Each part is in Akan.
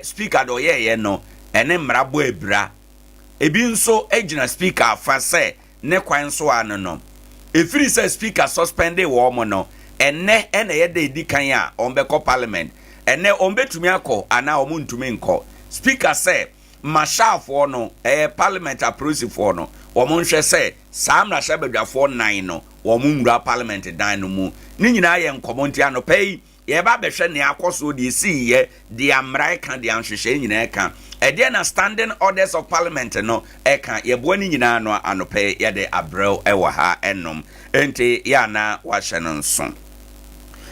Speaker deɛ ɔyɛɛyɛ no ɛne mmara bɔ abira. Ebi nso gyina Speaker afa sɛ ne kwan so ano no. Ɛfiri sɛ Speaker suspende wɔn no, ɛnnɛ na ɛyɛ da ɛdi kan a wɔbɛkɔ Parliament. Ɛnnɛ wɔbɛtumi akɔ anaa wɔntumi nkɔ. Speaker sɛ Marshaalfoɔ no, ɛyɛ Parliament apolisifoɔ no, wɔn nhwɛ sɛ saa mmarahyɛbadwafoɔ nnan no wɔn nwura Parliament dan no mu. Ne nyinaa yɛ nkɔmmɔ nti anɔpa yi Yɛreba abɛhwɛ nea akɔ soɔ, deɛ ɛsiiɛ, deɛ mmara ɛka, deɛ nhyehyɛeɛ nyinaa ɛka. Ɛdeɛn na Standing Orders of Parliament no ɛka? Yɛboa ne nyinaa ano anɔpa yi yɛde abrɛ wo wɔ ha ɛnom. Enti yɛ a na woahyɛ no nso.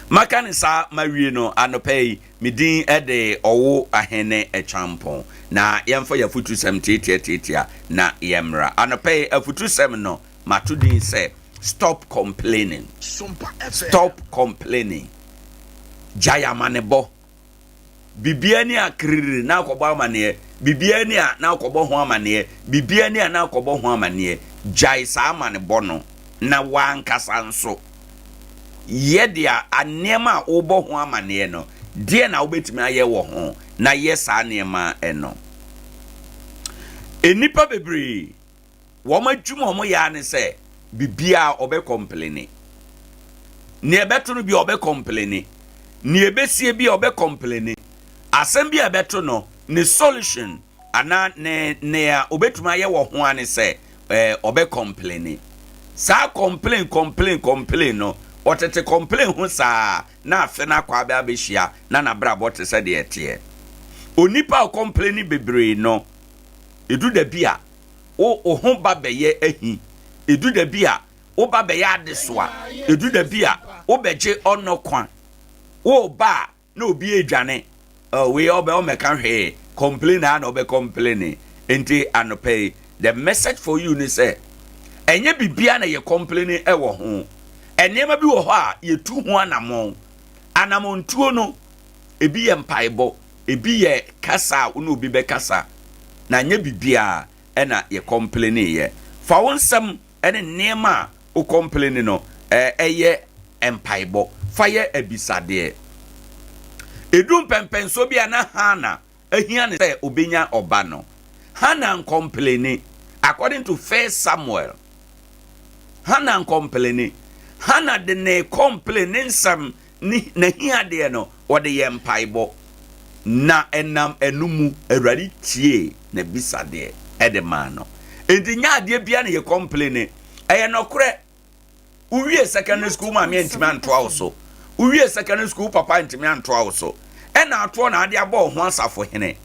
Maka no saa mawie no anɔpa yi, me din de Ɔwo Ahene Kyampong. Na yɛmfa yɛn afutusɛm tiatiatiatia na yɛmmra. Anɔpa yi afutusɛm no, Mato din sɛ Stop Complaining. Stop Complaining. Gyae amanebɔ. Biribiara ni a kiriri na akɔbɔ amaneɛ. Biribiara ni a na akɔbɔ ho amaneɛ. Biribiara ni a na akɔbɔ ho amaneɛ. Gyae saa amanebɔ no na w'ankasa nso yɛ deɛ nneɛma a wobɔ ho amaneɛ no, deɛ na wobɛtumi ayɛ wɔ ho na yɛ saa nneɛma no. Nnipa bebree Wɔn adwuma a wɔyɛ ara ne sɛ biribiara ɔbɛ kɔmpleni. Nea ɛbɛto no bi a ɔbɛ kɔmpleni. Nea ɛbɛsie bi a ɔbɛ kɔmpleni. Asɛm bi a ɛbɛto no, ne solution anaa ne nea ɔbɛtumi ayɛ wɔ ho ara ne sɛ ɛɛ ɔbɛ kɔmpleni. Saa complain complain complain no, ɔtete complain ho saa na afe no akɔ abɛ abɛhyia na n'abrabɔ te sɛ deɛ ɛteɛ. Onipa a ɔkɔmpleni bebree no, ɛdu da bi a wo wo ho ba bɛyɛ ahi. Edu da bi a, wo ba bɛyɛ adesoa. Edu da bi a, wobɛgye ɔnɔ kwa. Woreba a, na obi redwane. Oh, wei ɔbɛ ɔmmɛka hwee. Complain ara na ɔbɛ complain. Enti anɔpa yi, the message for you ne sɛ, ɛnyɛ biribiara na yɛ complain wɔ ho. Nneɛma bi wɔ hɔ a, yɛtu ho anammɔn. Anammɔntuo no, ebi yɛ mpaebɔ. Ebi yɛ kasa a wo ne obi bɛkasa, na nyɛ biribiara na yɛ kɔmpleni yɛ. Fa wo nsɛm ne nneɛma a wo kɔmpleni no yɛ mpaebɔ. Fa yɛ abisadeɛ. Ɛduru mpɛnpɛnsoɔ bi a na Hannah ahia no sɛ ɔbɛnya ɔba no, Hannah nkɔmpleni. According to First Samuel, Hannah nkɔmpleni. Hannah de ne kɔmpleni, ne nsɛm ne n'ahiadeɛ no, ɔde yɛɛ mpaebɔ, na ɛnam ɛno mu, Awurade tiee n'abisadeɛ de maa no. Enti nyɛ adeɛ biara na yɛ kɔmplene. Ɛyɛ nɔkorɛ, wowie secondary school, wo maame antumi antoa wo so. Wowie secondary school, wo papa antumi antoa wo so. Ɛna atoɔ na ade abɔ wo ho asafohene.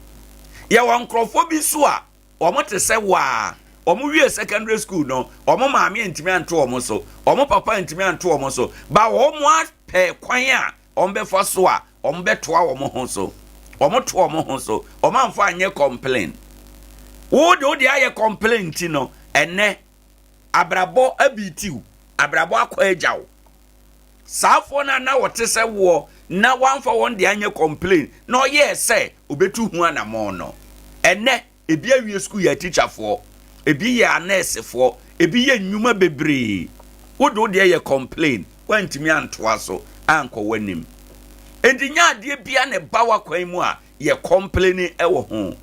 Yɛwɔ nkurɔfoɔ bi nso a, Wɔn te sɛ wo ara. Wɔn wiee secondary school no, wɔn maame antumi anto wɔn so, wɔn papa antumi anto wɔn so, ba wɔn apɛ kwan a wɔn bɛfa so a wɔn bɛtoa wɔn ho so. Wɔn to wɔn ho so. Wɔn amfa anyɛ complain. Wo de wo de ayɛ complain nti no, ɛnɛ abrabɔ abiitiw, abrabɔ akɔ agya wo. Saafoɔ no a na wɔte sɛ woɔ na wɔamfa wɔn deɛ anyɛ complain na ɔyɛɛ sɛ ɔbɛtu ho anamɔn no, ɛnnɛ ebi awie sukuu yɛ atikyafoɔ, ebi yɛ anɛɛsefoɔ, ebi yɛ nnwuma bebree. Wode wo deɛ yɛ complain, woantumi antoa so ankɔ w'anim. Enti nyɛ adeɛ biara na ɛba w'akwan mu a yɛ complain wɔ ho.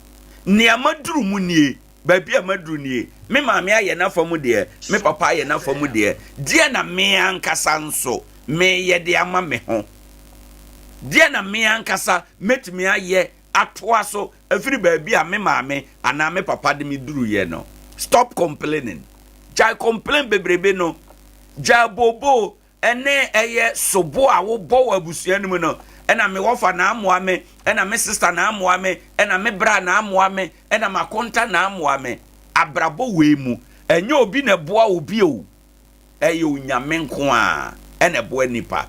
Nea maduru mu nie, Baabi a maduru nie. Me maame ayɛ n'afa mu deɛ, me papa ayɛ n'afa mu deɛ. Deɛ na me ankasa nso meyɛ de ama me ho? Deɛ na me ankasa mɛtumi ayɛ atoa so afiri baabi a me maame anaa me papa de me duruiɛ no? Stop complaining. Gyae complain bebrebe no. Gyae booboo. Ɛne ɛyɛ sobo a wobɔ wɔ abusua no mu no, ɛna me wɔfa na amoa me, ɛna me sista na amoa me, ɛna me bra na amoa me, ɛna m'akonta na amoa me. Abrabɔ wei mu, ɛnyɛ obi na ɛboa obi o, ɛyɛ Onyame nko ara ɛna ɛboa nipa.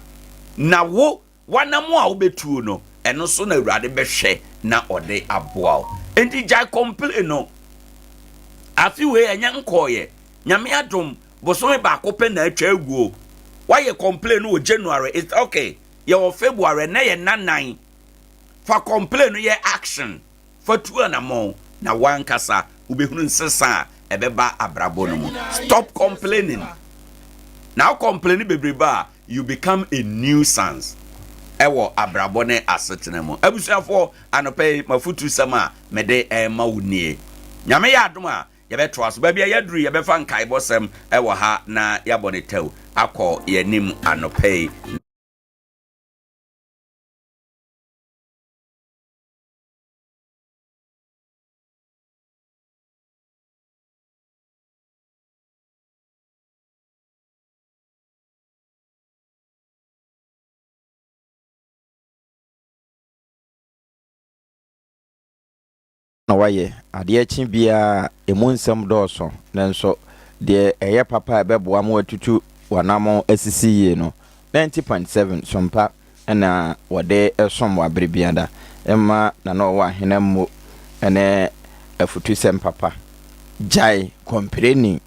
Na wo W'anamon a wobɛtuo no, ɛno so na Awurade bɛhwɛ na ɔde aboa wo. Enti gyae complain no. Afe wei ɛnyɛ nkɔɔyɛ. Nyame adom, bosome baako pɛ na atwa aguo. Woayɛ complain no wɔ January, it's okay. Yɛwɔ February, ɛnnɛ yɛ nna nan. Fa complain no yɛ action. Fa tu anamɔn na w'ankasa wobɛhunu nsesa a ɛbɛba abrabɔ no mu. Stop complaining. Na wo complain bebrebe a, you become a nuisance. wɔ abrabɔ ne asetena mu. Abusuafoɔ, anɔpa yi m'afutusɛm a mede rema wo nie. Nyame yɛ adom a, yɛbɛtoa so. Baabi a yɛaduru yi, yɛbɛfa nkaebɔsɛm wɔ ha na yɛabɔ no tɛw akɔ yɛn anim anɔpa yi. Na wayɛ. Adeɛ kye biara a, emu nsɛm dɔɔso, nanso deɛ ɛyɛ papa a ɛbɛboa ma woatutu w'anammɔn asisi yie no, 90.7 Sompa na wɔde som wɔ abere biara. Mma Nana Ɔwɔ Ahena mmu ne afutusɛm papa. Gyae kɔmpreni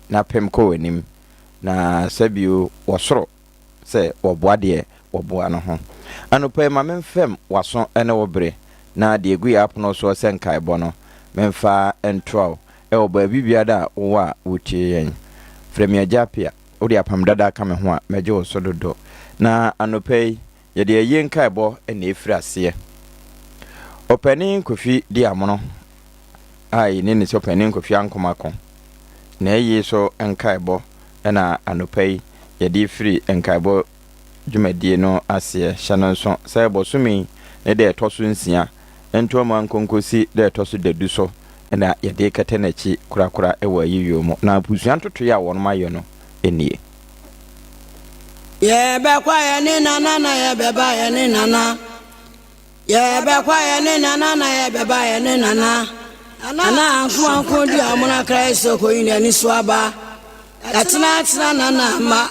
na pem kɔ w'anim, na sɛbio wɔ soro sɛ wɔboa deɛ wɔboa no ho. Anɔpa yi, ma memfɛm w'aso ne wo bere, na deɛ ɛgu yɛn apono soɔ sɛ nkaebɔ no, memfa ntoa wo wɔ baabi biara a wowɔ a wotie yɛn. Frɛ me Agya Appiah, wode apam dada ka me ho a, mɛgye wo so dodo. Na anɔpa yi, yɛde ayie nkaebɔ na ɛfiri aseɛ. Ɔpanin Kofi Diamono a yɛnim no sɛ Ɔpanin Kofi Ankomako, n'ayie so nkaebɔ na anɔpa yi yɛde refiri nkaebɔ dwumadie no aseɛ. Hyɛ no nso sɛ bɔsome yi ne da ɛtɔ so nsia ntoama nkonkosi da ɛtɔ so dadu so na yɛde rekɛtɛ n'akyi korakora wɔ ayiyɔ mu. Na abusua ntotoeɛ a wɔnom ayɛ no nie. Yɛbɛkɔ yɛne nana na yɛbɛba yɛne nana. Yɛbɛkɔ yɛne nana na yɛbɛba yɛne nana. Nana anko anko di amona kra ɛsɛ okoyi n'ani so aba. Yɛatena atena nana ama.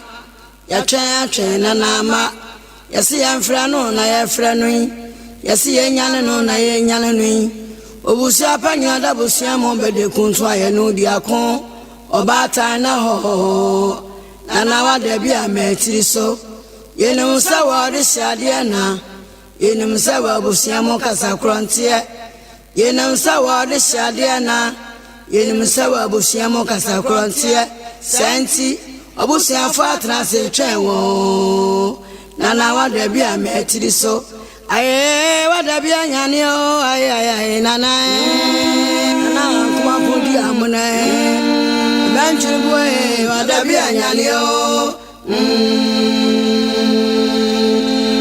Yɛatwɛn atwɛn nana ama. Yɛse yɛmfrɛ no na yɛfrɛ no yi. Yɛse yɛnyane no na yɛnyane no yi. Obusua pa nyina da busua mu bɛde kuntu ayɛ no di ako. Ɔbaatan na hɔhɔhɔhɔ. Nana wada bi a mɛtiri so. Yɛnim sɛ wɔde hyɛ adeɛ na. Yenim sɛ wɔ abusua mu kasa korɔ nteɛ. Yenim sɛ wɔde hyɛ adeɛ na. Yenim sɛ wɔ abusua mu kasa korɔ nteɛ. Saa nti, w'abusuafoɔ atena ase retwɛn wo. Nana wada bi a mɛtiri so. Aye wada bi anyane o aye aye aye nana eh. Nana ankomako di amona eh. Ɛbɛntwere bo eh wada bi anyane o.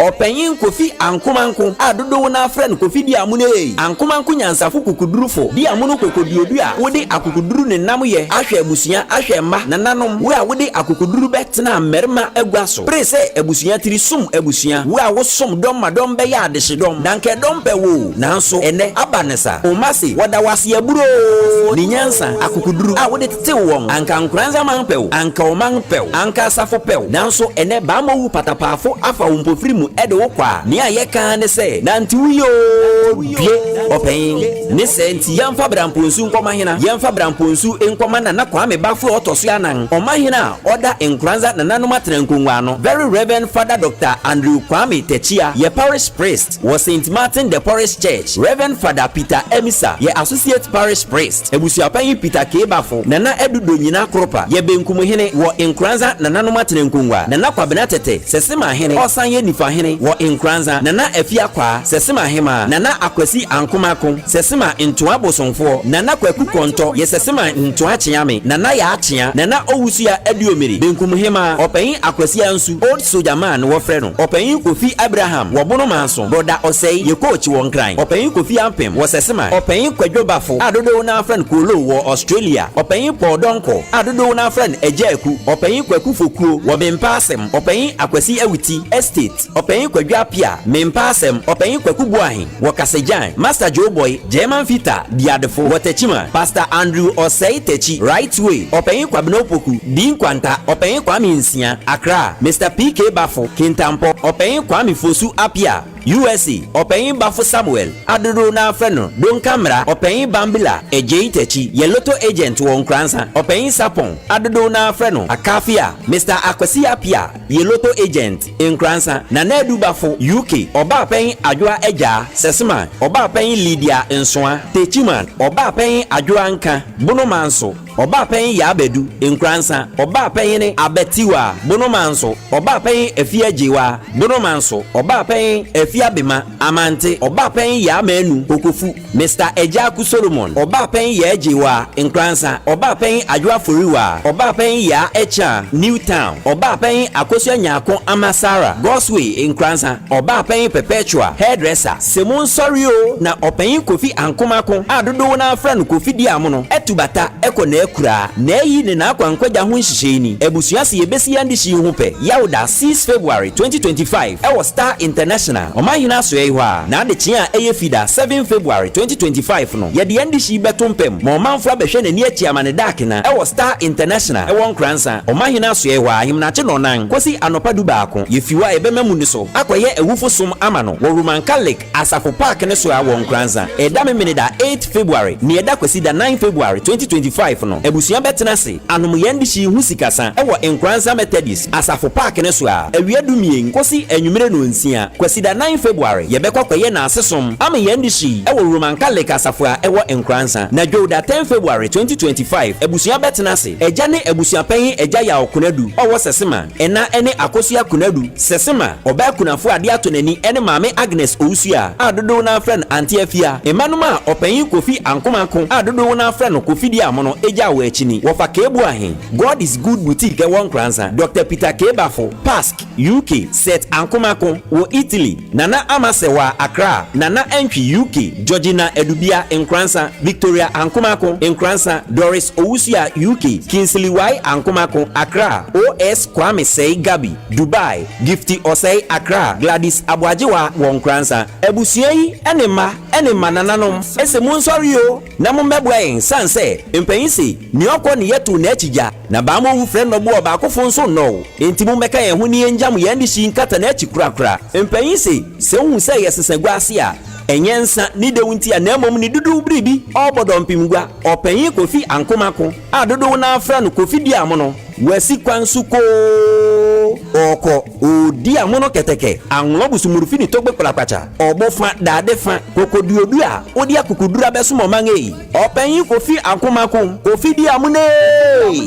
Ɔpanyin Kofi Ankomanko a dodow no ara frɛ no Kofi Diamono ei, Ankomanko nyansafo kukudurufo, Diamono kokoduodu a wode akokoduru ne nnamyɛ ahwɛ abusua, ahwɛ mma, nananom, wo a wode akokoduru bɛtenaa mmarima agua so bere sɛ abusua tiri som abusua, wo a wosom dɔm ma dɔm bɛyɛ adehyedɔm, na anka ɛdɔm pɛ wo o, nanso ɛnnɛ aba no sa. Wo mma se wɔda wo ase aburoo ne nyansa, akokoduru a wode Tew wɔn, anka Nkoranza-man pɛ wo, anka ɔman pɛ wo, anka asafo pɛ wo, nanso ɛnnɛ bammɔ wu patapaafo afa wo mpofiri mu de wo kɔ a, nea yɛka ara ne sɛ, Nante wo yie oo, due, ɔpanyin. Ne saa nti, yɛmfa Bramponsu nkɔma hena? Yɛmfa Bramponsu nkɔma Nana Kwame Baffour a ɔtɔ so anan, ɔmahene a ɔda Nkoranza nananom atenankongua ano, Very Rev. Father Doctor Andrew Kwame Takyia, yɛ Parish Priest wɔ Saint Martin de Porres Church, Rev. Father Peter Amissah yɛ Associate Parish Priest. Abusuapanyin Peter K. Bafo, Nana Adu Donyina Kropa yɛ Benkumhene wɔ Nkoranza Nananom Atenankongua, Nana Kwabena Tete, Sesema Hene, ɔsan yɛ Nifa Hene wɔ Nkoranza, Nana Afia Kwaa, Sesema Hemaa, Nana Akwasi Ankomako, Sesema Ntoa Bosomfoɔ, Nana Kwaku Kɔntɔ yɛ Sesema Ntoa Kyeame, Nana Yaa Kyea, Nana Owusua Aduomiri, Benkumhemaa, Ɔpanyin Akwasi Ansu, Old Soldier Man wɔfrɛ no, Ɔpanyin Kofi Abraham wɔ Bono Manso, Brɔda Ɔsɛe yɛ coach wɔ Nkran, Ɔpanyin Kofi Ampem wɔ Sesema, Ɔpanyin Kwadwo Bafo a dodow no ara frɛ no Kooloo wɔ Australia, Ɔpanyin Paul Donkor a dodow no ara frɛ no Agya Aku, Ɔpanyin Kwaku Fokuo wɔ Mempa Asɛm, Ɔpanyin Akwasi Awuti, Estate, Ɔpanyin Kwadwo Appiah, Mempa Asɛm, Ɔpanyin Kwaku Boahe wɔ Kasagyan, Master Joe Boy, German Fitter, Diadefo wɔ Techiman, Pastor Andrew Osei Takyi, Right Way, Ɔpanyin Kwabena Opoku, Di Nkwanta, Ɔpanyin Kwame Nsia, Accra, Mister PK Bafo, Kintampo, Ɔpanyin Kwame Fosu Appiah, USA, Ɔpanyin Bafo Samuel, a dodow no ara frɛ no Donka Mmara, Ɔpanyin Bambila Adjei Takyi, yɛ lotto agent wɔ Nkoranza, Ɔpanyin Sarpong, a dodow no ara frɛ no Akafia, Mister Akwasi Appiah, yɛ lotto agent, Nkoranza, Nana Adu Bafo, UK, Ɔbaapanyin Adwoa Agyaa, Sɛseman, Ɔbaapanyin Lydia Nsoa, Techiman, Ɔbaapanyin Adwoa Nka, Bono Manso. Ɔbaapanyin Yaa Badu, Nkoransa, Ɔbaapanyini Abatiwa, Bonomanso, Ɔbaapanyin Afia Gyewa, Bonomanso, Ɔbaapanyin Afia Bema, Amante, Ɔbaapanyin Yaa Manu, Kokofu, Mister Agyaku Solomon, Ɔbaapanyin Yaa Gyewa, Nkoransa, Ɔbaapanyin Adwoa Foriwa, Ɔbaapanyin Yaa Ɛkya, New Town, Ɔbaapanyin Akosua Nyarko Ama Sarah, Godsway, Nkoransa, Ɔbaapanyin Perpetua, Hairdresser. Se monsɔre oo, na Ɔpanyin Kofi Ankomako a dodow no ara frɛ no Kofi Diamono atu bata kɔ n'akuraa. N'ayi ne n'akwankwagya ho nhyehyɛe ni. Abusua se yɛbesi yɛn adehye yi ho pɛ, Yawda, 6 February, 2025, wɔ Star International, Ɔmanhene Asoɛe hɔ ara. N'adekyee a ɛyɛ Fida, 7 February, 2025 no, yɛde yɛn adehye yi bɛto mpam ma ɔmanfo abɛhwɛ n'ani akyi ama ne daakena wɔ Star International wɔ Nkoransa, Ɔmanhene Asoɛe hɔ ara, Ahemanakye nnɔnnan kosi anɔpa dubaako. Yefi hɔ a yɛbɛma mu no so akɔyɛ awufo som ama no wɔ Roman Catholic Asafo Park no so a wɔ Nkoranza. Ɛda Memeneda 8 February ne ɛda Kwasida 9 February 2025 no, abusua bɛtena ase anom yɛn dehye yi ho sikasa wɔ Nkoranza Methodist Asafo Park no so a awia dumien kosi anwummere nnɔnsia. Kwasida 9 February, yɛbɛkɔ akɔyɛ Naase som ama yɛn dehye yi wɔ Roman Catholic Asafo a ɛwɔ Nkoranza. Na Dwowda 10 February 2025, abusua bɛtena ase, Agya ne abusuapanyin Agya Yaw Konadu ɔwɔ Sɛsema, Ɛna ne Akosua Konadu, Sesema, ɔbaa kunafo a ade atɔ n'ani ne Maame Agnes Owusua a dodow no ara frɛ no Auntie Afia. Mmanom a Ɔpanyin Kofi Ankomako a dodow no ara frɛ no Kofi Diamono gyaw wɔ akyi ni, Wɔfa Kebu Ahe, God is Good Boutique ɛwɔ Nkoranza, Dɔkta Peter Kebafo, Pask, UK, Seth Ankomako, wɔ Italy, Nana Ama Sewaa, Accra, Nana Antwi, UK, Georgina Adubia, Nkoranza, Victoria Ankomako, Nkoranza, Doris Owusua, UK, Kingsley Y. Ankomako, Accra, OS Kwame Sɛe Gabi, Dubai, Gifty Osei, Accra, Gladys Aboagyewa wɔ Nkoranza. Abusua yi ne mma ne mmanananom se monsɔre o na mommɛboa yɛn sane sɛ mpanyin se nea ɔkɔ ne yɛtow n'akyi gya na bammɔ wu frɛ nnɔboa ɔbaakofo nso nnɔw enti mommɛka yɛn ho ne yɛngyam yɛn dehye nkata n'akyi korakora. Mpanyin se sɛ wohu sɛ yɛsesa gua ase a ɛnyɛ nsa ne dɛw nti a na mmom ne dodow biribi ɔrebɔ dɔmpem gua. Ɔpanyin Kofi Ankomako a dodow no ara frɛ no Kofi Duamono Wasi kwan so koo, ɔɔkɔ, oodi amono kɛtɛkɛ, anwlɔ busumurfi ne togbe kplakpatsa, ɔbo fa, dade fa, kokoduodu a odi akokoduru abɛsom ɔman ei. Ɔpanyin Kofi Ankomako, Kofi di amono ei!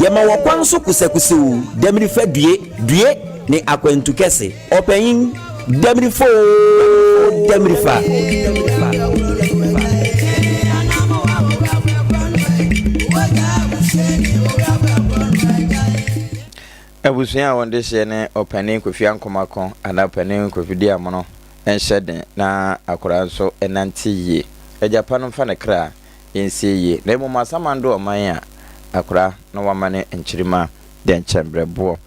Yɛma wɔ kwan so kusɛkusɛw, dɛmirifa due, due, ne akwantu kɛse. Ɔpanyin, Damirifa oo, Damirifa. Abusua a wɔn dehyeɛ ne Ɔpanin Kofi Ankomako anaa Ɔpanin Kofi Diamono nhyɛ den na akwadaa nso nante yie. Agya pa no mfa ne kra nsie yie na mmom asamando ɔman a akwadaa na wama ne nkyirimma dɛnkyɛmbrɛboɔ.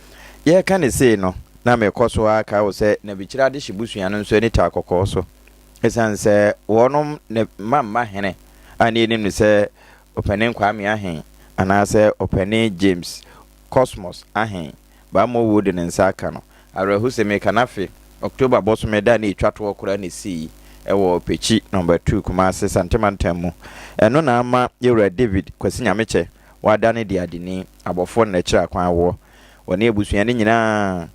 Yɛreka no sei no, na mekɔ so ara kae wo sɛ Nabikyire adehye busua no nso ani taa kɔkɔɔ so. Esiane sɛ wɔnom ne mma mma hene a ne yɛnim no sɛ Ɔpanin Kwame Ahen anaasɛ Ɔpanin James Cosmos Ahen bammɔ wuo de ne nsa aka no. Awerɛhosɛm yi, ka n'afe October bosome da a na ɛtwa toɔ koraa na ɛsii wɔ Pekyi Number Two, Kumase, Sante Mantam mu. Ɛno na ama Yɛwura David Kwasi Nyamekyɛ wadane deadeni, abɔfoɔ na n'akyiri akwan woɔ. Wɔne abusua no nyinaa,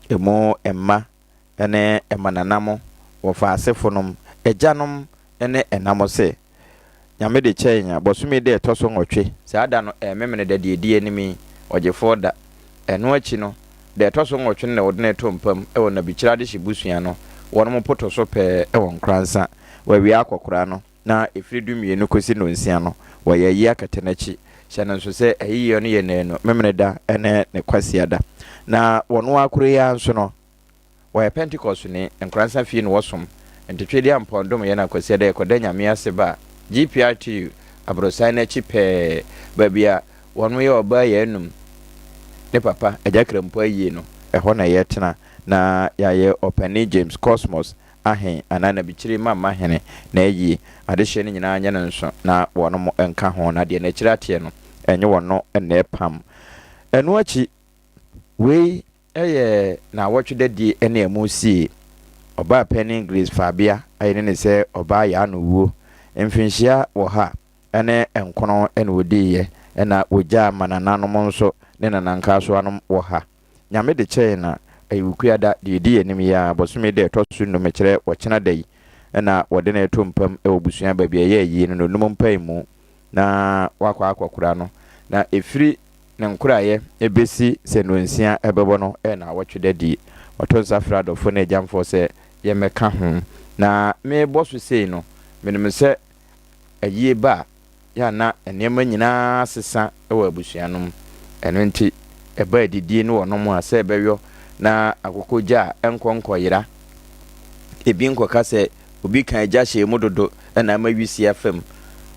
emu mma ne mmanana wɔfa asefonom, agyanom ne ɛna mo se, Nyame de kyɛ yɛn a, bɔsome da ɛtɔ so nwɔtwe, saa da no ɛyɛ Memeneda deɛ ɛdi anim yi, Ɔgyefoɔ da. Ɛno akyi no, da ɛtɔ so nwɔtwe no na wɔde no reto mpa mu wɔ Nabikyire adehye busua no, wɔnom poto so pɛɛ wɔ Nkoransa. Wɔawia akɔkora no. na ɛfiri dumienu kɔsi nnɔnsia no, wɔyɛ ayie akata n'akyi. Hyɛ no nso sɛ ayiyɔ no yɛ nnanu, Memeneda ne ne Kwasiada. Na wɔn ara koro yi ara nso no, wɔyɛ Pentekostni, Nkoransa fie na wɔsom. Ntetwedeɛ a Mpɔn dom yɛn na Kwasiada yɛkɔda Nyame ase ba GPRTU aborosan no akyi pɛɛ, baabi a wɔn yɛ ɔbaa yɛn anum ne papa Agya Krampo ayie no, ɛhɔ na yɛtena na yɛayɛ Ɔpanin James Cosmos ahe anaa nabikyire mma mma hene na ayi adehyeɛ no nyinaa nyɛ no nso na wɔnom nka ho, na deɛ n'akyiri ateɛ no ɛnye wɔno na ɛpam. Ɛno akyi, wei yɛ naawɔtwe dadie ne ɛmo sie. Ɔbaa panin Grace Fabea ayɛ ne sɛ ɔbaa yaa no wuo mfinhyia wɔ ha ne nkono na ɔdiiɛ na wɔgyaa manananom nso ne nanankaasoanom wɔ ha. Nyame de kyɛe na ɛyɛ Wukuada deɛ ɛdi anim yi ara, bɔsome da ɛtɔ so nnum, mekyerɛ ɔkyena da yi, na wɔde no reto mpam wɔ busua baabi a ɛyɛ ayie no, na ɔnum mpaemu. na wakɔ akɔkora no. Na ɛfiri ne nkoraeɛ bɛsi sɛ nnɔnsia bɛbɔ no yɛ naawɔtwe da die. Wɔto nsa frɛ adɔfoɔ ne agyamfoɔ sɛ yɛmmɛka ho. Na merebɔ so sei no, menim sɛ ayie ba a, yɛ a na nneɛma nyinaa sesa wɔ abusua no mu. Ɛno nti, ɛba adidie ne wɔnom a, sɛ ɛbɛyɔ na akokɔ gya a, ɛnkɔ nkɔyera. Ebi nkɔka sɛ obi ka agya hyɛɛ mu dodo na ama wisie afa mu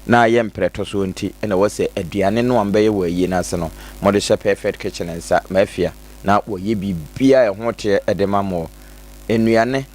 na ayɛ mprɛtɔsoɔ nti na ɛwɔ sɛ aduane no a mobɛyɛ wɔ ayie no ase no, mode hyɛ Perfect Kitchen nsa, Mafia, na wɔyɛ biribiara a ɛho teɛ de ma mo. Nnuane,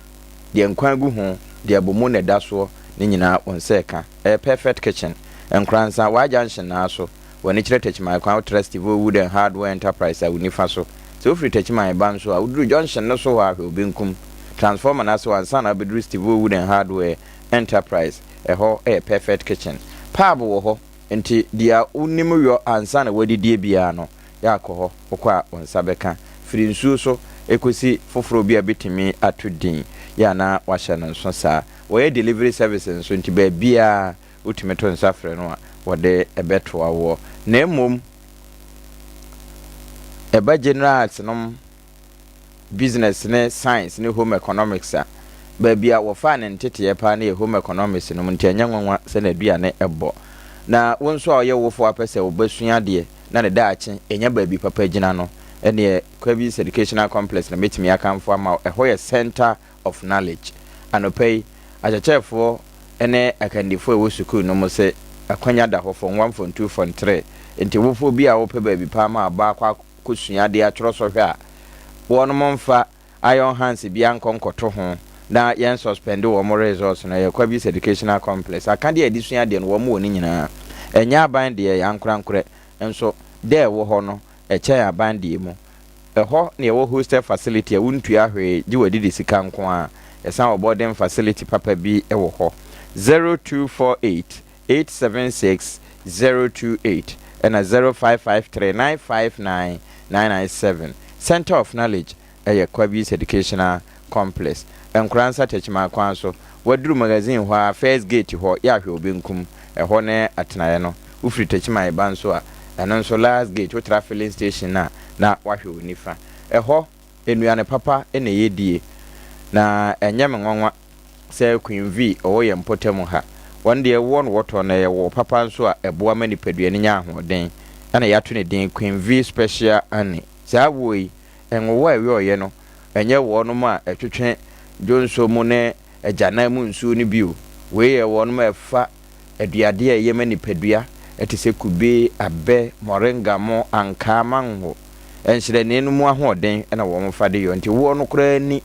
deɛ nkwan gu ho, deɛ abomu na ɛda soɔ, ne nyinaa wo nsa ɛka. Ɛyɛ Perfect Kitchen, Nkoransa, Y Junction naa so, w'ani kyerɛ Techiman kwan, wotra Stevo Wood and Hardware Enterprise a wo nifa so. Sɛ wofiri Techiman ba nso a, woduru junction no so hɔ a, hwɛ wo benkum, transformer no ase hɔ ansa na wobɛduru Stevo Wood and Hardware Enterprise. Ɛhɔ yɛ Perfect Kitchen. Pub wɔ hɔ, nti deɛ wonim yɔ ansa na woadidie biara no, yɛ akɔ hɔ. Wokɔ a, wo nsa bɛka. Firi nsuo so kɔsi foforɔ bi a bɛtumi ato din, yɛ a na woahyɛ no nso saa. Wɔyɛ delivery service nso, nti baabiara wotumi to nsa frɛ no a, wɔde bɛtoa woɔ. Na mmom, ɛba general arts nom, business ne science ne home economics a, baabi a wɔfaa ne nteteɛ paa no yɛ home economics nom, nti ɛnyɛ nwanwa sɛ n'aduane bɔ. Na wo nso a ɔyɛ wofo a pɛ sɛ wo ba sua adeɛ na ne daakye ɛnya baabi papa gyina no, ɛneɛ Kwabis Educational Complex na mɛtumi akamfo ama wo, ɛhɔ yɛ center of knowledge. Anɔpa yi, akyerɛkyerɛfoɔ ne akandifoɔ a ɛwɔ sukuu no mu se akwanya da hɔ fɔn one fɔn two fɔn three nti wofoɔ bi a wopɛ baabi pa ama aba akɔ akɔsua adeɛ atwerɛ sɔhwɛ a wɔnom mfa iron hands biara nkɔ nkɔto ho na yɛn suspend wɔn results no. Ɛyɛ Kwabis Educational Complex. Akadeɛ a yɛde sua adeɛ no wɔn wɔ ne nyinaa. Ɛnyɛ aban deɛ, ɛyɛ ankorankorɛ nso dɛ ɛwɔ hɔ no ɛkyɛn aban deɛ mu. Ɛhɔ na yɛwɔ hostel facility a wontua hwee gye w'adidi sika nko ara. Yɛsan wɔ boarding facility papa bi wɔ hɔ. 0248 876 028 ɛna 0553 959 997. Centre of Knowledge yɛ Kwabis Educational Complex, Nkoransa Techiman kwan so. Waduru Magazine hɔ ara, first gate hɔ, yɛ ahwɛ wo benkum, ɛhɔ ne atenaeɛ no. Wofiri Techiman reba nso a, ɛno nso last gate, wotra filling station no a, na woahwɛ wo nifa. Ɛhɔ, nnuane papa na ɛyɛ die, na ɛnyɛ me nwanwa sɛ Queen Vee ɔwɔ yɛn mpɔtam ha. Wɔn deɛ woɔ na wɔtɔn, na ɛyɛ woɔ papa nso a ɛboa ma nipadua no nya ahoɔden, ɛna yɛato ne din Queen Vee Special Honey. Saa woɔ yi, Nwowa a ɛwɛɔeɛ no, ɛnyɛ wɔnom a ɛtwetwe dwonsɔ mu ne agyanan mu nsuo no bio. Wei yɛ wɔnom a ɛfa aduadeɛ a ɛyɛ ma nipadua te sɛ kube, abɛ, moringa mo, ankaa, mango, nhyerɛnee no mu ahoɔden na wɔn fa de yɔ. Nti woɔ no koraa ni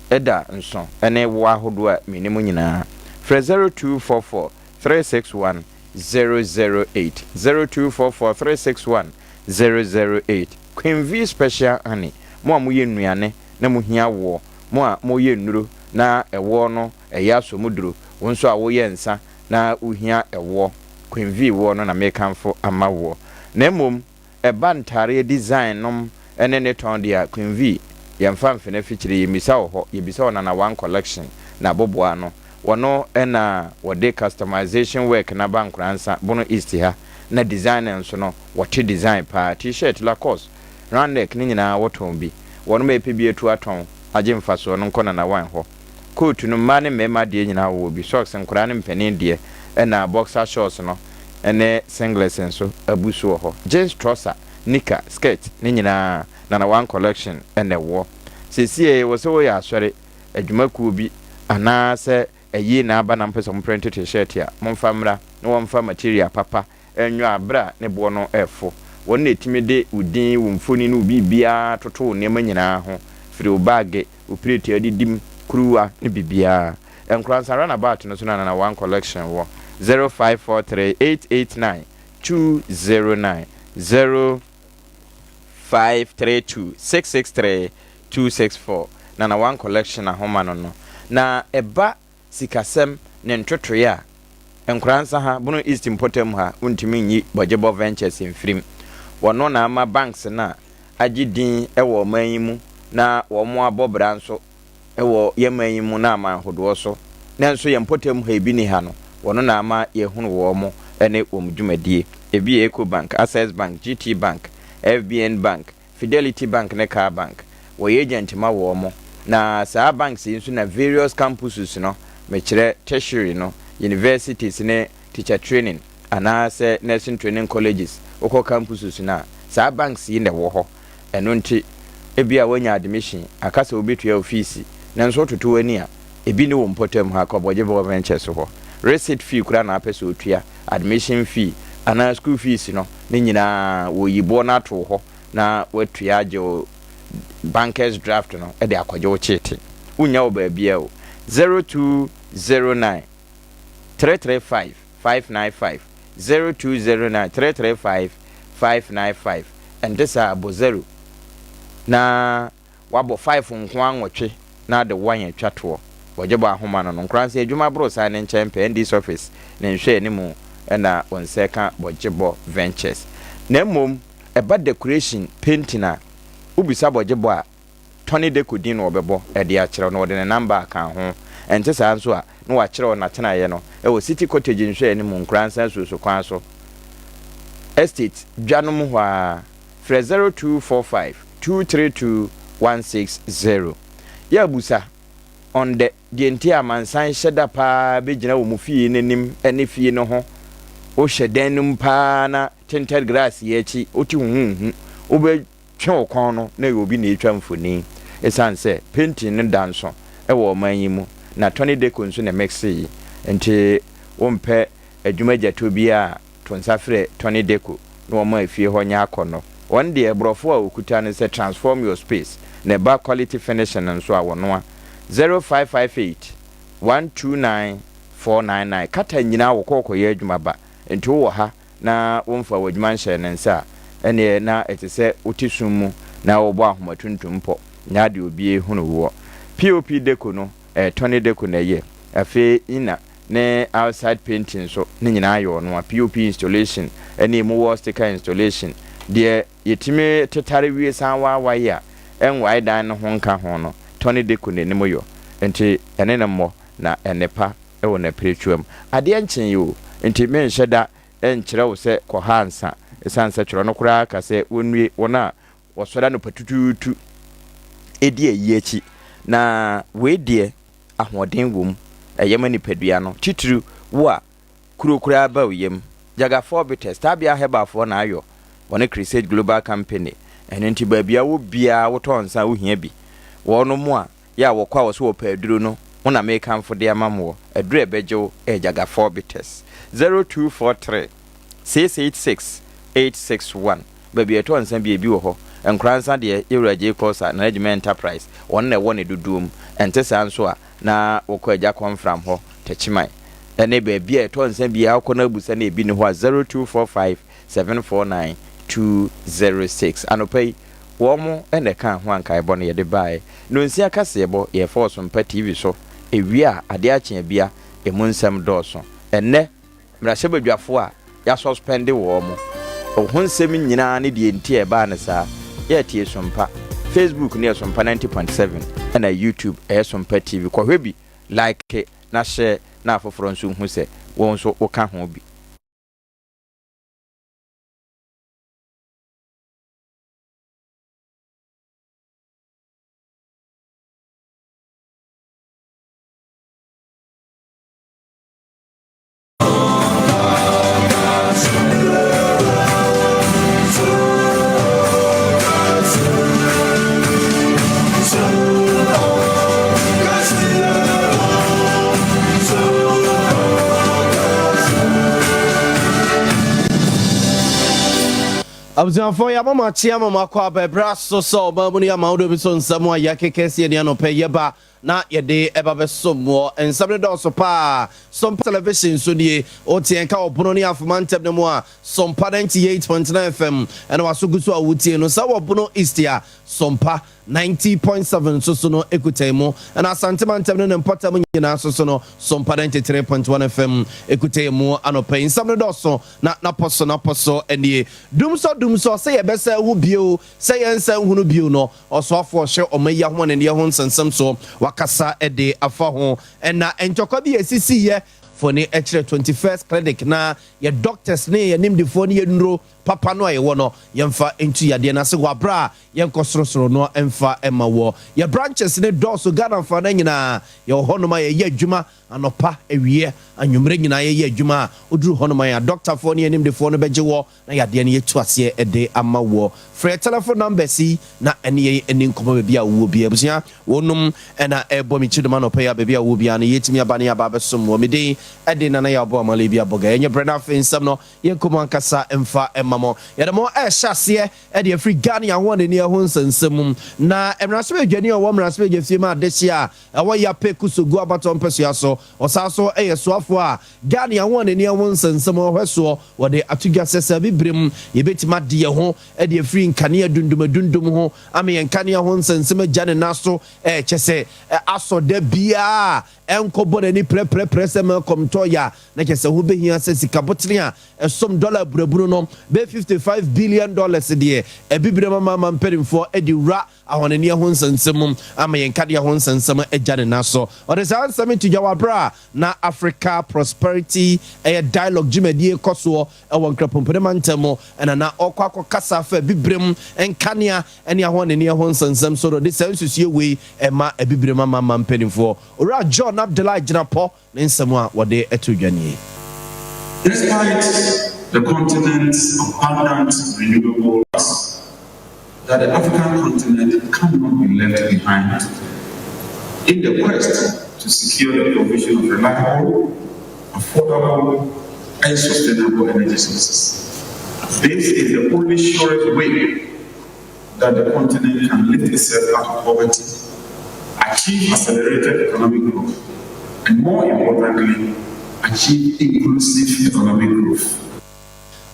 da nso ne woɔ ahodoɔ a menim nyinaa. Frɛ 0244 361 008, 0244 361 008. Queen V Special Honey, mo a moyɛ nnuane na mohia woɔ, mo a moyɛ nnuro na ɛwoɔ no ɛyɛ asɔ mu duro, wo nso a woyɛ nsa na wohia ɛwoɔ, Queen V woɔ no na mekamfo ama woɔ. Na mmom ɛba ntaareɛ design nom ne ne tɔn deɛ a, Queen V yɛmfa mfena fikyire, yɛmmisa wɔ hɔ, yɛbisa wɔ Nana One Collection na aboboa ano. Wɔno na wɔde customization work no aba Nkoransa, Bono East ha, na designer nso no wɔte design paa, T-shirt, Lacoste, round neck ne nyinaa wɔtɔn bi. Wɔnom a ɛpɛ bi atu atɔn agye mfasoɔ no nkɔ Nana Wine hɔ. Coat no mmaa ne mmarima deɛ nyinaa wɔwɔ bi, socks nkwadaa ne mpanin deɛ ɛna boxer shorts no ne singlets nso abu so wɔ hɔ. Jeans trouser, nika, skirt ne nyinaa Nana Wine Collection na ɛwɔ. Seesei wɔ sɛ woyɛ asɔre, adwumakuo bi anaa sɛ ayie na aba na mopɛ sɛ moprɛnte t-shirt a, momfa mmra na wɔmfa material papa nnwa a berɛ a ne boɔ no refo. Wɔn na ɛtumi de wo din, wo mfoni ne wo biribiara toto wo nneɛma nyinaa ho, firi wo baage, wo preti a wode di mu, kuruwa ne biribiara. Nkoransa Runabout no so na Nana One Collection wɔ, 0543 889 209, 0532 663 264, Nana One Collection ahoma no no. Na ɛba sikasɛm ne ntotoeɛ a, Nkoransa ha, Bono East mpɔtam ha, wontumi nyi Bɔgyebɔ Ventures mfirim. Wɔno na ama banks no a agye din wɔ ɔman yi mu na wɔabɔ bra nso wɔ yɛn man yi mu na aman hodoɔ so, nanso yɛn mpɔtam ha ebi nni ha no, wɔno na ama yɛahunu wɔn. ne wɔn dwumadie. Ebi yɛ Ecobank, Access Bank, GTBank, FBN Bank, Fidelity Bank ne Car Bank. Wɔyɛ agent ma wɔn. Na saa banks yi nso na various campuses no, mekyerɛ tertiary no, universities ne teacher training anaasɛ nursing training colleges, wokɔ campuses no a, saa banks yi na ɛwɔ hɔ. Ɛno nti, ebia woanya admission, aka sɛ wobɛtua wo fees, nanso wototo w'ani a, ebi nni wo mpɔtam ha, kɔ Bɔgyebɔ Ventures hɔ. Receipt fee koraa na wapɛ sɛ otua, admission fee anaa school fees no, ne nyinaa wɔyi boɔ no ato wo hɔ na woatua agye wo bankers draft no de akɔgye wo kyeete. Wonnya wɔ baabiara o. 0209 335 595, 0209 335 595, ɛnte saa a bɔ zero na Wabɔ five nko ara nwɔtwe na ade one atwa toɔ. Wɔgye bɔ ahoma no no. Nkoranse adwuma boro saa ne nkyɛn pɛ NDC office ne nhwɛanimu na wo nsa ɛka Bɔgyebɔ Ventures. Na mmom ɛba decoration, painting a, wobisa Bɔgyebɔ a, Tony Deco din na ɔbɛbɔ de akyerɛ wo na ɔde ne number aka ho. Ɛnte saa nso a, na wakyerɛ wo n'atenaeɛ no wɔ City Cottage nhwɛanimu, Nkoransa Asuoso kwan so, Estate dwa no mu hɔ ara. Frɛ 0245 232 160. Yɛ abusa on the deɛ nti a amansan hyɛ da paa bɛgyina wɔn fie no anim ne fie no ho. Wohyɛ dan no mu paa na tinted glass yi akyi wote huhuuhu. Wobɛtwe wo kɔn no na ɛyɛ obi na ɛretwa mfoni. Ɛsiane sɛ painting no da nso wɔ ɔman yi mu na Tony Deco nso na ɛmixee yi nti wompɛ adwuma gyatɔ biara a To nsa frɛ Tony Deco na wɔma efie hɔ nyɛ akɔnnɔ. Wɔn deɛ, borɔfo a wɔkuta ne sɛ transform your space, na ɛba quality finishing nso a, wɔnoa. 0558 129 499 Kata nyinaa wɔkɔ kɔyɛ adwuma ba, nti wowɔ ha na womfaa w'adwuma nhyɛɛ ne nsa a, ɛnneɛ na ɛte sɛ wote sum mu na wobɔ ahoma tuntum pɔ, nyɛ adeɛ obi hunu woɔ. POP Deco no, ɛyɛ Tony Deco na ɛyɛ. Afei Ina ne outside painting nso ne nyinaa yɛ ɔno a, POP installation ne emu wall sticker installation, deɛ yɛtumi tetare wie san waawae a ɛnwae dan no ho nka ho no, Tony Deco n'anim yɔ nti ɛne no mmɔ na nnepa wɔ n'apiretuam. Adeɛ nkyee o, nti menhyɛ da nkyerɛ wo sɛ kɔ ha ansa, ɛsiane sɛ twerɛ no koraa ka sɛ wɔnnue wɔn a wɔsɔre anɔpatutuutu di ayi akyi, na wei deɛ ahoɔden wom, ɛyɛ ma nipadua no, titiriw wo a kuro koraa ba wo yam. Jagafoɔ Bitters, Tabia Herbalfoɔ na ayɔ, wɔne Crusade Global Company, ɛno nti baabi a wɔ biara wotɔ nsa a wohia bi. Wɔnom a yɛ a wɔkɔ a wɔse wɔpɛ aduro no, wo na mekamfo de ama moɔ, aduro a ɛbɛgye wo yɛ Jagafoɔ Bitters. 0243 686 861. Baabi a yɛtɔ nsa bi a, ebi wɔ hɔ. Nkora nsa deɛ, Yɛwura Jay Korsah, Nana Gyimah Enterprise, wɔn na ɛwɔ ne dodoɔ mu. Ɛnte saa nso a, na wokɔ Agya Kɔmfram hɔ, Techiman, ne baabi a yɛtɔ nsa biara, wokɔ na abusa na ebi nni hɔ a, 0245 749 206. Anɔpa yi, wɔn na ɛkaa ho a nkaebɔ no yɛde baeɛ. Nnɔnsia kaseɛbɔ, yɛrefa wɔ Sompa TV so. Ɛwie a, adeɛ akye abia, emu nsɛm dɔɔso. Ɛnnɛ, Mmarahyɛbadwafo a yɛasɔspɛnde wɔn ho nsɛm nyinaa ne deɛ nti a ɛbaa no saa. Yɛretie Sompa. Facebook no yɛ Sompa 90.7 ɛna YouTube ɛyɛ Sompa TV. Kɔhwɛ bi, like na share na afoforɔ nso nhu sɛ wo nso woka ho bi. Abusuafoɔ yɛama mo akye ama mo akɔ aba ɛberɛ aso sɛ ɔbaa mu no yɛama wo bi so nsɛm a yɛakeka asi ani anɔpɛ yɛba na yɛde ɛba bɛsom moɔ. Nsɛm no dɔɔso paa. Sompa Television so nie. Wote yɛn ka wɔ Bono ne Afoma ntɛm no mu a, Sompa 98.9 FM ɛna w'aso gu so a wotie no. Sɛ wɔ Bono East a, Sompa 90.7 nso so no ɛkuta yɛn mu. Ɛna Asante mantam ne ne mpɔtam nyinaa nso so no, Sompa 93.1 FM ɛkuta yɛn mu anɔpa yi. Nsɛm no dɔɔso na n'apɔ so n'apɔ so nie. Dumsɔ dumsɔ sɛ yɛbɛsan ahu bio, sɛ yɛnsan nhunu bio no, Ɔsoafoɔ ɔhwɛ ɔman yi ahoɔdendeɛ ho nsɛnsɛm so wakasa de afa ho. Ɛna ntɔkwa bi a ɛsisiiɛ. Foni kyerɛ 21st Clinic na yɛ doctors ne yɛ nimdifoɔ ne yɛ nnuro papa no a yɛwɔ no, yɛmfa ntu yadeɛ no ase wɔ aberɛ a yɛnkɔ sorosoro no mfa mma wɔ. Yɛ branches no dɔɔso Ghana mfaana nyinaa. Yɛwɔ hɔnom a yɛyɛ adwuma anɔpa, awia, anwummerɛ nyinaa yɛyɛ adwuma a woduru hɔnom a yɛn adɔktafoɔ ne yɛn animdefoɔ no bɛgye wɔ na yadeɛ no yɛtu aseɛ de ama woɔ. Frɛ yɛn telephone numbers yi na ɛne yɛn nni nkɔmmɔ baabi a wowɔ biara. Abusua, wɔnom na ɛrebɔ me kyidom anɔpa yi a baabi a wowɔ biara no yɛtumi aba na yɛaba abɛsom woɔ. Me din de Nana Yaw Boamah Lebi Aboga. Yɛnyɛ berɛ na afei nsɛm no yɛnkɔ mu ankasa mfa mma mo. Yɛde mo rehyɛ aseɛ de afiri Ghana ahoɔdenneɛ ho nsɛnsɛm mu. Na mmarahyɛbadwani a ɔwɔ mmarahyɛbadwafie mu adehyeɛ a ɛwɔ Yapei Kusawgu abatoɔ mpɛsoa so, ɔsan nso yɛ soafoɔ a Ghana ahoɔdenneɛ ho nsɛnsɛm ɔhwɛ soɔ, wɔde ato dwa sɛ sɛ Abibirem yɛbɛtumi ade yɛn ho de afiri nkanea dundum adundum ho ama yɛn nkanea ho nsɛnsɛm agya ne nan so, kyɛ sɛ asɔ da biara a ɛnkɔbɔ n'ani prɛprɛprɛ sɛ Malcolm Tɔya, na kyɛ sɛ ho bɛhia sɛ sika botene a ɛsom dɔla aburabunu no bɛyɛ $55 billion deɛ Abibirem amama mpanimfoɔ de wura ahɔnenneɛ ho nsɛnsɛm mu ama yɛn nkadeɛ ho nsɛnsɛm agya ne nan so. Ɔde saa nsɛm to dwa wɔ aberɛ a na Africa Prosperity ɛyɛ dialogue dwumadie kɔ soɔ ɛwɔ Nkrapompene mantam mu, ɛna na ɔkɔ akɔkasa afa Abibirem nkanea ne ahɔnenneɛ ho nsɛnsɛm so no de saa nsusuo wei ɛma Abibirem amama mpanimfoɔ. Owura John Abdullahi Jinapor ne nsɛm a wɔde to dwa nie. Despite the continent's abundant renewables, that the African continent cannot be left behind in the quest to secure the provision of reliable, affordable, and sustainable energy sources. This is the only surest way that the continent can lift itself out of poverty, achieve accelerated economic growth, and more importantly, achieve inclusive economic growth.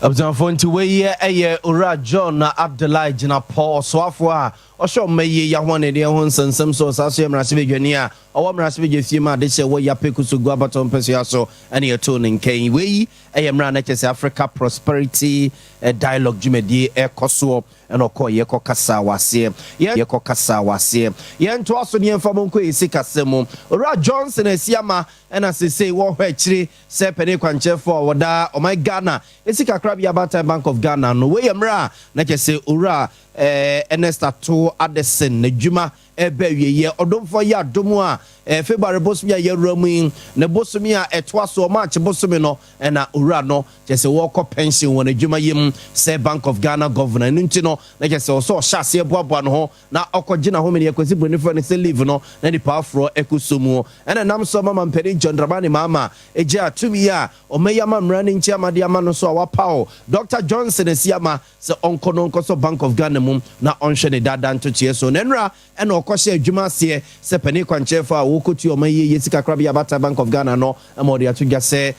Abusuafoɔ, nti wei yɛ Owura John Abdullahi Jinapor, ɔsoafoɔ a ɔhyɛ ɔma yie yɛahoɔnedeɛ ho nsɛnsɛm so, ɔsaa so yɛ mmarahyɛbadwani a ɔwɔ mmarahyɛbadwa fie mu adehyɛ wɔ Yapei Kusawgu abatɔ mpɛsoa so, ɛne yɛtoo ne nkɛn. Wei ɛyɛ mmerɛ a na kyerɛ sɛ Africa Prosperity Dialogue dwumadie ɛkɔ soɔ, ɛna ɔkɔɔ yɛkɔ kasa waseɛ, yɛkɔ kasa waseɛ. Yɛntoa so ne yɛmfa mo nkɔ yɛsi kasa mu. Owura Johnson Asiama ɛna sesei wɔhɔ akyire sɛ panin kwankyerɛfoɔ a wɔda ɔman Ghana esi kakra bi abatan Bank of Ghana no. Wei yɛ mmerɛ a na kyerɛ sɛ Owura Ernest Ato Addison n'adwuma ɛbɛ awieɛ. Ɔdomfoɔ yɛ adom a February bosome a yɛwura mu yi, ne bosome a ɛtoa so, March bosome no, ɛna owura no kyerɛ sɛ wɔrekɔ pension wɔ n'adwuma yi mu sɛ Bank of Ghana governor. Ɛno nti no na kyerɛ sɛ ɔsɛ ɔhyɛ aseɛ boaboa no ho na ɔkɔgye n'ahome ne yɛkwasi buroni frɛ no sɛ leave no na nipa aforɔ ɛkɔ so mu. Ɛna nam so ama mampanin John Dramani Mahama ɛgye atumi a ɔmɛyi ama mmara no nkyi amade ama no so a wapaw Dr Johnson Asiama sɛ ɔnkɔ no nkɔsɔ Bank of Ghana mu na ɔnhwɛ ne dada ntotoeɛ so. Na nnura ɛna ɔkɔhyɛ adwuma aseɛ sɛ panin kwankyerɛfoɔ a wɔkɔtu ɔma yie yɛ sika korabea abata Bank of Ghana no, ama ɔde ato dwa sɛ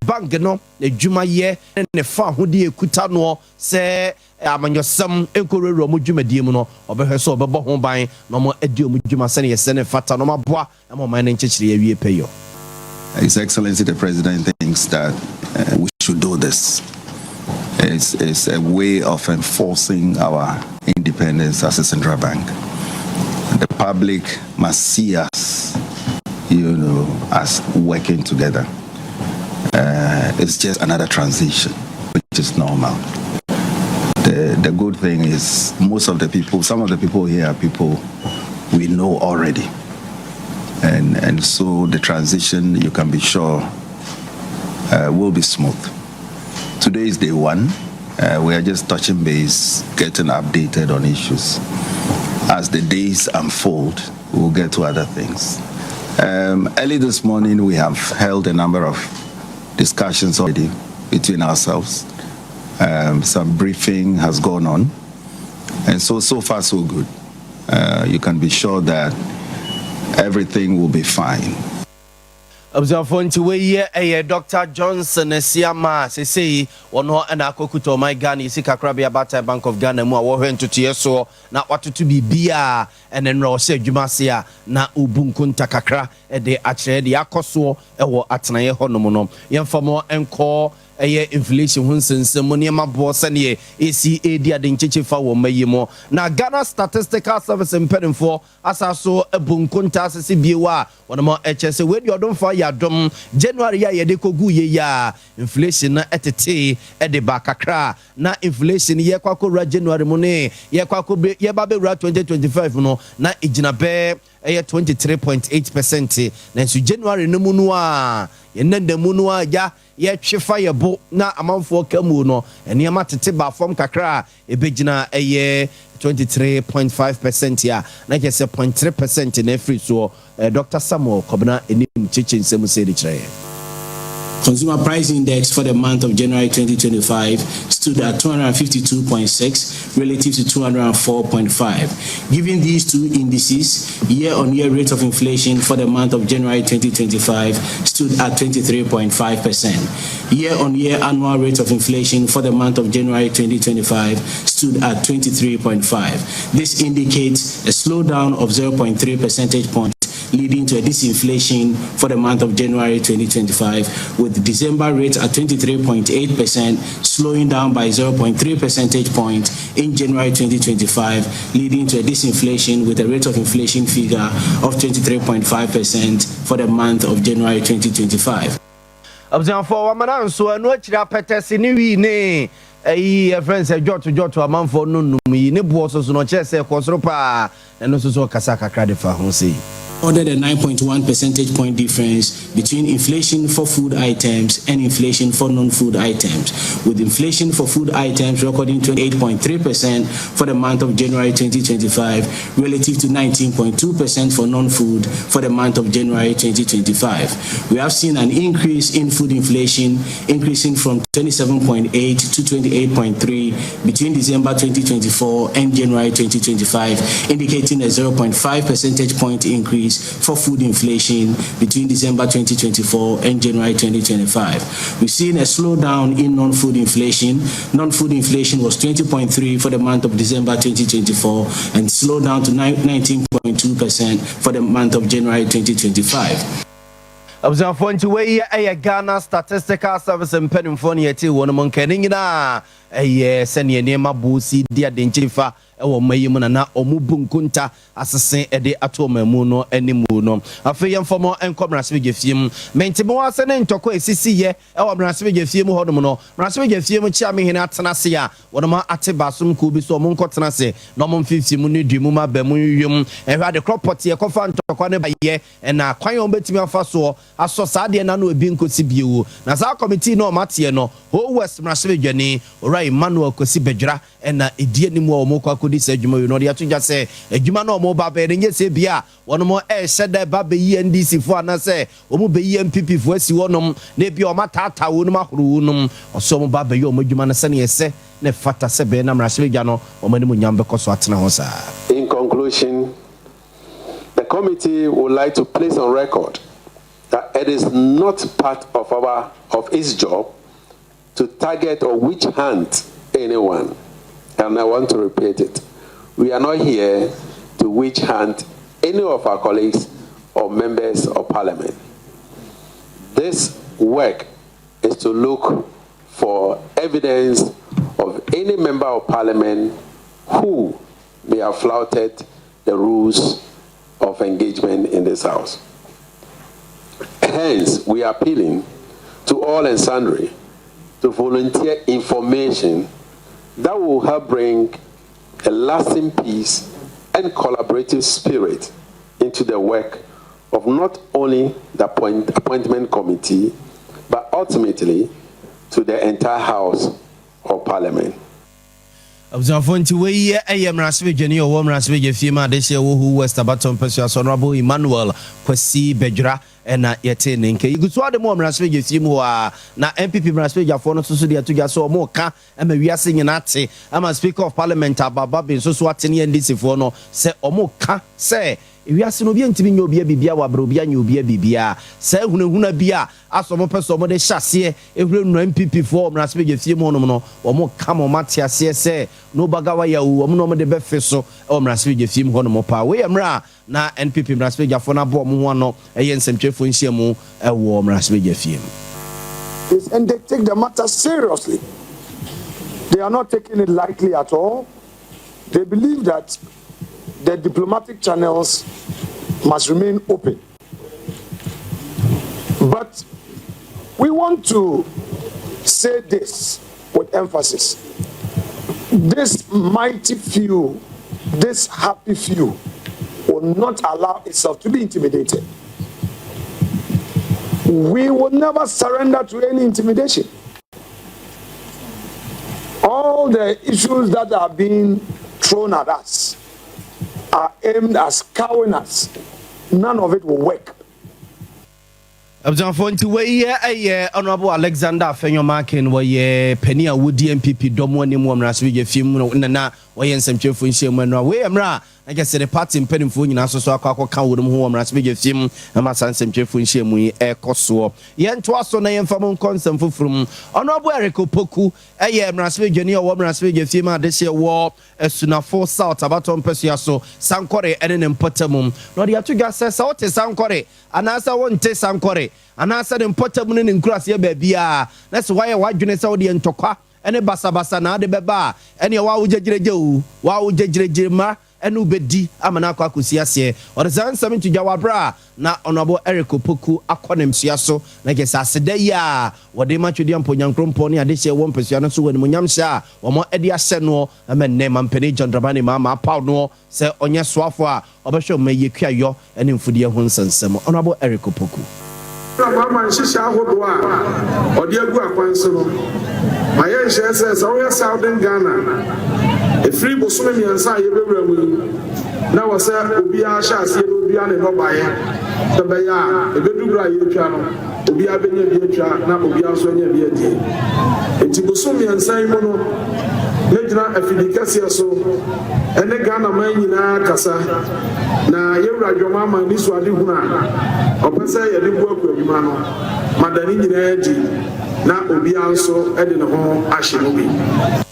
bank no n'adwumayɛ ne ne fa ahodeɛ ekuta noɔ sɛ amanyɔsɛm nkɔwurawura ɔmo dwumadie mu no, ɔbɛhwɛ sɛ ɔbɛbɔ ho ban na ɔmo adi ɔmo dwuma sɛne yɛsɛ ne fata na ɔmo aboa ama ɔman no nkyɛkyerɛ awie pɛyɔ. His Excellency the President thinks that we should do this. It's a way of enforcing our independence as a central bank. The public must see us as working together. It's just another transition, which is normal. The good thing is most of the people, some of the people here are people we know already. And so the transition, you can be sure, will be smooth. Today is day one. We are just touching base, getting updated on issues. As the days unfold, we'll get to other things. Early this morning, we have held a number of discussions already between ourselves. Some briefing has gone on. And so, so far, so good. You can be sure that everything will be fine. Abusuafoɔ, nti wei ɛyɛ Dr Johnson Asiama a sesei wɔno ɛna akɔkuta ɔman Ghana yɛsi kakrabea batan Bank of Ghana mu a wɔhwɛ ntotoeɛ soɔ na watoto biribiaa. Ɛne nnora ɔhyɛ adwuma ase a na ɔbu nkonta kakra ɛde akyerɛ deɛ akɔ soɔ ɛwɔ atenaeɛ hɔnom no. Yɛmfa mo nkɔ. Ɛyɛ inflation ho nsɛnsɛm mu, nneɛma boɔ sɛneɛ ɛsi ɛredi ade nkyekye fa wɔ mma yi mu. Na Ghana Statistical Service mpanimfoɔ asa so abu nkontaa asese bio a wɔnom ɛkyerɛ sɛ wei deɛ ɔdomfoɔ ayɛ adom, January yi a yɛde kɔgu yɛ yi a inflation no ɛtetee ɛde ba kakra. Na inflation yɛkɔ akɔwura January mu ne yɛkɔ akɔ yɛba bɛwura 2025 no, na ɛgyina bɛɛ ɛyɛ 23.8%. Nanso January no mu no a yɛnanda mu no a gya yɛtwe fa yɛ bo na amanfoɔ ka mu no, nneɛma tete ba fam kakra a ɛbɛgyina ɛyɛ 23.5% a na kyerɛ sɛ 0.3% na afiri soɔ. Dr Samuel Kɔbena anim kyekye nsɛm sɛ de kyerɛ yɛn. Consumer Price Index for the month of January 2025 stood at 252.6 relative to 204.5. Given these two indices, year-on-year rate of inflation for the month of January 2025 stood at 23.5%. Year-on-year annual rate of inflation for the month of January 2025 stood at 23.5. This indicates a slowdown of 0.3 percentage points, leading to a disinflation for the month of January 2025, with December rate at 23.8%, slowing down by 0.3 percentage point in January 2025, leading to a disinflation with a rate of inflation figure of 23.5% for the month of January 2025. Abusuafoɔ, wamana nso ɛno akyiri apɛtɛse ne wii ne ɛyi yɛfrɛ sɛ jɔto jɔto amanfoɔ no num yi ne boɔ so so no, ɔkyerɛ sɛ ɛkɔ soro paa. Ɛno nso so ɔkasa kakra de fa ho sei. Ordered a 9.1 percentage point difference between inflation for food items and inflation for non-food items, with inflation for food items recording 28.3% for the month of January 2025 relative to 19.2% for non-food for the month of January 2025. We have seen an increase in food inflation, increasing from 27.8 to 28.3 between December 2024 and January 2025, indicating a 0.5 percentage point increase for food inflation between December 2024 and January 2025. We've seen a slowdown in non-food inflation. Non-food inflation was 20.3 for the month of December 2024 and slowed down to 19.2% for the month of January 2025. Abusuafoɔ, nti wei ɛyɛ Ghana Statistical Service mpanimfoɔ ne yɛte wɔ no mu. Nka ne nyinaa ɛyɛ sɛneɛ nneɛma bo si di adenkye fa ɛwɔ ɔma yi mu na ɔmo bu nkonta asese ɛde ato ɔma mu no anim no. Afei yɛmfɔmɔ nkɔ mmarahyɛbadwa fie mu. Mente ase ne ntɔkɔ esisi yɛ ɛwɔ mmarahyɛbadwa fie mu hɔnom no, mmarahyɛbadwa fie mu kyia mehene atena ase a wɔnom ate baasom kuo bi so ɔmo nkɔ tena ase na ɔmo mfimfini mu ne dua mu ma ba mu wiem ɛhwɛ ade korɔ pɔteɛ kɔfa ntɔkwa ne bayɛ ɛna kwan a wɔbɛtumi afa soɔ asɔ saa adeɛ na no ebi nkosi bio. Na saa committee na ɔmo ateɛ no, Ho West mmarahyɛbadwani, Owura Emmanuel Kwasi Bɛdwira, ɛna edi anim a wɔn kɔ akɔdi saa adwuma yi. Na ɔde ato dwa sɛ adwuma no a wɔn ba bɛyɛ no nyɛ sɛ bia wɔn ɛrehyɛ dɛ ba bɛyi NDC foɔ anaasɛ wɔn bɛyi NPP foɔ asi hɔnom na ebi a wɔn ataataa wɔn ahoro wɔn. Ɔsɛ wɔn ba bɛyɛ wɔn adwuma no sɛnea ɛsɛ na ɛfata sɛ bɛyɛ na mmarahyɛbadwa no wɔn anim nyam bɛkɔ so atena hɔ saa. In conclusion, the committee would like to place on record that it is not part of its job to target or witch hunt anyone. And I want to repeat it. We are not here to witch hunt any of our colleagues or members of parliament. This work is to look for evidence of any member of parliament who may have flouted the rules of engagement in this house. Hence, we are appealing to all and sundry to volunteer information that will help bring a lasting peace and collaborative spirit into the work of not only the appointment committee, but ultimately to the entire House of Parliament. Abusuafoɔ, nti wei ɛyɛ mmarahyɛbadwani a ɔwɔ mmarahyɛbadwa fie mu adehyɛ wɔ Ho West abatɔ mpɛsua so, Honorable Emmanuel Kwasi Bɛdwira, ɛna yɛte ne nka. Yɛgu so ade mu wɔ mmarahyɛbadwa fie mu hɔ a na NPP mmarahyɛbadwafoɔ no nso so de ato dwa sɛ ɔmo ka ama wiase nyinaa te, ama Speaker of Parliament Ababa bi nso so ate ne NDC foɔ no sɛ ɔmo ka sɛ ewiase no obi ntumi nyɛ obi bibia wɔ abere obi anyɛ obi bibia. Saa ehunahuna bi a asɔ ɔmo pɛ sɛ ɔmo de hyɛ aseɛ ehunahuna NPP foɔ mmarahyɛbadwa fie mu hɔnom no, wɔn ka ma ɔmo ate aseɛ sɛ no bagawa yɛ o, wɔn na ɔmo de bɛfe so ɛwɔ mmarahyɛbadwa fie mu hɔnom paa. Wei yɛ mmerɛ a na NPP mmarahyɛbadwafoɔ no aboɔ ɔmo ho ano ɛyɛ nsɛmtwerɛfoɔ nhyiamu ɛwɔ mmarahyɛbadwa fie mu. This, and they take the matter seriously. They are not taking it lightly at all. They believe that the diplomatic channels must remain open. But we want to say this with emphasis. This mighty few, this happy few, will not allow itself to be intimidated. We will never surrender to any intimidation. All the issues that are being thrown at us are aimed at cowing us. None of it will work. Abusuafoɔ, nti wei yɛ ɛyɛ Honourable Alexander Afenyo Markin, wɔyɛ panin a wodi NPP dɔm anim wɔ mmarahyɛbadwa fie mu na wɔyɛ nsɛmtwerɛfoɔ nhyia mu ɛno a. Wei yɛ mmerɛ a na kyɛ sɛ ne party mpanimfoɔ nyinaa nso so akɔ akɔka wɔn mu ho wɔ mmarahyɛbadwa fie mu ama saa nsɛmtwerɛfoɔ nhyia mu yi ɛrekɔ soɔ. Yɛntoa so na yɛmfa mu nkɔ nsɛm foforɔ mu. Honourable Eric Opoku ɛyɛ mmarahyɛbadwani a ɔwɔ mmarahyɛbadwa fie mu a adehyɛ wɔ Asunafo South abatɔ mpɛsua so, Sankɔre ɛne ne mpɔtam, na ɔde ato dwa sɛ sɛ wote Sankɔre anaasɛ wonte Sankɔre anaasɛ ne mpɔtam ne ne nkuraseɛ baabiaa na sɛ woayɛ w'adwene sɛ wodeɛ ntɔkwa ne basabasa na ade bɛba a, ɛneɛ waa wogyegyeregyɛ o, waa wogyegyeregyere ma ɛne wobɛdi ama no akɔ akɔsi aseɛ. Ɔde saa nsɛm nto dwa wɔ aberɛ a na Honourable Eric Opoku akɔ ne mpsua so, na kyerɛ sɛ aseda yi a wɔde ma Twedeɛ Nyankrompɔn ne adehyɛ wɔ mpasua no so wɔ animonyam hyɛ a wɔn de ahyɛ noɔ ama nnɛ mampanin John Dramani Mahama apaw noɔ sɛ ɔnyɛ soafo a ɔbɛhwɛ ɔma yie kuayɔ ne mfudeɛ ho nsɛnsɛm. Honourable Eric Opoku. Mahama nhyehyɛ ahodoɔ a ɔde agu akwan so no ma yɛnhyɛ sɛ sɛ woyɛ Southern Ghana, ɛfiri bosome 3 a yɛbɛwura mu yi na wɔ sɛ obiara hyɛ aseɛ na odua ne nnɔbaeɛ sɛ bɛyɛ a ɛbɛdu berɛ a yɛretwa no, obiara bɛnya bi atwa na obiara nso anya bi adie. Enti bosom 3 yi mu no, mɛgyina afidi kɛseɛ so ɛne Ghana man nyinaa kasa na yɛwura dwɔma ama ani so ade hunu a ɔpɛ sɛ yɛde bu akɔ adwuma no mada ne nyinaa adi na obiara nso de ne ho ahyɛ mu bi.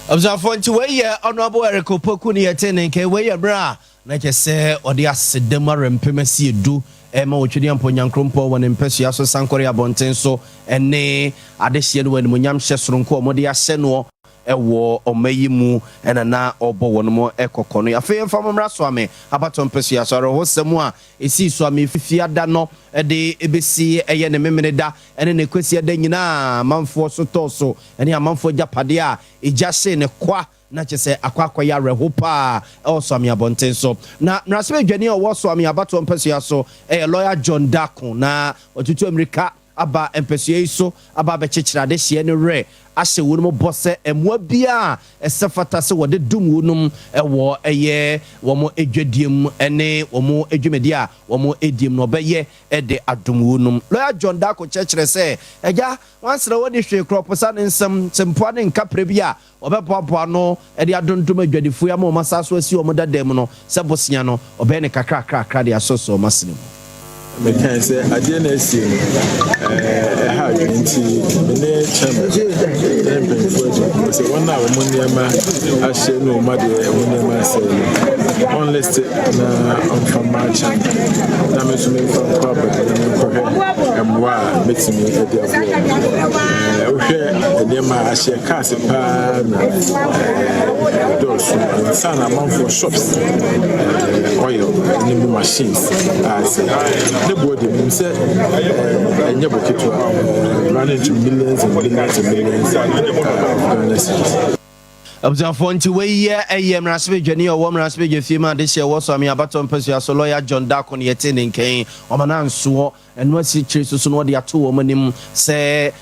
Abusuafoɔ, nti wei yɛ Honourable Eric Opoku ne yɛte ne nka. Wei yɛ berɛ a na kyɛ sɛ ɔde aseda mu arɛmpem asi edu ɛma wɔtwedi ampo Nyankrompɔn wɔ ne mpɛsua so Sankɔre abɔnten so ɛne adehyeɛ no wɔ animonyam hyɛ soronko a wɔde ahyɛ noɔ ɛwɔ ɔma yi mu, ɛna na ɔbɔ wɔn mo ɛkɔkɔ no. Afei yɛmfa mo mmra Soame abatɔ mpɛsua so. Awerɛhosɛm a ɛsii Soame Fiada no ɛde ɛbɛsi ɛyɛ ne Memene da ɛne ne Kwasi da nyinaa, amanfoɔ so tɔɔ so ɛne amanfoɔ agyapadeɛ a ɛgya hyee ne kwa, na kyɛ sɛ akɔ akɔyɛ awerɛho paa ɛwɔ Soame abɔnten so. Na mmarahyɛbadwani a ɔwɔ Soame abatoɔ mpɛsua so ɛyɛ Lawyer John Dako, na ɔtutu mmirika aba mpɛsua yi so aba abɛkyekyere adehyeɛ no werɛ ahyɛ wɔn mu bɔ sɛ mmoa biara ɛsɛ fata sɛ wɔde dum wɔn ɛwɔ ɛyɛ wɔn adwadie mu ɛne wɔn adwumadie a wɔn adie mu no, ɔbɛyɛ ɛde adum wɔn. Lawyer John Dako kyerɛkyerɛ sɛ ɛgya wansere wɔde hwee korɔposa ne nsɛm sɛmpoa ne nkaprɛ bi a wɔbɛboaboa no de adondom adwadifoɔ yi ama wɔn asa so asi wɔn dada mu no sɛ bosea no, ɔbɛyɛ ne kakrakrakra de asɔsɔ wɔn asene mu. Mekae sɛ adeɛ no asie no ɛha adwene, nti me ne chairman ne mpanyinfoɔ adi nkɔmmɔ sɛ wɔn a wɔn nneɛma ahyɛ ne wɔn adeɛ, wɔn nneɛma asɛe no, ɔn list na ɔmfa mma chairman na me nso memfa nkɔ abɛn na menkɔhwɛ mmoa a mɛtumi de aboa wɔn. Wohwɛ nneɛma a ahyɛ cars paa na dɔɔso ansa na amanfoɔ shops, oil ne mu machines a asɛe ne boɔ de nim sɛ ɛnyɛ bo ketewa, running to millions and millions and millions of Ghana cedis. Abusuafoɔ, nti wei yɛ ɛyɛ mmarahyɛbadwani a ɔwɔ mmarahyɛbadwa fie mu adehyɛ ɛwɔ Soame abatɔ mpasua so, Lawyer John Dako ne yɛte ne nkɛn. Ɔma no ansoɔ ɛno asi kyerɛ soso no, ɔde ato wɔn anim sɛ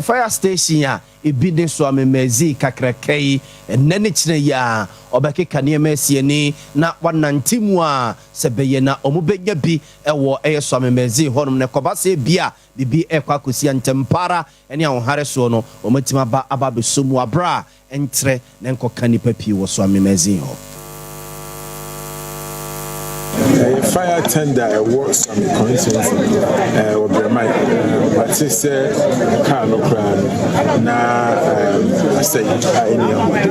fire station a ebi ne Soame Mɛzi kakraka yi, ɛnɛ ne kyerɛ yi a ɔbɛkeka nneɛma asi ani na wanante mu a sɛ bɛyɛ na ɔmo bɛnya bi ɛwɔ ɛyɛ Soame Mɛzi hɔnom na ɛkɔba sɛ bi a biribi ɛkɔ akɔsi ntɛmpara ɛne ahohare soɔ no, wɔn atumi aba abɛso mu abere a ntrɛ na nkɔka nipa pii wɔ Soame Mɛzi hɔ. Ɛyɛ fire tender ɛwɔ Suame constituency, wɔ Brɛman. Mate sɛ kaa no koraa no na asɛe a ɛnni ahoɔden.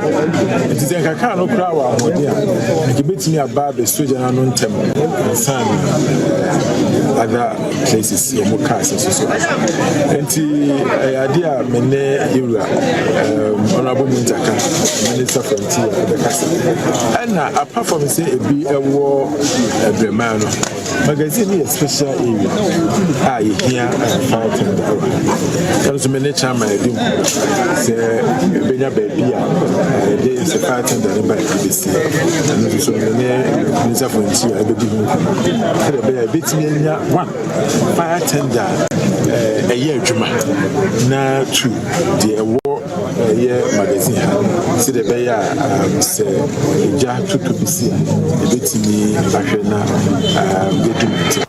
Nti sɛ nka kaa no koraa wɔ ahoɔden a, nka ebetumi aba abɛsɔ gya no ano ntɛm ansa na other places wɔn cars nso so. Nti ɛyɛ adeɛ a me ne yɛwura Honourable Muntaka, Minister for Interior ɛbɛkasa. Ɛna apart from sɛ ebi ɛwɔ Brɛman no, Magazine no yɛ special area a yɛhia fire tender wɔ ha. Ɛno nso me ne chairman adi nkɔmmɔ sɛ ɛbɛnya baabi a yɛde sɛ fire tender no ba yɛbɛsi. Ɛno nso so me ne Minister for Interior ɛbɛdi ho nkɔmmɔ sɛdeɛ ɛbɛyɛ a yɛbɛtumi anya one fire tender a ɛyɛ adwuma na two deɛ ɛwɔ Ɛyɛ magazine ha sɛdeɛ ɛbɛyɛ a sɛ egya toto bi si a, yɛbɛtumi ahwɛ na yɛadu no ntɛm.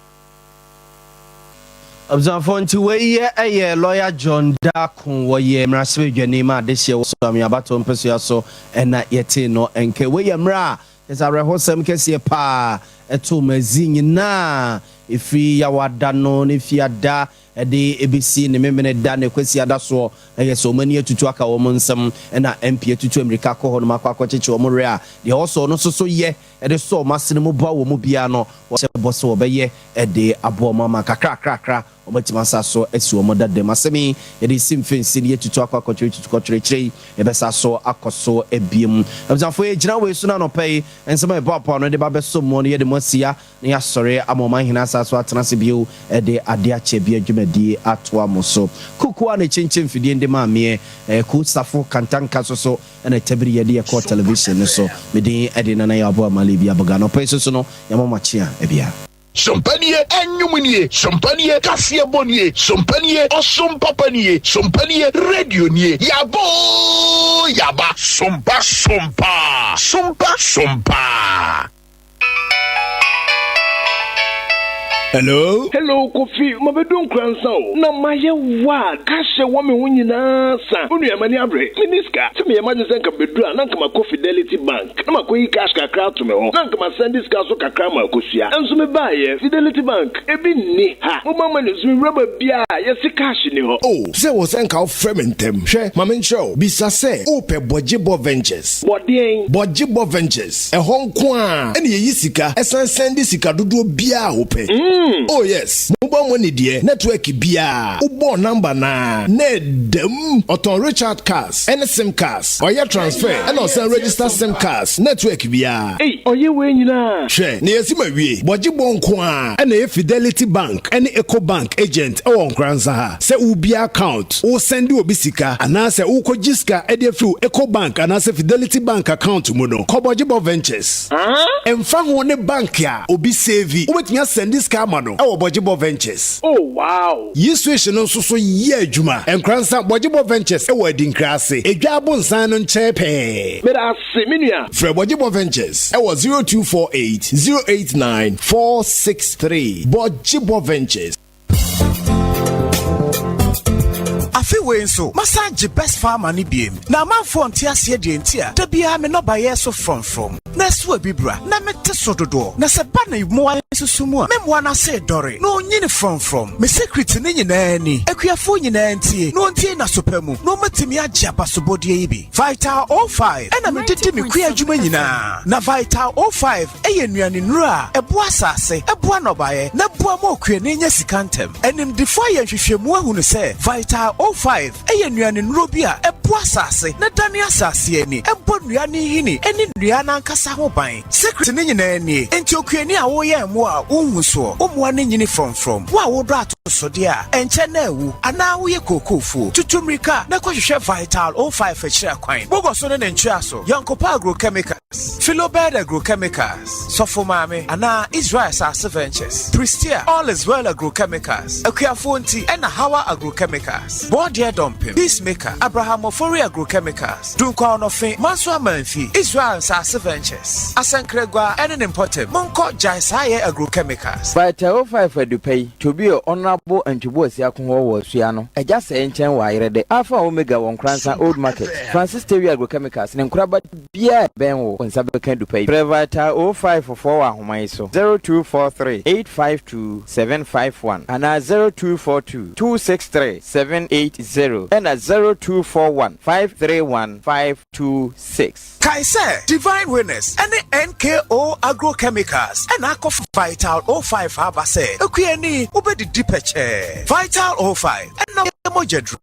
Abusuafoɔ nti wei yɛ ɛyɛ Lawyer John Darko wɔyɛ mmarahyɛbadwani ma adehyeɛ wɔ Suame abatoɔ mpɛsoa so ɛna yɛtee no nkɛ. Wei yɛ mmerɛ a kyerɛ sɛ awerɛhosɛm kɛseɛ paa ɛtoo Magazine nyinaa ɛfiri Yawada no ne Fiada de besi ne Memeneda ne Kwasiada soɔ, na yɛ sɛ wɔn ani atutu aka wɔn nsam, ɛna MP atutu ammirika akɔ hɔnom akɔ akɔkyekye wɔn werɛ a, deɛ ɛwɔ sɛ ɔno nso so yɛ de sɔ wɔn asene mu boa wɔn mu biara no, wɔahyɛ bɔ sɛ wɔbɛyɛ de aboa wɔn ama kakrakrakra wɔatumi asa so asi wɔn dada mu. Asɛm yi, yɛde resi mfɛnsini, yɛatutu akɔ akɔtwerɛ tutu kɔtwerɛ akyire yi, yɛbɛsa so akɔ so bio. Abusuafoɔ, yɛgyina wei so na anɔpa yi, nsɛm a yɛboaboa ano de ba abɛsom mo no, yɛde mo asia. Na yɛasɔre ama ɔman hene asan so atena ase bio de ade akyɛ bia dwumadie atoa mo so. Kuku a na ɛkyenkyen mfidie nde maa meɛ, ɛyɛ Kuu Safo Kantanka so so na ɛtabiri yɛde yɛ kɔɔ television no so. Me din de Nana Yaw Aboah Mali Bia Boga. Anɔpa yi so so no yɛama mo akye a bia. Sompa nie, ɛnwom nie, sompa nie, kaseɛbɔ nie, sompa nie, ɔsom papa nie, sompa nie, radio nie, yaba oo yaba. Sompa sompa, sompa sompa. Hello? Hello Kofi, mabedu Nkoransa o, na mayɛ wild, cash a ɛwɔ me ho nyinaa sa. Wo nua m'ani abere, menni sika. Sɛ meyɛ m'adwene sɛ nka mebedu a, na nka makɔ Fidelity Bank na makɔyi cash kakra ato me hɔ, na nka masɛnde sika nso kakra ama Akosua. Nso mebaeɛ, Fidelity Bank, ebi nni ha. Mobile money nso mewura baabiara a, yɛse cash nni hɔ. Oh, sɛ wɔ sɛ nka wofrɛ me ntɛm. Hwɛ, ma menkyerɛ wo. Bisa sɛ wopɛ Bɔgyebɔ Ventures. Bɔ deɛn? Bɔgyebɔ Ventures. Ɛhɔ nko ara na yɛyi sika san sɛnde sika dodoɔ biara a wopɛ. Oh yes, mobile money deɛ network biara wobɔɔ number no ara na ɛda mu. Ɔtɔn recharge cards ne sim cards, ɔyɛ transfer ɛna ɔsan register sim cards network biara. Ei, ɔyɛ wei nyinaa? Hwɛ, na yɛasi ma wie. Bɔgyebɔ nko ara na ɛyɛ Fidelity Bank ne Ecobank agent wɔ Nkoranza ha. Sɛ wobue account, woresɛnde obi sika, anaasɛ worekɔgye sika de afiri wo Ecobank anaasɛ Fidelity Bank account mu no, kɔ Bɔgyebɔ Ventures. Ɛmfa ho ne bank a obi save, wobɛtumi asɛnde sika ama no wɔ Bɔgyebɔ Ventures. Oh wow! Yi switch no nso so yɛ adwuma. Nkoransa, Bɔgyebɔ Ventures wɔ Adinkra ase, Edwa Abonsan no nkyɛn pɛɛ. Meda ase, me nua. Frɛ Bɔgyebɔ Ventures wɔ 0248 089 463. Bɔgyebɔ Ventures. Afe wei nso, masan agye Best Farmer no biem. Na amanfoɔ nte aseɛ deɛ nti a da biara me nnɔbaeɛ so frɔmfrɔm, na ɛso abibira, na mete so dodoɔ. Na sɛ ɛba ne mmoa nso so mu a, me mmoa no ase redɔre, na ɔnyini frɔmfrɔm. Me secret no nyinaa ni. Akuafoɔ nyinaa ntie, na wɔntie n'aso pa mu, na wɔatumi agye abasobɔdeɛ yi bi. Vital 05 na mede di me kua adwuma nyinaa. Na Vital 05 yɛ nnuanennuro a ɛboa asase, ɛboa nnɔbaeɛ, na ɛboa ma okuani nya sika ntɛm. Animdefoɔ ayɛ nhwehwɛmu ahunu sɛ Vital 05 yɛ nnuanennuro bi a ɛboa asase na ɛdane asase ani, ɛbɔ nnua no nhini ne nnua no ankasa ho ban. Secret no nyinaa nie, enti okuani a woyɛn mmoa a wonhu soɔ, wo mmoa no nyini frɔmfrɔm, wo a wodɔ atosodeɛ a ɛnkyɛ na awu, anaa woyɛ kookoofuo, tutu mmirika na kɔhwehwɛ Vital 05 akyiri akwan. Bogɔso ne ne ntweaso, Yɔnkopa Agrochemicals. Philobed Agrochemicals, Sɔfo Maame, anaa Israel Asase Ventures, Prestea, All is Well Agrochemicals, Akuafoɔ Nti, ɛna Hawa Agrochemicals, Bɔɔdeɛ Dɔmpem, Peacemaker, Abraham Ofori Agrochemicals, Dunkwa Ɔnɔfe, Manso Amanfi, Israel Nsase Ventures, Asɛnkrɛgua ɛne ne mpɔtam, Monkɔ Gyae Saa Yɛ Agrochemicals. Vital 05 Adupa yi, Tobio Honourable Antwi Boasiako hɔ wɔ Asua no, Agya Sɛɛ nkyɛn wɔ Ayerɛdɛ, Alpha and Omega wɔ Nkoransa Old Market, Francis Tewi Agrochemicals ne nkoraba biara a ɛbɛn wo, wo nsa bɛka. Akɔka dupa yi. Frɛ Vital 05 foɔ wɔ ahoma yi so, 0243 852 751 anaa 0242 263 780 ɛna 0241 531 526. Kae sɛ Divine Winners ne NKO Agrochemicals na akɔfa Vital 05 aba sɛ okuani wobɛdidi pɛkyɛɛ. Vital 05 ɛnam yɛ mogya duru.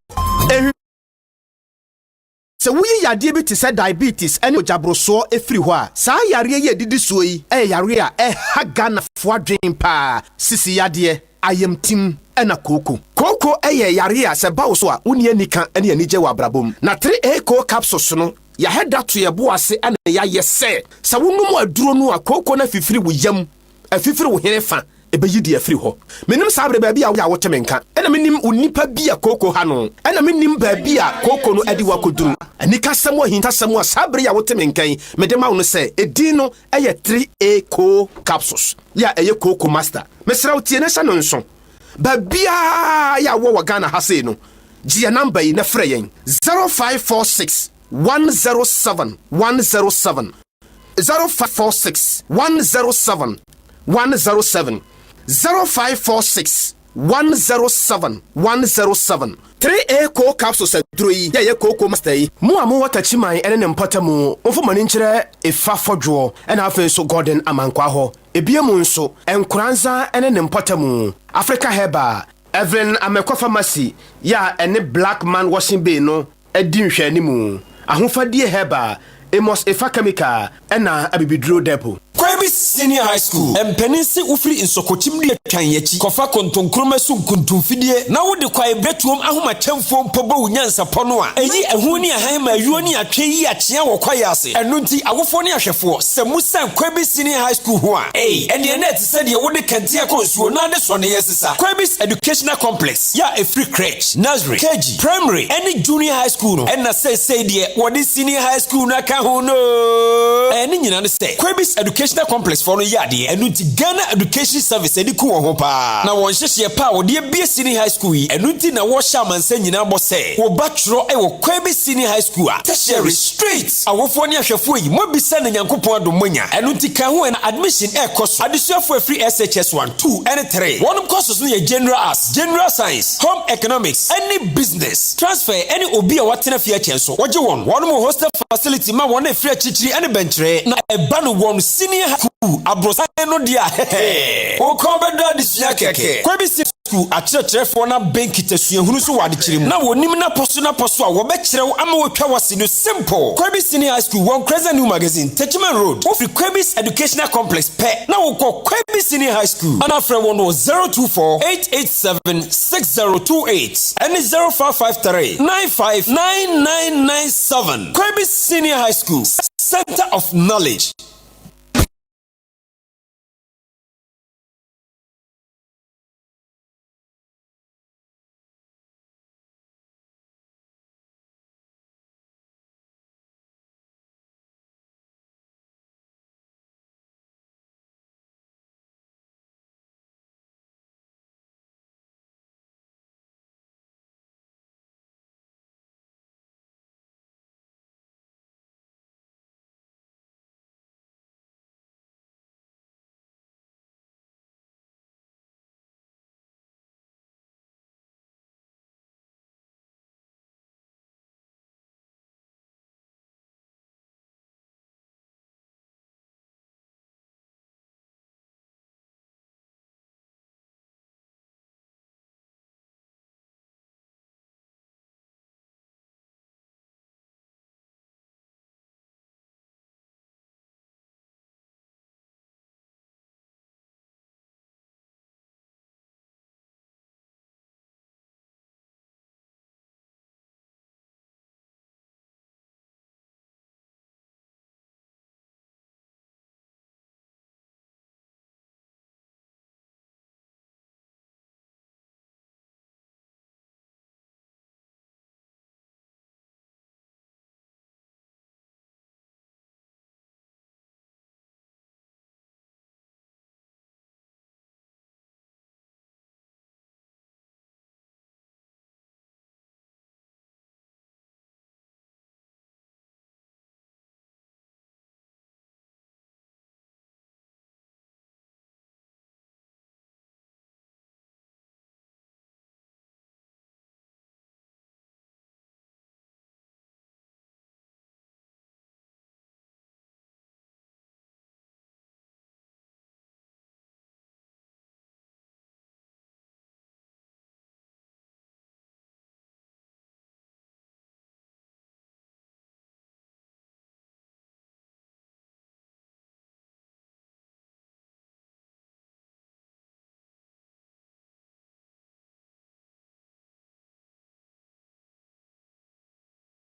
Sɛ woyi yadeɛ bi te sɛ diabetes ne mogyaborosoɔ firi hɔ a, saa yareɛ yi a ɛdidi soɔ yi yɛ yareɛ a ɛha Ghanafoɔ adwene pa ara, sisi yadeɛ, ayamtim ɛna kooko. Kooko yɛ yareɛ a sɛ ɛba wo so a wonni anika ne anigye wɔ abrabɔ mu. Na 3A Koo Capsules no, yɛahɛ da to yɛn bo ase na yɛayɛ sɛ, sɛ wonom aduro no a kooko no afifiri wo yam, afifiri wo hene fa, Ebeyi de afiri hɔ. Menim saa bere baabi a woyɛ a wote me nka. Ɛna menim onipa bi a kooko ha no. Ɛna menim baabi a kooko no de wo akoduru. Anikasɛm ahintasɛm a saa bere yi a wote me nka yi mede ma wo no sɛ, edin no yɛ 3A Koo Capsules, yɛ a ɛyɛ Kooko Master. Mesrɛ wo tie na hyɛ no nso. Baabiara yɛ a wowɔ wɔ Ghana ha sei no, gye yɛn number yi na frɛ yɛn, 0546 107 107. 0546 107 107 0546 107 107 3A Coal Capsules aduro yi yɛ ɛyɛ kooko master yi. Mo a mowɔ Takyiman ne ne mpɔtamu, momfa mo ani nkyerɛ Efa Fɔdwoɔ ɛna afei nso Gordon Amankwaa hɔ. Ebia mu nso, Nkoranza ne ne mpɔtamu, Africa Herbal, Evelyn Amekwa Pharmacy yɛ a ɛne Black Man Washing Bay no Di nhwɛanimu, Ahofadie Herbal, Amos Efa Chemical ɛna Abibiduro Depot. Kwabi Senior High School, Mpanin se wofiri nsɔkɔkyim dua twan akyi kɔfa kontonkroma so nkuntumfidie na wode kwaeberɛtuom ahomakyɛmfoɔ mpo bɔ wo nyansapɔ no a, ɛyi ɛho ne ahan ma ayuo ne atwe yi akyea wɔ kwaeɛ ase. Ɛno nti awofoɔ ne ahwɛfoɔ, sɛ mosiane Kwabi Senior High School ho a, ei, ɛneɛ na ɛte sɛ deɛ wode kɛntɛn kɔ nsuo na ade sɔneeɛ sesa. Kwabi's Educational Complex, yɛ a ɛfiri Crèche, Nursery, KG, Primary ne Junior High School no na seesei deɛ wɔde Senior High School no aka ho no. Ɛɛ ne nyinaa ne sɛ Kwabis Educational Complex foɔ no yɛ adeɛ, ɛno nti Ghana Education Service ani ku wɔn ho paa. Na wɔn nhyehyeɛ pa a wɔde abue Senior High School yi, ɛno nti na wɔrehyɛ amansan nyinaa bɔ sɛ wo ba twerɛ wɔ Kwabis Senior High School a, tertiary, straight. Awofoɔ ne ahwɛfoɔ yi, moabisa na Nyankopɔn adom moanya, ɛno nti ka ho ɛ na admission ɛrekɔ so. Adesuafoɔ a ɛfiri SHS 1, 2 ne 3, wɔnom courses no yɛ General Arts, General Science, Home Economics, ne Business. Transfer ne obi a watena fie akyɛ nso, wɔgye wɔn. Wɔnom wɔ hostel facility ma wɔn a ɛfiri akyirikyiri ne bɛnkyerɛ, na ɛba no wɔn Senior High School aborosan no deɛ a, hɛhɛ, wo kɔn bɛdɔ adesua kɛkɛ. Kwabi Senior School akyerɛkyerɛfoɔ no abɛn kita suahunu so wɔ adekyerɛ mu, na wɔnim n'apɔ so n'apɔ so a wɔbɛkyerɛ wo ama woatwa w'ase no simple. Kwabi Senior High School wɔ Nkreza New Magazine, Techiman Road. Wofiri Kwabi's Educational Complex pɛ na wokɔ Kwabi Senior High School anaa frɛ wɔn wɔ 024 887 6028 ɛne 0553 95 9997. Kwabi Senior High School, Center of Knowledge.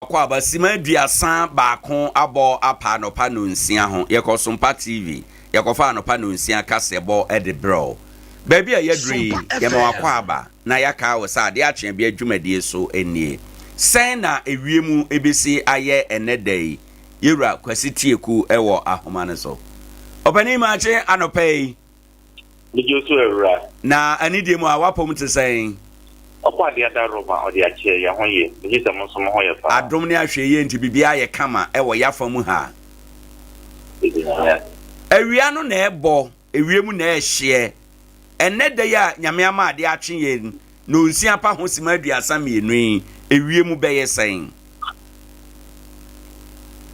Akwaaba, Simma 31 abɔ apa anɔpa nnɔnsia ho. Yɛkɔ Sompa TV. Yɛkɔfa anɔpa nnɔnsia kaseɛbɔ de brɛ wo. Baabi a yɛaduru yi, yɛma wo akwaaba na yɛakae wo sɛ adeɛ akye abia dwumadie so nie. Sɛn na ewiem bɛsi ayɛ ɛnnɛ da yi? Yɛwura Kwasi Tieku wɔ ahoma no so. Ɔpanin makye anɔpa yi. Megye wo so Awura. Na anidie mu a, w'apɔm te sɛn? Ɔkɔ adeɛ ada Roma, ɔde akyɛ, yɛn ho ye. Megye sɛ mo nso mo ho yɛ paa. Adom ne ahwɛyie nti biribiara yɛ kama wɔ y'afa mu ha. Yɛda Nyame ase. Awia no na ɛbɔ, ewiem na ɛhyeɛ. Ɛnnɛ da yi a Nyame ama adeɛ akye yɛn nonsia pa ho sima 32 yi, ewiem bɛyɛ sɛn?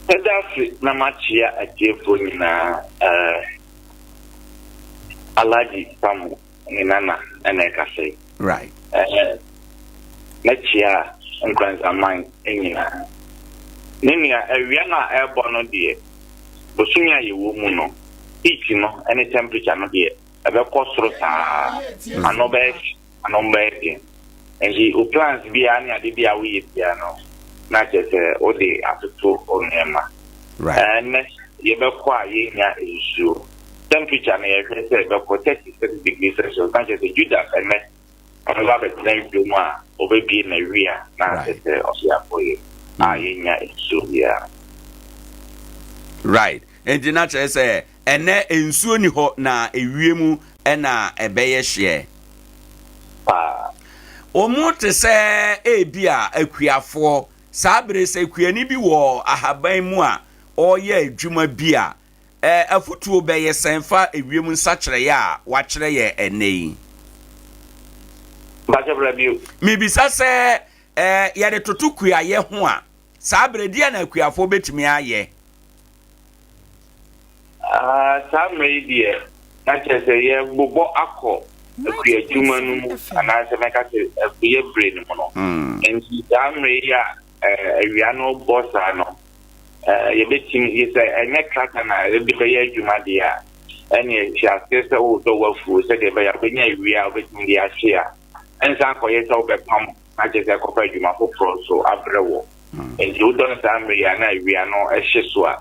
Mɛda ase na makyea atiefoɔ nyinaa. Ɛɛ. Alhaji Samu ne Nana na ɛkasa yi. Right. Ɛɛ mɛkyia Nkoranzaman nyinaa. Ne nua awia no a ɛrebɔ no deɛ bosome a yɛwɔ mu no heat no ne temperature no deɛ ɛbɛkɔ soro saa ano bɛyɛ hye ano bɛyɛ den. Nti wo plans biara ne ade biara woyɛ biara no na kyerɛ sɛ wode atoto wo nneɛma. Ɛnnɛ yɛbɛkɔ a yɛnnya nsuo. Temperature no yɛhwɛ sɛ ɛbɛkɔ 36 degree Celsius na kyerɛ sɛ Judas ɛnnɛ ɔbɛba abɛtena dwom a ɔbɛbie n'awia na kyerɛ sɛ ɔde akɔyɛ a yɛnnya nsuo biara. Right. Nti na kyerɛ sɛ ɛnnɛ nsuo ni hɔ na ewiem na ɛbɛyɛ hyeɛ. Paa. Wɔn te sɛ ebia akuafoɔ. Saa bere sɛ kuani bi wɔ ahaban mu a ɔreyɛ adwuma bi a, afotuo bɛyɛ sɛn fa ewiem nsakyeraeɛ a wakyerɛ yɛn ɛnnɛ yi? Mpakyɛ bra bio. Mebisa sɛ, yɛde toto kuayɛ ho a, saa bere deɛn na akuafoɔ bɛtumi ayɛ? Saa mmerɛ yi deɛ, na kyerɛ sɛ yɛrebobɔ akɔ akuadwuma no mu anaasɛ mɛka sɛ akuyɛ berɛ no mu no. Nti saa mmerɛ yi a awia no bɔ saa no, yɛbɛtumi sɛ ɛnyɛ tractor na yɛde bɛyɛ adwuma deɛ a, ɛneɛ hyɛ aseɛ sɛ woredɔ w'afuo sɛdeɛ ɛbɛyɛ a wobɛnya awia a wobɛtumi de ahye a ɛnsan kɔyɛ sɛ wobɛpam na kyerɛ sɛ ɛkɔfa adwuma foforɔ nso abrɛ wɔ. Nti wodɔ no saa mmerɛ yi a na awia no hye so a,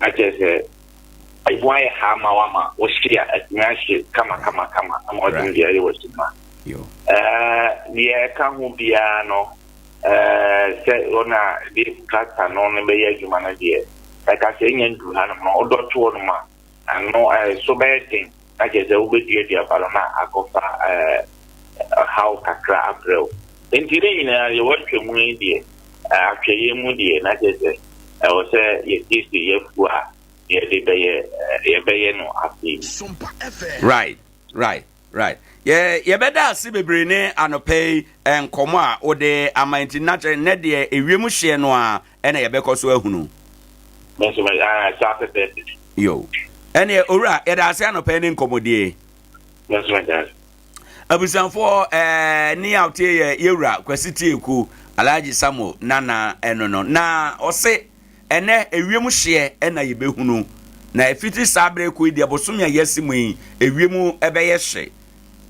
na kyerɛ sɛ ɛmu ayɛ ha ama wo ama wohye a atumi ahye kama kama kama ama watumi de ayɛ w'adwuma. Deɛ ɛka ho biara no sɛ wɔn a de tractor no no bɛyɛ adwuma no deɛ ɛka sɛ ɛnya nduru hanom no wodɔ to hɔnom a ano so bɛyɛ den na kyerɛ sɛ wobɛdua aduaba no na akɔfa haw kakra abrɛ wo. Nti ne nyinaa deɛ wɔatwa mu yi deɛ ahwɛyɛ mu deɛ na kyerɛ sɛ ɛwɔ sɛ yɛsiesie yɛafuo a yɛde bɛyɛ yɛbɛyɛ no afei. Right, right, right. Yɛ yɛbɛda ase bebree ne anɔpa yi nkɔmɔ a wode ama nti na kyerɛ nnɛ deɛ ewiem hyeɛ no a ɛna yɛbɛkɔ so ahunu. Me nso me ah saa pɛpɛɛpɛ. Yo. Ɛneɛ owura yɛda ase anɔpa yi ne nkɔmmɔdie. Me nso meda ase. Abusuafoɔ ɛɛ ne a wotie yɛ yɛwura Kwasi Tieku Alhaji Samuel Nana ɛno no na ɔse ɛnɛ ewiem hyeɛ ɛna yɛbɛhunu na ɛfiti saa berɛ kɔ yi deɛ bosome a yɛasi mu yi ewiem ɛbɛyɛ hye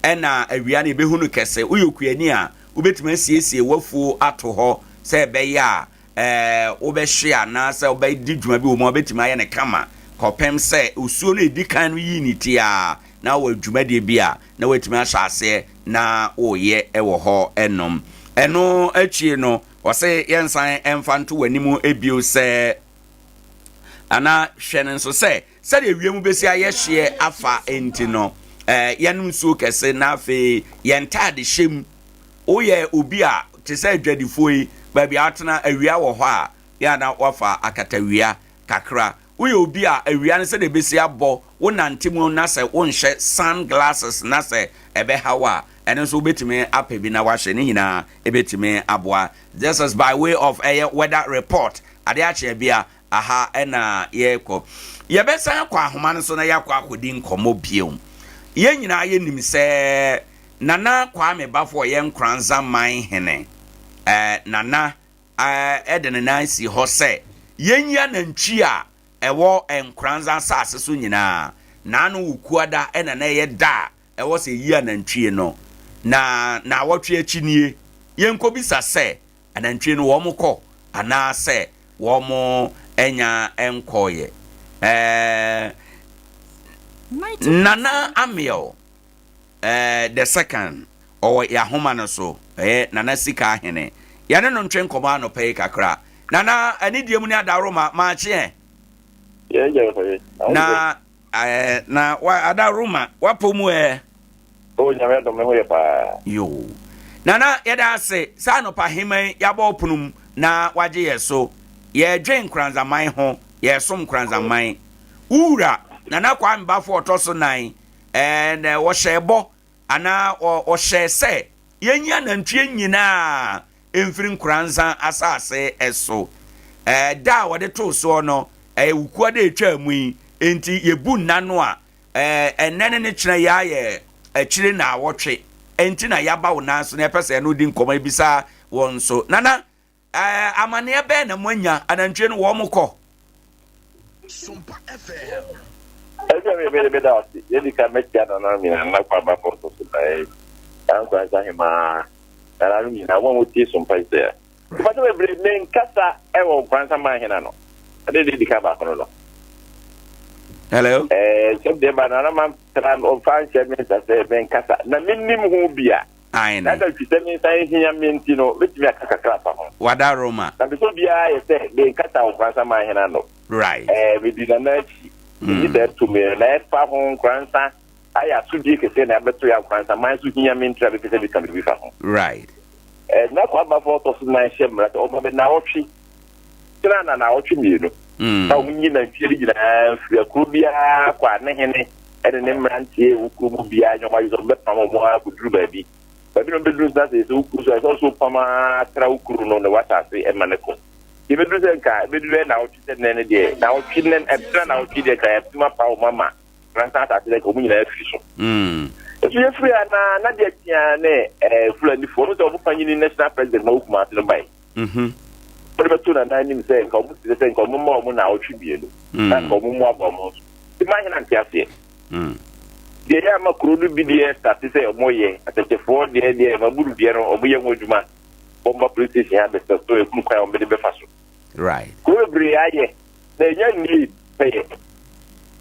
ɛna awia no yɛbɛhunu kɛse. Woyɛ okuani a wobɛtumi asiesie w'afuo ato hɔ sɛ ɛbɛyɛ a ɛɛ wobɛhye anaasɛ wobɛdi dwuma bi wɔ mu a wobɛtumi ayɛ no kama kɔpem sɛ osuo no a ɛdi kan no yii ne ti a na wɔ dwumadie bi a na woatumi ahyɛ aseɛ na woyɛ wɔ hɔ nom. Ɛno akyie no ɔse yɛnsan mfa nto w'anim bio sɛ anaa hwɛ no nso sɛ sɛdeɛ wiem bɛsi ayɛ hyeɛ afa nti no eh, yɛnom nsuo kɛse na afei yɛn ntaade hyɛ mu Woyɛ obi a, te sɛ adwadifoɔ yi, baabi a wotena, awia wɔ hɔ a, yɛ a na woafa akatawia kakra. Woyɛ obi a, awia no sɛdeɛ ɛbɛsi abɔ, wonante mu na sɛ wonhyɛ sun glasses na sɛ ɛbɛha wo a, ɛno nso wobɛtumi apɛ bi na woahyɛ. Ne nyinaa ɛbɛtumi aboa. This is by way of ɛyɛ weather report. Adeɛ akye abia, aha na yɛrekɔ. Yɛbɛsan akɔ ahoma no so na yɛakɔ akɔdi nkɔmmɔ bio. Yɛn nyinaa yɛnim sɛ Nana Kwame Bafo ɔyɛ Nkoranza man hene. Eh, Nana eh, de ne nan si hɔ sɛ yɛnyi anantwi a ɛwɔ Nkoranza asase so nyinaa. Naano Wukuada na na ɛyɛ da a ɛwɔ sɛ yɛyi anantwie no. Na naawɔtwe akyi nie, yɛnkɔbisa sɛ anantwie no wɔn kɔ. anaasɛ wɔn anya nkɔeɛ. Ɛɛ Nana Amiel ɛɛ the second ɔwɔ yɛahoma no so ɛyɛ Nana Sika Ahene. Yɛne no ntwe nkɔmɔ anɔpa yi kakra. Nana anidie mu ne adaworoma maakye ɛ. Na ɛɛ na wa adaworoma wapɔ mu ɛ. Oh Nyame adom me ho yɛ paa. Yoo. Nana yɛda ase sɛ anɔpa hema yi yɛabɔ wo pono mu na wagye yɛ so. Yɛredwen Nkoranzaman ho, yɛresom Nkoranzaman. Wo wura Nana Kwame Bafo ɔtɔ so nan ɛɛ na wɔhyɛɛ bɔ anaa ɔhyɛɛ sɛ yɛnyi anantwie nyinaa mfiri Nkoranza asase so. Ɛɛ da a wɔde too soɔ no ɛyɛ Wukuada a ɛtwaa mu yi, enti yɛbu nna no a Ɛɛ, ɛnnɛ ne ne kyena yi ara yɛ akyire naawɔtwe nti na yɛaba wo nan so na yɛpɛ sɛ yɛne wo di nkɔmmɔ yɛbisa wɔn nso. Nana, ɛɛ, amaneɛ bɛn na moanya? Anantwie no wɔn kɔ? Ɛsɛ me me meda ase. Yɛdi kan mɛkyia nananom nyinaa, Nana Kwame Afonso so na ɛyɛ Nkoranza Hemaa, nananom nyinaa, wɔn a wɔtie Sompa yi sɛ. Mpatwa bebree menkasa ɛwɔ Nkoranza man hena no. Ɛde de di kan baako no no. Hello. Ɛɛ sɛ deɛ ba nana ma tra ɔmfa nhyɛ me nsa sɛ menkasa na menim ho bi a. Aane. Na sɛ sɛ me nsa hia me nti no metumi aka kakra afa ho. Wada Roma. Na mesɛ obiara yɛ sɛ menkasa wɔ Nkoranza man hena no. Right. Ɛɛ medi nana akyi. Menni saa tumi no na ɛfa ho Nkoranza ayɛ asodie kɛseɛ na abɛto yɛ Nkoranza man so hia me nti a mepɛ sɛ meka biribi fa ho. Right. Eh, na Kwabafo ɔtɔ so nan hyɛ mmara sɛ ɔma bɛ naawɔtwe tena na naawɔtwe mmienu mm. na wɔn nyi nantwie no nyinaa mfiri akuro biara kɔ a ne hene ɛne ne mmeranteɛ wɔ kuro mu biara nyɛ wɔn ayɛ sɛ wɔbɛpam wɔn ara kɔduru baabi baabi na wɔbɛduru nso asɛ sɛ wokuro so a ɛsɛ ɔso pam ara tra wo kuro no na wɔasase ɛma ne kɔ yɛbɛduru sɛ nka ɛbɛduru ɛ naawɔtwe sɛ nnɛ no deɛ naawɔtwe nnɛ ɛtena naawɔtwe deɛ nka yɛatumi apa wɔn ama Nansa asase dɛ wɔn nyinaa firi so. Nso yɛfiri ha na na deɛ tia ne ɛɛ Fulanifoɔ no sɛ wɔn panyini national president ma wɔ Kumasi no bae. Wɔde bɛto nana anim sɛ nka wɔn sɛ sɛ nka wɔn mma wɔn naawɔtwe mmienu na nka wɔn mu aboa wɔn nso. Ti maa hena nte aseɛ. Deɛ yɛ ama kuro no bi deɛ starte sɛ wɔn yɛ atɛkyɛfoɔ deɛ deɛ maburu deɛ no wɔn yɛ ho adwuma wɔn ba police station ha bɛsɛ so ekunu kwan wɔn de bɛfa so. Right. Kuro bebree ayɛ na ɛnya nnie pɛyɛ.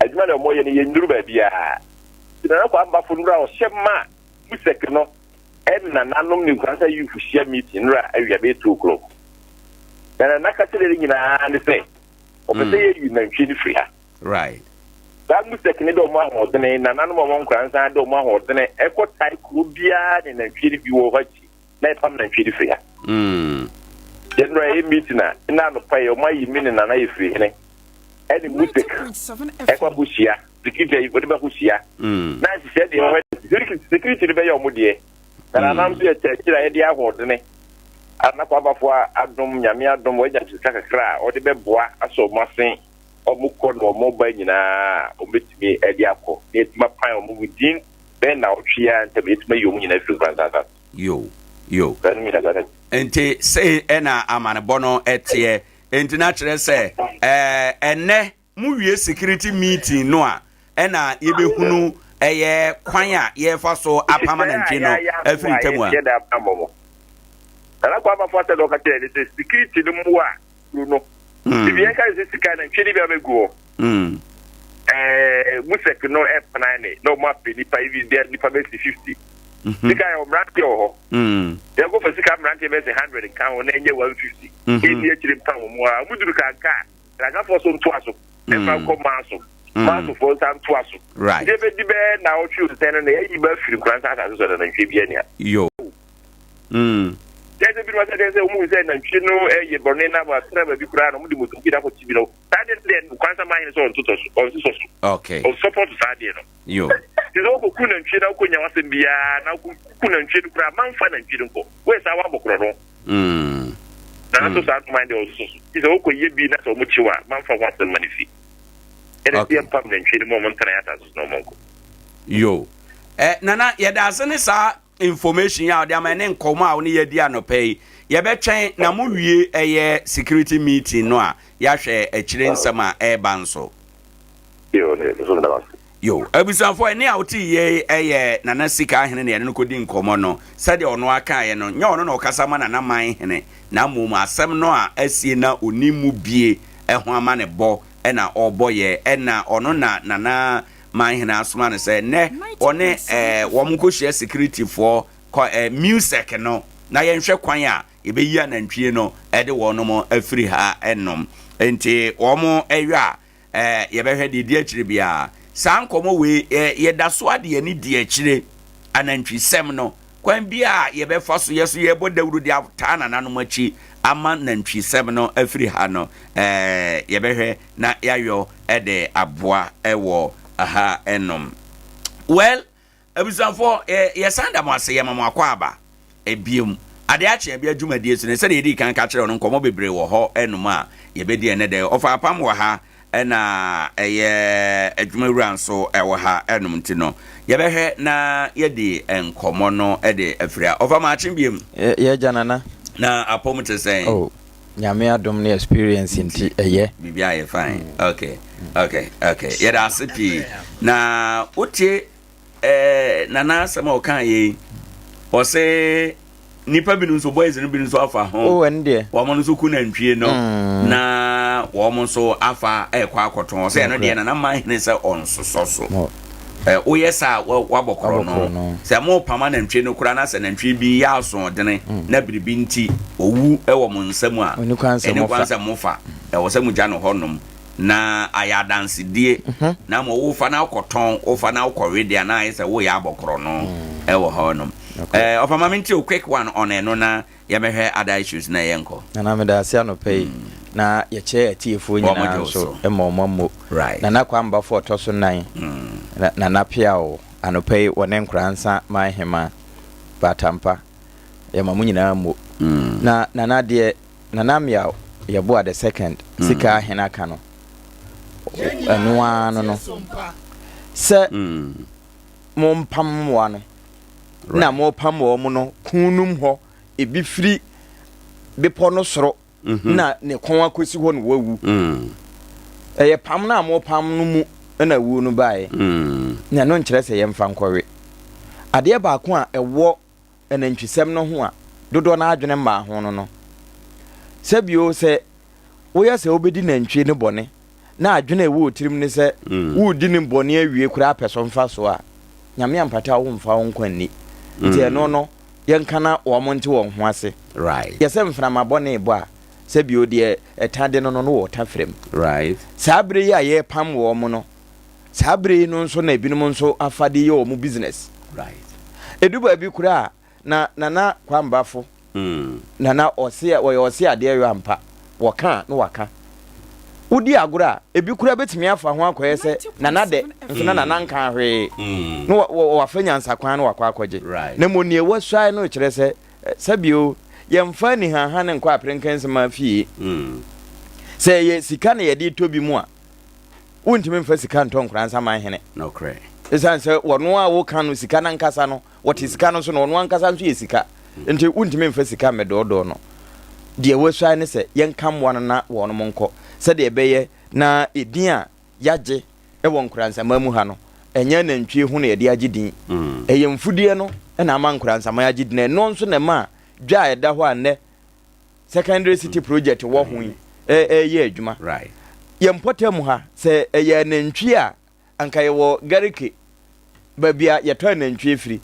Adwuma na wɔyɛ no yɛnnuru baabiara. Nti Nana Kwame Bafo nnora a ɔhyɛ ma MUSEC no ɛne nananom ne Nkoransa youth hyia meeting nnora awia bɛyɛ 2 o'clock. Na Nana ka kyerɛ ne nyinaa ne sɛ ɔpɛ sɛ yɛyi nantwie no firi ha. Right. Saa MUSEC ne de ɔmo ahoɔdene, nananom a wɔwɔ Nkoransa de ɔmo ahoɔdene ɛkɔ tae kuro biara ne nantwie no bi wɔ hɔ akyi. na yɛpam nantwie no firi ha. Mm. Yɛn nora yɛ meeting a nna anɔpa yi ɔmo ayi me ne Nana yɛ firi hene ɛne Musik ɛkɔ akɔhyia security ayi wɔde bɛkɔ hyia. Mm. Na nhyehyɛ deɛ ɛwɔ security security no bɛyɛ ɔmo deɛ. Na Nana nso yɛ kyerɛkyerɛ a yɛde ahoɔdene anakɔ abafo adom nyame adom wɔanya sika kakra a ɔde bɛboa asɔ ɔmo asen ɔmo kɔ na ɔmo ba nyinaa ɔmo bɛtumi ɛde akɔ na yɛtumi apan ɔmo within bɛyɛ nnawɔtwe ara ntam yɛtumi ayi wɔn nyinaa afiri nkoranza asase. Yo, yo. Nti sei ɛna amanebɔ no ɛteɛ. Nti na kyerɛ sɛ ɛɛ ɛnɛ mo wie security meeting no a ɛna yɛbɛhunu ɛyɛ kwan a yɛfa so apam anantwie no afiri ntam a. Nana Kwame Afo asɛ na ɔka kyerɛ ne sɛ security no mmoa kuro no. Hmm. Bibi yɛn ka sɛ sika nantwie no bi abɛgu hɔ. Hmm. Ɛɛ musɛk no ɛplan ne na wɔn apɛ nipa ebi bia nipa bɛsi 50. Mhm. Sika yɛ mmeranteɛ wɔ hɔ. Hmm. Yɛn kɔ fɛ sika mmeranteɛ bɛsi 100 nka ho na ɛnyɛ 150. Mhm. Ɛni akyire mpa wɔn mu a wɔn duru kanka kankafoɔ so ntoa so. Ɛfa nkɔ maa so. Maa so foɔ nsa ntoa so. Right. Nti ebedi bɛɛ na ɔtwe nsɛn no na yɛyi ba firi nkura nsa asase so na nantwie bi ania. Yo. Mm. Kyerɛ sɛ binom asɛ sɛ wɔn hu sɛ nantwie no yɛ bɔne na wɔatra baabi koraa na wɔde motoki na akɔkye bi no saa deɛ deɛ kwan sɛ maa sɛ ɔntotɔ so ɔnsosɔ so. Okay. Ɔsɔpɔt saa deɛ no. Yo. Ti sɛ wokɔku nantwie na wokɔnya w'asɛm biara na wokɔku nantwie no koraa mamfa nantwie no nkɔ woyɛ saa woabɔ korɔ no. Mm. Nanso saa nnoman deɛ ɔsosɔ so. Ti sɛ wokɔyɛ bi na sɛ wɔn kyew a mamfa ho asɛm ma ne fi. Ɛna okay. mpam nantwie no mu ɔmo ntena yɛ asase so na ɔmo nkɔ. Yo. Eh, nana yɛda ase ne saa information a ɔde ama ne nkɔmɔ a ɔne yɛadi anɔpa yi. Yɛbɛtwɛn na mo wie ɛyɛ security meeting no a yɛahwɛ akyire nsɛm a ɛreba nso. Yo, abusuafoɔ ɛne a wote yie ɛyɛ Nana Sika Ahene na yɛne no kɔdi nkɔmɔ no. Sɛdeɛ ɔno akaeɛ no, nyɛ ɔno na ɔkasa ma Nana Man Hene. na mmom asɛm no a asie na ɔnim mu bie ho amanebɔ na ɔrebɔ yɛ, ɛna ɔno na Nana Manhene asoma no sɛ nnɛ ɔne eh, wɔn nkɔhyia securityfoɔ kɔ eh, MUSEC no na yɛnhwɛ kwan a yɛbɛyi anantwie no de wɔnom afiri ha nom. Nti wɔn yɔ a eh, yɛbɛhwɛ deɛ ɛdi akyire biara. Saa nkɔmmɔ wei eh, yɛda so ade yɛn ani di akyire anantwisɛm no. Kwan bi a yɛbɛfa so yɛ so yɛbɔ dawuro de ataa nananom akyi ama nantwisɛm no afiri ha no, eh, yɛbɛhwɛ na yɛayɔ de aboa wɔ ha nom. Well, Abusuafoɔ, yɛ, yɛsan da mo ase, yɛma mo akwaaba biom. Adeɛ akye abia dwumadie so no, sɛdeɛ yɛdii kan ka kyerɛɛ wo no, nkɔmmɔ bebree wɔ hɔ nom a yɛbɛdi ɛnnɛ da yi. Ɔfa Apam wɔ ha, ɛna ɛyɛ adwumawura nso wɔ ha nom nti no, yɛbɛhwɛ na yɛadi nkɔmmɔ no de afiri ha. Ɔfa maakye biom. Yɛ, yɛagya Nana. Na apɔm te sɛn? Oh, Nyame adom ne experience nti, ɛyɛ. Biribi ayɛ fine. Okay, okay, okay. Yɛda ase pii. Na wotie eh, Nana asɛm a ɔka yɛ yi, ɔse nipa binom nso boys no binom nso afa ho. Oh, ɛno deɛ. Wɔn nso ku nantwie no mm. na wɔn nso afa ɛkɔ akɔtɔn. Ɔsɛ ɛno deɛ Nana man hene sɛ ɔnsosɔ so. Eh, woyɛ saa wabɔ korɔ no. Sɛ mo pama nantwie no koraa na sɛ nantwie bi yɛ asoɔdene mm. na biribi nti owu wɔ mo nsa mu a, ɛni kwan sɛ mofa. Ɛwɔ sɛ mogya no hɔnom. Na ayɛ adansedie, na mmom wofa na wokɔtɔn, wofa na wokɔwe deɛ na ayɛ sɛ woyɛ abɔkorɔ no ɛwɔ hɔ nom. Eh, ɔfa ma mente o quick one on ɛno na yɛmɛhwɛ other issues na yɛnkɔ. Nana meda ase anɔpa yi na yɛkyɛ atiefoɔ nyinaa nso ma wɔn ammo. Nana Kwame Bafo ɔtɔ so nan, Nana Peaw anɔpa yi wɔne Nkoransa man hema Batampa yɛma mo nyinaa ammo. Na Nana deɛ Nana Miaw Yeboah the second sika ahen aka no ɛno ara no no sɛ mompam mmoa no na mopam wɔn no kunum hɔ ebi firi bepɔ no soro mhm. na ne kɔn akɔsi hɔ na wawu mm. ɛyɛ pam no a mopam no mu na wuo no baeɛ mm. na ɛno nkyerɛ sɛ yɛmfa nkɔwe adeɛ baako a ɛwɔ anantwisɛm no ho a dodoɔ no ara adwene mmaa ho no no. Sɛ bio, sɛ woyɛ sɛ wobɛdi nantwie no bɔne na adwene a ɛwɔ wo tirim ne sɛ mm. woredi ne bɔne awie koraa pɛ so mfasoɔ a, Nyame ampata a womfa wo nkwa nni. Nti mm. ɛno no, yɛnka na wɔn nte wɔn ho ase. Right. Yɛsɛ mframa bɔne bɔ a, sɛ bio deɛ ɛta de no no no wɔ ɔta frɛ Right. Saa bere yi a yɛrepam wɔn no, Saa bere yi no nso na ebinom nso afa de yɛ wɔn business. Right. Edu baabi koraa na Nana Kwambafo, mm. Nana ɔse wɔyɛ ɔse adeɛ yɔ ampa. Wɔka a na waka. Wodi agorɔ a, ebi koraa betumi afa ho akɔyɛ sɛ Nana dɛ, nso na Nana nka hwee. Mm. Na wafa nyansakwan na wakɔ akɔgye. Right. Na mmom nea wasuae no kyerɛ sɛ sɛbio yɛmfa anihanha ne nkɔ aperenkɛnsema fie. Mm. Sɛ ɛyɛ sika na yɛde tɔ bi mu a, Wontumi mfa sika ntɔ Nkoranza hene. Nokorɛ. Esiane sɛ wɔn a woka no sika no ankasa no, wɔte sika no so na ɔno ankasa nso yɛ sika nti, wontumi mfa sika mmɛdɔɔdɔɔ no. Deɛ wɔasuae ne sɛ yɛnka mmoa no na wɔnom nkɔ, sɛdeɛ ɛbɛyɛ na edin a yɛagye wɔ Nkoranzaman mu ha no, ɛnyɛ anantwie ho na yɛde agye din. Ɛyɛ mfudeɛ no na ama Nkoranzaman agye din. Ɛno nso na ɛmaa dwa a ɛda hɔ a nnɛ Secondary City Project wɔ ho yi ɛreyɛ adwuma. Yɛn mpɔtam ha, sɛ ɛyɛ anantwie a, anka yɛwɔ Garike, baabi a yɛtɔ anantwie firi.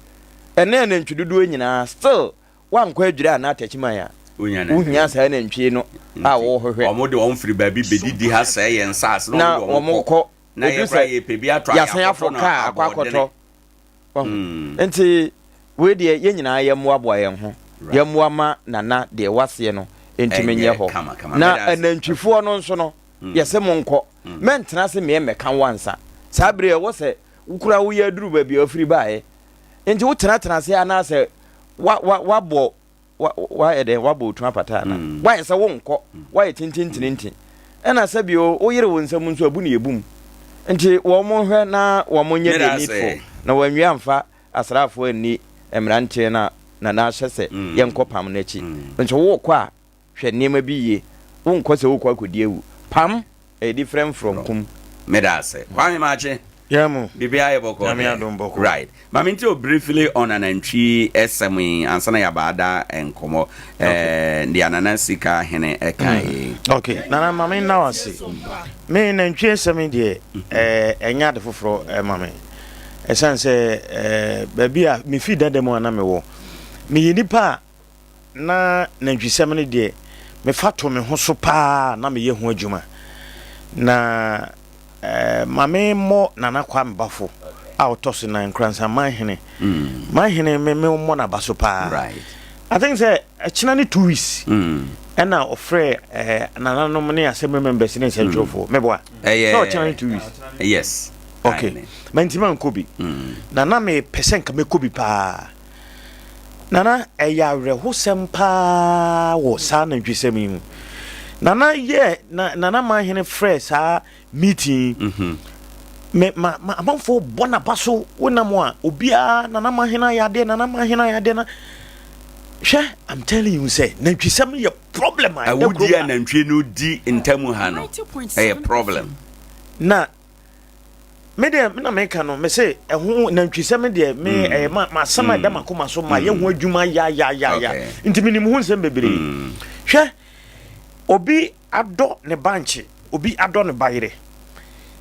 Ɛne anantwi dodoɔ nyinaa, still woankɔ Adwira anaa Takyiman a, wohia saa anantwie no a wɔhwehwɛ. Wɔn de wɔn firi baabi bɛdidi ha sɛe yɛn nsaase na wɔn kɔ. Na yɛ koraa yɛpɛ bi atɔ a yɛasan afɔ kaa akɔ akɔtɔ. Wahu? Mm. Nti wei deɛ yɛn nyinaa yɛmmoaboa yɛn ho. Yɛmmoa ma Nana deɛ waseɛ no ntumi nyɛ hɔ. Na anantwifoɔ no nso no, mm. yɛsɛ mo nkɔ. Mm. Mɛntena ase meɛ mmɛka wo ansa. Saa bere ɛwɔ sɛ wokura woyɛ aduru baabi a wafiri baeɛ. Nti wotenatena ase anaasɛ wa wa wabɔ wa wayɛ dɛn wabɔ otu apata ana mm. wayɛ sɛ wonkɔ mm. wayɛ tintintirinti ɛna sɛ bio woyere wo nsam nso abu ne yɛbu mu nti wɔn mo nhwɛ na wɔn mo nyɛ the needful na wɔn anwia mfa asraafoɔ anni mmeranteɛ na na n'ahyɛ sɛ mm. yɛnkɔ pam no akyi nso wokɔ a hwɛ nneɛma bi yie wonkɔ sɛ wokɔ akɔdi awu pam ɛyɛ different from kum. Meda ase. Kwame Makye. Yeah, mo. Biribiara yɛ bɔkɔɔ Nyame dɛ? adom bɔkɔɔ. Right. Ma mente o briefly on anantwi ɛsɛm yi ansa na yɛaba ada nkɔmmɔ. Eh, deɛ Nana Sika Hene ɛka yi. Okay, Nana ma me nna wo ase. Me nantwi asɛm yi deɛ, eh, ɛnyɛ ade foforɔ ɛma me. Ɛsiane sɛ eh, baabi a mefi dada mu a na mewɔ, meyɛ nipa a Na nantwisɛm no deɛ, mefa to me ho so paa na meyɛ ho adwuma. Na eh, ma memmɔ Nana Kwame Bafo a ɔtɔ so nan, Nkoransa Manhene. Mm. Manhene me me mmɔ n'aba so paa. Right. I think sɛ ɛkyena ne two weeks. Mm. Ɛna ɔfrɛ eh, nananom ne assembly members ne nsɛntwerɛfoɔ. Mm. Meboa. Ɛyɛ. Sɛ ɔkyena ne two weeks. Yes. Okay. Mantimi ankɔ bi. Mm. Na na mepɛ sɛ nka mɛkɔ bi paa. Nana, ɛyɛ awerɛhosɛm paa wɔ saa nantwisɛm yi ho. Nana yɛ na Nana Manhene frɛ saa meeting yi. Mhm. Me ma ma amanfoɔ bɔ n'aba so wonam a obiara Nana Manhene ayɛ adeɛ Nana Manhene ayɛ adeɛ na hwɛ I'm telling you sɛ nantwisɛm yɛ problem a ɛda Awudie kurom a ha. nantwie no di ntamu ha no, ɛyɛ problem. Na Me deɛ me na meka no me se ɛho nantwisɛm deɛ me mm. ɛyɛ ma ma asɛm a ɛda mm. m'akoma so ma yɛ ho mm. adwuma ya ya ya ya nti menim ho nsɛm bebree hwɛ obi adɔ ne bankye obi adɔ ne bayerɛ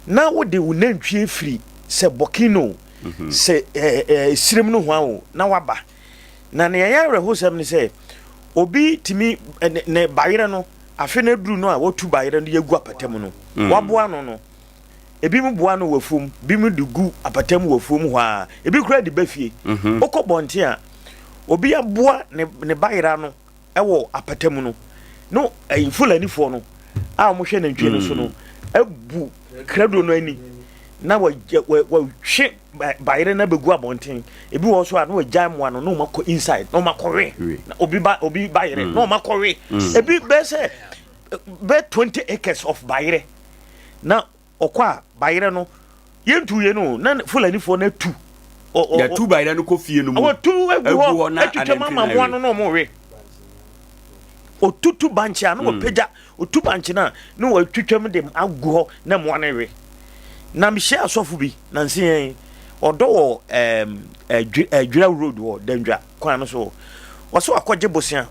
na wode wo nantwie firi sɛ bɔkino mm-hmm. sɛ ɛɛ ɛɛ sirem no ho o na waba na nea ɛyɛ awerɛhosɛm ne sɛ obi tumi ne ne bayerɛ no afe no aduru no a wɔtu bayerɛ no de agu apata mu no waboa no no Ebinom boa ano wɔ afuom, binom de gu apata mu wɔ afuom hɔ ara, ebi koraa de ba fie. Mhm. Wokɔ bɔnten a, obi aboa ne ne ba yera ano wɔ apata mu no, no ɛyi Fulanifoɔ no a wɔhwɛ nantwie no so no mm. abu krado no ani na wɔtwe bayerɛ no abɛgu abɔnten. Ebi wɔ so a na wɔagyae mmoa no na wɔakɔ inside na wɔakɔwe na obi ba obi bayerɛ mm. na wɔakɔwe mm. ebi bɛyɛ sɛ bɛyɛ 20 acres of bayerɛ na ɔkɔ a bayerɛ no yɛntu yɛ no na fulanifoɔ no atu yɛtu bayerɛ no kɔ fie no mu wɔtu agu hɔ atwitwa mu ama mmoa no na ɔmo we otutu bankye a na hmm. wɔpagya otu bankye no a na wɔatwitwa mu de agu hɔ na mmoa no we na mehyia asɔfo bi nansi yɛn ɔdɔ wɔ ɛɛm ɛdwira road wɔ dandwa kwan no so wɔsɛ wakɔgye bosea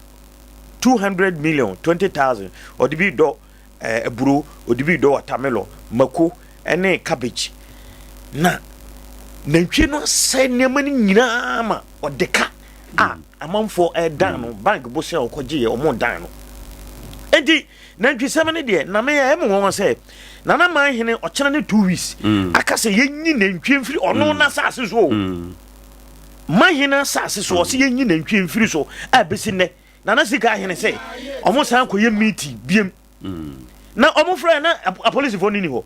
200 million 20,000 ɔde bi dɔ aburo, ɔde bi dɔ watermelon, mako ne cabbage. Na nantwie no asɛe nneɛma no nyinaa ma ɔde ka a amanfoɔ ɛdan no bank bosea a ɔkɔgye yɛ ɔmo dan no. Enti nantwisɛm no deɛ na meyɛ ɛmu wɔn sɛ Nana Manhene ɔkyena ne two weeks mm. aka sɛ yɛnyi nantwie mfiri ɔno mm. n'asase so o. Mm. Manhene asase so ɔsɛ yɛnyi nantwie mfiri so a bɛsi nnɛ Nana Sika Ahene sɛ ɔmo san kɔyɛ meeting biem na ɔmo frɛ na apolisifoɔ no ni hɔ.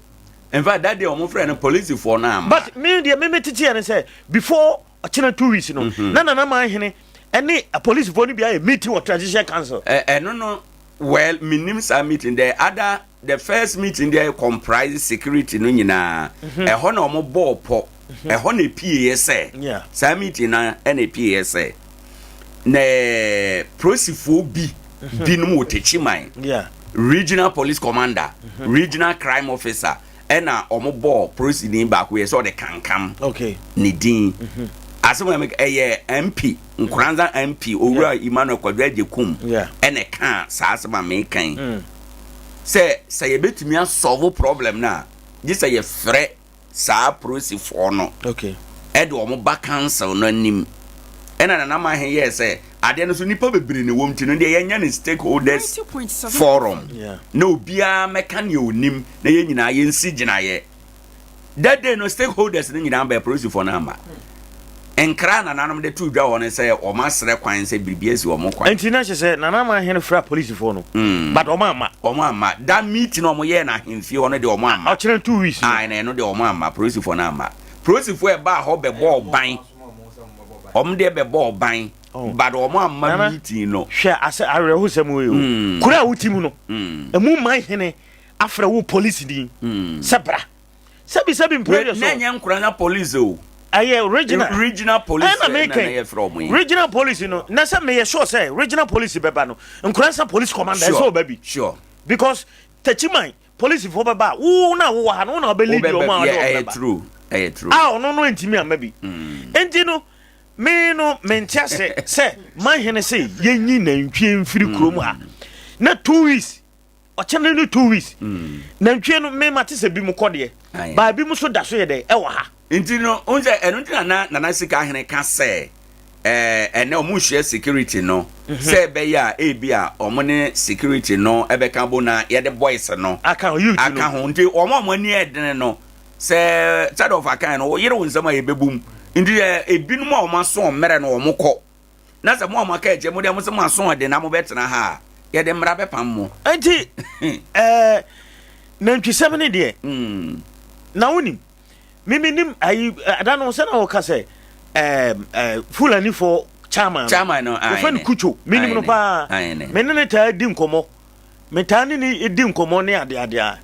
In fact that day ɔmo frɛ no polisifoɔ no ama. But me deɛ me me tete yɛ ne sɛ before ɔkyena 2 weeks no mm-hmm. na Nana Manhene ɛne apolisifoɔ no bi ayɛ meeting wɔ transition council. Ɛno no well menim saa meeting the other the first meeting there comprise security no nyinaa mhm. ɛhɔ na wɔn bɔɔ pɔ mhm. ɛhɔ na epie yɛ sɛ saa meeting na ɛna epie yɛ sɛ na polisifoɔ bi mhm. binom wɔ Techiman regional police commander regional crime officer ɛna wɔn bɔɔ polisini baako yɛ sɛ ɔde kankam ne din asɛm a ɛyɛ MP Nkoranza MP Owura Emmanuel Kwadwo Agyekum ɛna ɛkaa saa asɛm a meka yi mm. sɛ sɛ yɛbɛtumi asɔlvo problem no a gye sɛ yɛfrɛ saa polisifoɔ no ɛde wɔn ba council no anim ɛna Nana Mahe yɛɛ sɛ adeɛ no so nipa bebree na ɛwɔ mu ti no deɛ yɛnyɛ no stakeholders forum na obiara mɛka nea onim na yɛn nyinaa yɛnsi gyinaeɛ That day no stakeholders no nyinaa bɛɛ polisifoɔ no amma. Nkra a nananom de too dwa wɔ no sɛ wɔn asrɛ kwan sɛ biribi asi wɔn kwan. Nti na kyerɛ sɛ Nana Amanhene frɛ apolisifoɔ no mm. but wɔn amma. Wɔn amma. That meeting a wɔn yɛɛ no ahemfie hɔ no deɛ wɔn amma. Ɔkyerɛ 2 weeks. Ah, ɛna ɛno deɛ wɔn amma. Polisifoɔ no amma. Polisifoɔ ɛbaa hɔ bɛbɔɔ ban. Wɔn deɛ bɛbɔɔ ban. Oh. But wɔn amma meeting no. Hwɛ asɛ awerɛhosɛm wei o. Mm. Kuro a wote mu no. Mm. Emu man hene afrɛ wo polisi ni mm. sɛ bra sɛbi sɛbi mpere de so. Na ɛnyɛ nkora na police o. Ɛyɛ regional. Regional police ɛna mi kɛn regional police no na sɛ meyɛ sure sɛ regional police bɛba no nkoransa police commander ɛsɛ ɔba bi. Sure. Because Techiman police fo bɛba wo na wowɔ ha no wo na ɔbɛ lead wɔn a ɔde wɔn bɛba. Ɛyɛ true. Ɛyɛ true. A ɔno no ntumi amma bi. Enti no me no mente ase sɛ manhene se yɛnyi nantwie mfiri kurom ha na 2 weeks, ɔkyɛn no 2 weeks, nantwie no me mate sɛ bi mu kɔ deɛ, baa bi mu so da so yɛ dɛ ɛwɔ ha. Nti no n sɛ ɛno nti na Nana Sika Ahene ka sɛ ɛnɛ ɔmo hyia security no sɛ ɛbɛyɛ a ebi a ɔmo ne security no ɛbɛka bo na yɛde boys no aka ho, youth no. Aka ho. Nti ɔmo a ɔmo ani ɛdene no sɛ sɛdeɛ ɔfa kan no wɔyere wo nsɛm a yɛbɛbu mu. Nti ebinom a ɔmo aso mmerɛ no ɔmo kɔ na sɛ mo a mo aka akyire, mo deɛ mo sɛ mo aso ɔden na mo bɛtena ha a, yɛde mmara bɛpam mo. Nti nantwisɛm ne deɛ na wonim mimi nim ayi ada no sɛ na wɔka sɛ ɛɛ ɛɛ Fulanifoɔ chairman no. Chairman no. Wɔfɛ no Kucho, menim no paa. Me ne ne taa di nkɔmmɔ, metaa ne ne di nkɔmmɔ ne adeade a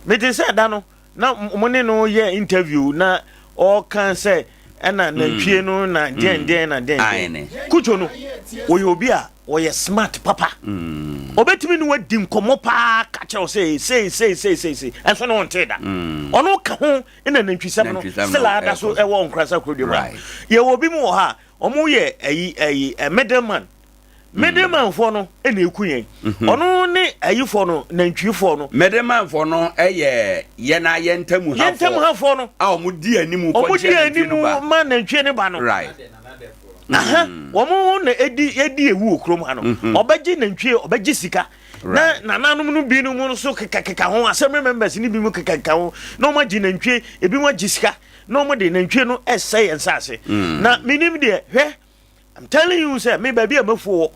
mete sɛ da no na mo ne no yɛ interview na ɔka sɛ ɛna nantwie no na deɛn deɛn na deɛn deɛn. Kucho no wɔyɛ obi a wɔyɛ smart papa, ɔbɛtumi ne wadi nkɔmmɔ paa ka kyerɛ wo sɛ sei sei sei sei sei, ɛnso ne ɔntee da. Ɔno ka ho na nantwisɛm no still ada so ɛwɔ Nkoransa kurodua mu a yɛwɔ obi mu wɔ ha a ɔmo yɛ ayi ayi middleman. Middleman foɔ no ɛna eku yɛn. Ɔno ne ayifoɔ no, nantwifoɔ no. Middleman foɔ no ɛyɛ yɛn a yɛn ntamu hafoɔ. Yɛn ntamu hafoɔ no. A wɔn di anim kɔgye nantwie no ba. Wɔn di anim ma nantwie no ba no. Aha, wɔn na edi edi ewu wɔ kurom ha no. Ɔbɛgye nantwie, ɔbɛgye sika. Na nananom no binom nso kekakeka ho, assembly members no bi mu kekakeka ho, na wɔn agye nantwie, ebi mu agye sika, na wɔn de nantwie no ɛsɛ yɛn nsaase. Na minim deɛ, hwɛ, I'm telling you sɛ me baabi a mafuo wɔ,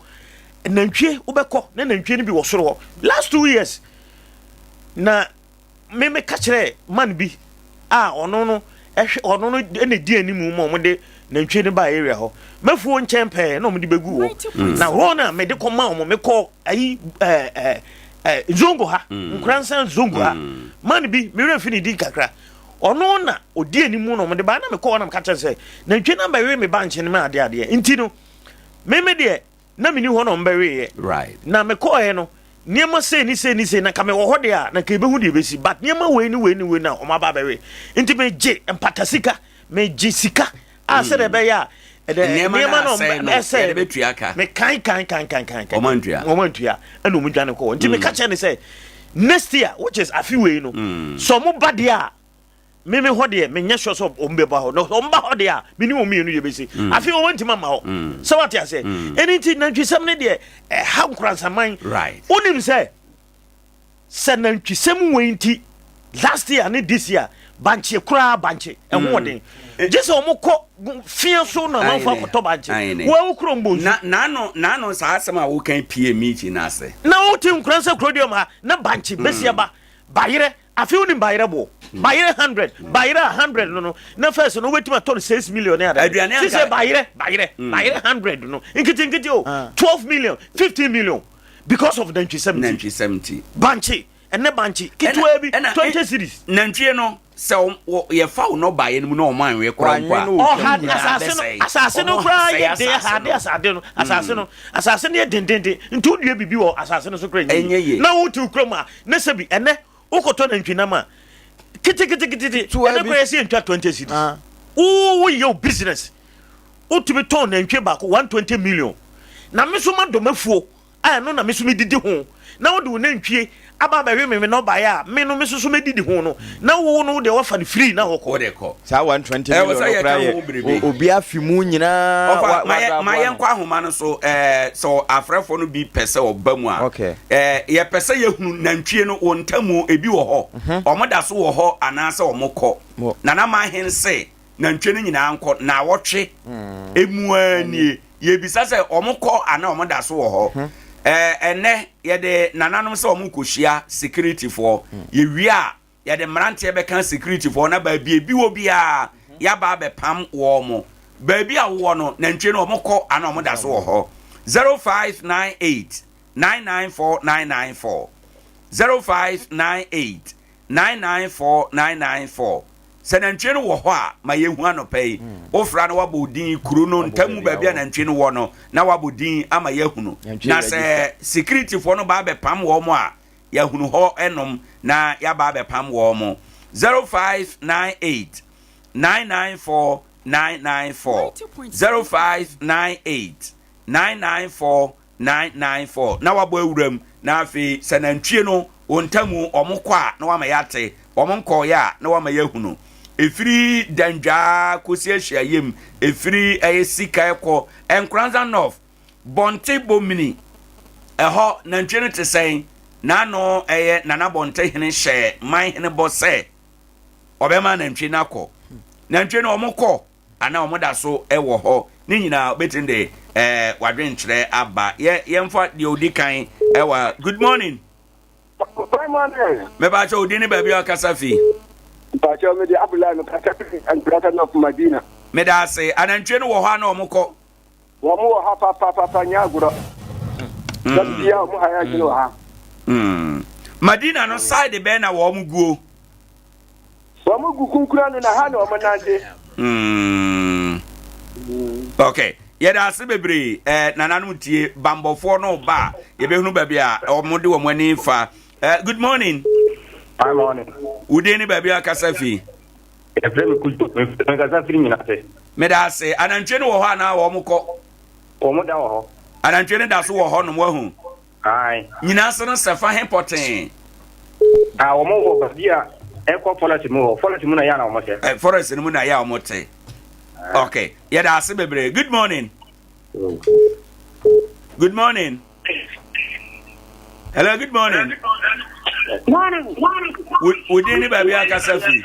nantwie wobɛkɔ na nantwie no bi wɔ soro hɔ. Last 2 years na me meka kyerɛ man bi a ɔno no ɛhwɛ, ɔno no ɛna di anim ma wɔn de nantwie no ba area hɔ, mafuo nkyɛn pɛɛ na wɔn de bɛgu hɔ. Na hɔ na mede kɔ ma wɔn, mekɔ ayi ɛɛ ɛɛ ɛɛ zongo ha, Nkoransa zongo ha. Man bi, mewura fi ne din kakra, ɔno na odi anim na wɔn de ba, na mekɔ hɔ na meka kyerɛ sɛ nantwie no abɛwe me ba nkyɛn ma adeɛ adeɛ. Nti no meme deɛ na meni hɔ na wɔn bɛweeɛ. Na mekɔɛ no, nneɛma sei ne sei ne sei, na nka mewɔ hɔ deɛ a na nka yɛbɛhu deɛ ɛbɛsi, but nneɛma wei ne wei ne wei na wɔn aba abɛwe. Nti megye mpata sika, megye sika a sɛdeɛ ɛbɛyɛ a ɛdɛ nneɛma no asɛe no ɛsɛe yɛde bɛtua ka. Me kan kan kan kan kan kan. Wɔn antua. Wɔn antua, ɛna wɔn dwane kɔ. Nti meka kyerɛ ne sɛ next year, which is afe wei no, sɛ wɔn ba deɛ a, me me hɔ deɛ menyɛ sure sɛ wɔn bɛba hɔ. Na wɔn ba hɔ deɛ a, me ne wɔn mmienu deɛ bɛsi. Afei wɔn ntoma ma hɔ sɛ wate aseɛ. Ɛne nti nantwisɛm ne deɛ ɛha Nkoransaman. Wonim sɛ sɛ nantwisɛm wei nti last year ne this year bankye koraa, bankye ɛho ɔden, gye sɛ wɔn kɔ fia so na amanfo akɔtɔ bankye. Wɔn awo kurom bɔ nsu. Na n'ano n'ano saa asɛm a wokan pie meeting no ase. Na wote Nkoransa kuroduam ha na bankye bɛsi aba bayerɛ. Afei wonim bayerɛ boɔ, bayerɛ 100, bayerɛ a 100 no na first no wobɛtumi atɔ no 6 million ne ade. Aduane anka. Sisɛ bayerɛ bayerɛ bayerɛ 100 no nketenkete o, 12 million, 15 million because of nantwisɛm nti. Nantwisɛm nti. Bankye ɛnɛ bankye ketewa bi 20 cedis. Nantwie no sɛ yɛfa wo nɔbaeɛ no mu na ɔmo anwe koraa mpo a, ɔha asase no, asase no koraa yɛ den, hade asase no, asase no, asase no yɛ dendenden. Nti wodua biribi wɔ asase no so koraa ɛnyɛ yie. Na wote kurom a ne sɛ bi ɛnɛ wokɔtɔ nantwinam a keteketekete ɛnɛ koraa yɛsɛ yɛntwa 20 cedis. Wo woyɛ wo business, wotumi tɔn nantwie baako 120 million, na me so madɔ mafuo a ɛno na me so medidi ho, na wode wo nantwie aba abɛwe me me nɔbaeɛ a me no me so so medidi ho no, na wo no deɛ wafa no free na wɔkɔ. Wode kɔ. Saa 120 million no koraa yɛ obi afi mu nyinaa. Ɔfa ma yɛnkɔ ahoma no so sɛ afrɛfoɔ no bi pɛ sɛ ɔba mu a, yɛpɛ sɛ yɛhunu nantwie no wɔ ntamu ebi wɔ hɔ, ɔmo da so wɔ hɔ anaasɛ ɔmo kɔ. Nana Mahen se nantwie no nyinaa nkɔ na awɔtwe emu nie. Yɛbisa sɛ ɔmo kɔ anaa ɔmo da so wɔ hɔ. Ɛnɛ yɛde nananom sɛ ɔmo kɔhyia securityfoɔ. Yɛwie a yɛde mmeranteɛ bɛka securityfoɔ na baabi ebi wɔ biara yɛaba abɛpam wɔn mo. Baabi a wowɔ no, nantwie no ɔmo kɔ anaa ɔmo da so wɔ hɔ? 0598 994 994, 0598 994 994. Sɛ nantwie no wɔ hɔ a, ma yɛhu anɔpa yi. Wofra no wabɔ din kuro no ntamu baabi a nantwie no wɔ no na wabɔ din ama yɛahunu. Na sɛ securityfoɔ no ba abɛpam wɔn a, yɛahunu hɔ nom na yɛaba abɛpam wɔn mo. 0598. 994 994 0598 994 994 na wabɔ awuram na afei sɛ nantwie no wɔn ntamu wɔn kɔ a na wama yɛate wɔn nkɔɔyɛ a na wama yɛahunu ɛfiri dandwaa kɔsi ahyiayam ɛfiri ɛyɛ sika ɛkɔ Nkoranza North Bɔnte Bomini ɛhɔ nantwie no te sɛn n'ano ɛyɛ Nana Bɔnte hene hyɛɛ man hene bɔ sɛ ɔbɛma nantwie no akɔ nantwie no wɔn kɔ anaa wɔn da so wɔ hɔ ne nyinaa wobɛtumi de ɛɛ wadwenkyerɛ aba yɛ yɛmfa deɛ odi kan ɛwɔ good morning. Good morning. Mepaakyɛ odi ne baabi a ɔkasa fi. Mpaakyɛ me de Abdullahi mekasa fi Nkurata North Madina. Meda ase anantwie no wɔ hɔ a na wɔn kɔ. Wɔn wɔ ha papapapa nyɛ agorɔ. Da bia wɔn ha yɛ adwene wɔ ha. Madina no side bɛn na wɔn guo. Wɔn gu kunkun ano na ha na wɔn nante. Mm. Okay. Yɛda ase bebree. Eh, nananom tie bambɔfoɔ no ba a yɛbɛhunu baabi a wɔn de wɔn ani fa. Eh, good morning. Good morning. Wodin ne baabi a kasa fi. Yɛfrɛ me Kujo. Mekasa firi nyina ase. Meda ase. Anantwie no wɔ hɔ anaa wɔn kɔ? Wɔn da wɔ hɔ. Anantwie no da so wɔ hɔ nom wahu. Ae. Nyina ase no sɛ fa he pɔtee? Ah, wɔn wɔ baabi a ɛkɔ forest mu hɔ. Forest mu na yɛ a na wɔn hyɛ. Eh, forest no mu na yɛ a wɔn te. Okay. Yɛda ase bebree. Good morning. Good morning. Hello, good morning. Morning. Wo din ne baabi a kasa fi?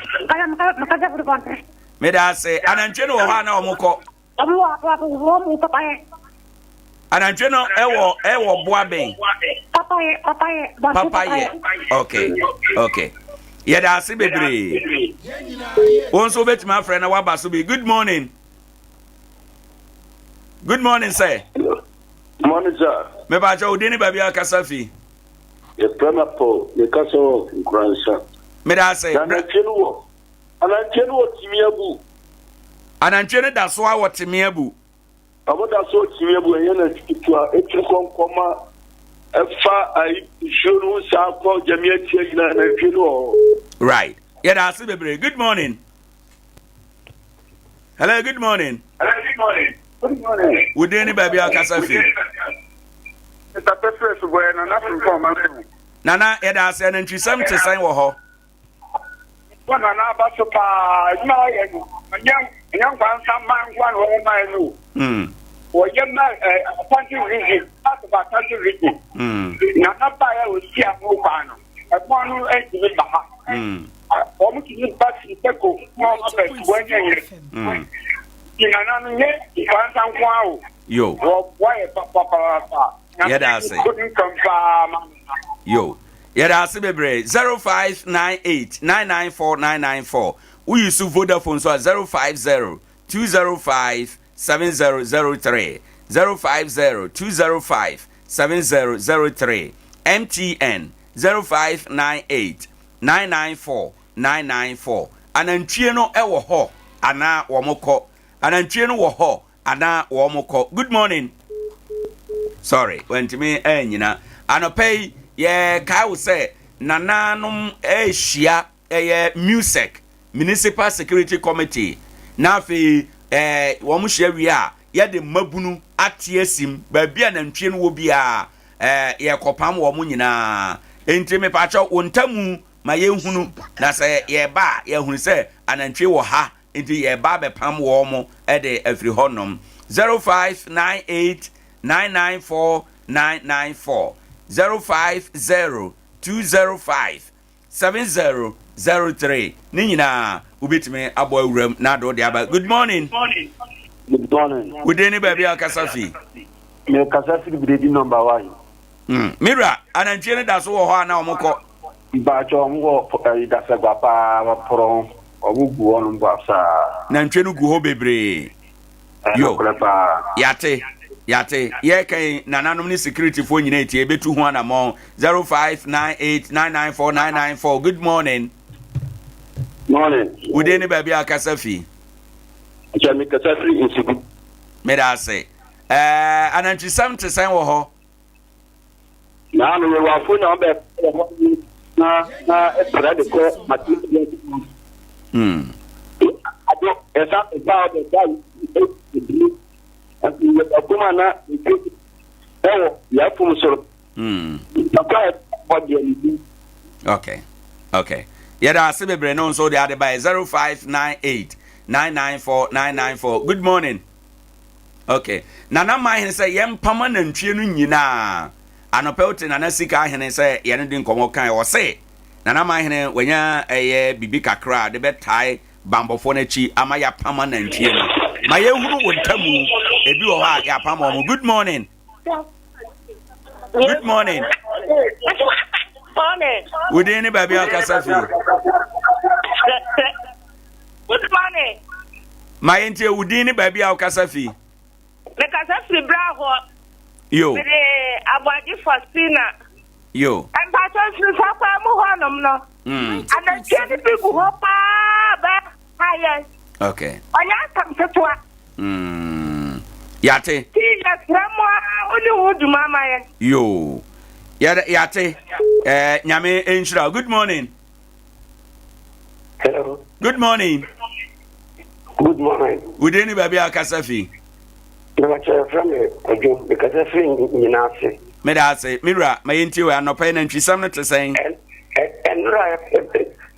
Meda ase. Anantwie no wɔ hɔ a na wɔn kɔ. Wɔn wɔ aboa wɔn mu papayɛ. Anantwie no ɛwɔ ɛwɔ boa bɛn? Papayɛ papayɛ. Papayɛ. Okay okay. Yɛda ase bebree. Wɔn nso wobɛtumi afrɛ na waba so bi. Good morning. Good morning sir. Morning sir. Mepaakyɛ wo din ne baabi a kasa fi. Yɛfrɛ me Paul, mekasa wɔ Nkoransa. Meda ase. Na anantwie no wɔ anantwie no wɔ Timiabu. Anantwie no da so a wɔ Timiabu. Ɔmo da so wɔ Timiabu, ɛnyɛ nantwie ketewa, etiri kɔnkɔma ɛfa ayi nsuo no ho saa kɔ Gyamia tia nyinaa nantwie no wɔ hɔ. Right. Yɛda ase bebree. Good morning. Hello, good morning. Hello, good morning. Good morning. Wo din ne baabi a kasa fi? Mr. Petrus Boye, Nana Frimpong Manso. Nana, yɛda ase anantwisɛm te sɛn wɔ hɔ? Wɔ Nana aba so paa, adwuma a ɔyɛ no, ɛnyɛ ɛnyɛ nkwansa mma nkoa na wɔyɛ maa no. Hmm. Wɔyɛ ma eh, Ashanti region, part of Ashanti region. Hmm. Nana baeɛ a ɔsi ano kwan no, ɛmoa no ntumi ba ha. Hmm. Wɔn tumi ba fi sɛko na wɔn aba fi wɔn nyɛ nyɛ. Ti nana no nyɛ nkwansa nko ara o. Yo. Wɔboa yɛ papaapa. Yɛda ase. Yo. Yɛda ase bebree. 0598 994 994. Woyi so Vodafone so a 050 205 7003 050 205 7003 MTN 0598 994 994 Anantwie no wɔ hɔ anaa wɔn kɔ? Anantwie no wɔ hɔ anaa wɔn kɔ? Good morning. Sorry, wantumi anyina. Anɔpa yi yɛkae wo sɛ nananom rehyia ɛyɛ MUSEC, Municipal Security Committee, na afei ɛɛ wɔn hyia wie a yɛde mmabunu ate asim baabi a nantwie no wɔ biara ɛɛ yɛkɔpam wɔn nyinaa. Enti mepakyɛw wo ntamu ma yɛnhunu na sɛ yɛba a yɛahunu sɛ anantwie wɔ ha nti yɛba abɛpam wɔn de afiri hɔnom. 0598 994 994 050 205 7003 ne nyinaa wobɛtumi abɔ awuram na ade wode aba. Good morning. Good morning. Wo din ne baabi a wokasa fi? Mekasa firi Biredi number one. Mm. Mira, anantwie no da so wɔ hɔ a na wɔn kɔ? Mpakyɛ wɔn wɔ ɛyi dasagua paa wɔporɔ wɔn gu hɔ nom saa. Nantwie no gu hɔ bebree. Yo, yate, yate. Yɛka yi, nananom ne securityfoɔ nyinaa etie, ebetu ho anamɔn. 0598994994. Good morning. Morning. Wo din ne baabi a kasa fi? Nkyɛ me kasa firi Nsugu. Meda ase. Ɛɛ, anantwisɛm te sɛn wɔ hɔ? Na no yɛwafo na ɔbɛ na na ɛpra de kɔ matematia. Hmm. Ade Yɛsan ba hɔ bɛda ebie. Nti yɛba kurom a na nsuo ɛwɔ yɛn afum soro. Ntɔkwa a ɛbɔ deɛ ne bi. Okay. Okay. Yɛda ase bebree no nso de ade bae 0598 994 994. Good morning. Okay. Nana man hene sɛ yɛmpam anantwie no nyinaa. Anɔpɛ wote Nana Sika ahene sɛ yɛne di nkɔmmɔ kan ɔse Nana man hene wanya ɛyɛ biribi kakra de bɛtae banbɔfoɔ no akyi ama yɛapam anantwie no. Ma yɛhunu wo ntamu. Ebi wɔ hɔ a yɛapam wɔn. Good morning. Good morning. Morning. Wo din ne baabi a wokasa fi? Good morning. Ma yɛntie wo din ne baabi a wokasa fi. Mekasa firi bra hɔ. Yo. Mede Aboagye Faustina. Yo. Mpatsɔ nsunsa kwan mu hɔnom no. Anantwie no bi gu hɔ paa bɛ ha yɛn. Okay. Ɔnyɛ asɛm ketewa. Yate. Ti yɛsrɛ mo a wo ne ho dwuma ama yɛn. Yo. Yate. Eh, Nyame nhyira. Good morning. Hello. Good morning. Good morning. Wo din ne baabi a kasa fi? Mebakyɛ yɛfrɛ me Kwadwo, mekasa firi nyina ase. Meda ase, me wura, ma yɛntie wɔ anɔpa yi nantwisɛm no te sɛn? Ɛnora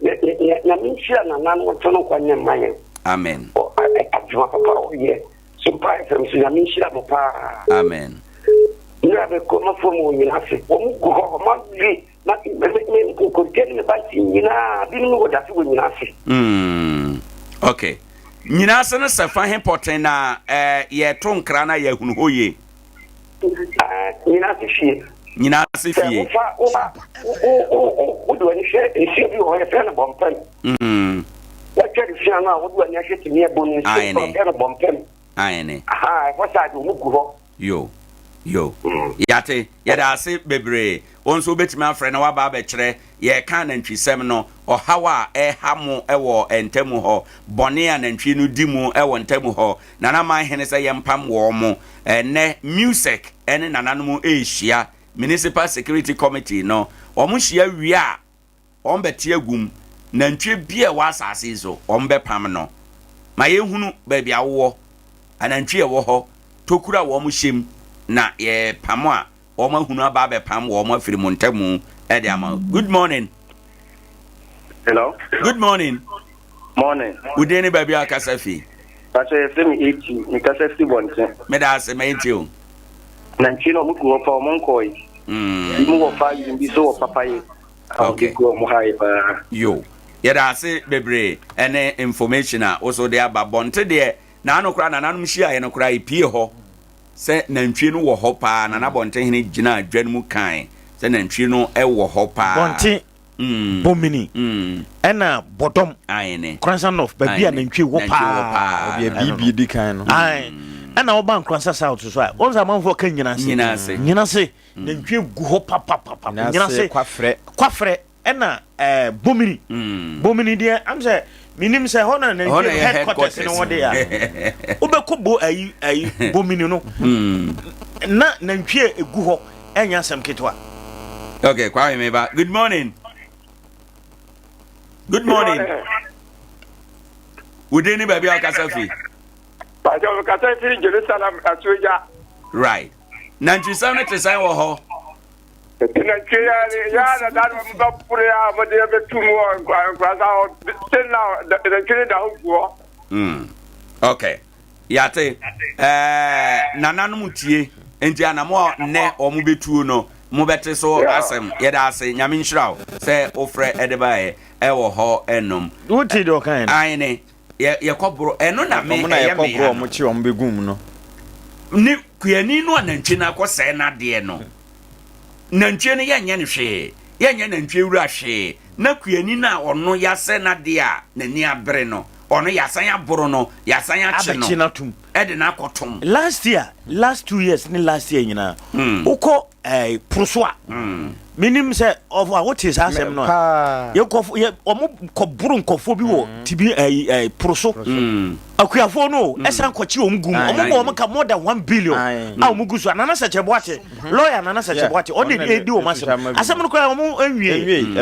Nyame nhyira nananom to no nkwa nyɛ mma yɛn. Amen. Adwuma papa ɔyɛ. So mpa FM so Nyame nhyira mo paa. Amen. Nnora bɛkɔ mafoɔ mu wɔ nyina ase. Wɔn gu hɔ, wɔn awie Na me me nkonkonte ne me bankye nyinaa binom wɔ dase wɔ nyina ase. Mm, okay. Nyina ase no sɛ fa he pɔten na eh, yɛto nkra na yɛahunu hɔ yie. Uh, nyina ase fie. Nyina ase fie. Sɛ wofa wofa wo wo wo wode w'ani hwɛ nsuo bi wɔ hɔ yɛfrɛ no bɔmpɛm. Mm. Wɔatwa de sua no a wode w'ani ahwɛ tumi ɛbɔ no nsuo yɛfrɛ no bɔmpɛm. Ayene. Aha, ɛhɔ saa de wɔn gu hɔ. Yo, yo. Yɛate, yɛda ase bebree. Wo nso wobɛtumi afrɛ na woaba abɛkyerɛ. Yɛreka anantwisɛm no, ɔhaw a ɛreha mo wɔ ntamu hɔ, bɔne a nantwie no di mu wɔ ntamu hɔ. Nana man hene sɛ yɛmpam wɔn mo. Ɛnnɛ, MUSEC ne nananom rehyia, Municipal Security Committee no. Wɔhyia wie a, Wɔbɛte agu mu. Nantwie biara a ɛwɔ asase yi so, wɔbɛpam no. Ma yɛnhunu baabi a wowɔ, anantwie a ɛwɔ hɔ, tokuro a wɔhyɛ mu, na yɛpam a, wɔahunu aba abɛpam wɔn afiri mo ntamu de ama wo. Good morning. Hello. Good morning. Morning. Wo din ne baabi a kasa fi? Pastor yɛfrɛ me Eti, mekasa firi bɔnten. Meda ase, ma yɛntie o. Nantwie no ɔmo gu hɔ pa, ɔmo nkɔe. Bi mu wɔ fa, bi nso wɔ papaye. Okay. Ɔmo ha yɛ paa. Yo. Yɛda ase bebree ɛne information a woso de aba bɔnte deɛ naano koraa nananom hyiaeɛ no koraa epie hɔ sɛ nantwie no wɔ hɔ paa nana bɔnte hene gyina dwa no mu kan sɛ nantwie no wɔ hɔ paa. Bɔnte mm. Bomini mm. ɛna Bɔdɔm Nkoransa North baabi a nantwie wɔ paa. Baabi a biribi di kan no. Ɛna wɔba Nkoransa South so a wɔn sɛ amanfoɔ ka nyinase. Nyinase. Nyinase. Nantwie gu hɔ papapapa. Nyinase kwafrɛ. Kwafrɛ ɛna ɛɛ Bomini. Mm. Bomini deɛ am sɛ minim sɛ hɔ na nantwie headquarters no wɔ de a. Wobɛkɔ bo ayi ayi Bomini no. Mm. Na nantwie egu hɔ ɛnyɛ asɛm ketewa. Okay, Kwame Meba. Good morning. Good morning. Wo din ne baabi a wokasa fi? Pàṣẹ kasa firi Jerusalem asuogya. Right. Nantwisɛm no te sɛn wɔ hɔ? Nantwie ya ya na da no mo bɛ pore a mo de bɛ tu mu wɔ nkurasa hɔ still now nantwie no da hɔ gu hɔ. Mm. Okay. Yate. Eh, nananom tie. Nti anamo a nnɛ wɔn bɛtuo no, mobɛte so asɛm. Yɛda ase. Nyame nhyira wo sɛ wofrɛ ɛde baeɛ ɛwɔ hɔ ɛnom. Wote deɛ ɔkaeɛ no? Aane. Yɛ yɛkɔboro ɛno na me Wɔn na ɛyɛ me yɛkɔboro ya wɔn no. kye wɔn bɛgu mu no. Ne kuani no a nantwie no akɔsɛe n'adeɛ no, nantwie no yɛnyɛ no hwee, yɛnyɛ nantwie wura hwee, na kuani no a ɔno yɛasɛe n'adeɛ a n'ani abere no, ɔno yɛasan aboro no, yɛasan akye no, Abɛkye no atom. ɛde no akɔtom. Last year, last 2 years ne last year nyinaa, wokɔ ɛɛ poro so a menim sɛ ɔfo a wote saa asɛm no a yɛkɔfo yɛ ɔmo kɔboro nkɔfoɔ bi wɔ mm. tibi ɛɛ ɛɛ poro so mm. akuafoɔ no mm. ɛsan kɔkye wɔn gu mu ɔmo bɔ ɔmo ka more than 1 billion a ɔmo gu so a Nana Sɛkyɛ Boakye mhm. lawyer Nana Sɛkyɛ Boakye ɔde edi wɔn asɛm asɛm no koraa ɔmo nwie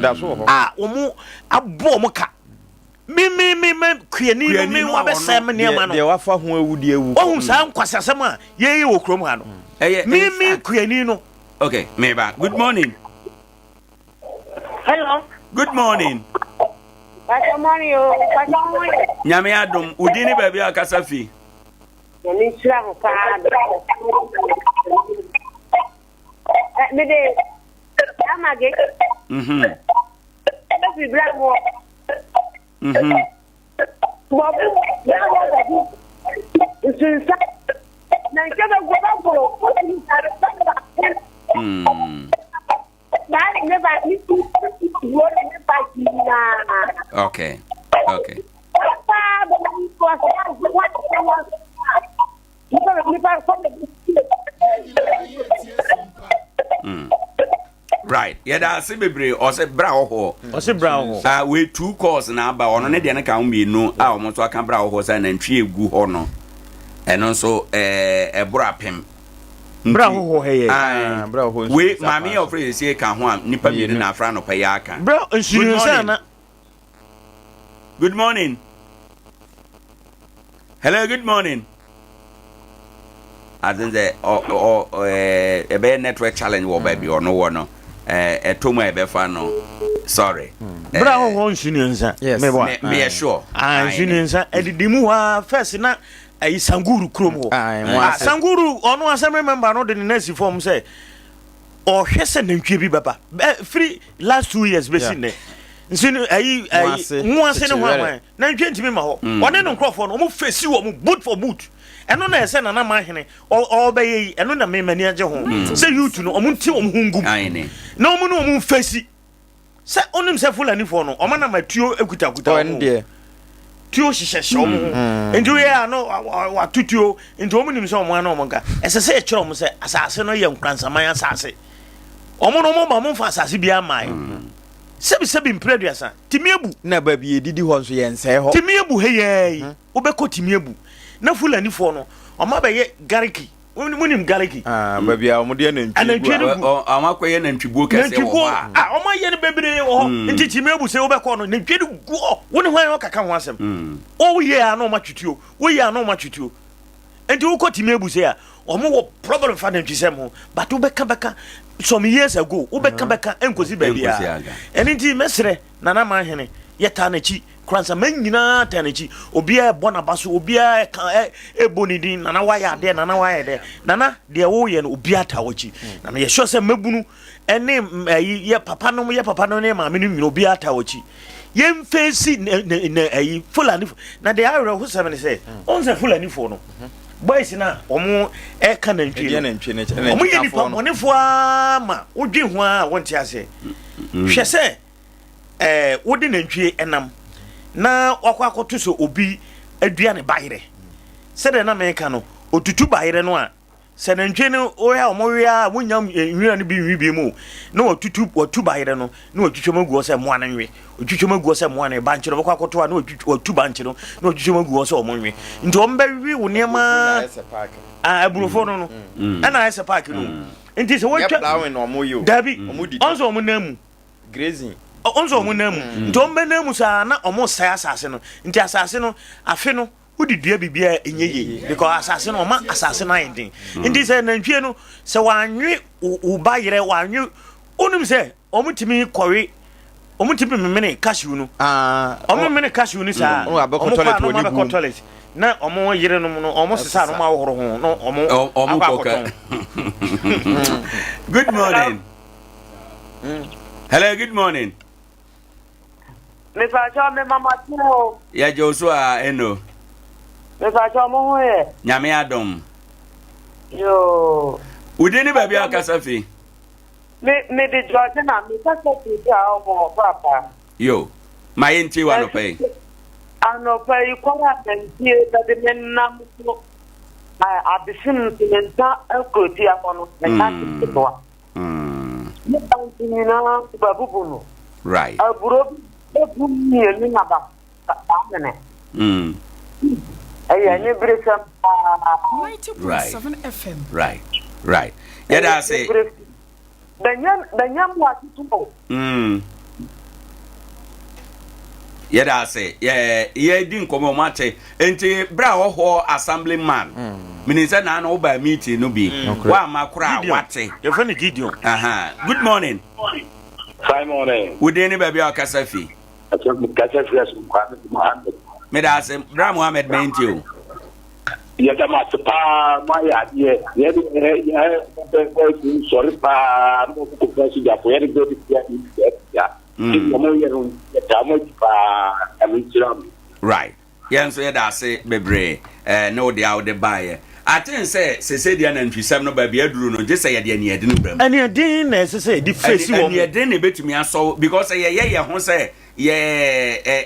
a ɔmo abɔ ɔmo ka. Me me me me kuani no me wabɛsɛe me nneɛma no. Deɛ wafa ho awu deɛ awu. Wahu saa nkwasiasɛm a yɛyɛ wɔ kurom ha no. Ɛyɛ Me me kuani no. Okay, meba. Good morning. Hello. Good morning. Pastor morning o. Pastor morning. Nyame adom, wo din ne baabi a kasa fi. Nyame nhyira ho paa. Me de amage. Mhm. Ɛbɛfiri bra ho. Mhm. Bɔbu bra ho bɔbu. Nsunsa. Na nkyɛ bɛ gbɔ bɛ gbɔ. Mm. Okay. Okay. Mm. Right. Yɛda ase bebree ɔsɛ bra wɔ hɔ. Ɔsɛ bra wɔ hɔ. Ah, wei two calls na aba ɔno ne deɛ no ka ho mmienu a wɔn nso aka bra wɔ hɔ sɛ nantwie egu hɔ no. Ɛno nso ɛɛ ɛboro apem. Bra hɔ hɔ yɛ. Ah, bra hɔ Wei maame yɛ ɔfrɛ sɛsie ka ho a nipa mmienu na afra anɔpa yi aka. Bra nsuo nsa na. Good morning. Hello, good morning. I think that or or ɛbɛyɛ network challenge wɔ baabi ɔno wɔ no ɛtɔ mu a ɛbɛfa no sorry. Bra hɔ hɔ nsuo nsa. Yes. Me me sure. Ah nsuo nsa ɛdidi mu hɔ a first na ɛyi sanguru kurom hɔ. Ah, sanguru ɔno assembly member no de ne nan si fam sɛ ɔhwɛ sɛ nantwie bi bɛba firi last two years bɛsi nnɛ nsi no ɛyi ɛyi nwoase ne ho aman nantwie ntumi ma hɔ mm. ɔne ne nkurɔfoɔ no wɔn fesi wɔn boot for boot ɛno na ɛsɛ nana mahene ɔbɛyɛ yi ɛno na mɛmɛ ani agye ho mm. sɛ youth no wɔn nti wɔn ho ngum na wɔn ne wɔn fesi. Sɛ onim sɛ Fulanifoɔ no ɔma nam atuo kutakuta wɔn ho. Tuo hyehyɛhyɛ wɔn ho. Mm. Nti woyɛ a no wato tuo. Nti wɔn nim sɛ wɔn ano wɔn nka. Ɛsɛ sɛ yɛkyerɛ wɔn sɛ asase no yɛ nkoransaman asase. Wɔn no wɔn ba wɔn mfa asase biara mmae. Mm. Sɛbi sɛbi mpere aduasa. Timi abu. Na baabi yɛdidi hɔ nso yɛnsɛe hɔ. Timi abu ha yɛɛ yi. Mm-hmm. Wobɛkɔ timi abu. Na Fulanifoɔ no wɔn abɛyɛ gariki. Mo nim gariki. Ah, baabi a wɔde anantwie gu. Anantwie no gu. Wɔn akɔyɛ nantwibuo kɛseɛ wɔ hɔ a. Ah, wɔn ayɛ no bebree wɔ hɔ. Mm. Nti kyimi ebu sɛ wobɛkɔ no, nantwie no gu hɔ. Wo ne hwan ɔkaka ho asɛm? Mm. Woyɛ a na wɔn atwituo, woyɛ a na wɔn atwituo. Nti wokɔ kyimi ebu sɛ a, wɔn wɔ problem fa nantwisɛm ho. But wobɛka bɛka some years ago, wobɛka mm. bɛka nkosi baabi a. Ɛno nti mɛsrɛ Nana Manhene, yɛtaa n'akyi. Koransama nyinaa taa n'akyi. Obiara ɛbɔ n'aba so, obiara ɛka ɛ ɛbɔ ne din, Nana wayɛ adeɛ, Nana wayɛ dɛ. Nana, deɛ woyɛ no, obiara taa w'akyi. Na meyɛ sure sɛ mmabunu ɛne ɛyi yɛ papa nom, yɛ papa nom ne maame nom nyinaa obiara taa w'akyi. Yɛmfeesi ne ne ne ɛyi Fulani na deɛ awerɛhosɛm ne sɛ, wɔn sɛ Fulanifoɔ no, boys no a wɔn ɛka nantwie no, wɔn yɛ nipa bɔnefoɔ ara ma wodwen ho ara a wɔnte aseɛ. Hwɛ sɛ ɛɛ wode nantwie nam na wakɔ akɔto sɛ obi adua ne bayerɛ sɛdeɛ na meka no otutu bayerɛ no a sɛ nantwie no woyɛ a wɔwe a wonya nwira no bi nwi bi mu na watutu watu bayerɛ no na watwitwa mu agu hɔ sɛ mmoa no nwe otwitwa mu agu hɔ sɛ mmoa no bankye no wɔkɔ akɔto a na watu bankye no na watwitwa mu agu hɔ sɛ wɔn nwe nti wɔn bɛwe wo nneɛma a aburofo no no ɛna ayɛ sɛ paaki no mm. Nti sɛ wɔtwa dabi ɔn sɛ wɔn nan mu grazing ɔn sɛ wɔn nan mu mm. nti wɔn bɛ nan mu saa na wɔn sɛe asase no nti asase no afe no wode dua biribi a ɛnyɛ yie because asase no ɔma asase no ayɛ den mm. nti sɛ nantwie no sɛ wɔanwe wo ba yerɛ wɔanwe wonim sɛ Wɔtumi kɔwe, wɔtumi memene cashew no. Ah, wɔn memene cashew no saa. Wɔn abɛkɔ toilet wɔ ne bu. toilet na wɔn yerenom no wɔn sesa no wɔn ahohoro ho na wɔn akɔ akɔtɔn. Good morning. Hello, good morning. Mepakyɛw me mama te o. Yɛgye wo so a eno. Mepakyɛw mo ho yɛ. Nyame adom. Yoo. Wo din ne baabi a wokasa fi? Me me de Georgina me kasa firi bi a ɔmo wɔ papa. Yo, ma yɛn tie w'anɔpa yi. Anɔpa yi kwan a nantie bɛde me nam so abesim nso me nsa akurotia hɔ no ɛnyɛ ade mm. ketewa. Mm. Ne banti nyinaa babubu no. Right. Aburo bi bɛbu mmienu na ba amene. Mm. Ɛyɛ aniberesɛm paa. Right. Right. Right. Yɛda ase. Bɛnyɛ bɛnyɛ mmoa tutu o. Mm. Yɛda ase. Yɛ yɛdi nkɔmɔ ɔmo ate. Nti bere a ɔhɔ assembly man. Menim sɛ naa no wobaa meeting no bi. Woamma koraa Gideon. wate. Yɛfrɛ no Gideon. Aha. Good morning. Fine morning. Wo din ne baabi a ɔkasa fi? Kasa fi Asomkwa Mohammed. Meda ase. Bra Mohammed mɛnti o. Yɛda mo ase paa mo ayɛ adeɛ yɛde yɛ bɛ sɔre paa na wɔn kɔ fɛ sogyafo yɛde bɛ de bia de bia bia ɛdi wɔn yɛ no yɛtaa mo akyi paa ɛmo nkyerɛ mo. Right. Yɛn nso yɛda ase bebree eh, ne wo deɛ a wode baeɛ. Aten sɛ sese deɛ nantwisɛm no baabi aduru no gye sɛ yɛde aniɛden wura mu. Aniɛden na ɛsɛ sɛ yɛde face wɔn. Aniɛden na ebetumi asɔ because yɛyɛ yɛn ho sɛ yɛ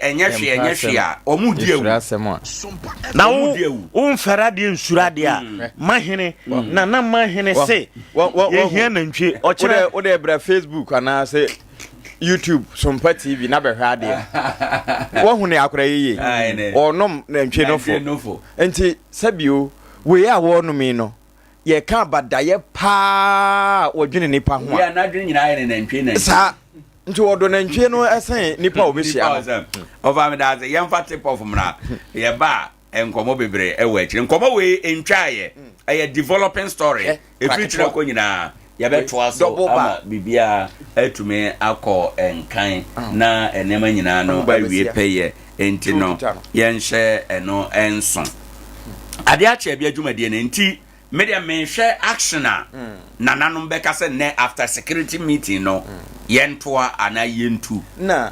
ɛnyɛ hwee ɛnyɛ hwee a wɔn di awu. Na wo wo nfɛre adeɛ nsuro adeɛ a mm. mahene mm. nana mahene se yɛhia nantwie ɔkyerɛ. Wode brɛ Facebook anaasɛ YouTube Sompa TV na bɛhwɛ adeɛ. Wɔhu ne akora yiye. Ɔnom nantwie nofo. Nti sɛbio wei a wɔnom yi no yɛka abadayɛ paa wɔdwene nipa ho a. N'adwene nyinaa yɛ ne nantwie nantwie. Saa nti wɔdɔ nantwie no ɛsɛn nipa a wɔbɛhyia no. Ɔfa mi daase yɛmfa tip off mmra yɛba a nkɔmɔ bebree ɛwɔ akyire nkɔmɔ wei ntwaayɛ ɛyɛ developing story ɛfiri kyerɛ kɔ nyinaa yɛbɛtoa so ama biribiara atumi akɔ nkan na nneɛma nyinaa no awie pɛyɛ nti no yɛnhyɛ ɛno nso adeɛ akyɛ bi adwumadie no nti me deɛ mehwɛ action a mm. nananom bɛka sɛ nnɛ after security meeting no mm. yɛntoa anaa yɛntu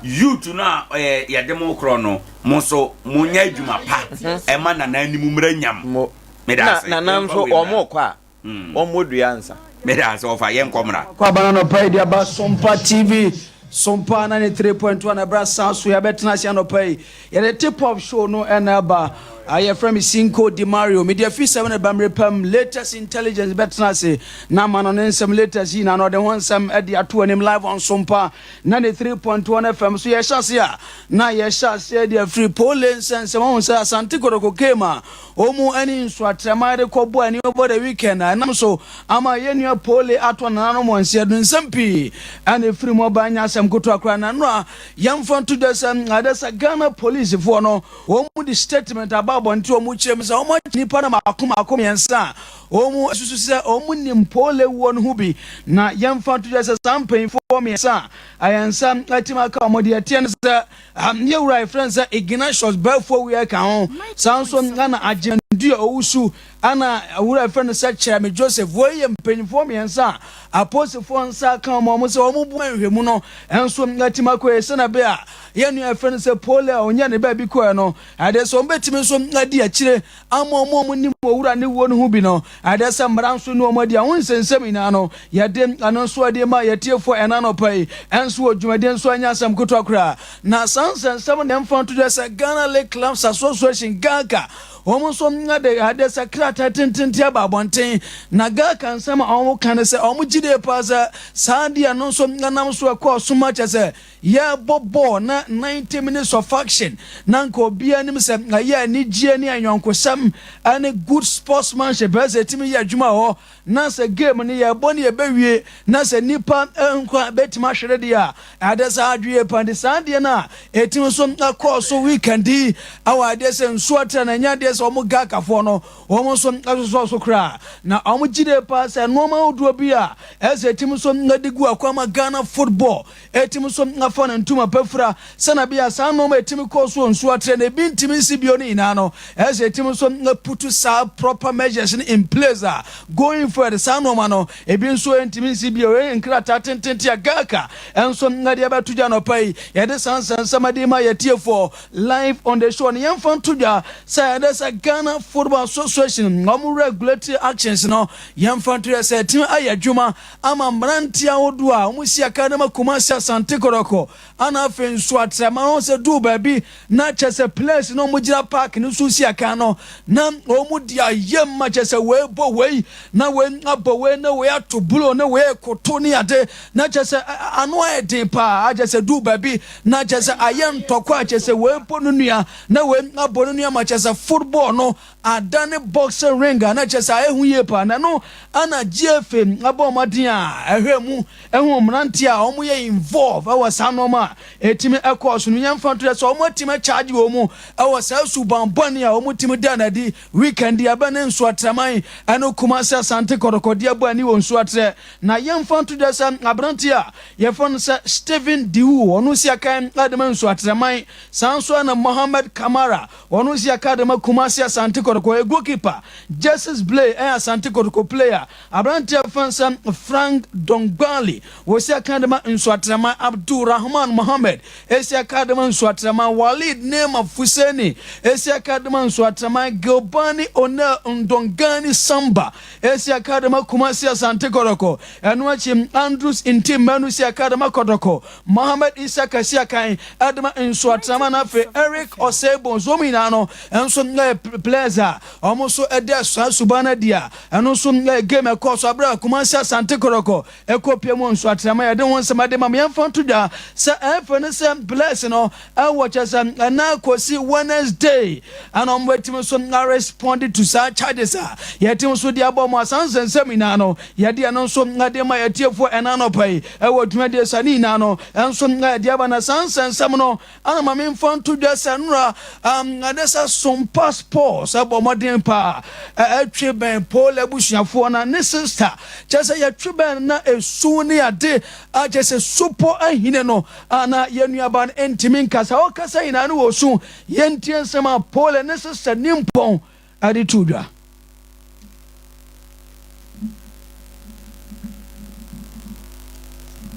youth no a eh, yɛde mo korɔ no mo nso monyɛ adwuma pa mhm. ɛma nana anim mmra nyam meda ase nana nso wɔn kɔ a mm. wɔn mmɔ dua nsa meda ase ɔfa yɛnkɔ mmra Kwabena anɔpa yi de aba Sompa TV, Sompa 93.1 ɛberɛ asan so yɛabɛtena ase anɔpa yi. Yɛde tip off show no ɛna ɛba. Ah, yɛfrɛ me Cinco Di Mario. Mede afi sɛm no ba mmerɛ pam. Latest intelligence bɛtena ase na ama no ne nsɛm latest yi na na ɔde ho nsɛm de ato anim live on Sompa 93.1 FM so. Yɛhyɛ ase a na yɛhyɛ aseɛ de afiri Pole nsɛnsɛm. Ɔhu sɛ Asante Kotoko came a wɔn ani nsoatrɛma de kɔbɔ ani over the weekend a ɛnam so ama yɛn nua Pole ato nananom wɔn nsa adu. Nsɛm pii ɛna ɛfiri mu aba, ɛnyɛ asɛm ketewa koraa. Na nnora yɛmfa nto dwa sɛ ɛdɛ sɛ Ghana polisifoɔ no wɔn de statement aba abɔnten wɔn kyerɛ mu sɛ wɔn akye nnipa no mako mako mmiɛnsa a wɔn susu sɛ wɔn nim Pole wuo no ho bi. Na yɛmfa nto dwa sɛ saa mpanyinfoɔ mmiɛnsa a ayɛnsa atumi aka wɔn deɛ ɛteɛ no sɛ Yɛn wura a yɛfrɛ no sɛ Ignatius Balfour Weah ka ho. Saa nso na Agyeman Dua Owusu ɛna wura a yɛfrɛ no sɛ Kyerɛme Joseph. Wei yɛ mpanyinfoɔ mmiɛnsa a apolisifoɔ nsa aka wɔn a wɔn sɛ wɔn boa nhwɛmu no nso atumi akɔ yie sɛnea ɛbɛyɛ a yɛn nua a yɛfrɛ no sɛ Pole a ɔnya ne baabi kɔɛ no ɛde sɛ wɔbɛtumi nso adi akyire ama wɔn a wɔnim owura ne wuo no ho bi no, ɛde sɛ mmara nso ne wɔn adi a ho nsɛnsɛm nyinaa no, yɛde ɛno nso adi ma yɛtiefoɔ ɛna anɔpa yi nso wɔ dwumadie nso ɛnyɛ asɛm ketewa koraa. Na saa nsɛnsɛm na ɛmfa nto dwa sɛ Ghana League Clubs Association, GHALCA, wɔn nso de adeɛ sɛ krataa tententen aba abɔnten. Na GHALCA nsɛm a wɔka ne sɛ wɔn gyidie paa sɛ saa adeɛ no nso nam so ɛkɔɔ so ma kyɛ sɛ Yɛrebɔ bɔɔl na 90 minutes of action na nka obiara nim sɛ ɛyɛ anigyeɛ ne ayɔnkosɛm ne good sportsmanship ɛsɛ sɛ ɛtumi yɛ adwuma wɔ hɔ na sɛ game no yɛrebɔ ne yɛbɛwie na sɛ nnipa nkwa bɛtumi ahwere deɛ a ɛde saa adweɛ pa nti saa adeɛ no a ɛtumi nso kɔɔ so weekend yi ɛwɔ adeɛ sɛ nsuo atra na ɛnyɛ adeɛ sɛ wɔn gakafoɔ no wɔn nso asosɔ so koraa na wɔn gyidie paa sɛ nneɛma ahodoɔ bi a ɛsɛ ɛtumi nso de gu akwan ma Ghana football Ɛtumi nso afa ne ntoma pa fira sɛnea ɛbɛyɛ a saa nnoɔma a ɛtumi kɔ so wɔ nsuo atrɛ na ebi ntumi nsi bio no nyinaa no, ɛsɛ sɛ ɛtumi nso putu saa proper measures no in place a going forward saa nnoɔma no ebi nso ntumi nsi bio. Wei nkrataa tententen a GALCA nso de abɛto dwa anɔpa yi. Yɛde saa nsɛnsɛm adi ma yɛtiefoɔ live on the show no. Yɛmfa nto dwa sɛ ɛdɛ sɛ Ghana Football Association wɔn regulatory actions no yɛmfa nto dwa sɛ ɛtumi ayɛ adwuma ama mmeranteɛ ahodoɔ a wɔsi aka no ma Kumasi Asante Kɔtɔkɔ ana afei nso atrɛma no sɛ duu baabi na kyɛ sɛ players no wɔgyina park no so si aka no na wɔn di ayam ma kyɛ sɛ wei bɔ wei na wei abɔ wei na wei ato bulo na wei koto ne ade na kyɛ kyerɛ sɛ ano ayɛ den paa, a kyerɛ sɛ duu baabi na kyerɛ sɛ ayɛ ntɔkwa a kyerɛ sɛ wei bɔ no nua na wei abɔ no nua ma kyerɛ sɛ football no adane boxing ring a na kyerɛ sɛ ayɛ hu yie paa. Na ɛno ana GFA abɔ mmɔden a ɛhwɛ mu ɛho mmeranteɛ a wɔn yɛ involve ɛwɔ saa nneɛma a ɛtumi ɛkɔɔ so no. Yɛmfa nto dɛ sɛ wɔn atumi akyagye wɔn mu ɛwɔ saa suban bɔne a wɔn tumi da n'adi weekend abɛ ne Nsoatreman ɛne Kumasi Asante Kɔtɔkɔdeɛ bɔ ani wɔ Nsoatrɛ. Na yɛmfa nto dɛ sɛ aberanteɛ a yɛfrɛ no sɛ Stephen Diwu, ɔno si akan de ma Nsoatreman. Saa nso na Mohammed Kamara, ɔno si aka de ma Kumasi Asante Kɔtɔkɔ. Ɛyɛ goalkeeper Jesus Blay ɛyɛ Asante Kɔtɔkɔ player. Aberanteɛ yɛfrɛ no sɛ Frank Dongbali, wɔsi aka de ma Nsoatreman. Abdul Rahman Mohammed esi aka de ma Nsoatreman. Walid Neema Fuseni esi aka de ma Nsoatreman. Gilbani Onel Ndongani Samba esi aka de ma Kumasi Asante Kɔtɔkɔ. Ɛno akyi, Andrews Ntim Manu si aka de ma Kɔtɔkɔ. Mohammed Isaka si akan de ma Nsoatreman. Na afei Eric Osebo nso, wɔn nyinaa no nso yɛ players a wɔn nso de saa suban no adi a ɛno nso yɛ game ɛkɔɔ so abere a Kumasi Asante Kɔtɔkɔ ɛkɔ pie mu Nsoatreman. Yɛde ho nsɛm ade ma mo. Yɛmfa nto dwa sɛ ɛfɛ no sɛ players no ɛwɔ kyɛ sɛ ɛna kɔsi Wednesday ɛna wɔn bɛtumi nso respond to saa charges a yɛte nso de abɔ mo asan nsɛnsɛm nyinaa no. Yɛde ɛno nso ɛde ma yɛtiefoɔ ɛna anɔpa yi ɛwɔ dwumadie sa ne nyinaa no ɛnso ɛde aba. Na saa nsɛnsɛm no ana ma memfa nto dwa sɛ nnora ɛde sɛ Sompa Sports ɛbɔ mmɔden paa ɛtwe bɛn Paul abusuafoɔ na ne sister, kyerɛ sɛ yɛtwe bɛn na esu ne ade a kyerɛ sɛ supɔ ahine no ana yɛn nuaba no ntumi nkasa, ɔkasa nyinaa no wɔ su. Yɛntie nsɛm a Paul ne sister Nimpɔn ɛde to dwa.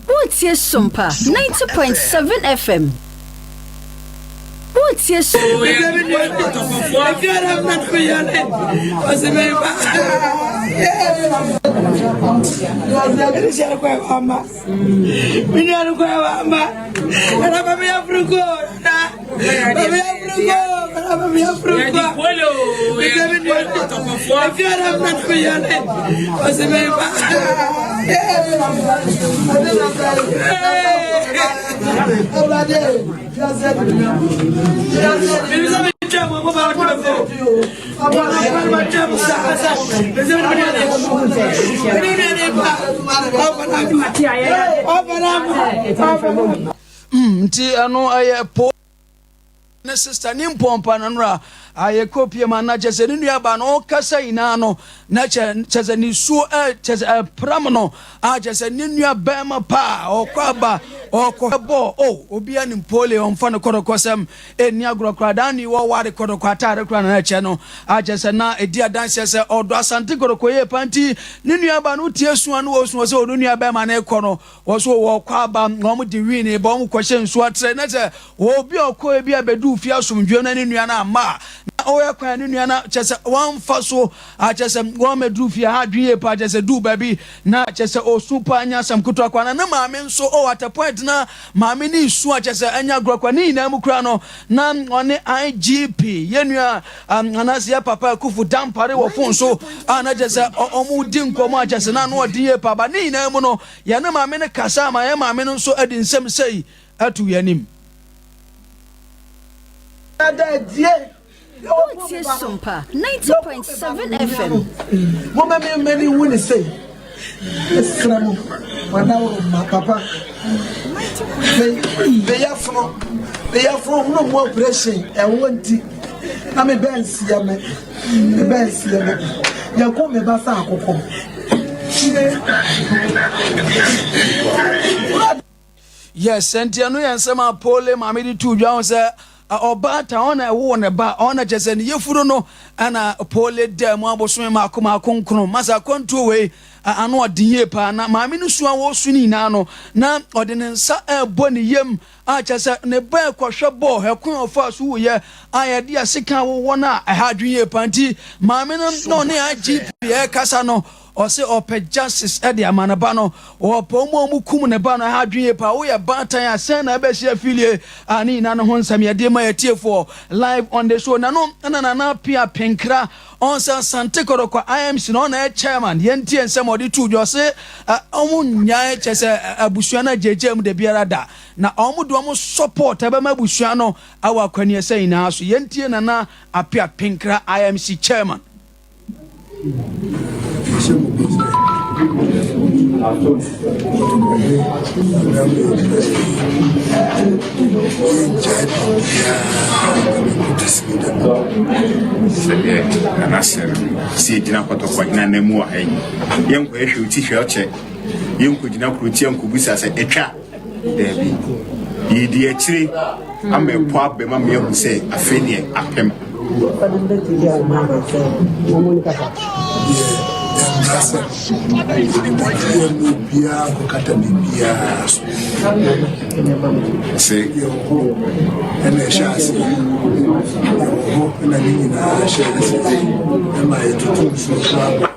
Wotie Sompa 90.7 FM. Wotie Sompa. Nti ɛno ɛyɛ po ne sister ne mpɔmpa no nora ayɛ kɔpie ma na kyɛ sɛ ne nuaba no ɔkasa nyinaa no na kyɛ sɛ ne suo kyɛ sɛ ɛpram no a kyɛ sɛ ne nua bɛrima paa ɔkɔ aba ɔkɔ bɔ o obia ne mpole ɔmfa no kɔdɔkɔsɛm ɛnni agorɔ koraa. Daa ne wɔware kɔdɔkɔ ataare koraa na ɛkyɛ no a kyɛ sɛ na ɛdi adanseɛ sɛ ɔdɔ Asante Kɔdɔkɔ yie pa. Nti ne nuaba no tie sua no wɔsua sɛ ɔno nua bɛrima no kɔ no wɔ so wɔkɔ aba na wɔn de wii ne ba wɔn kɔhyɛ nsuo atrɛ na sɛ obi a ɔkɔ ebi abɛdu fie asomdwoe na ne nua no amma a na ɔyɛ kwan ne nua no kyɛ sɛ wɔamfa so akyɛ sɛ wɔn mɛduru fie ha adwene yie paa, kyɛ sɛ duu baabi na kyɛ sɛ ɔsu paa nya asɛm ketewa kwa na ne maame nso oh at a point na maame ne su a kyɛ sɛ anya agorɔ kwa. Ne nyinaa mu kura no na ɔne IGP yɛn nua anaasɛ yɛ papa Akufu Dampare wɔ phone so a na kyɛ sɛ ɔmo di nkɔmɔ a kyɛ sɛ na ano ɔden yie paa ba. Ne nyinaa mu no yɛne maame no kasa ama yɛn maame no nso de nsɛm sɛyi ato yɛn anim. Wotie Sompa 90.7 FM. Momma me mma ni hu ne sei. Mesrɛ mo, wadaworo mma papa. Me yɛfono, me yɛfono hunu mu operation ɛwɔ nti na me bɛn nsia me, me bɛn nsia me. Yɛko me ba sɛ akokɔ. Yes, nti ɛno yɛ nsɛm a Pole maame de too dwa ho sɛ ɔbaatan ɔna ɛwoo ne ba, ɔna kyɛ sɛ ne yɛfunu no ɛna Pole da mu abosome mako mako nkono masa akwantuo wei ano ɔden yie paa. Na maame no su a wɔsu no nyinaa no na ɔde ne nsa ɛrebɔ ne yam a kyɛ sɛ ne ba ɛkɔhwɛ bɔɔl ɛko a ɔfaa so wuyɛ a yɛde aseka wowɔ no a ɛha adwene yie paa. Nti maame no na ɔne IGP ɛrekasa no. Ɔse ɔpɛ justice de ama ne ba no. Ɔpɛ wɔn a wɔkum ne ba no. Ɛha adwene yie paa. Woyɛ baatan a sɛn na ɛbɛsi afilie a ne nyinaa no ho nsɛm yɛde ma atiefoɔ live on the show. Na no na Nana Appiah Penkra ɔn sɛ Asante Kɔtɔkɔ IMC no ɔna ɛyɛ chairman. Yɛntie nsɛm a ɔde too dwa. Ɔse wɔn nnyae kyɛ sɛ abusua no agyaagyaa mu da biara da. Na wɔn de wɔn support ɛbɛma abusua no awɔ akwaniɛsɛ nyinaa so. Yɛntie Nana Appiah Penkra IMC chairman. Mehyɛ mo bɔ sɛ, kɔtɔkɔhene anaa yɛngyae biribiara ma bɛkɔtu sini da no. Sɛdeɛ Nana hyɛ no, sɛ yɛgyina kɔtɔkɔhene anan mu wɔ ha yi, yɛnkɔyɛ hwɛ oti hwɛ ɔkyɛ, yɛnkɔgyina kuro tia nkɔbusa sɛ ɛtwa Daabi. Yɛredi akyire ama ɛpo abam ama yɛahu sɛ afei deɛ apem. Deɛ ɛmmra sɛ yɛne obiara nkɔkata biribiara so. Sɛ yɛwɔ hɔ ɛna ɛhyɛ aseɛ, yɛwɔ hɔ ɛna ne nyinaa hyɛ aseɛ ɛma yɛtoto nsuo koraa bɔ.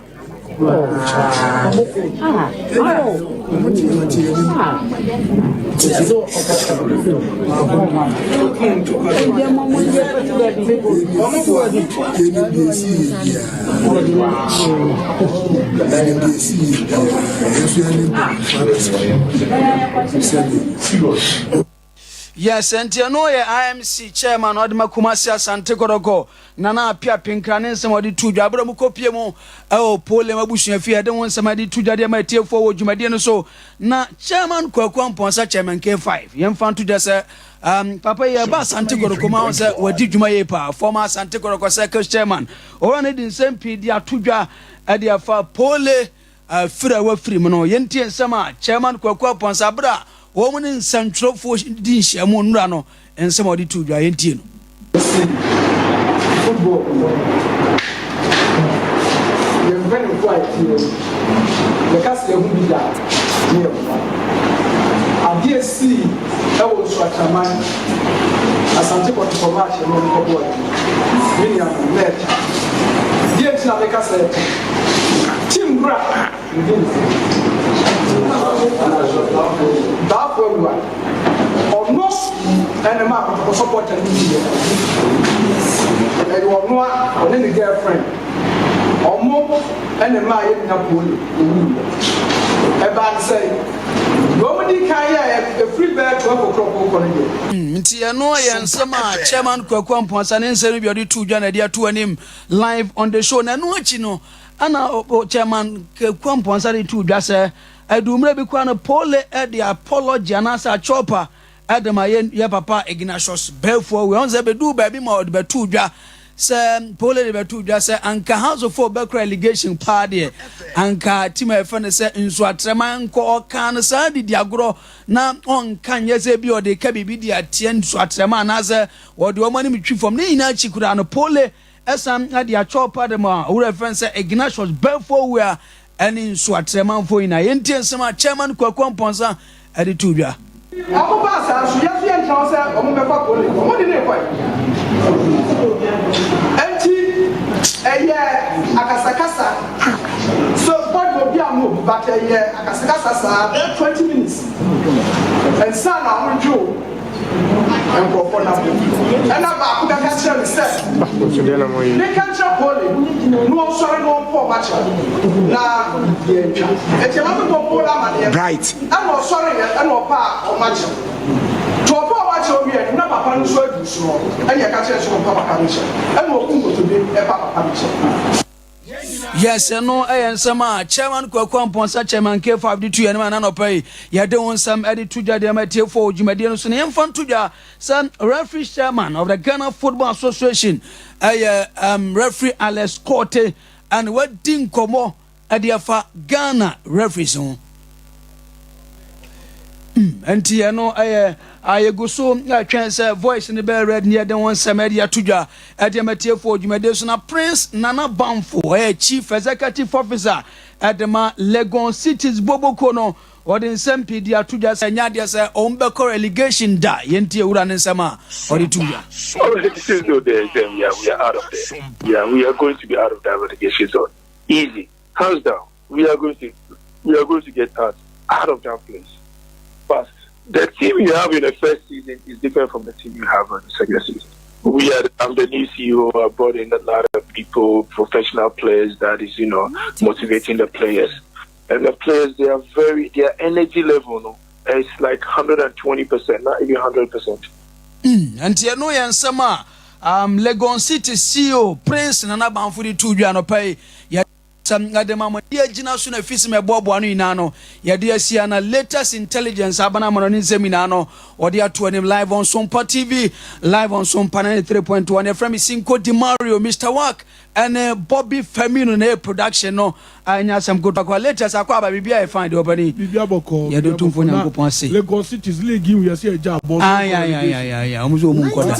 Yes, nti ɛno yɛ IMC chairman ɔde ma Kumasi Asante Kɔtɔkɔ, Nana Appiah Pinkra ne nsɛm a ɔde too dwa bere a wɔkɔpie mu wɔ Polem abusua fie a ɛde ho nsɛm a ɛde to dwa de ama atiefoɔ wɔ dwumadie no so. Na Chairman Kwaku Amponsah Chairman K5, yɛmfa nto dwa sɛ um, papa yi ɛba Asante Kɔtɔkɔ mu ahɔ sɛ wadi dwuma yie paa, former Asante Kɔtɔkɔ Circles Chairman, owura no de nsɛm pii de ato dwa de afa Pole Afiri a wafiri mu no, yɛntie nsɛm a Chairman Kwaku Amponsah berɛ a wɔn ne nsɛntwerɛfoɔ di nhyiamu nnora no nsɛm a ɔde too dwa. Yɛntie no. Ɔse football mu no yɛn mpanyinfoɔ a yɛte hɔ yi yɛka sɛ yɛho bi da a ne yɛboa. Adeɛ esii ɛwɔ Nsuatraman Asante Kɔtɔkɔ match no wɔn kɔbɔɔɛ no me nuanom na ɛta. Deɛ nti na meka sɛ ɛta. Team wura ne din ne sɛn? Baafo Awua. Ɔno ɛna maa kɔtɔkɔ supporter no wuiɛ. Ɛyɛ ɔno a ɔne ne girlfriend. Ɔmo ɛna maa yɛn nua Pole owuiɛ. Ɛbaa ne sɛn? Deɛ ɔmo dii kan yɛɛ ɛfiri bɛyɛ 12 o'clock rekɔ no deɛ. Nti ɛno yɛ nsɛm a Chairman Kwaku Amponsah ne nsɛm no bi a ɔde too dwa na ɛde ato anim live on the show. Na ɛno akyi no, Ɛna Chairman Kwaku Amponsah de too dwa sɛ, aduu mmerɛ bi koraa no, Pole de apology anaasɛ akyɛwpa de ma yɛn yɛ papa Ignatius Baffour. Wei ɔn sɛ bɛduu baabi ma ɔde bɛtoo dwa sɛ Pole de bɛtoo dwa sɛ anka House of Folk bɛkora allegation paa deɛ anka team a yɛfrɛ no sɛ Nsuatrɛman nkɔ. Ɔkaa no saa de di agorɔ na ɔnka nyɛ sɛ bi ɔde ka biribi de ateɛ Nsuatrɛman anaasɛ wɔde wɔn anim twi fam. Ne nyinaa akyi koraa no, Pole Ɛsan de akyɛw pa de ma owura a yɛfrɛ no sɛ Ignatius Baffour Weah ne Nsoatremanfoɔ nyinaa. Yɛntie nsɛm a Chairman Kwaku Amponsah de too dwa. Ɔmo baa saa nso, yɛn nso yɛntra hɔ sɛ ɔmo bɛfa pole. Ɔmo de no rekɔe. Enti ɛyɛ akasakasa. So body obi amma obi but ɛyɛ akasakasa saa bɛyɛ 20 minutes ansa na ɔmo dwoo nkurɔfoɔ no abom. Ɛnna baako bɛka kyerɛɛ me sɛ, Menka nkyerɛ Pole na ɔnsɔre na ɔmpa wɔn akyɛw na yɛantwa. Enti ɛma mebɔɔ Pole amanneɛ. Ɛnna ɔsɔreeɛ na ɔpaa wɔn akyɛw. Nti ɔpaa wɔn akyɛw wieeɛ no, na papa no nso aduru soɔ. Ɛnna yɛka kyerɛɛ no sɛ ɔmpa papa no kyɛw. Ɛnna ɔbu nkotodwe paa papa no kyɛw. Yes, ɛno yɛ nsɛm a Chairman Kwaku Amponsah, Chairman K5 de to yɛn anim a n'anɔpa yi yɛde wo nsɛm de to dwa de ama atiefoɔ wɔ dwumadie no so. Na yɛmfa nto dwa sɛ referee chairman of the Ghana Football Association ɛyɛ um, referee Alex Korte ɛna wadi nkɔmmɔ ɛde afa Ghana referees ho. Nti ɛno ɛyɛ a yɛgu so ɛtwɛn sɛ voice no bɛyɛ ready ne yɛde ho nsɛm ɛde ato dwa ɛde ama tiefoɔ dwumadie so na Prince Nana Bamfo ɛyɛ Chief Executive Officer ɛde ma Legon Cities Boboko no ɔde nsɛm pii de ato dwa sɛ ɛnyɛ adeɛ sɛ wɔn bɛkɔ relegation da. Yɛntie wura ne nsɛm a ɔde to dwa. Relegation zone there, yeah, we are out of there. Yeah, we are going to be out of that relegation zone. Easy, hands down. We are going to we are going to get out out of that place fast. The team you have in the first season is different from the team you have in the second season. We are I'm the new CEO. I brought in a lot of people, professional players that is, you know, motivating the players. And the players, they are very, their energy level, no, it's like 120%, not even 100%. Nti ɛno yɛ nsɛm a um, Legon City CEO Prince Nana Banfo de to dwa anɔpa yi. Yɛ sɛm ɛde ma mo de agyina so na fi sɛ ɛboaboa no nyinaa no yɛde asia na latest intelligence abana ama no ne nsɛm nyinaa no ɔde ato anim live on Sompa TV, live on Sompa 93.1. Yɛfrɛ me Cinco Di Mario, Mr. Work ɛne Bobby Firmino na ɛyɛ production no. Ɛnyɛ asɛm kotoa latest akɔ aba, biribi ayɛ fine deɛ ɔbɛni. Biribi abɔkɔ. Yɛde Otumfoɔ Nyankopɔn ase. Legon Cities league yi yɛsɛ ɛgya abɔ. Ayayayaya, ɔmo sɛ ɔmo nkɔ da.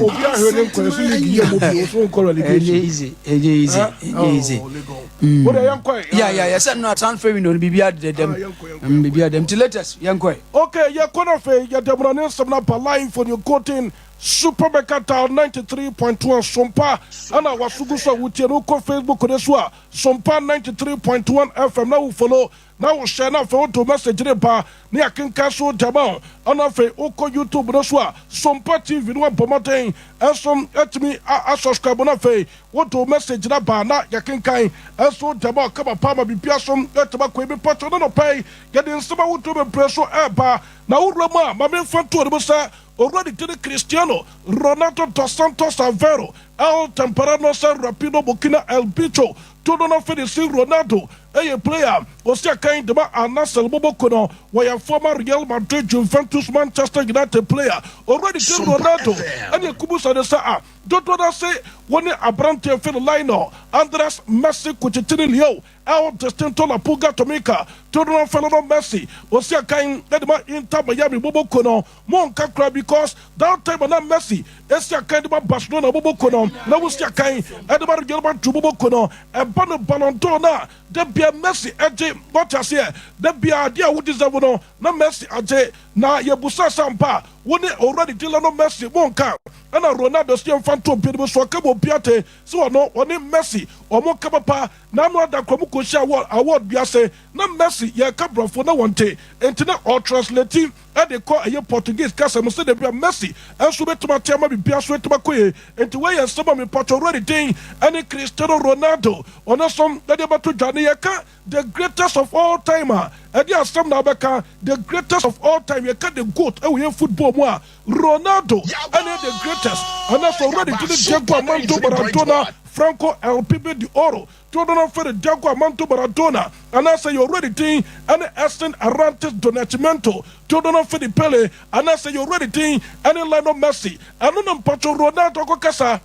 Obi ahwɛ ne nkɔ ɛso league yɛ mo bi o so nkɔ relegation. Ɛnyɛ easy, ɛnyɛ easy, ɛnyɛ easy. O de yɛn kɔ yɛ. Ya ya yɛ sɛ no transfer window no biribi adedɛm, biribi adedɛm ti latest yɛn kɔ. Okay, yɛ kɔ na afei yɛ dɛmuna ne nsɛm na ba live on your golden super mercantile 93.1 Sompa ɛna wasogu so a wotie no. Wokɔ Facebook ne so a, Sompa 93.1 FM, na wo follow na wo share na afei woto message ne ba ne yɛkenka so dɛma wo. Ɛna afei wokɔ YouTube no so a, Sompa TV no, wabɔ mmɔden ɛnso atumi asubscribe na afei woto message na ba na yɛkenkan ɛnso dɛma wo kama pa ma biribia so atumi akɔ ebi pɔtɔ ne nɔpɛ yi. Yɛde nsɛm ahodoɔ bebree so ɛɛba na wowura mu a, ma memfa ntoɔ no mu sɛ owura de tene Cristiano Ronaldo dos Santos Aveiro El Temperano sɛ Rapido Burkina El Bicho todo no fɛ de si Ronaldo ɛyɛ player osi akan dema Al Nassr boboko no. Wɔyɛ former Real Madrid, Juventus, Manchester United player. Owura de tene Ronaldo ɛne ekubu sa de sɛ a dodoɔ no se wɔne aberanteɛ fɛ no Lionel Andres Messi Cuccittini Leo El Distinto La Pulga Tomica todo no fɛ no Messi osi akan ɛde ma Inter Miami boboko no mo nka kora, because that time na Messi esi akan de ma Barcelona boboko no na wosi akan ɛde ma Real Madrid boboko no, ɛba no Ballon d'Or na da bia Messi ɛgye. Wɔte aseɛ, da bia adeɛ a wo deserve no na Messi agye. Na yɛbusa sampa wo ne owura de di Lionel Messi mo nka. Ɛna Ronaldo si yɛmfa nto obi no so ɔka ma obi ate sɛ ɔno ɔne Messi ɔmo ka papa na ano ada kɔ mu kɔhyia award award bi ase na Messi yɛka borɔfo na wɔnte, nti na ɔtranslate ɛde kɔ ɛyɛ Portuguese kasa mu sɛ de bia Messi ɛnso bɛtumi ate ama bibia so ɛtumi akɔ yie. Nti wɔyɛ nsɛm a mepatɔ owura de din ɛne Cristiano Ronaldo ɔno nso ɛde bɛto dwa ne yɛka the greatest of all time a ɛde asɛm na abɛka the greatest of all time. Yɛka the GOAT ɛwɔ yɛn football mu a, Ronaldo ɛne the greatest anaasɛ owura de din Diego Armando Maradona Franco El Pibe de Oro todo fɛ de Diego Armando Maradona anaasɛ yɛ owura de din ɛne Edson Arantes do Nascimento todo fɛ de Pele anaasɛ yɛ owura de din ɛne Lionel Messi. Ɛno no mpatwo Ronaldo kɔ kasa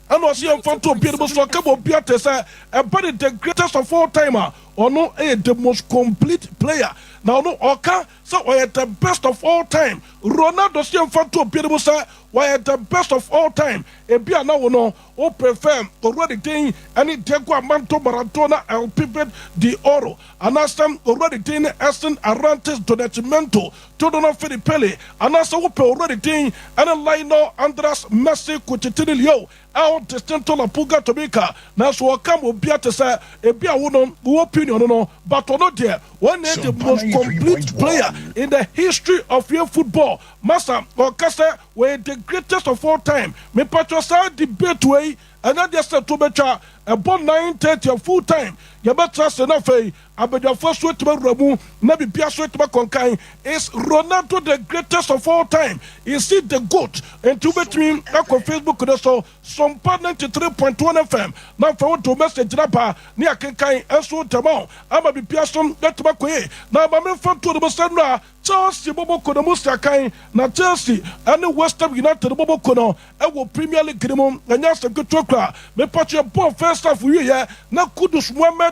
ɛna ɔsi yɛn fa nto obi anim so ɔka ma obi ate sɛ ɛba ne the greatest of all time a, ɔno yɛ the most complete player na ɔno ɔka sɛ ɔyɛ the best of all time. Ronaldo si yɛn fa nto obi anim sɛ wɔyɛ the best of all time. Ebi a na wo no o prefer owura de din ɛne Diego Armando Maradona El Pibe de Oro anaasɛ owura de din ne Edson Arantes do Nascimento todo no fɛ Pele anaasɛ wopɛ owura de din ɛne Lionel Andres Messi Cuccittini Leo El Distinto La Pulga Tomica. Nanso ɔka ma obi ate sɛ ebi a wo no wo opinion no, but ɔno deɛ wɔn na the most complete player in the history of your football. Masa ɔka sɛ wɔyɛ the greatest of all time. Mipatwa saa debate wei ɛnɛ deɛ sɛ to bɛtwa ɛbɔ 9:30 full time, yɛbɛtena se na afei abadwafoɔ so atumi awura mu na bibia so atumi akɔnkan. Is Ronaldo the greatest of all time? Is he the GOAT? Nti wobɛtumi akɔ Facebook no so, Sompa 93.1 FM, na afei woto message gyina ba ne akenkan ɛnso tɛma ama bibia so atumi akɔ yie. Na ma memfa nto no mu sɛ no a Chelsea bɔbɔ ko no mu siakan na Chelsea ɛne West Ham United bɔbɔ ko no ɛwɔ Premier League no mu. Ɛnyɛ asɛm ketewa kora. Mepatwe bɔɔl first half wieɛ na Kudus Mohammed,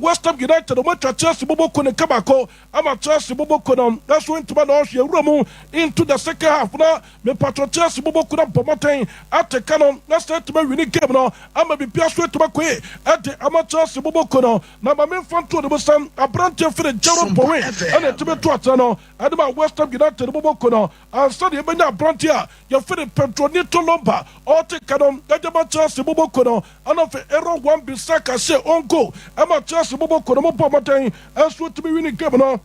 West Ham United ɔmo atwa Chelsea bɔbɔ ko no kabako ama Chelsea bɔbɔ ko no ɛso ntoma na ɔhwɛ ewura mu into the second half na mepatwe Chelsea bɔbɔ ko no bɔ mmɔden ate ka no na sɛ ɛtuma win game no ama bibia so ɛtuma koe ɛde ama Chelsea bɔbɔ ko no. Na maame nfa nto ne mu sɛm aberanteɛ fere Jarrod Bowen ɛna ɛtumi to atena no. no de ma West Ham United bɔbɔ no ansa na yɛbɛnya aberante a yɛfrɛ no Pedro Neto Lomba ɔte ka no de ma Chelsea bɔbɔ no. Ɛna afei Aaron Wan-Bissaka sɛ ɔnko ɛma Chelsea bɔbɔ no mo bɔ mmɔden nso tumi win game no.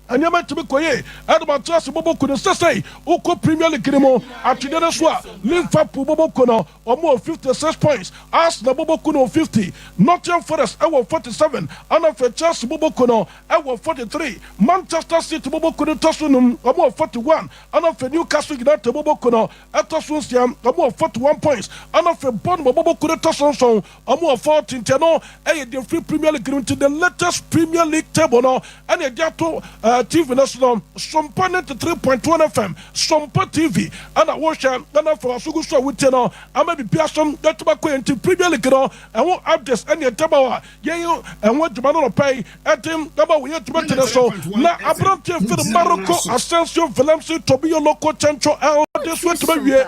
Nneɛma tumi kɔ yie ɛde ma Chelsea bɔbɔ ko no. Sɛsɛi wokɔ Premier League no mu atwedeɛ no so a, Liverpool bɔbɔ ko no, ɔmo wɔ 56 points, Arsenal bɔbɔ ko no 50, Nottingham Forest ɛwɔ 47, ɛna afei Chelsea bɔbɔ ko no ɛwɔ 43, Manchester City bɔbɔ ko no tɔ so num, ɔmo wɔ 41, ɛna afei Newcastle United bɔbɔ ko no ɛtɔ so nsia, ɔmo wɔ 41 points, ɛna afei Bournemouth bɔbɔ ko no tɔ so nson, ɔmo wɔ 40. Ntiɛ no ɛyɛ the free Premier League no. Nti the latest Premier League table no ɛna ɛde ato TV no so no, Sompa 93.1 FM, Sompa TV ɛna wɔhwɛ, ɛna afei wasogo so a wotie no ama biribi asom ɛtuma kɔ yɛn. Nti Premier League no ɛho updates ɛne ɛdɛm a yɛn ɛho adwuma no nɔpɛ yi ɛde ɛma wɔyɛ adwuma tene so. Na aberanteɛ firi Marco Asensio Velemsi Tobio Loco Chencho El de so atuma wie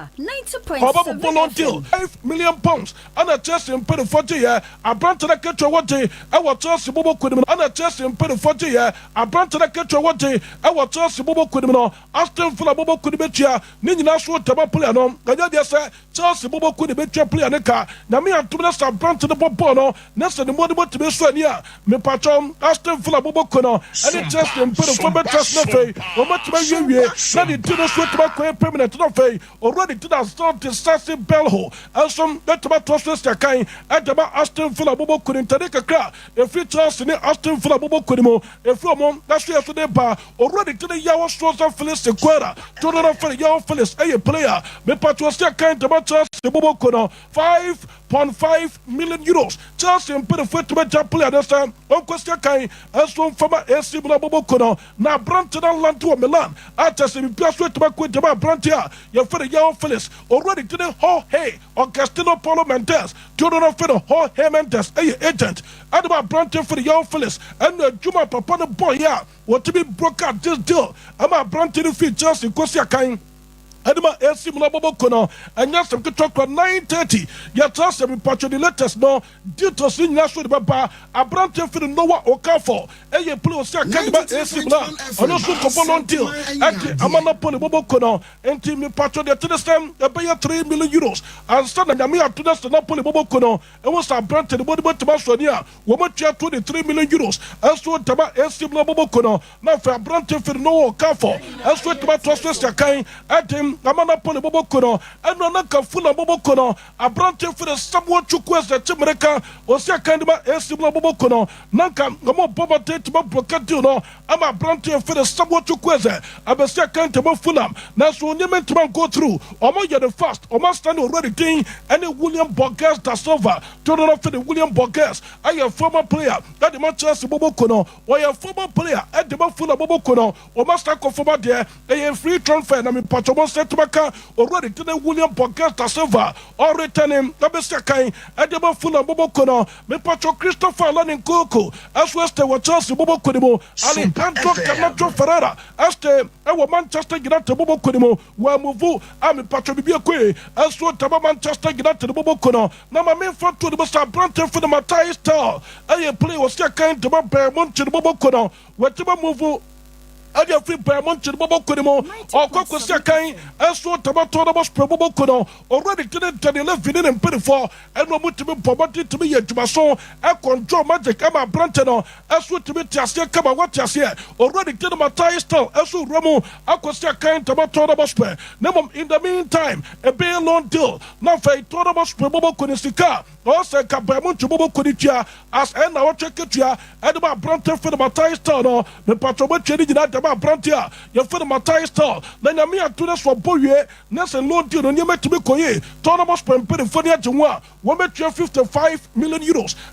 ɔba bɔbɔ loan deal, £5 million ɛna Chelsea mpanyinfoɔ gye yɛ aberante no ketewa wɔgye ɛwɔ Chelsea bɔbɔ kunim no. Ɛna Chelsea mpanyinfoɔ gye yɛ aberante no ketewa wɔgye ɛwɔ Chelsea bɔbɔ kunim no. Aston Villa bɔbɔ kunim bɛtua ne nyinaa so dama player no. Ɛnyɛ deɛ sɛ Chelsea bɔbɔ kunim bɛtua player ne ka. Nyame atom no sɛ aberante no bɔ bɔɔl no na sɛ ne mmɔde bɔtumi so ani a, mepatwɔ, Aston Villa bɔbɔ ku no ɛne Chelsea mpanyinfoɔ bɛtwa so no. Afei wɔmɛtumi awiewie na ne ti no so atumi akɔyɛ permanent no. Afei owura ne ti na Zan de Sase Belho ɛnso bɛtumi atoa so asi akan ɛde ma Aston Villa bɔbɔ ku no. Ntade kakra ɛfiri Chelsea ne Aston Villa bɔbɔ ku no mu ɛfiri ɔmo ɛso yɛ so de ba. Owura ne ti ne Yaw Sosa Felix Sequeira todo fɛrɛ. Yaw Felix ɛyɛ player, mepatwɔ, si akan de ma Chelsea bɔbɔ ku no, €5.5 million. Chelsea mpanyinfoɔ atumi agya player no sɛ ɔnkɔsi akan ɛnso mfama AC Milan bɔbɔ ku no. Na aberante no alante wɔ Milan a kyɛ sɛ biribiara so atumi akɔ gyama aberante a yɛfrɛ no Yaw Felix. Owura ne tene Jorge Augustino Paulo Mendes todo no fɛ no Jorge Mendes ɛyɛ agent ɛde ma aberante fɛ no Yaw Felix. Ɛna adwuma papa no bɔɔyɛ a wɔtumi broker this deal ɛma aberante no firi Chelsea kɔsi akan ɛde ma AC Milan bɔbɔ ko no. Ɛnyɛ asɛm ketewa kora. 9:30 yɛtra sɛ mepatwo the latest no details ne nyinaa so de bɛba. Aberante firi Noah Okafor ɛyɛ play osi aka de ma AC Milan, ɔno nso nkɔbɔ loan deal ɛde ama Napoli bɔbɔ ko no. Nti mepatwo deɛ tene sɛ ɛbɛyɛ €3 million ansa na Nyame ato no sɛ Napoli bɔbɔ ko no ɛwɔ sɛ aberante ne bɔde bɛtumi asɔ ani a wɔmatua €23 million ɛnso dama AC Milan bɔbɔ ko no. Na afei aberante firi Noah Okafor ɛnso atumi atoa so asi akan ɛde ama Napoli bɔbɔ ko no. Ɛno na nka Fulham bɔbɔ ko no, aberante firi Samuel Chukwueze Chimereka ɔsi akan de ma AC Milan bɔbɔ ko no, na nka ɔmo bɔ mmɔden tumi broker deal no ama aberante firi Samuel Chukwueze abɛsi akan de ma Fulham, nanso nneɛma ntumi go through. Ɔmo yɛ no fast, ɔmo asane already din ɛne William Borges da Silva todo no firi. William Borges ɛyɛ former player ɛde ma Chelsea bɔbɔ ko no, ɔyɛ former player ɛde ma Fulham bɔbɔ ko no. Ɔmo asa kɔ fam adeɛ ɛyɛ free transfer na mepatwɔ mo nsɛ tuma ka owura de tene William Borges da Silva ɔretɛne ɛbɛsi akan ɛde ma Fulham bɔbɔ ko no. Mepatwɔ, Christopher Alani Nkoko ɛso ɛstay wɔ Chelsea bɔbɔ ko ne mu. Alejandro Garnacho Ferreira ɛstay ɛwɔ Manchester United bɔbɔ ko ne mu. Wɔamuvu a mepatwɔ bibi ekoe ɛso dama Manchester United bɔbɔ ko no. Na ma memfa to ne mu sɛ aberante fi no Mathys Tel ɛyɛ play wɔ si akan dama Bayern Munich bɔbɔ ko no. Wɔtuma move ɛde afiri Bayern Munich bɔbɔ ko ne mu ɔkɔ kɔsi akan ɛso dama Tottenham Hotspur bɔbɔ ko no. Owura de tene Daniel Levy ne ne mpanyinfoɔ ɛna ɔmo tumi bɔ mmɔden tumi yɛ adwumaso ɛkɔnjɔ magic ɛma aberante no ɛso tumi te aseɛ kama wɔte aseɛ. Owura de tene Mathys Tel ɛso wura mu akɔsi akan dama Tottenham Hotspur. Na mmom in the meantime ɛbɛyɛ loan deal na afei Tottenham Hotspur bɔbɔ ko ne sika ɔsɛ nka Bayern Munich bɔbɔ ko ne tua as ɛna wɔtwe ketua ɛde ma aberante fɛ no Mathys Tel no. Mepatwɛ, wɔatwa ne nyinaa dɛm aberante a yɛfɛ no Mathys Tel na Nyame ato ne so ɔbɔ wie na sɛ loan deal no nneɛma tumi kɔ yie, Tottenham Hotspur mpanimfoɔ ne agye ho a wɔbɛtua €55 million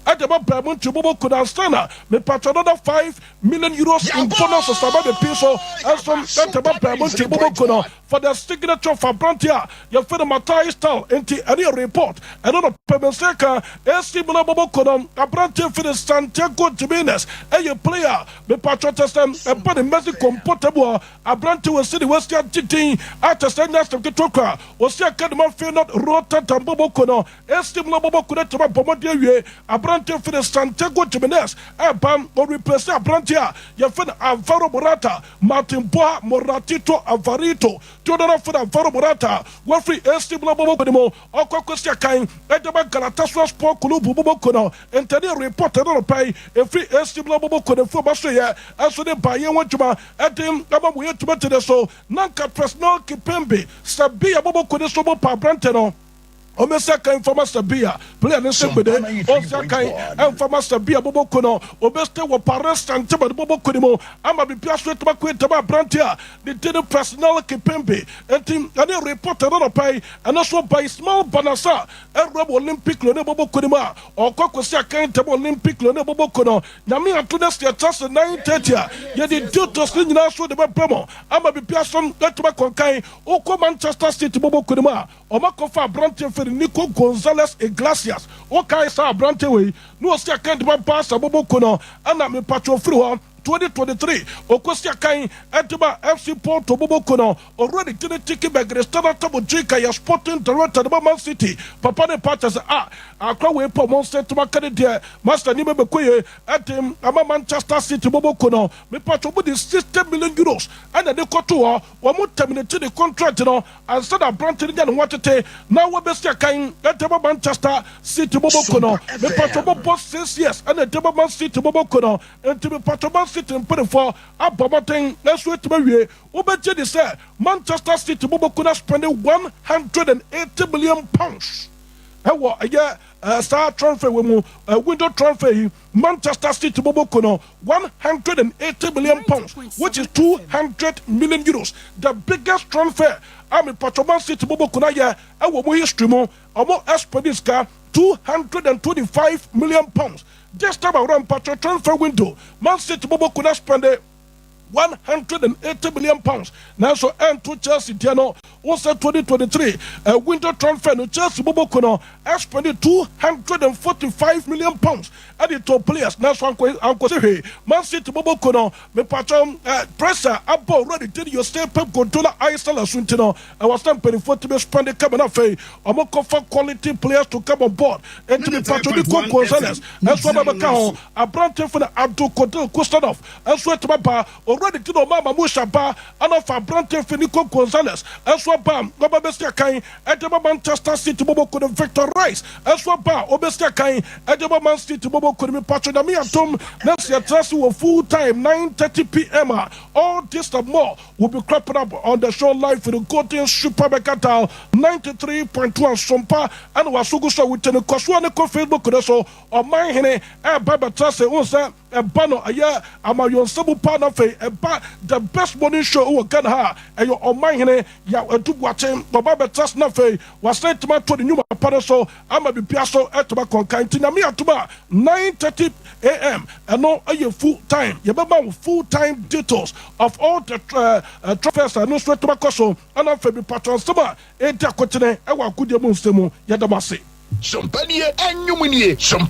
ɛde ma Bayern Munich bɔbɔ ko no ansa na mepatwɛ another €5 million in bonuses aba bɛpii so ɛnso ɛde ma Bayern Munich bɔbɔ ko no for the signature of aberante a yɛfɛ no Mathys Tel. Nti ɛne yɛ report ɛno no pɛmɛsɛ ka AC Milan bɔbɔ ko no, aberante firi Santiago Jimenez ɛyɛ player, mepatwɛ kyɛ sɛ ɛba ne Mexico. Monaco mpɔtam hɔ. Aberante wɔ sɛdeɛ wasi agye din a kyɛ sɛ ɛnyɛ asɛm ketewa koraa. Ɔsi akadema Feyenoord Rotterdam bɔbɔ kuo no. AC Milan bɔbɔ kuo no atumi abɔ mmɔden awie. Aberante firi no Santiago Gimenez ɛreba. Ɔreplesi aberante a yɛfrɛ no Alvaro Morata, Martin Borja Moratito Alvarito. Teodoro firi Alvaro Morata a wafiri AC Milan bɔbɔ kuo no mu. Ɔkɔ akɔsi akan de ma Galatasaray Spor Kulübü bɔbɔ kuo no. Ntɛnee report no anɔpa yi ɛfiri AC Milan bɔbɔ kuo no mfiri ɔma so yɛ nso de baeɛ ho adwuma de ama wɔyɛ dwumadie no so. Na anka Presnel Kimpembe sɛ bi a bɔbɔ kuo no so bɔ pa aberante no. Ɔmmɛsi akan mfa ma Sevilla player no nsa gbede. Ɔnsi akan mfa ma Sevilla bɔbɔ kuo no. Ɔbɛstay wɔ Paris Saint-Germain bɔbɔ kuo no mu ama biribiara so atumi akɔ ntɛm a aberante a ne din ne Presnel Kimpembe nti ɛne report no anɔpa yi. Ɛno nso ba Ismail Bennacer awura mu Olympique Lyonnais bɔbɔ kuo no mu a ɔkɔ akɔsi akan ntɛm Olympique Lyonnais bɔbɔ kuo no. Nyame adom na sɛ yɛtra ase 9:30 a yɛde details no nyinaa so de bɛbrɛ mo ama biribiara so atumi akɔ nkan. Wokɔ Manchester City bɔbɔ kuo no mu a Wɔakɔfa aberanteɛ firi Nico Gonzalez Iglesias, wokae saa aberanteɛ wei? Na ɔsi akan de ma Barca bɔbɔ kuo no, ɛna mepatwɔ firi hɔ 2023 ɔkɔsi akan de ma FC Porto bɔbɔ kuo no. Owura ne din Tiki Begiristana Tamujica yɛ sporting director de ma Man City. Papa ne pa kyɛ sɛ ah akora wei pɔ mo nsa atumi aka ne deɛ master nneɛma bɛkɔ yie de ama Manchester City bɔbɔ kuo no. Mepatwɔ wɔde 60 million euros ɛna de kɔto hɔ, wɔn terminate ne contract no Ansa na aberante no nya ne ho atete na wabesi akan de ama Manchester City bɔbɔ kuo no, mepatwɔ bɔbɔ 6 years ɛna ɛde ama Man City bɔbɔ kuo no. Nti mepatwɔ Man City mpanimfoɔ abɔ mmɔden nso atumi awie. Wobɛgye di sɛ Manchester City bɔbɔ kuo no aspɛnde £180 million ɛwɔ ɛyɛ saa transfer wɔ mu, window transfer yi. Manchester City bɔbɔ kuo no, £180 million, which is €200 million, the biggest transfer a mepatwɔ Man City bɔbɔ kuo no ayɛ ɛwɔ mu history mu. Ɔmo expend sika £225 million this time around. Mpatwɔ transfer window, Man City bɔbɔ kuo no spend £180 million, nanso ɛnto Chelsea deɛ no. Wọ́n sɛ 2023 window transfer no, Chelsea bɔbɔ kuo no expend £245 million ɛde to players, nanso ankɔsi hwee. Man City bɔbɔ kuo no, mepatwɔ pressure abɔ already did Jose Pep Guardiola ayesala so, nti no ɛwɔ sɛ mpanimfoɔ tumi spend kama na afei ɔmo kɔfa quality players to come on board. Nti mepatwɔ Nico Gonzalez ɛnso abɛbɛka ho, aberante fo no Abdukodir Khusanov ɛnso atumi aba already ti na ɔmo ama Musha ba ɛna fa aberante fo Nico Gonzalez ɛnso aba ɔba bɛsi akan ɛde ma Manchester City bɔbɔ kuo no. Victor Reis ɛnso aba a ɔbɛsi akan ɛde ma Man City bɔbɔ kuo no. Mepatwɔ Nyame atom na sɛ yɛtena se wɔ full time 9:30 p.m. a, all this and more will be cropping up on the show live for the Golden Super Mega Dial 93.1 Sompa ɛna wasogu so a wotie no. Kɔsoa ne kɔ Facebook no so. Ɔman hene ɛba bɛtena se wo sɛ ɛba no ɛyɛ amayɔnsɛmu paa, na afei ɛba the best morning show wɔ Ghana ha, ɛyɛ ɔman hene Yaw Adu Boakye. Ɔba bɛtena se na afei wasan tumi ato ne nnwuma pa no so ama bibia so ɛtumi akɔnkan. Nti Nyame atom a, 9:30 a.m. ɛno ɛyɛ full time, yɛbɛma wo full time details of all the transfers a ɛno nso ɛtumi akɔ so, ɛna afei bi patro nsɛm a ɛdi akotene ɛwɔ agodie mu nsɛm mu. Yɛda mo ase. Sompa nie, ɛnwom nie. Sompa.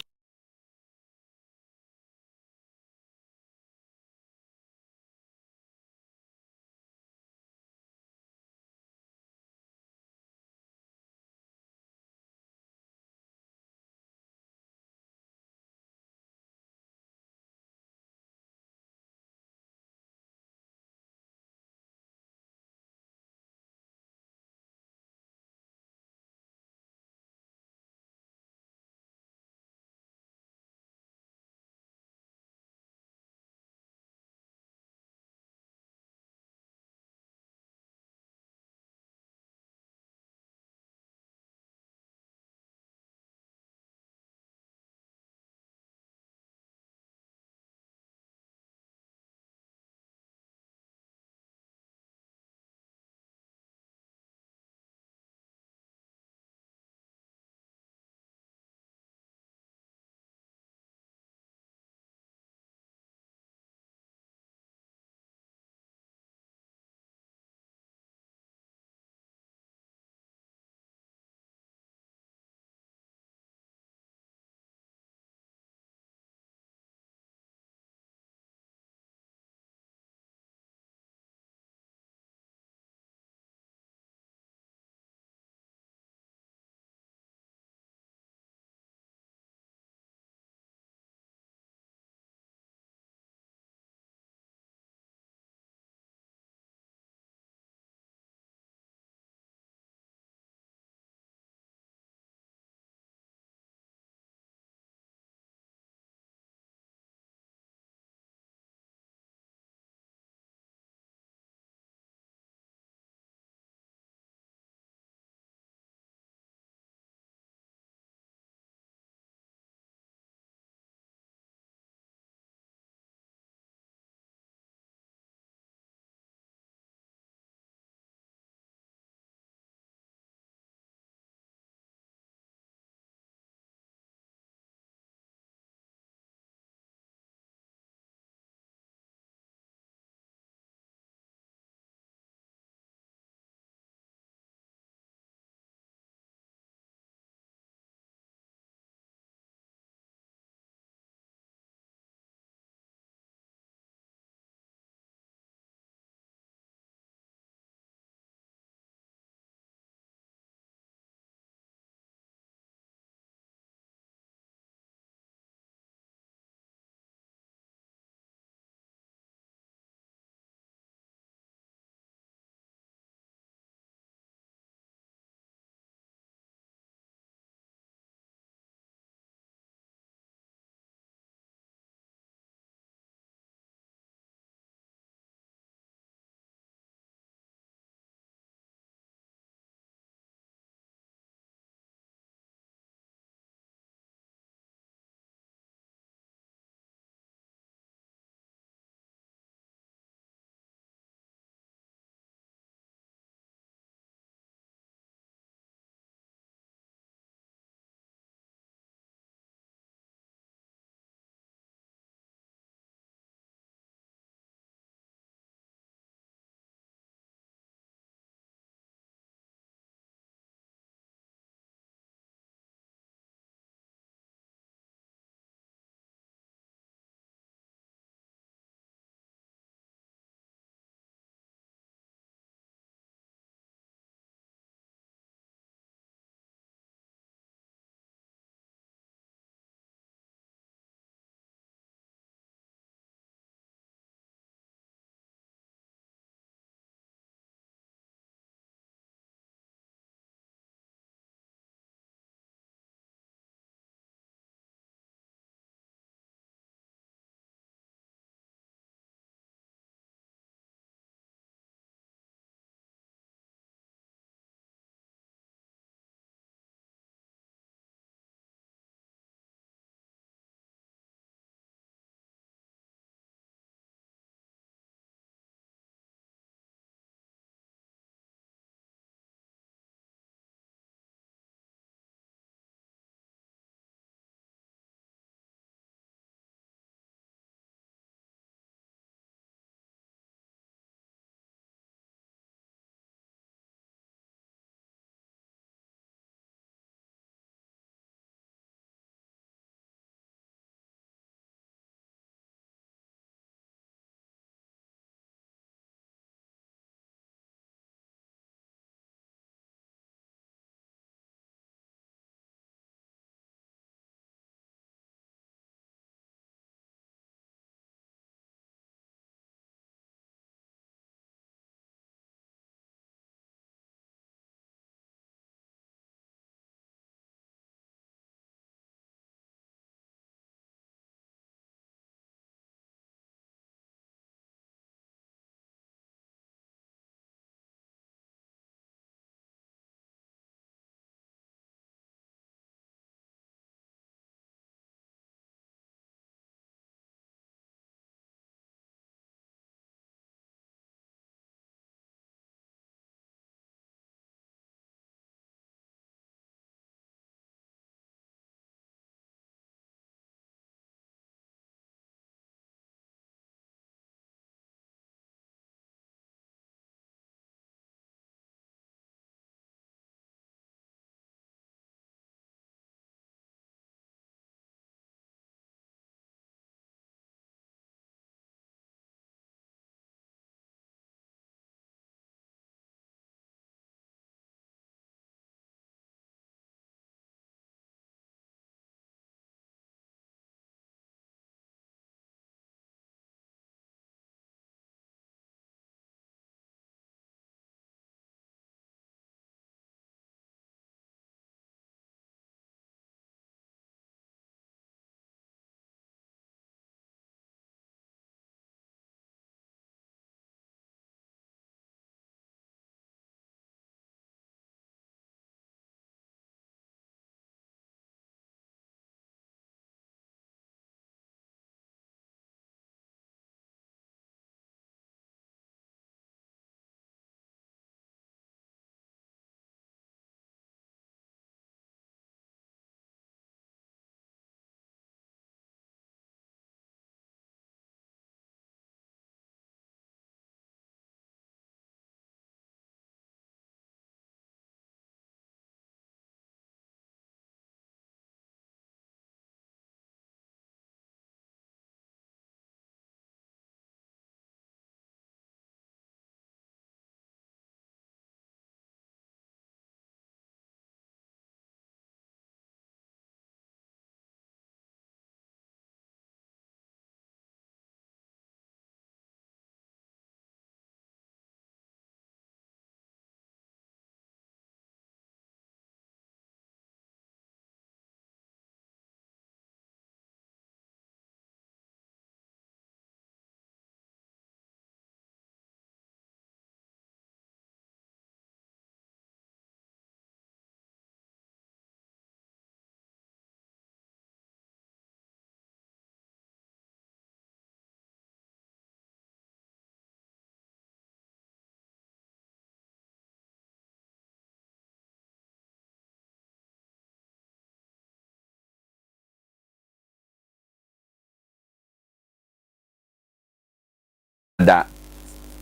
Da.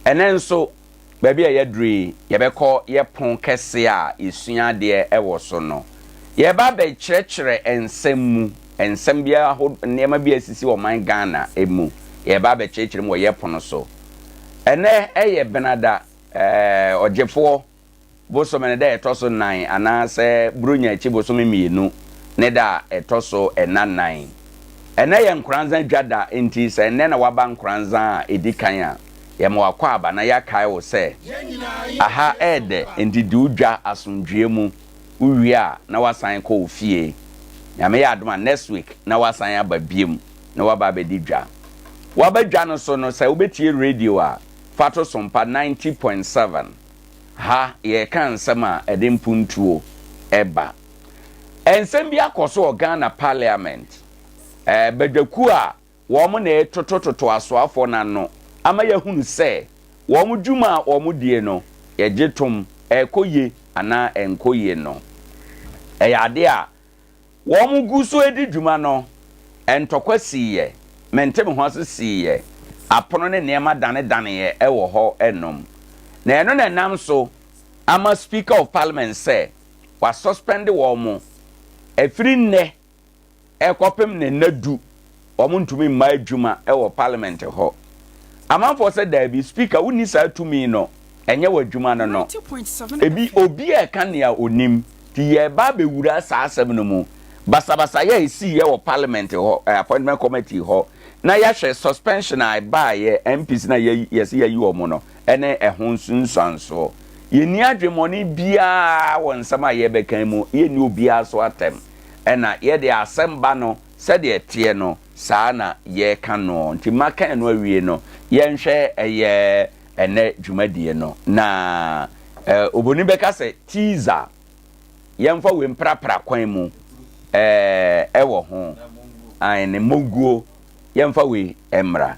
Ɛnnɛ nso, baabi a yɛaduru yi, yɛbɛkɔ yɛ pon kɛse a yɛsua adeɛ wɔ so no. Yɛreba abɛkyerɛkyerɛ nsɛm mu, nsɛm bi aho, nneɛma bi a asisi wɔ ɔman Ghana mu. Yɛreba abɛkyerɛkyerɛ mu wɔ yɛ pono so. Ɛnnɛ yɛ Benada, ɛɛ, Ɔgyefoɔ. Bosome no da a ɛtɔ so nnan anaasɛ Buronya akyi bosome mmienu ne da a ɛtɔ so nna nnan. Ɛnnɛ yɛ Nkoranza dwa da enti sɛ ɛnnɛ na woaba Nkoranza a ɛdi kan a, yɛma w'akwaaba na yɛakae wo sɛ aha ɛɛdɛ enti di wo dwa asomdwoeɛ mu, wowie a na woasan kɔ wo fie. Nyame yɛ adom a next week na woasan aba biom na woaba abɛdi dwa. Woaba dwa no so no sɛ wobɛtie radio a, fa to Sompa 90.7. Ha yɛreka nsɛm a ɛde mpuntuo ba. Nsɛm bi akɔ so wɔ Ghana parliament. Ɛɛ badwakuo a wɔn na ɛretotototo asoafoɔ no ano ama yɛahunu sɛ wɔn dwuma a wɔn die no yɛgye tom ɛrekɔ yie anaa ɛnkɔ yie no. Ɛyɛ adeɛ a Wɔgu so redi dwuma no, ntɔkwa siiɛ, mente-me-ho-ase siiɛ, apono ne nneɛma danedaneeɛ wɔ hɔ nom. Na ɛno na ɛnam so ama Speaker of Parliament sɛ wɔasuspɛnde wɔn ɛfiri nnɛ rekɔpem ne nna du, wɔntumi mma adwuma wɔ Parliament hɔ. Amanfoɔ sɛ daabi, Speaker wonni saa tumi no, ɛnyɛ w'adwuma no no. Ebi, obi a ɛka nea onim, nti yɛreba abɛwura saa asɛm no mu. Basabasayɛ a ɛsiiɛ wɔ Parliament hɔ, eh, Appointment Committee hɔ, na yɛahwɛ suspension a ɛbaeɛ, MPs no a yɛyi, yɛse yɛayi wɔn no, ɛne ɛho nsunsuansoɔ. Yɛnni adwemmɔne biara wɔ nsɛm a yɛrebɛka yi mu, yɛnni obiara so atɛm, ɛna yɛde asɛm ba no sɛdeɛ ɛteɛ no, saa na yɛreka noɔ. Nti maka ɛno awie no, yɛnhwɛ ɛyɛ ɛnɛ dwumadie no. Na eh, oboni bɛka sɛ teaser, yɛmfa wei mprapra kwan mu eh, ɛwɔ ho. Ae, ne mmɔguo, yɛmfa wei mmra.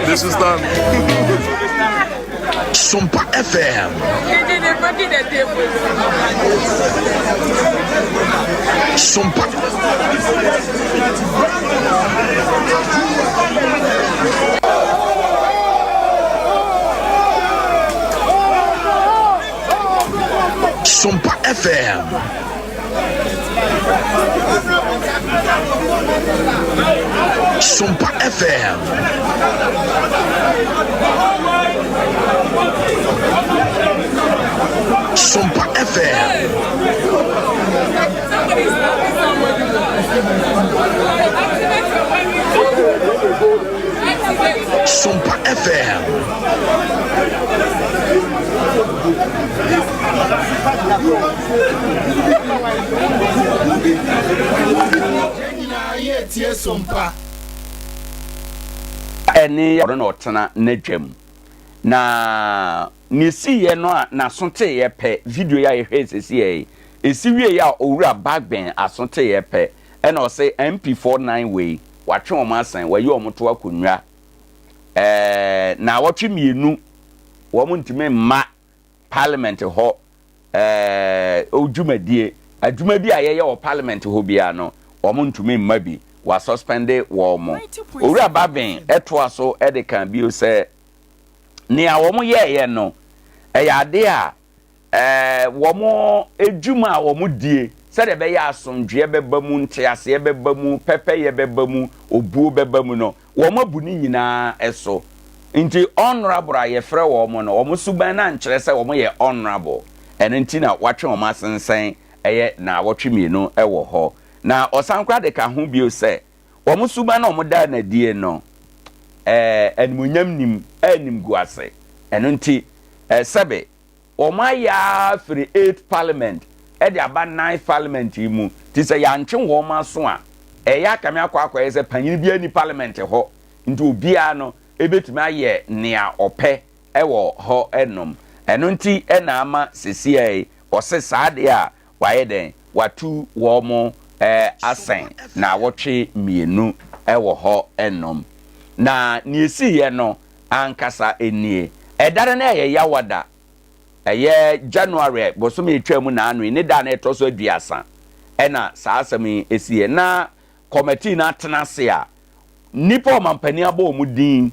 This is done. Sompa FM. Sompa. Sompa FM. Sompa FM. Sompa FM. Sompa FM. Ɛne ɔno na ɔtena n'adwam. Na nea esiiɛ no a n'aso teeɛ pɛ, video yi a yɛhwɛe seesei yi, esi wieeɛ a Owura Bagbin aso teeɛ pɛ, ɛna ɔse MP foɔ nan wei, watwe wɔn asan, wayi wɔn to akonnwa. Ɛɛ, naawɔtwe mmienu, wɔn ntumi mma parliament hɔ ɛɛ dwumadie, adwuma bi a yɛyɛ wɔ parliament hɔ biara no, wɔn ntumi mma bi, wɔasuspɛnde wɔn. Owura Babin toa so de ka bio sɛ, nea wɔn yɛeɛ no, ɛyɛ adeɛ a ɛɛ wɔn adwuma a wɔn die sɛdeɛ ɛbɛyɛ asomdwoeɛ bɛba mu, nteaseɛ bɛba mu, pɛpɛyɛ bɛba mu, obuo bɛba mu no, Wɔabu ne nyinaa so. Nti honourable a yɛfrɛ wɔn no, wɔn suban no ankyerɛ sɛ wɔyɛ honourable. Ɛno nti na wɔatwe wɔn asensɛn ɛyɛ naawɔtwe mmienu wɔ hɔ. Na ɔsan koraa de ka ho bio sɛ, wɔn suban a wɔdaa no adie no, ɛɛ animuonyam nnim, animguase. Ɛno nti, ɛɛ sɛbe Wɔayɛ ara firi eighth parliament de aba ninth parliament yi mu nti sɛ yɛantwe wɔn aso a, ɛyɛ akame akɔ akɔyɛ sɛ panyin biara nni parliament hɔ nti obiara no bɛtumi ayɛ nea ɔpɛ wɔ hɔ nom. Ɛno nti na ama sesiei wɔse saa deɛ a wɔayɛ dɛn, wɔatu wɔn asɛn naawɔtwe mmienu wɔ hɔ nom. Na nea esiiɛ no ankasa nie. Ɛda no na ɛyɛ Yawada, ɛyɛ January bosome a etwaa mu naano yi ne da a na ɛtɔ so aduasa ɛna saa asɛm yi esiiɛ. Na kɔmɛtii no atena ase a nnipa a ɔmampanin abɔ wɔn din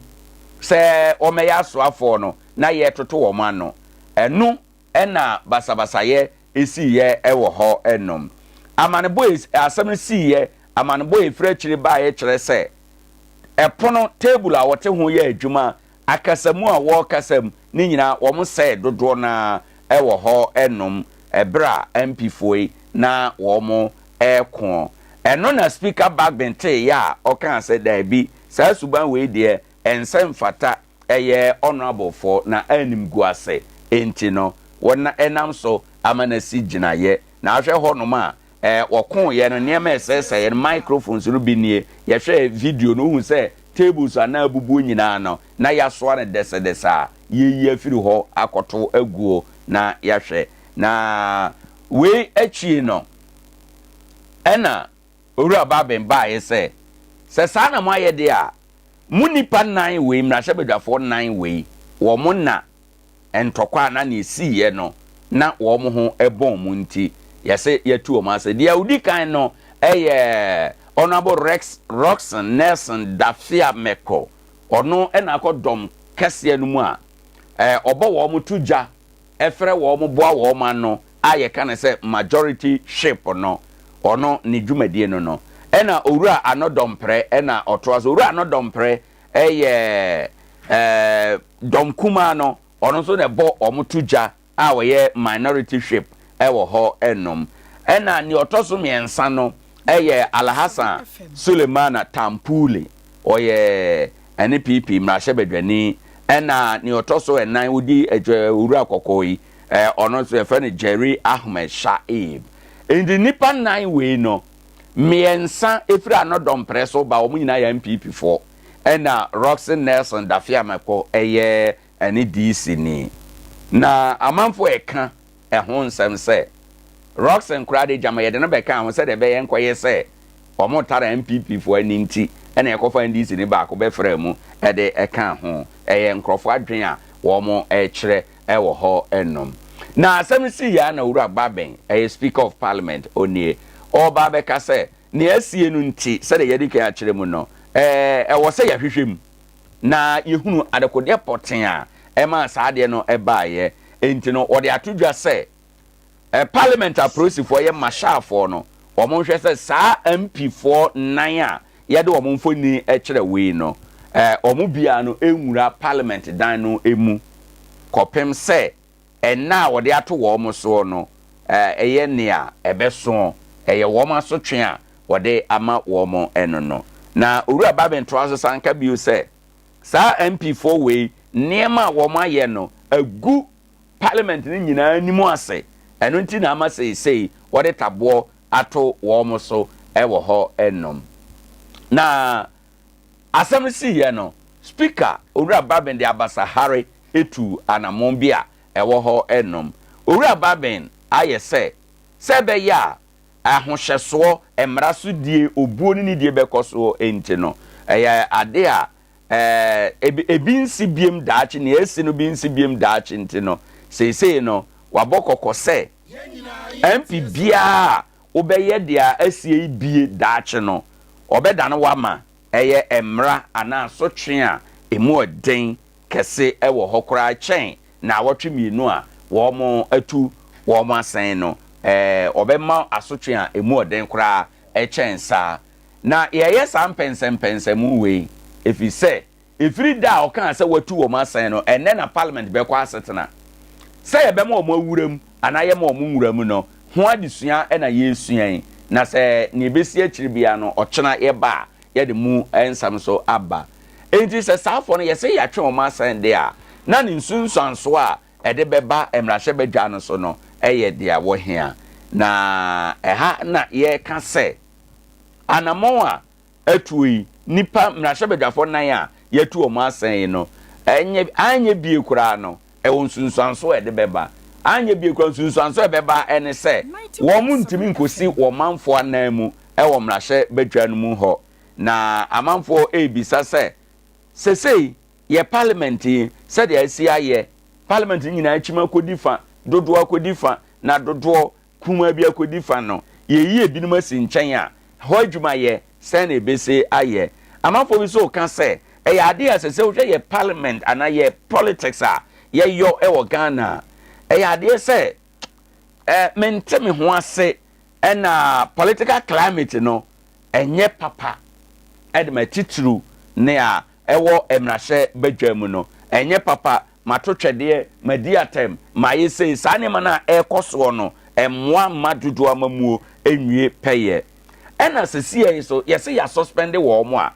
sɛ wɔmmɛyɛ asoafoɔ no na yɛretoto wɔn ano. Ɛno na basabasayɛ siiɛ wɔ hɔ nom. Amanebɔ a asɛm no siiɛ, amanebɔ a ɛfiri akyire baeɛ kyerɛ sɛ ɛpono, table, a wɔte ho yɛ adwuma, akasamu a wɔrekasa mu ne nyinaa wɔsɛee dodoɔ no ara wɔ hɔ nom ɛberɛ a MP foɔ yi na wɔreko. Ɛno na Speaker Bagbin teeɛ a ɔkaa sɛ daabi, saa suban wei deɛ ɛnsɛ mfata ɛyɛ honourable foɔ na animguase nti no wɔn ɛnam so ama no asi gyinaeɛ. Na ahwɛ hɔ nom a ɛɛ wɔkoeɛ no nneɛma ɛsɛesɛeɛ no microphones no bi nie. Yɛhwɛɛ video no wohu sɛ tables a na abubuo nyinaa no na yɛasoa no dɛsɛdɛsɛ a yɛyi afiri hɔ akɔto aguo na yɛahwɛ. Na wei akyie no ɛna Owura Babin baeɛ sɛ, Sɛ saa na moayɛ deɛ a, mo nnipa nnan wei, mmarahyɛbadwafoɔ nnan wei, wɔn na ntɔkwa anaa nea ɛsiiɛ no na wɔn ho bɔn mo nti, yɛse yɛatu wɔn ase. Deɛ ɔdi kan no yɛ Honourable Rex Rockson Nelson Dafia Meko, ɔno na akɔ dɔm kɛseɛ no mu a ɔbɔ wɔn to gya frɛ wɔn boa wɔn ano a yɛka no sɛ majority whip no, ɔno ne dwumadie no no. Ɛna Owura Ano Dɔmprɛ ɛna ɔtoa so. Owura Ano Dɔmprɛ yɛ ɛɛ dɔm kumaa no, ɔno nso na ɛbɔ wɔn to gya a ɔyɛ minority whip ɛwɔ hɔ ɛnom. Ɛna nea ɔtɔ so mmiɛnsa no ɛyɛ Alhassan Sulemana Tampuli. Ɔyɛ NPP mmarahyɛbadwani. Ɛna nea ɔtɔ so ɛnan wodi owura kɔkɔɔ yi, ɔno nso yɛfrɛ no Jerry Ahmed Shaib. Nti nnipa nnan wei no, mmiɛnsa efiri Anɔdɔmprɛ so ba, wɔn nyinaa yɛ NPP foɔ. Ɛna Rockson Nelson Dafeamekpor ɛyɛ ɛne DC ni. Na amanfoɔ ɛka ɛho nsɛm sɛ Rockson koraa de gyama yɛde no bɛkaa ho sɛdeɛ ɛbɛyɛ nkɔyɛ sɛ wɔretara NPP foɔ ani nti na yɛkɔfa NDC ni baako bɛfraa mu de kaa ho. Ɛyɛ nkorɔfoɔ adwene a wɔrekyerɛ wɔ hɔ nom. Na asɛm no siiɛ ara na Owura Bagbin, ɛyɛ Speaker of Parliament, ɔnie, ɔreba abɛka sɛ nea asie no nti sɛdeɛ yɛadi kan akyerɛ mu no, ɛwɔ sɛ yɛhwehwɛ mu na yɛhunu adekodeɛ pɔtee a ɛmaa saa adeɛ no baeɛ. Enti no, wɔde ato dwa sɛ Parliament apolisifoɔ yɛ Mashalfoɔ no, wɔnhwɛ sɛ saa MPfoɔ nnan a yɛde wɔn mfoni kyerɛ wei no, wɔn biara no nwura Parliament dan no mu kɔpem sɛ nna a wɔde ato wɔn soɔ no yɛ nea ɛbɛso, ɛyɛ wɔn asotwe a wɔde ama wɔn no no. Na Owura Babin toa so san ka bio sɛ, saa MP foɔ wei nneɛma a wɔn ayɛ no agu Parliament no nyinaa anim ase, ɛno nti na ama seisei wɔde taboɔ ato wɔn so wɔ hɔ nom. Na asɛm no siiɛ no, Speaker Owura Babin de abasahare tuu anamon bi a ɛwɔ hɔ nom. Owura Babin ayɛ sɛ, sɛ ɛbɛyɛ a ahohyɛsoɔ, mmara so die, obuo ne nidie bɛkɔ soɔ nti no, ɛyɛ ade a ebi, ebi nsi biem daakye, nea asi no bi nsi biem daakye nti no, seesei no, wabɔ kɔkɔ sɛ MP biara a wobɛyɛ deɛ asie yi bie daakye no, wɔbɛdane wo ama ɛyɛ mmara anaa asotwe a emu ɔden kɛse wɔ hɔ koraa kyɛn naawɔtwe mmienu a wɔatu wɔn asɛn no. Wɔbɛma asotwe a emu ɔden koraa kyɛn saa. Na yɛyɛ saa mpɛnsɛmpɛnsɛmu wei ɛfiri sɛ ɛfiri da a ɔkaa sɛ watu wɔn asɛn no, ɛnnɛ na parliament bɛkɔ asetena. Sɛ yɛbɛma wɔn awura mu anaa yɛmma wɔn nwura mu no ho adesua na yɛresua yi, na sɛ nea ɛbɛsi akyiri biara no ɔkyena yɛba a, yɛde mu nsɛm nso aba. Enti sɛ saa afɔ no yɛse yɛatwe wɔn asɛn de a, na ne nsunsuansoɔ a ɛde bɛba mmarahyɛbadwa no so no yɛ deɛ wɔhia. Na ɛha na yɛreka sɛ anammɔn a atuo yi, nnipa mmarahyɛbadwafoɔ nan a yɛatu wɔn asɛn yi no, ɛnyɛ anyɛ bie koraa no, ɛwɔ nsunsuansoɔ a ɛde bɛba. Anyɛ bie koraa nsunsuanso a ɛbɛba ne sɛ wɔn ntumi nkɔsi wɔn manfoɔ anan mu wɔ mmarahyɛ badwa no mu hɔ. Na amanfoɔ rebisa sɛ, sesei yɛ parliament yi sɛdeɛ asi ayɛ, parliament no nyinaa akyim akɔdi fa, dodoɔ akɔdi fa, na dodoɔ kumaa bi akɔdi fa no, yɛyi ebinom asi nkyɛn a, hɔ adwumayɛ sɛn na ɛbɛsi ayɛ? Amanfoɔ bi nso reka sɛ, ɛyɛ adeɛ a ɛsɛ sɛ wohwɛ yɛ parliament anaa yɛ politics a yɛyɔ wɔ Ghana a, ɛyɛ adeɛ sɛ eh, mente me ho ase ɛna political climate no ɛnyɛ papa ɛde ma titiriw ne a ɛwɔ mmarahyɛ badwa mu no ɛnyɛ papa mato twɛdeɛ, madi atɛm, mayɛ sei, saa nneɛma no a ɛrekɔ soɔ no, ɛmmoa mma dodoɔ amammuo nwie pɛyɛ. Ɛna sesie yi nso, yɛse yɛasɔspɛnde wɔn a,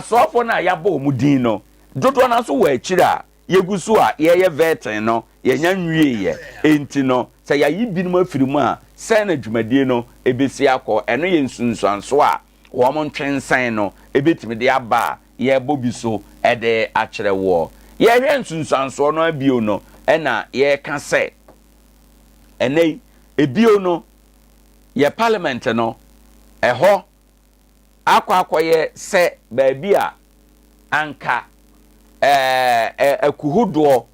asoafoɔ no a yɛabɔ wɔn din no, dodoɔ no ara nso wɔ akyire a yɛgu so a yɛreyɛ vetting no, yɛnya nwieeɛ. Enti no, sɛ yɛayi binom afiri mu a, sɛn na dwumadie no bɛsi akɔ? Ɛno yɛ nsunsuansoɔ a wɔn ntwensɛn no bɛtumi de aba a yɛrebɔ bi so de akyerɛ woɔ. Yɛrehwɛ nsunsuansoɔ no ara bio no, ɛna yɛreka sɛ, ɛnnɛ yi, ebio no, yɛ parliament no, ɛhɔ akɔ akɔyɛ sɛ baabi a anka ɛɛ akuhodoɔ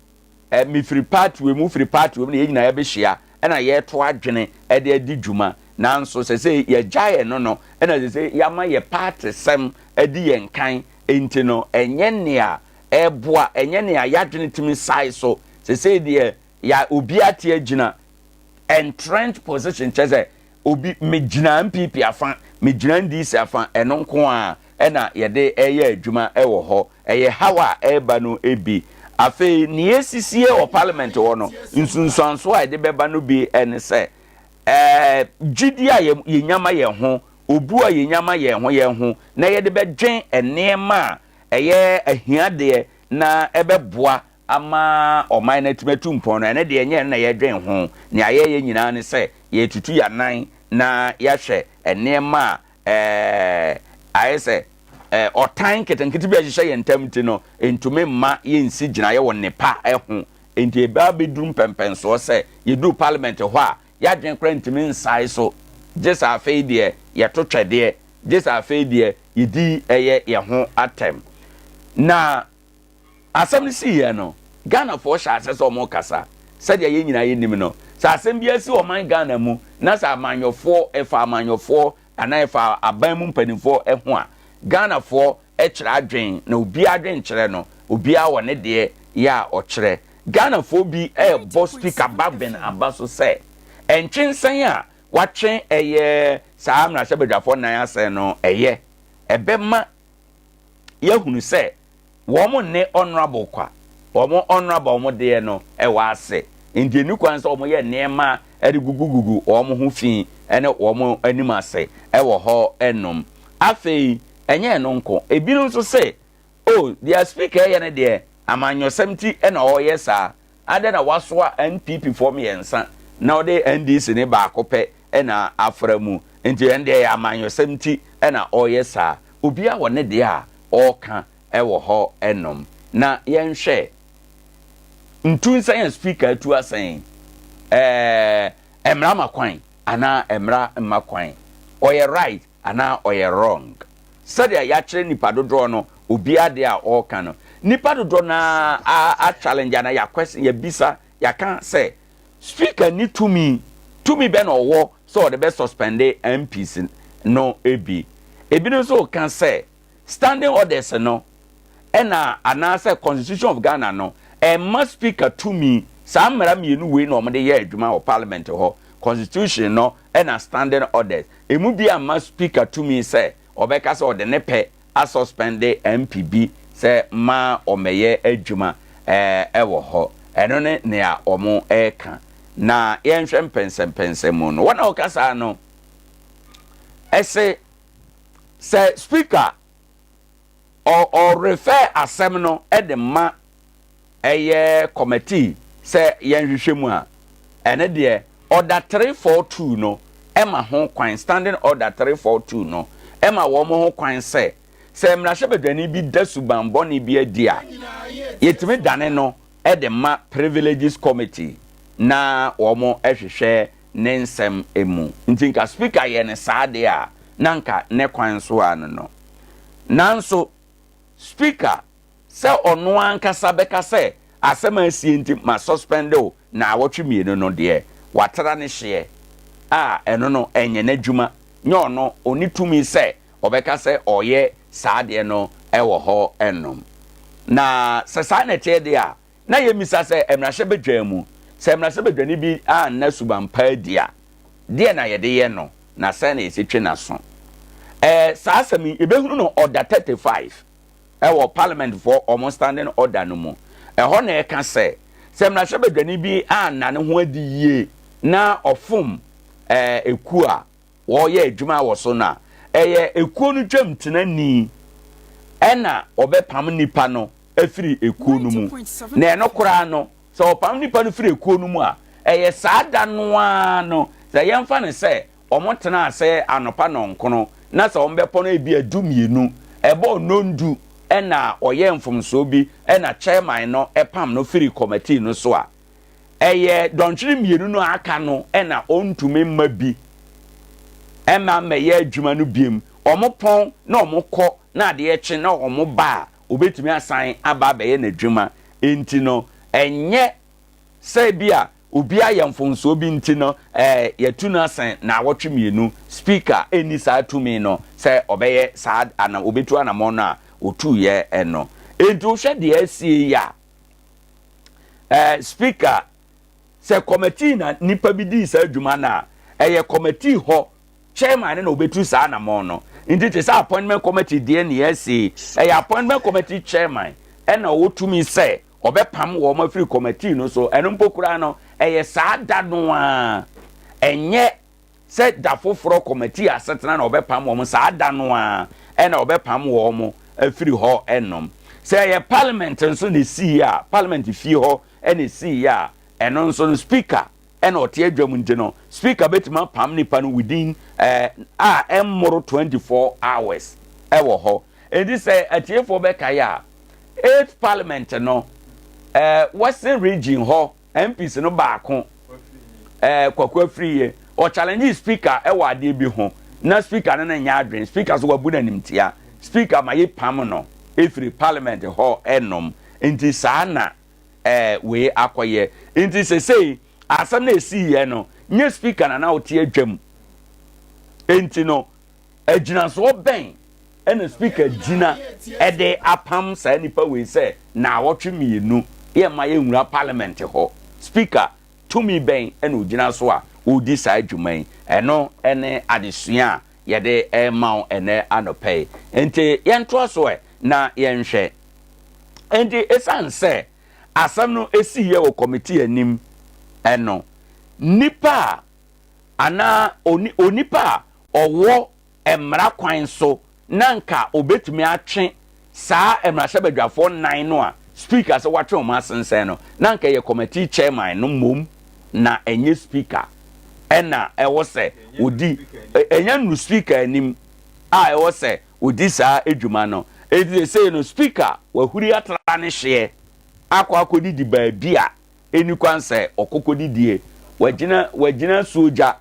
ɛ mefiri party wei mu wofiri party wei mu na yɛn nyinaa yɛbɛhyia ɛna yɛreto adwene ɛde adi dwuma nanso sɛsɛ yɛgyae ɛno no ɛna sɛsɛ yɛama yɛ party sɛm adi yɛn kan nti no ɛnyɛ nea ɛboa ɛnyɛ nea yɛadwene tumi sae so sɛsɛ deɛ ya obi ate agyina entrenched position kyerɛ sɛ obi megyina NPP afa megyina NDC afa ɛno nko a ɛna yɛde ɛyɛ adwuma ɛwɔ hɔ Ɛyɛ haw a ɛreba no bi. Afei, nea esisie wɔ Parliament hɔ no, nsunsuanso a ɛde bɛba no bi ne sɛ, gyidi a yenya ma yɛn ho, obu a yenya ma yɛn ho yɛn ho, na yɛde bɛdwen nneɛma a ɛyɛ ahiadeɛ na ɛbɛboa ama ɔman no atumi atu mpɔn no, ɛno deɛ ɛnyɛ ɛno na yɛdwen ho. Nea yɛyɛ nyinaa ne sɛ yɛretutu yɛn anan na yɛahwɛ nneɛma a ɛɛ, ayɛ sɛ ɛɛ, ɔtan nketenkete bi a ɛhyehyɛ yɛn ntam nti no, entumi mma yensi gyinaeɛ wɔ nnepa ho. Enti ɛbɛ abɛduru mpɛnpɛnsoɔ sɛ yɛduru parliament hɔ a, yɛadwene koraa ntumi nsae so, gye sɛ afei deɛ yɛto twɛdeɛ, gye sɛ afei deɛ yɛdi ɛyɛ yɛn ho atɛm. Na Asɛm no siiɛ no, Ghanafoɔ hyɛɛ aseɛ sɛ wɔrekasa. Sɛdeɛ yɛn nyinaa yɛnim no, sɛ asɛm bi asi ɔman Ghana mu na sɛ amanyɔfoɔ, ɛfa amanyɔfoɔ anaa ɛfa aban mu mpanimfoɔ ho a, Ghanafoɔ kyerɛ adwen na obiara adwenkyerɛ no, obiara wɔ ne deɛ yɛ a ɔkyerɛ. Ghanafoɔ bi rebɔ Speaker Bagbin aba so sɛ, ntwensɛn a watwe ɛyɛ saa mmarahyɛbadwafoɔ nan asɛn no, ɛyɛ. Ɛbɛma yɛahunu sɛ wɔn nne honourable kwa, wɔn honourable a wɔn deɛ no ɛwɔ ase, nti ɛni kwan sɛ wɔn yɛ nneɛma de gugugugu wɔn ho fi ne wɔn anim ase ɛwɔ hɔ nom. Afei ɛnyɛ ɛno nko, ebinom nso se, oh deɛ speaker ɛyɛ no deɛ amanyɔsɛm ti na ɔreyɛ saa, adɛn na wasoa NPP foɔ mmiɛnsa na ɔde NDC ne baako pɛ na afra mu, nti ɛno deɛ ɛyɛ amanyɔsɛm nti na ɔreyɛ saa. Obiara wɔ ne deɛ a ɔreka wɔ hɔ nom. Na yɛnhwɛ ntu nsɛn a speaker atu asɛn, ɛɛ mmara ma kwan anaa mmara mma kwan, ɔyɛ right anaa ɔyɛ wrong. Sɛdeɛ yɛakyerɛ nipa dodoɔ no, obiara deɛ a ɔreka no, nipa dodoɔ no ara a challenge anaa yɛ question, yɛbisa, yɛaka sɛ Speaker nni tumi, tumi bɛ na ɔwɔ sɛ ɔde bɛ suspende MPs no bi? Ebinom nso reka sɛ standing orders no ɛna anaasɛ constitution of Ghana no ɛmma speaker tumi, saa mmara mmienu wei na wɔde yɛ adwuma wɔ parliament hɔ, constitution no ɛna standing orders, emu bi amma speaker tumi sɛ ɔbɛka sɛ ɔde ne pɛ asɔspɛnde MP bi sɛ mma ɔmmɛyɛ adwuma wɔ hɔ. Ɛno ne nea wɔreka. Na yɛnhwɛ mpɛnsɛmpɛnsɛm mu no, wɔn a wɔka saa no se sɛ speaker ɔrefɛ asɛm no de ma ɛyɛ committee sɛ yɛnhwehwɛ mu a, ɛno deɛ Order 342 no ma ho kwan, Standing Order 342 no ma wɔn ho kwan sɛ, sɛ mmarahyɛbadwani bi da suban bɔne bi adi a, yɛtumi dane no de ma Privileges Committee. na wɔhwehwɛ ne nsɛm mu. Nti nka Speaker yɛ no saa deɛ a, na nka ne kwan so ara no no. Nanso Speaker sɛ ɔno ankasa bɛka sɛ asɛm a asie nti ma suspend wo naawɔtwe mmienu no deɛ, watra ne hyeɛ a ɛno no ɛnyɛ n'adwuma. Nyɛ ɔno, ɔnni tumi sɛ ɔbɛka sɛ ɔreyɛ saa adeɛ no wɔ hɔ nom. Na sɛ saa na ɛteɛ deɛ a, na yɛmmisa sɛ mmarahyɛbadwa mu, sɛ mmarahyɛbadwani bi anna suban pa adi a, deɛ na yɛde yɛ no, na sɛn na yɛsi twe n'aso? Ɛɛ, saa asɛm yi, yɛbɛhunu no Order 35 ɛwɔ Parliamentfoɔ wɔn Standing Order no mu. Ɛhɔ na ɛka sɛ, sɛ mmarahyɛbadwani bi anna ne ho adi yie na ɔfom ɛɛ ekuo a, wɔreyɛ adwuma wɔ so no a, ɛyɛ ekuo no dwamtenani ɛna ɔbɛpam nipa no afiri ekuo no mu. Na ɛno koraa no, sɛ ɔpam nipa no firi ekuo no mu a, ɛyɛ saa da no ara no, sɛ yɛmfa no sɛ wɔtena ase anɔpa nɔnkono na sɛ wɔbɛpɔ no ebi a dumienu, ɛbɔɔ nnɔndu ɛna ɔyɛ mfomsoɔ bi ɛna chairman no pam no firi kɔmatii no so a, Ɛyɛ dɔnhwere mmienu no a aka no na ɔntumi mma bi mma mmɛyɛ adwuma no biom. Wɔpɔn na wɔkɔ na adeɛ kye na wɔba a, ɔbɛtumi asan aba abɛyɛ n'adwuma. Enti no, ɛnyɛ sɛ bi a obi ayɛ mfomsoɔ bi nti no yɛatu no asɛn nnawɔtwe mmienu. Speaker nni saa tumi no sɛ ɔbɛyɛ saa ana ɔbɛtu anammɔn no a ɔtuiɛ no. Enti wohwɛ deɛ asie yi a, eh, speaker sɛ committee na nipa bi dii saa adwuma no a ɛyɛ committee hɔ chairman no na obetu saa anamɔn no nti te sɛ appointment committee deɛ nea ɛsi ɛyɛ appointment committee chairman ɛna ɔwɔ tumi sɛ ɔbɛpam wɔn afiri committee no so ɛno mpo koraa no ɛyɛ saa da no a ɛnyɛ sɛ da foforɔ kɔmɛtii asetena na wɔbɛpam wɔn saa da no ara ɛna wɔbɛpam wɔn afiri hɔ nom. Sɛ ɛyɛ parliament nso na ɛsiiɛ a, parliament fie hɔ na ɛsiiɛ a, ɛno nso no speaker ɛna ɔte adwam nti no speaker bɛtumi apam nipa no within eh, a ɛmmoro 24 hours ɛwɔ hɔ. Enti sɛ atiefoɔ bɛkae a, eighth parliament no eh, western region hɔ MPs no baako ɛɛ Kwaku Afriyie ɔ challenge speaker ɛwɔ adeɛ bi ho na speaker no ne nyɛ adwene speaker so wabu no animtia speaker ma yɛ pam no efiri parliament hɔ ɛnom nti saa na ɛɛ wei akɔyɛ nti sesei asɛm na esi yɛ no nyɛ speaker na na ɔte adwam nti no Agyinasoɔ bɛn na speaker gyina de apam saa nipa wei sɛ naawɔtwe mmienu yɛmma yɛnwura parliament hɔ? Speaker tumi bɛn na ɔgyina so a ɔredi saa dwuma yi? Ɛno ne adesua a yɛde rema wo ɛnɛ anɔpa yi. Nti yɛntoa so ɛ na yɛnhwɛ. Nti ɛsiane sɛ asɛm no siiɛ wɔ kɔmitii anim no, nipa a anaa onipa a ɔwɔ mmara kwan so na anka obetumi atwe saa mmarahyɛbadwafoɔ nnan no a Speaker sɛ watwe wɔn asensɛn no, na anka ɛyɛ committee chairman no mmom na ɛnyɛ Speaker ɛna ɛwɔ sɛ ɔdi, ɛnyɛ nnuru Speaker anim a ɛwɔ sɛ ɔdi saa adwuma no. Enti seesei no Speaker wahuri atra ne hyeɛ akɔ akɔdidi baabi a ɛnni kwan sɛ ɔkɔ kɔdidie. Wagyina, wagyina asuogya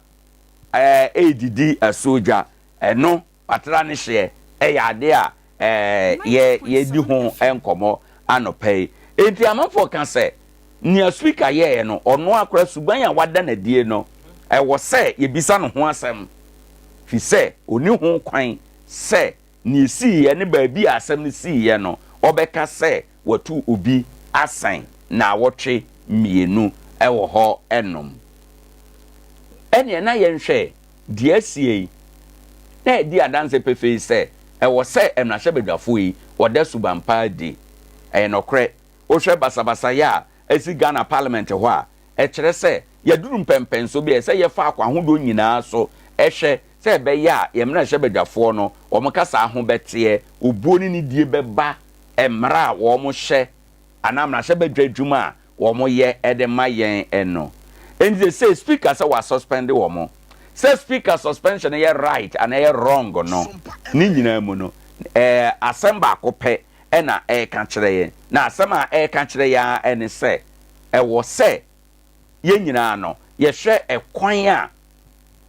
ɛɛ ɛredidi asuogya. Ɛno, watra ne hyeɛ, ɛyɛ adeɛ a ɛɛ yɛ, yɛdi ho nkɔmmɔ anɔpa yi. Enti amanfoɔ ka sɛ, nea speaker yɛeɛ no, ɔno ara koraa suban a wada no adie no, ɛwɔ sɛ yɛbisa no ho asɛm, firi sɛ ɔnni ho kwan sɛ nea esiiɛ ne baabi a asɛm no siiɛ no, ɔbɛka sɛ watu obi asɛn nnawɔtwe mmienu wɔ hɔ nom. Ɛnneɛ na yɛnhwɛ deɛ asie yi, na ɛdi adanse pefee sɛ ɛwɔ sɛ mmarahyɛbadwafoɔ yi wɔda suban pa adi. Ɛyɛ nɔkorɛ, wohwɛ basabasayɛ a asi Ghana parliament hɔ a, ɛkyerɛ sɛ yɛaduru mpɛnpɛnso bi a ɛsɛ sɛ yɛfa akwan ahodoɔ nyinaa so hwɛ sɛ ɛbɛyɛ a yɛn mmarahyɛbadwafoɔ no wɔn kasaa ho bɛteɛ, obuo ne nidie bɛba mmara a wɔhyɛ anaa mmarahyɛbadwa adwuma a wɔyɛ de ma yɛn no. Enti seesei speaker sɛ wɔasuspɛnde wɔn. Sɛ speaker suspension no yɛ right anaa ɛyɛ wrong no, ne nyinaa mu no, ɛɛ asɛm baako pɛ na ɛreka kyerɛ yɛn. Na asɛm a ɛreka kyerɛ yɛn ara ne sɛ, ɛwɔ sɛ. yɛn nyinaa no yɛhwɛ ɛkwan a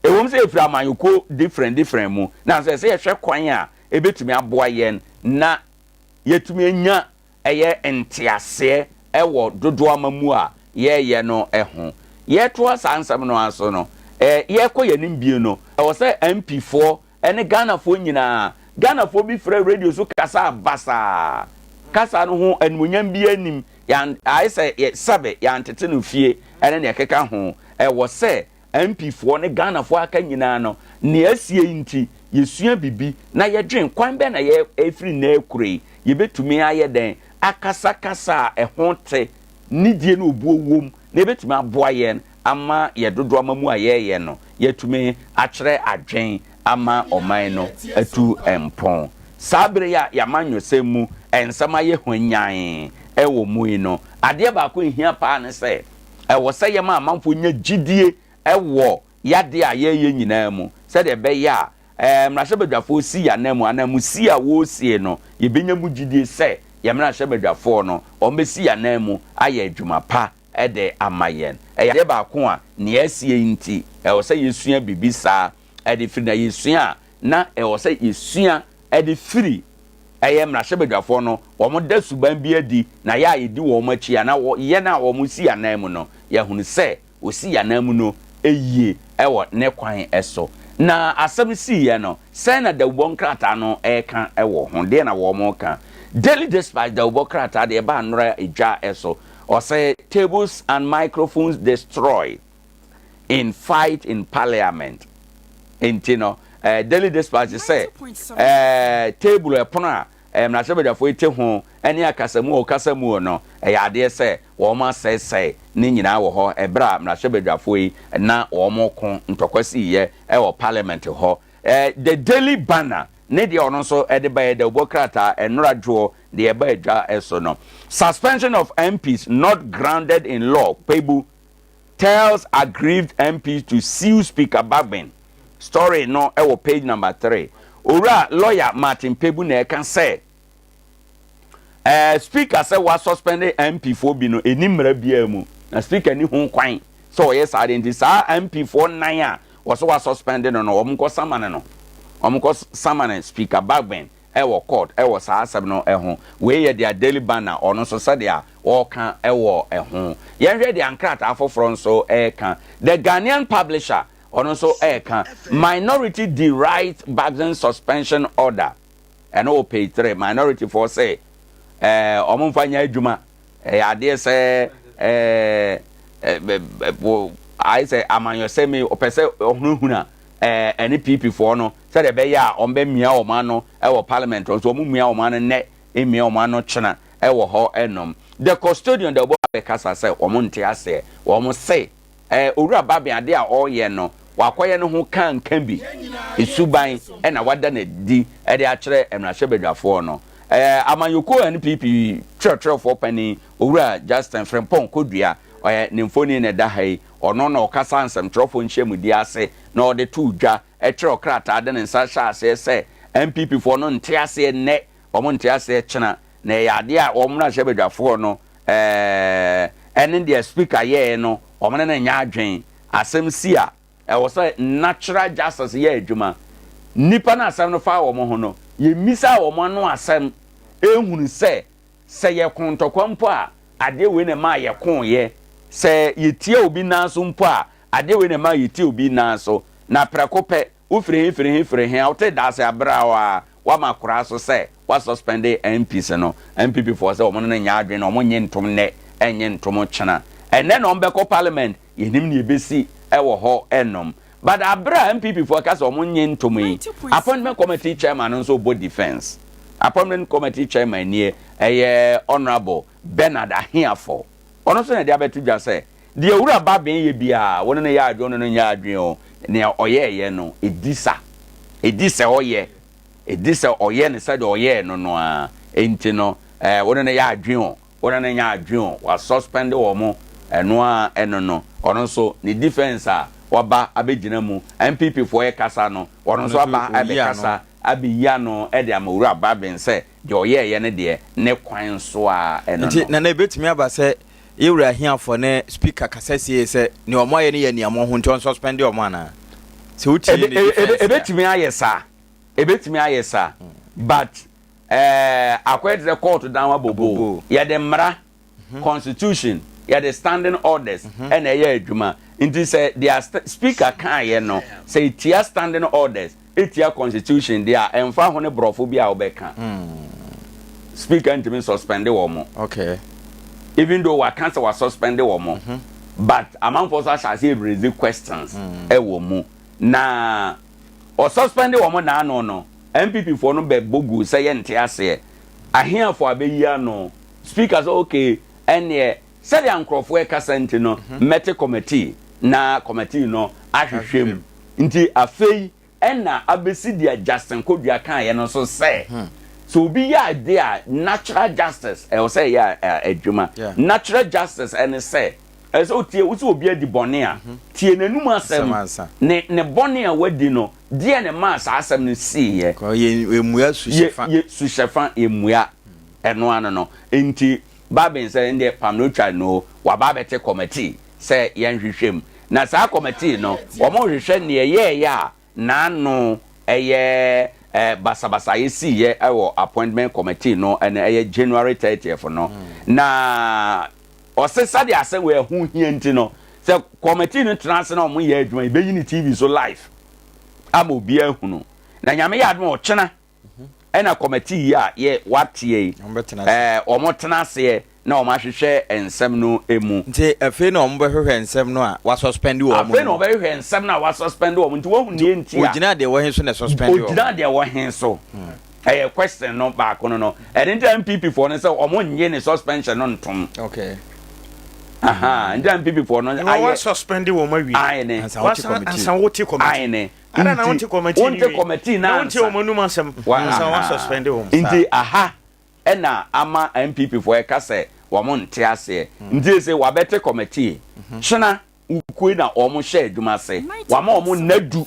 ɛwom sɛ yɛfiri amanyɔkuo different different mu, nanso ɛsɛ yɛhwɛ kwan a ɛbɛtumi aboa yɛn na yɛatumi anya ɛyɛ nteaseɛ wɔ dodoɔ amamuo a yɛreyɛ no ho. Yɛretoa saa nsɛm no ara so no, yɛrekɔ yɛn anim bio no, ɛwɔ sɛ MP foɔ ne Ghanafoɔ nyinaa, Ghanafoɔ bi frɛ radio so kasaa basaa, kasa no ho animuonyam biara nnim, yɛn, ayɛ sɛ yɛ, sɛbe yɛantete no fie ne nea ɛkeka ho. Ɛwɔ sɛ MP foɔ ne Ghanafoɔ aka nyinaa no, nea asie yi nti, yɛsua biribi na yɛdwen kwan bɛn na yɛ, ɛfiri nnɛ rekoro yi, yɛbɛtumi ayɛ dɛn akasa kasa a ɛho te, nidie ne obuo wom, na ɛbɛtumi aboa yɛn ama yɛ dodoɔ amamu a yɛreyɛ no, yɛatumi akyerɛ adwen ama ɔman no atu mpɔn. Saa berɛ yi a yɛn amanyɔsɛm mu nsɛm ayɛ hwanyann wɔ mu yi no, adeɛ baako a ɛhia paa ne sɛ, ɛwɔ sɛ yɛma amanfoɔ nya gyidie wɔ yadeɛ a yɛreyɛ nyinaa mu sɛdeɛ ɛbɛyɛ a ɛɛ mmarahyɛbadwafoɔ si yɛn ananmu anaa musie a wɔresie no, yɛbɛnya mu gyidie sɛ yɛn mmarahyɛbadwafoɔ no, wɔbɛsi yɛn ananmu ayɛ adwuma pa de ama yɛn. Ɛyɛ adeɛ baako a nea asie yi nti, ɛwɔ sɛ yɛsua biribi saa de firi, na yɛsua a, na ɛwɔ sɛ yɛsua de firi ɛyɛ mmarahyɛbadwafoɔ no, wɔda suban bi adi, na yɛ a yɛdi wɔn akyi anaa yɛn a wɔsi yɛn ananmu no, yɛahunu sɛ ɔsi yɛn ananmu no yie wɔ ne kwan so. Na asɛm siiɛ no, sɛn na dawubɔ nkrataa no reka wɔ ho? Deɛ na wɔreka? Daily Dispatch dawubɔ krataa deɛ ɛbaa nnora dwa so, ɔsɛ Tables and microphones destroyed in fight in parliament. Nti no, eh, Daily Dispatch sɛ eh, table ɛpono a eh, mmarahyɛbadwafoɔ yi te ho ne akasamu a ɔkasa mu no, ɛyɛ adeɛ sɛ wɔn asɛesɛe ne nyinaa wɔ hɔ ɛberɛ a mmarahyɛbadwafoɔ yi na wɔn ko ntɔkwa siiɛ wɔ parliament hɔ. Eh, The Daily Banner ne deɛ ɔno nso de baeɛ dawubɔ krataa ɛnora dwoɔ deɛ ɛba adwa so no. Suspension of MPs not grounded in law, Kpebu tells aggrieved MPs to sue Speaker Bagbin. Story no wɔ page number 3. Owura lawyer Martin Kpebu na ɛka sɛ eh, Speaker sɛ wa suspend MP foɔ bi no ɛni mmara biara mu na Speaker ni ho kwan sɛ ɔyɛ saa deɛ nti saa MP foɔ nan a wɔsɛ wa suspend no no wɔn kɔ samane no wɔn kɔ samane Speaker Bagbin wɔ court wɔ saa asɛm no ho. Wei yɛ deɛ Daily Banner ɔno nso sɛdeɛ ɔreka wɔ ho. Yɛnhwɛ deɛ nkrataa foforɔ nso reka. The Ghanaian Publisher ɔno nso reka Minority derides Bagbin suspension order. Ɛno wɔ page 3. Minority foɔ sɛ ɛɛ wɔn mfa nyɛ adwuma. Ɛyɛ adeɛ sɛ ɛɛ ayɛ sɛ amanyɔsɛm yi ɔpɛ sɛ ɔhunahuna ɛɛ ɛne PP foɔ no sɛdeɛ ɛbɛyɛ a wɔbɛmia wɔn ano wɔ parliament hɔ nso wɔn mmia wɔn ano nnɛ mmia wɔn ano kyena wɔ hɔ nom. The custodian de ɔbɔ abɛkasa sɛ wɔn nte aseɛ wɔn se ɛɛ owura Babin adeɛ a ɔreyɛ no wakɔyɛ no ho kanka bi suban ɛna wada no adi ɛde akyerɛ mmarahyɛbadwafoɔ no. Ɛɛ amanyɔkuo NPP twerɛtwerɛfoɔ panin owura Justin Frimpong Kodua ɔyɛ ne mfoni na ɛda ha yi ɔno na ɔkasa nsɛmtwerɛfoɔ nhyiamudie ase na ɔde too dwa kyerɛw krataa de ne nsa hyɛɛ aseɛ sɛ NPP foɔ no nte aseɛ nnɛ, wɔn nte aseɛ kyena, na ɛyɛ adeɛ a wɔn mmarahyɛbadwafoɔ no ɛne deɛ speaker yɛɛ no wɔn ne no nyɛ adwen. Asɛm si a, ɛwɔ sɛ natural justice yɛ adwuma. Nnipa no asɛm no fa wɔn ho no, yɛmmisaa wɔn ano asɛm ɛhunu sɛ sɛ yɛko ntɔkwa mpo a, adeɛ wei na ɛmaa yɛkoeɛ. Sɛ yɛtia obi nan so mpo a, adeɛ wei na ɛmaa yɛtia obi nan so. Na prɛko pɛ, wofiri he firi he firi he a, wote daase aberɛ a woama koraa so sɛ woasuspɛnde MPs no. NPP foɔ sɛ wɔn ne no nyɛ adwene na wɔn nnye ntom nnɛ, ɛnnye ntom kyena. Ɛnnɛ na wɔbɛkɔ parliament, yɛnnim deɛ ɛbɛsi wɔ hɔ nom. But aberɛ a NPP foɔ ka sɛ wɔn nnye ntom yi, Appointment Committee Chairman no nso rebɔ defence. Appointment Committee Chairman nie, ɛyɛ Honourable Bernard Ahiafor. Ɔno nso na ɛde abɛto dwa sɛ, deɛ Owura Baben yɛ biara, wo ne no yɛ adwene, wo ne no nyɛ adwene o, nea ɔyɛeɛ no, ɛdi sa. Ɛdi sɛ ɔyɛ. Ɛdi sɛ ɔyɛ no sɛdeɛ ɔyɛɛ no no ara. Enti no, eh, wo ne no yɛ adwene o, wo ne no nyɛ adwene o, wɔasuspɛnde wɔn, ɛno ara ɛno no. Ɔno nso, ne defence a waba abɛgyina mu, NPP foɔ rekasa no, ɔno nso aba abɛkasa, abɛyi ano de ama Owura Baben sɛ, deɛ ɔyɛeɛ no deɛ, ne kwan so ara ɛno Nti, no. Nana, ɛbɛtumi aba sɛ. Yɛwura ahiafoɔ ne speaker kasa sie sɛ nea wɔn ayɛ no yɛ aniammɔ ho nti ɔnsuspend wɔn anaa? Sɛ wotie ne defense a. Ebetumi ayɛ saa, ebetumi ayɛ saa but ɛɛ akɔyɛ te sɛ court dan abobo. Yɛde mmara, constitution, yɛde standing orders ɛna ɛyɛ adwuma. Nti sɛ deɛ speaker kaeɛ no sɛ etia standing orders, etia constitution deɛ a, ɛmfa ho ne borɔfo bi a wobɛka. Speaker ntumi suspend wɔn. Okay. Even though waka sɛ wasuspend wɔn. But amanfoɔ nso ahyɛ aseɛ raise questions ɛwɔ mu. Na ɔsuspend wɔn naano no, NPP foɔ no bɛbɔ gu sɛ yɛnte aseɛ. Aheafo abɛyi ano. Speaker sɛ okay, ɛneɛ sɛdeɛ nkurɔfoɔ ɛkasa nti no, mɛte committee na committee no ahwehwɛ mu. Nti afei ɛna abɛsi deɛ Justin Kodua kaeɛ no so sɛ, sɛ obi yɛ adeɛ a natural justice ɛwɔ sɛ ɛyɛ adwuma. Natural justice ɛne sɛ, ɛsɛ sɛ wotie, wo sɛ obi adi bɔne a, tie n'anum asɛm, ne ne bɔne a wadi no, deɛ na ɛmaa saa asɛm no siiɛ. Yɛmmua suhyɛfa. Yɛ suhyɛfa, yɛmmua. Ɛno ano no. Nti Babin sɛ ɛndeɛ pam no twa no, waba abɛte committee sɛ yɛnhwehwɛ mu. Na saa kɔmitii no, wɔrehwehwɛ nea ɛyɛeɛ a n'ano yɛ basabasayɛ siiɛ wɔ Appointment Committee no ɛno ɛyɛ January 30th no. Na ɔse sɛdeɛ asɛm wei ɛho hia nti no, sɛ kɔmitii no tena ase na wɔyɛ adwuma, yɛbɛyi no TV so live ama obiara ahunu. Na Nyame yɛ adom a ɔkyena ɛna kɔmɛtii yi a yɛ wateɛ yi ɛɛ wɔn tena aseɛ na wɔn ahwehwɛ nsɛm no mu. Nti afei na wɔn bɛhwehwɛ nsɛm no a wasuspɛnde wɔn. Afei na wɔbɛhwehwɛ nsɛm no a wasuspɛnde wɔn nti wɔn deɛ nti a. Ogyina deɛ wɔ he so na suspɛnde wɔn. Ogyina deɛ wɔ he so ɛyɛ question no baako no no ɛne nti NPP foɔ no sɛ wɔn nye ne suspension no ntom. Okay. Aha nti NPP foɔ no ayɛ. Wɔn suspɛnde wɔn awie. Ayɛ ne. Ansa wote committee. Ayɛ ne. Ada na wonte kɔmɛtii wonte kɔmɛtii na wonte wɔn anum asɛm ansa wa suspend wɔn. Nti aha ɛna ama NPP foɔ ɛka sɛ wɔn nte aseɛ hmm. Nti ese wabɛte kɔmɛtii mhm. Kyena ukue na wɔn hyɛ adwuma ase wama wɔn nna du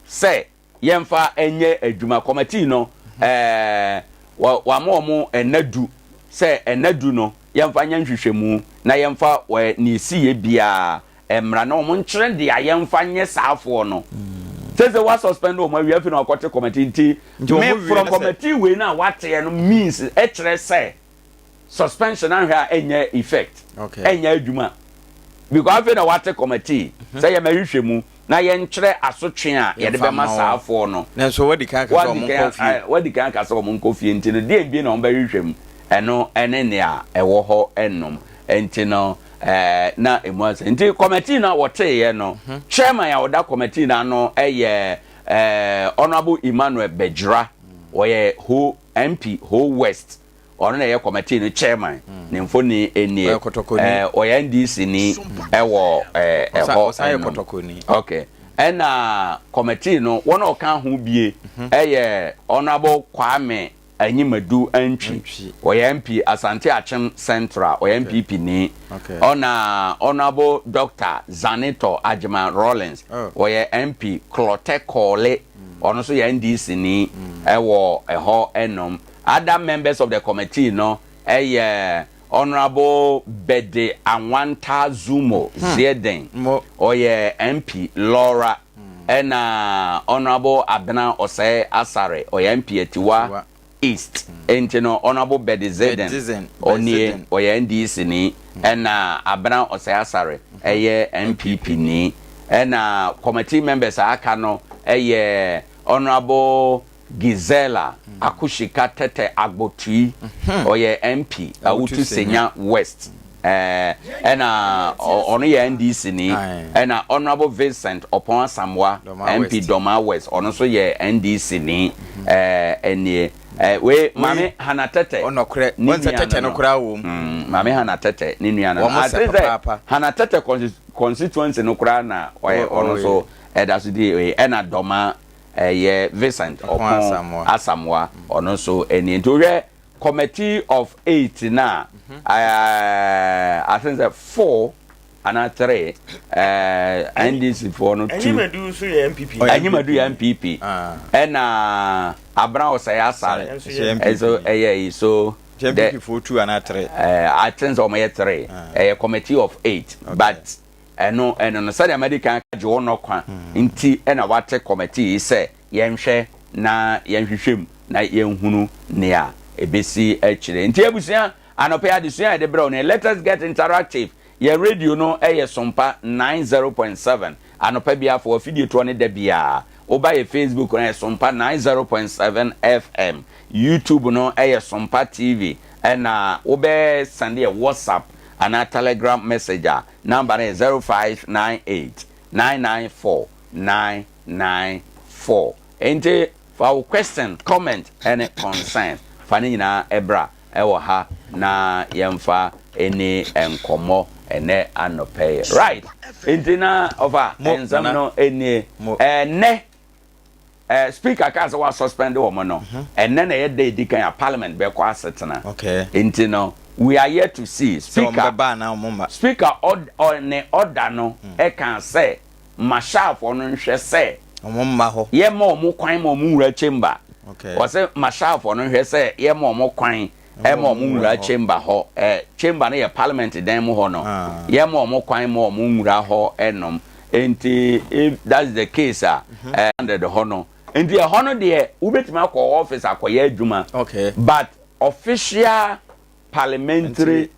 sɛ yɛnfa nyɛ adwuma kɔmɛtii no mhm. ɛɛ wama wɔn nna du sɛ nna du no yɛnfa nyɛ nhwehwɛmu na yɛnfa wɔ nea esi yɛ biara mmra na wɔn nkyerɛ deɛ yɛnfa nyɛ saa foɔ no sɛ sɛ wa suspend wɔn awie afei na wakɔte committee nti me from committee wei na wateɛ no means ɛkyerɛ sɛ suspension ahwɛ a ɛnyɛ effect ɛnyɛ adwuma because afei na wate committee mhm. sɛ yɛmɛhwehwɛ mu na yɛnkyerɛ asotwe a yɛde bɛma saa foɔ no nanso wadi kan aka sɛ wɔn nkɔ fie wadi kan aka sɛ wɔn nkɔ fie nti no deɛ bie na wɔn bɛhwehwɛ mu ɛno ɛne nea ɛwɔ hɔ ɛnom nti no Ɛɛ na emu asɛ. Nti kɔmɛtii no a wɔteeɛ no, chairman a ɔda kɔmɛtii no ano yɛ ɛɛ Honourable Emmanuel Begyira. Ɔyɛ Ho MP, Ho West. Ɔno na ɛyɛ kɔmɛtii no chairman. Ne mfoni nie. Ɔyɛ kɔtɔkɔni. Ɛɛ ɔyɛ NDC ni ɛwɔ ɛɛ ɛhɔ. Ɔsan yɛ kɔtɔkɔni. Okay. Ɛna kɔmɛtii no wɔn a ɔka ho bie ɛyɛ Honourable Kwame Anyimadu Antwi, ɔyɛ MP, Asante Akyem Central, ɔyɛ NPP ni. Ɔna Honourable Doctor Zanetor Agyeman Rawlings, ɔyɛ MP, Klɔtɛ Kɔɔle, ɔno nso yɛ NDC ni ɛwɔ ɛhɔ nom. Other members of the committee no yɛ Honourable Bede Anwanta Zumo Zieden, ɔyɛ MP, Lawra, ɛna Honourable Abena Osei Asare, ɔyɛ MP Atiwa East. Enti no Honourable Bede Zeden, ɔnie, ɔyɛ NDC ni, ɛna Abena Osei Asare ɛyɛ NPP ni. Ɛna committee members a aka no ɛyɛ Honourable Gizella Akushika Tete Agbotui, ɔyɛ MP, Awutu Senya West, ɛna ɔno yɛ NDC ni, ɛna Honourable Vincent Opong Asamoah, MP Dormaa West, ɔno nso yɛ NDC ni, ɛnie. Wei Maame Hannah Tete ne nua no no, Maame Hannah Tete ne nua no no, I think sɛ Hannah Tete constituency no koraa na ɔno nso ɛda so di, ɛna Dormaa ɛyɛ Vincent Ɔpon Asamoah ɔno nso nie. Nti wohwɛ committee of eight no a, I think sɛ four anaa three NDC foɔ no two. Anyimadu nso yɛ NPP. Anyimadu yɛ NPP. Ɛna Abena Osei Asare nso ɛyɛ yi so. NPP foɔ 2 anaa 3? I think sɛ wɔyɛ 3. Ɛyɛ committee of 8 but ɛno ɛno no sɛdeɛ madi kan aka gye wo nɔkwa nti ɛna wate committee yi sɛ yɛnhwɛ na yɛnhwehwɛ mu na yɛnhunu nea ɛbɛsi akyire. Nti abusua, anɔpa yi adesua a yɛde brɛ wo no, let us get interactive. Yɛn radio no yɛ Sompa 90.7 anɔpa biara fa w'afidie toɔ no da biara. Woba yɛ Facebook no yɛ Sompa 90.7 FM, YouTube no yɛ Sompa TV ɛna wobɛ sɛnde yɛ WhatsApp anaa Telegram message a number no yɛ 0598 994 994. Enti fa wo question, comment ɛne concern fa ne nyinaa bra. Ɛwɔ ha na yɛmfa ɛni nkɔmmɔ ɛnɛ anɔpɛ yi. Right. Nti na ɔfa nsɛm no ɛnie. Ɛnɛ eh, speaker kaa sɛ wa suspend wɔn no. Mhm. Ɛnɛ na ɛyɛ da edi kan a parliament bɛkɔ asetena. Okay. Nti no we are yet to see. Speaker speaker ɔ ne ɔda no hmm. ɛka sɛ Mashalfoɔ no nhwɛ sɛ yɛma wɔn kwan ma wɔn nwura chamber. Wɔsɛ Mashalfoɔ no nhwɛ sɛ yɛma wɔn kwan ma wɔn nwura chamber hɔ. Ɛ chamber no yɛ parliament dan mu hɔ no. Ah. Yɛma wɔn kwan ma wɔn nwura hɔ ɛnom. Nti if that's the case a, mhm. ɛ hundred hɔ no. Nti ɛhɔ no deɛ wobɛtumi akɔ office akɔyɛ adwuma. Okay. But official parliamentary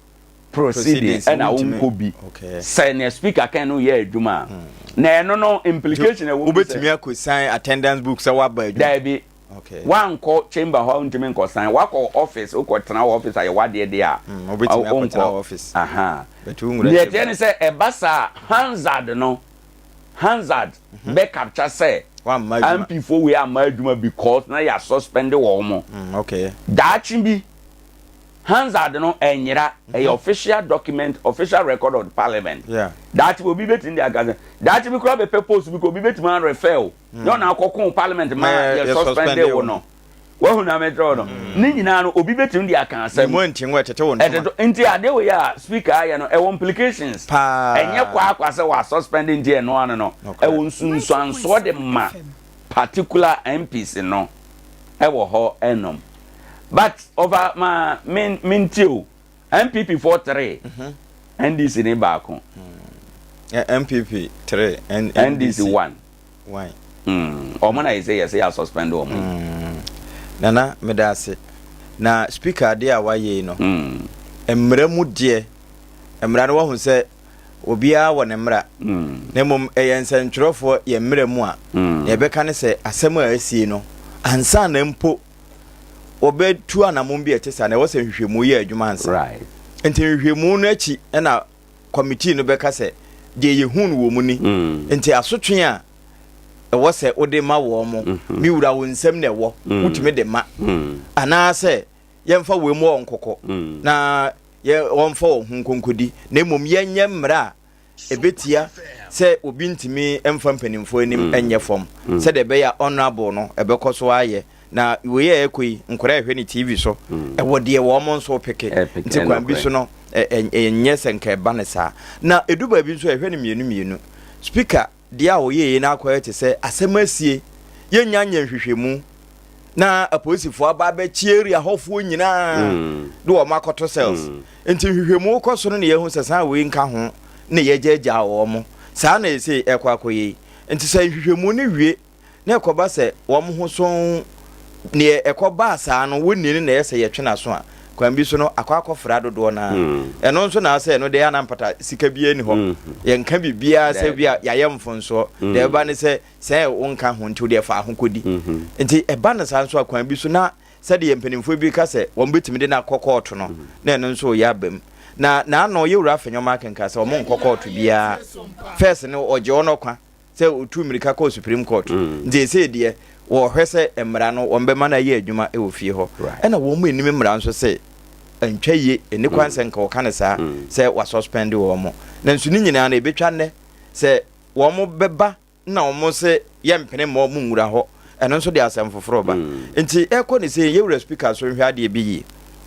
proceeding ɛna wonkɔ bi sɛ nea speaker kan no yɛ adwuma a hmm. na ɛno no implication ɛwɔ mu sɛ wobɛtumi akɔ sign attendance book sɛ woaba adwuma daabi wankɔ chamber hɔ a wontumi nkɔ sign wakɔ office wokɔ tena wɔ office ayɛ wadeɛ deɛ a hmm, wobɛtumi akɔtena wɔ office deɛ ɛteɛ ne sɛ ɛba saa Hansard no Hansard mhm. bɛ capture sɛ MP foɔ wei amma adwuma because na yɛ suspend wɔn mo hmm, daakye bi Hansard no ɛnyera, ɛyɛ mhm. official document, official record of the parliament. Daakye bi obi betumi de aka sɛ, daakye bi koraa bɛpɛ post bi ko obi betumi arefer o. Mm. Nyɛ ɔna akɔko parliament ma yɛ suspend wo no. Wahu na metrɛ no. Mm. Ne nyinaa no obi betumi de aka asɛm. Mu nti ngo ɛtete wo ntoma. Ɛtete nti ade wei a speaker ayɛ no ɛwɔ implications. Paa. Ɛnyɛ kwa akwa sɛ wa suspend nti ɛno ano no. Ɛwɔ nsunsuansoɔ de ma particular MPs no ɛwɔ hɔ ɛnom. But ɔfa ma me me ntie o NPP foɔ tre NDC ne baako. NPP tre NDC one. One. Ɔmo na yɛsɛ yɛsɛ yɛ suspend ɔmo. Mm. Nana meda ase. Na speaker adeɛ a wayɛ yi no. Mmara mu deɛ mmara no wahu sɛ obiara wɔ ne mmara. Na mmom ɛyɛ nsɛntwerɛfoɔ yɛ mmara mu a. Nea ɛbɛka ne sɛ asɛm a asie no ansa na mpo wɔbɛtu anammɔn bi a ɛte saa na ɛwɔ sɛ nhwehwɛmu yɛ adwuma ansa. Nti nhwehwɛmu no akyi na kɔmitii no bɛka sɛ deɛ yɛhu no wɔ mu ni. Mm. Nti asotwe a ɛwɔ sɛ wode ma wɔn mo, mm-hmm. me wura wo nsam na ɛwɔ, mm. wotumi de ma. Mm. Anaasɛ yɛmfa wɔn mu ɔnkɔkɔ na yɛ wɔmfa wɔn ho nkonkodi na mmom yɛnyɛ mmerɛ a Ɛbɛtia sɛ obi ntumi mfa mpanimfoɔ anim nyɛ fam sɛdeɛ ɛbɛyɛ a honourable no ɛbɛkɔ so ayɛ. Na wei a ɛrekɔ yi, nkwadaa ɛhwɛ no TV so, ɛwɔ deɛ wɔn nso peke. Nti kwan bi so no, ɛnyɛ sɛ nka ɛba no saa. Na ɛdu baabi nso a, ɛhwɛ no mmienu mmienu. Speaker deɛ a ɔyɛeɛ no akɔyɛ te sɛ asɛm asie, yɛnnya nyɛ nhwehwɛmu na apolisifoɔ aba abɛkye area hɔfoɔ nyinaa de wɔn akɔto cells. Nti nhwehwɛmu kɔ so no na yɛhu sɛ saa wei nka ho na yɛgyaagyaa wɔn. Saa na ɛsei ɛkɔ akɔyɛ yi. Nti sɛ nhwehwɛmu no wie na ɛkɔba sɛ wɔn ho so neɛ ɛkɔbaa saa no wɔnni no na ɛyɛ sɛ yɛtwe n'aso a, kwan bi so no akɔ akɔfra dodoɔ no ara. Ɛno nso na sɛ ɛno deɛ ana mpata sika biara nni hɔ. Yɛnka biribiara sɛ bi a yɛayɛ mfonsoɔ. Deɛ ɛba ne sɛ sɛ wonka ho nti wodeɛ fa ho kɔdi. Nti ɛba no saa nso a kwan bi so na Sɛdeɛ mpanimfoɔ bi ka sɛ wɔbɛtumi de no akɔ kɔɔto no, na ɛno nso reyɛ aba mu. Na n'ano yɛ Wura Afenyo Markin kaa sɛ wɔn nkɔ kɔɔto biara. First no ɔgye wɔn ɔkwa sɛ ɔtuu mmirika kɔɔ Supreme Court. Nti ɛsei deɛ wɔhwɛ sɛ mmara no wɔn bɛma no ayɛ adwuma wɔ fie hɔ. Ɛna wɔn anim mmara nso se ɛntwa yie, ɛnni kwan sɛ nka wɔka no saa sɛ wɔasuspend wɔn. Nanso ne nyinaa no ɛbɛtwa nnɛ sɛ wɔn bɛba na wɔn se yɛmpene mma wɔn nwura hɔ, ɛno nso de asɛm foforɔ ba. Nti ɛkɔ ne sei, yɛwura speaker so nhwɛ adeɛ bi yie.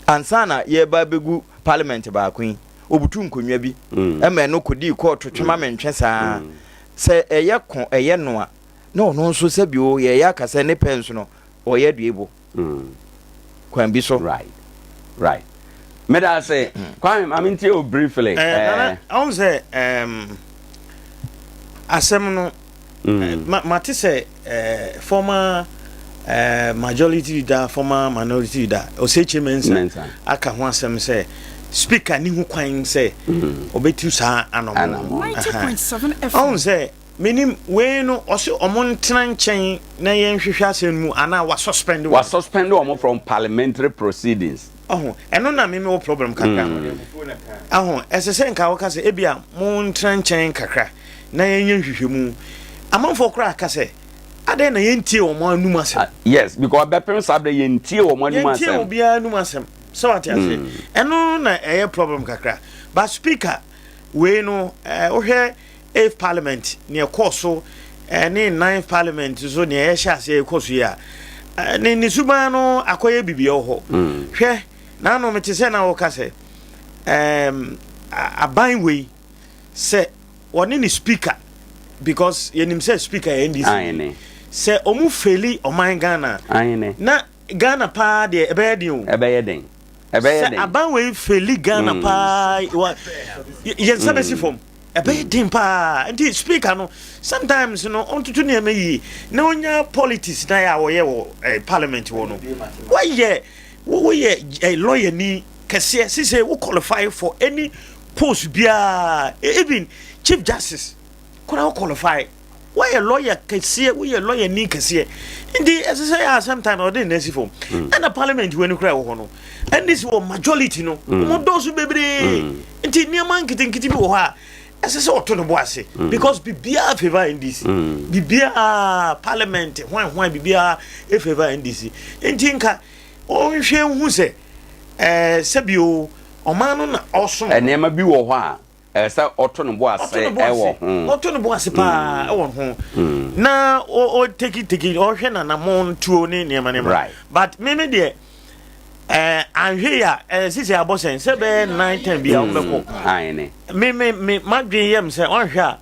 Ansa na yɛreba abɛgu parliament baako yi, ɔbutu nkonnwa bi ma ɛno kɔdii kɔɔto twema mentwe saa. Sɛ ɛyɛ ko, ɛyɛ noa, na ɔno nso sɛbio yɛyɛ aka sɛ ne pɛ nso no, ɔyɛ aduebo kwan bi so. Right. Meda ase. Kwame, ma mentie wo briefly. Eh, Nana, ɔhu sɛ um, asɛm no mm. ma, mate sɛ eh, former eh, majority leader, former minority leader, Oseche Mensah, Mensah. aka ho asɛm sɛ speaker ni ho kwan sɛ ɔbɛtu saa anɔmɔ. Ɔhu sɛ Menim wei no ɔse ɔmo ntena nkyɛn na yɛn hwehwɛ asɛm no mu anaa wa suspend wɔn. Wa suspend wɔn from parliamentary proceedings. Ɔho ɛno na me me wɔ problem kakra ho. Ɔho ɛsɛ sɛ nka wɔka sɛ ebia mo ntena nkyɛn kakra na yɛn nyɛ nhwehwɛmu. Amanfoɔ koraa ka sɛ adɛn na yɛn ntie wɔn anum asɛm. Yes because bɛpem saa berɛ yɛn ntie wɔn anum asɛm. Yɛn ntie obiara anum asɛm sɛ wate aseɛ. Ɛno na ɛyɛ problem kakra but speaker wei no wohwɛ Eighth Parliament nea ɛkɔɔ so ne Ninth Parliament nso nea ɛhyɛ aseɛ ɛkɔ so yi a, ne ne suban no akɔyɛ biribi wɔ hɔ. Mm. Hwɛ, n'ano mete sɛ na wɔka sɛ um, aban wei sɛ wɔne ne speaker because yɛnim sɛ speaker yɛ NDC sɛ ɔmo feli ɔman Ghana na Ghana paa deɛ ɛbɛyɛ den o. Ɛbɛyɛ den. Ɛbɛyɛ den. Sɛ aban wei feli Ghana mm. paa wa yɛn nsa bɛsi mm. fam. Ɛbɛyɛ den paa. Nti speaker no sometimes no ɔntoto nneɛma yie na onya politics na yɛ a wɔyɛ wɔ eh, parliament wɔ no. Wɔyɛ woyɛ eh, lawyer ni kɛseɛ sise wo qualify for any post biara even chief justice koraa wo qualify. Woayɛ lawyer kɛseɛ, woyɛ lawyer ni kɛseɛ. Nti ɛsɛ sɛ yɛ asɛm time ɔde ne asi fam. Mm. Ɛna parliament wɔ no kura wɔ hɔ no. NDC wɔ majority no. Mm. Wɔn dɔɔso bebree. Mm. Nti nneɛma nketenkete bi wɔ hɔ a ɛsɛ sɛ ɔto ne bo ase. Mm. Because biribiara favour NDC. Mm. Biribiara parliament hwan hwan biribiara favour NDC. Nti nka ɔnhwɛ nhu sɛ ɛɛ sɛbio ɔman no na ɔsom. Nneɛma bi wɔ hɔ a Ɛsɛ sɛ ɔto ne bo ase wɔ ho. Ɔto ne bo ase paa wɔ ho. Na o teki teki ɔhwɛ nanamɔn tuo ne nneɛma nneɛma. But me me deɛ ɛɛ anhwɛ yi a ɛɛ sisi abɔ sɛn sɛ bɛyɛ 9 10 bi a wɔn bɛkɔ. Me me me madwen yam sɛ ɔnhwɛ a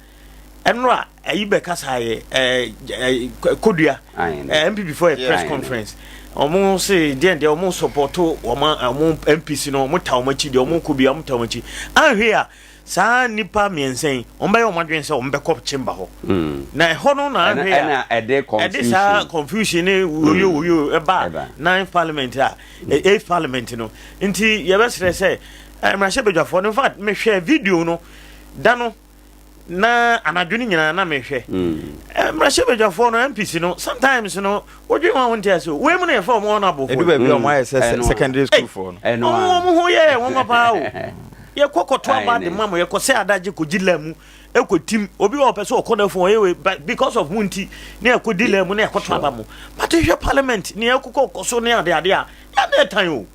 ɛnora ayi bɛkasa yɛ ɛɛ kodua ɛɛ NPP fo yɛ press conference wɔn se deɛ deɛ wɔn sɔpɔto wɔn wɔn NPC no wɔn ta wɔn akyi deɛ wɔn kɔ bi wɔn ta wɔn akyi ahwɛ a saa nipa mmiɛnsa yi wɔn bɛyɛ wɔn adwene sɛ wɔn bɛkɔ chamber hɔ hmm. na ɛhɔ no na ahwɛ a ɛde saa confusion ne woyo hmm. woyo ɛba ninth parliament a hmm. eighth parliament no nti yɛbɛsrɛ sɛ mmarahyɛbadwafoɔ no in fact mehwɛ video no da no. na anadwo no nyinaa na mehwɛ eh, mmarahyɛbadwafoɔ no MPs no sometimes no wodwen wɔn ho nte ase o wei mu na yɛfa wɔn honorable ɛdu baabi a wɔn ayɛ sɛ secondary school foɔ no wɔn wɔn ho yɛ wɔn paa o yɛkɔ kɔto aba de ma mo yɛkɔ sɛ adagye kɔgye la mu ɛkɔ tim obi wɔ ɔpɛ sɛ ɔkɔ n'afɔ ɔyɛ wei but because of mo nti ne yɛkɔ di la mu ne yɛkɔto aba mo but hwɛ parliament ne yɛkokɔ kɔ so ne ade ade a yɛn ɛtan o.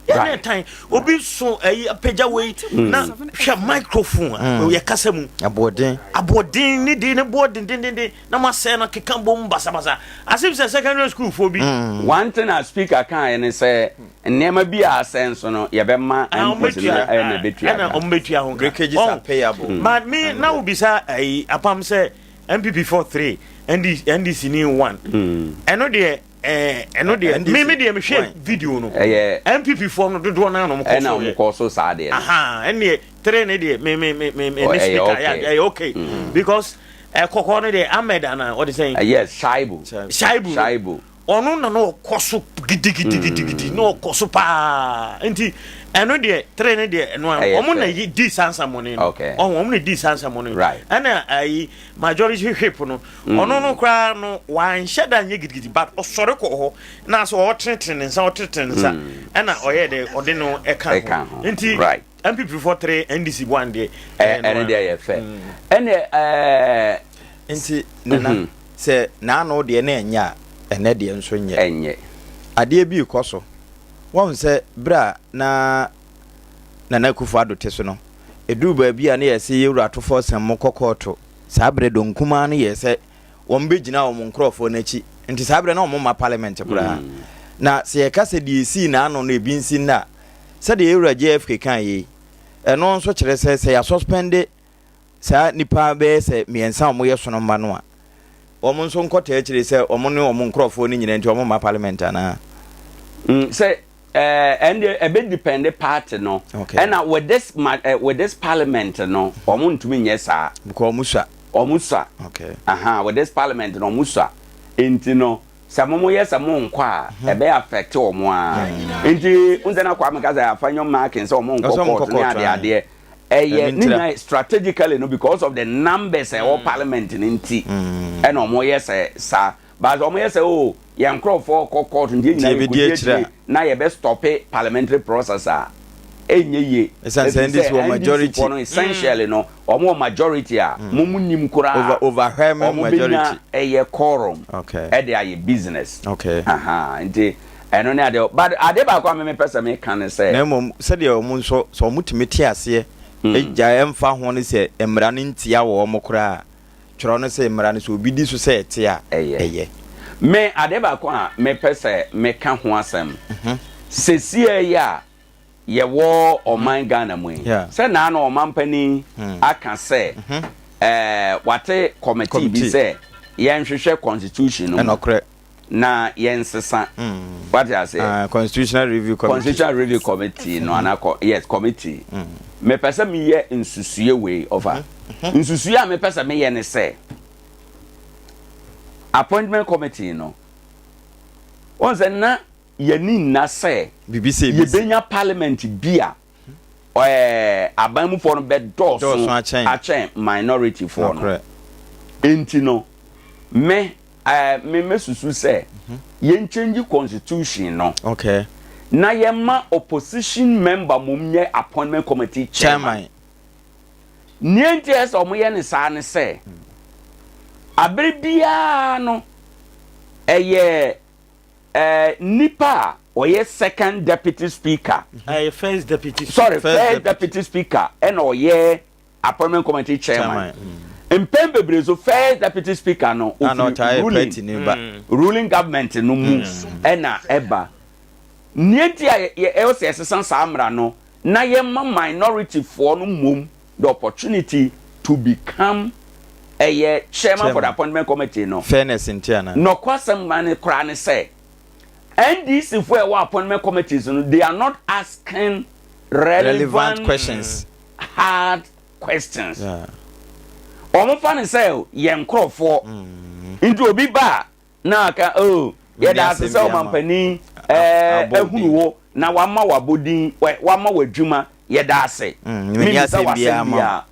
Yɛn ne tan obi so ɛyi apagya wei na hwɛ microphone a mm. yɛ kasa mu. Aboɔden. Aboɔden ne de ne boɔ dendendenden na mo asɛn no keka bom basabasa as if sɛ secondary school foɔ bi. Mm. One thing a speaker kan yɛ ne sɛ nneɛma bi a asɛn so no yɛbɛma MPs no ɛna betua. Ɛna wɔn betua ho ka. Breakages are payable. But me na wo bisa ɛyi apam sɛ MPP 43 NDC NDC ni 1. Ɛno deɛ. Ɛɛ ɛno deɛ me me deɛ mehwɛ video no NPP foɔ no dodoɔ naa na wɔn kɔ so ɛna wɔn kɔ so saa deɛ no ɛnneɛ tere ne deɛ me me me me me ne speaker ɛyɛ ɛyɛ okay mm. because ɛkɔkɔ no deɛ Ahmed ana ɔde sɛn. Yes Shaibu Shaibu Shaibu ɔno na na ɔkɔ so gidigidigidi mm. na ɔkɔ so paa nti ɛno deɛ tere ne deɛ ɛno ano wɔn na yi di sansamɔne no ɔho wɔn na di sansamɔne no ɛna ayi majority whip no mm. ɔno no koraa no wanhyɛ da nyɛ gidigidi but ɔsɔre kɔ hɔ na sɛ ɔtenetene ne nsa ɔtenetene ne nsa mm. ɛna ɔyɛ dɛ ɔde no ɛka ho nti npp fo 3 ndc 1 deɛ ɛne deɛ yɛ fɛ mm. ɛne ɛɛ nti nana mhm. sɛ n'ano deɛ na ɛnyɛ a ɛnɛ deɛ nso nyɛ ɛnyɛ adeɛ bi kɔ so wɔn sɛ bere a na Nana Akufo Addo te so no eduru baabi a na yɛsɛ yɛwura atofo sɛm mo kɔ kɔɔto Saa berɛ dɔm kumaa no yɛɛ sɛ wɔbɛgyina wɔn nkurɔfoɔ no akyi, nti saa berɛ na wɔmma parliament koraa. Na sɛ yɛka sɛ deɛ ɛsii n'ano no ebi nsi nnɛ a, sɛdeɛ yɛn wura JFK kaeɛ yi, ɛno nso kyerɛ sɛ sɛ yɛasɔspɛnde saa nnipa bɛyɛ sɛ mmiɛnsa a wɔyɛ sono mma no a, wɔn nso nkɔtaa akyire sɛ wɔn ne wɔn nkurɔfoɔ no nyinaa nti wɔmma parliament anaa? Sɛ. Ɛɛ ɛnde ɛbɛ depend party no. Okay. Ɛna with this ma eh, with this parliament no wɔn ntumi nyɛ saa. Because wɔn sua. Wɔn sua. Okay. Aha with this parliament no wɔn sua. Nti no sɛ mo mo yɛ sɛ mo nkɔ a mhm. ɛbɛ affect wɔn a. Nti n sɛ na Kwame kasa Afenyo Markin sɛ wɔn nkɔ court ne adeɛ adeɛ. Ɛyɛ ne nyinaa strategically no because of the numbers ɛwɔ mm. parliament no nti mm. ɛna wɔn yɛ sɛ saa. But wɔn yɛ sɛ oh yɛn nkorɔfoɔ kɔ court nti yɛn nyinaa yɛkɔdi akyire na yɛbɛ stɔpe parliamentary process a ɛnyɛ yie. Ɛsiane sɛ NDC wɔ majority. NDC foɔ no essentially no wɔn wɔ majority a mo mo nim koraa overwhelming majority. Wɔn bɛnya ɛyɛ quorum okay. ɛde ayɛ business. Okay. Aha nti ɛno ne adeɛ but adeɛ baako a me mepɛ sɛ meka ne sɛ. Na mmom sɛdeɛ wɔn nso sɛ wɔn tumi te aseɛ gya ɛmfa ho ne sɛ mmara no ntia wɔn koraa. Twerɛ no sɛ mmara no, sɛ obi di so sɛ ɛte a, ɛyɛ. Me, adeɛ baako a mepɛ sɛ meka ho asɛm, sesie yi a yɛwɔ ɔman Ghana mu yi, sɛ naano ɔmanpanin aka sɛ wate committee bi sɛ yɛnhwehwɛ constitution no mu. na yɛnsesa wate aseɛ ah, constitutional review committee constitutional review committee no ana yes committee mm. mepɛ sɛ meyɛ nsusue wei ɔfa mm-hmm. nsusue a mepɛ sɛ meyɛ ne sɛ appointment committee no wɔn sɛ na yɛni nna sɛ yɛbɛnya parliament bi a ɛɛ aban mufoɔ no bɛdɔɔso akyɛn minority foɔ no nti no me ɛɛ me mɛsusu sɛ yɛn change constitution no okay. na yɛma opposition member mom nyɛ appointment committee chairman nea nti ɛsɛ sɛ wɔyɛ ne saa ne sɛ abere biara no ɛyɛ ɛɛ nipa a ɔyɛ second deputy speaker. Ɛyɛ first deputy. Sorry, first, first deputy speaker ɛna ɔyɛ appointment committee chairman. Mpɛn bebree so first deputy speaker no ofiri ruling mm. ruling government no mu ɛna ɛba. Nea nti a ɛwɔ sɛ yɛsesa saa mmara no na yɛma minority foɔ no mmom the opportunity to become ɛyɛ chairman for the appointment committee no. Fairness nti ana. Nɔkwasɛm ma ne koraa ne sɛ NDC foɔ ɛwɔ appointment committees no they are not asking relevant, relevant questions hard questions. Wɔn fa ne sɛ yɛn nkorɔfoɔ mm. nti obi ba a na aka oh yɛda ase sɛ ɔmampanin ɛɛ ehunu wo na wama wabodin wama w'adwuma yɛda ase. Mm, Mimisa w'asɛm biara.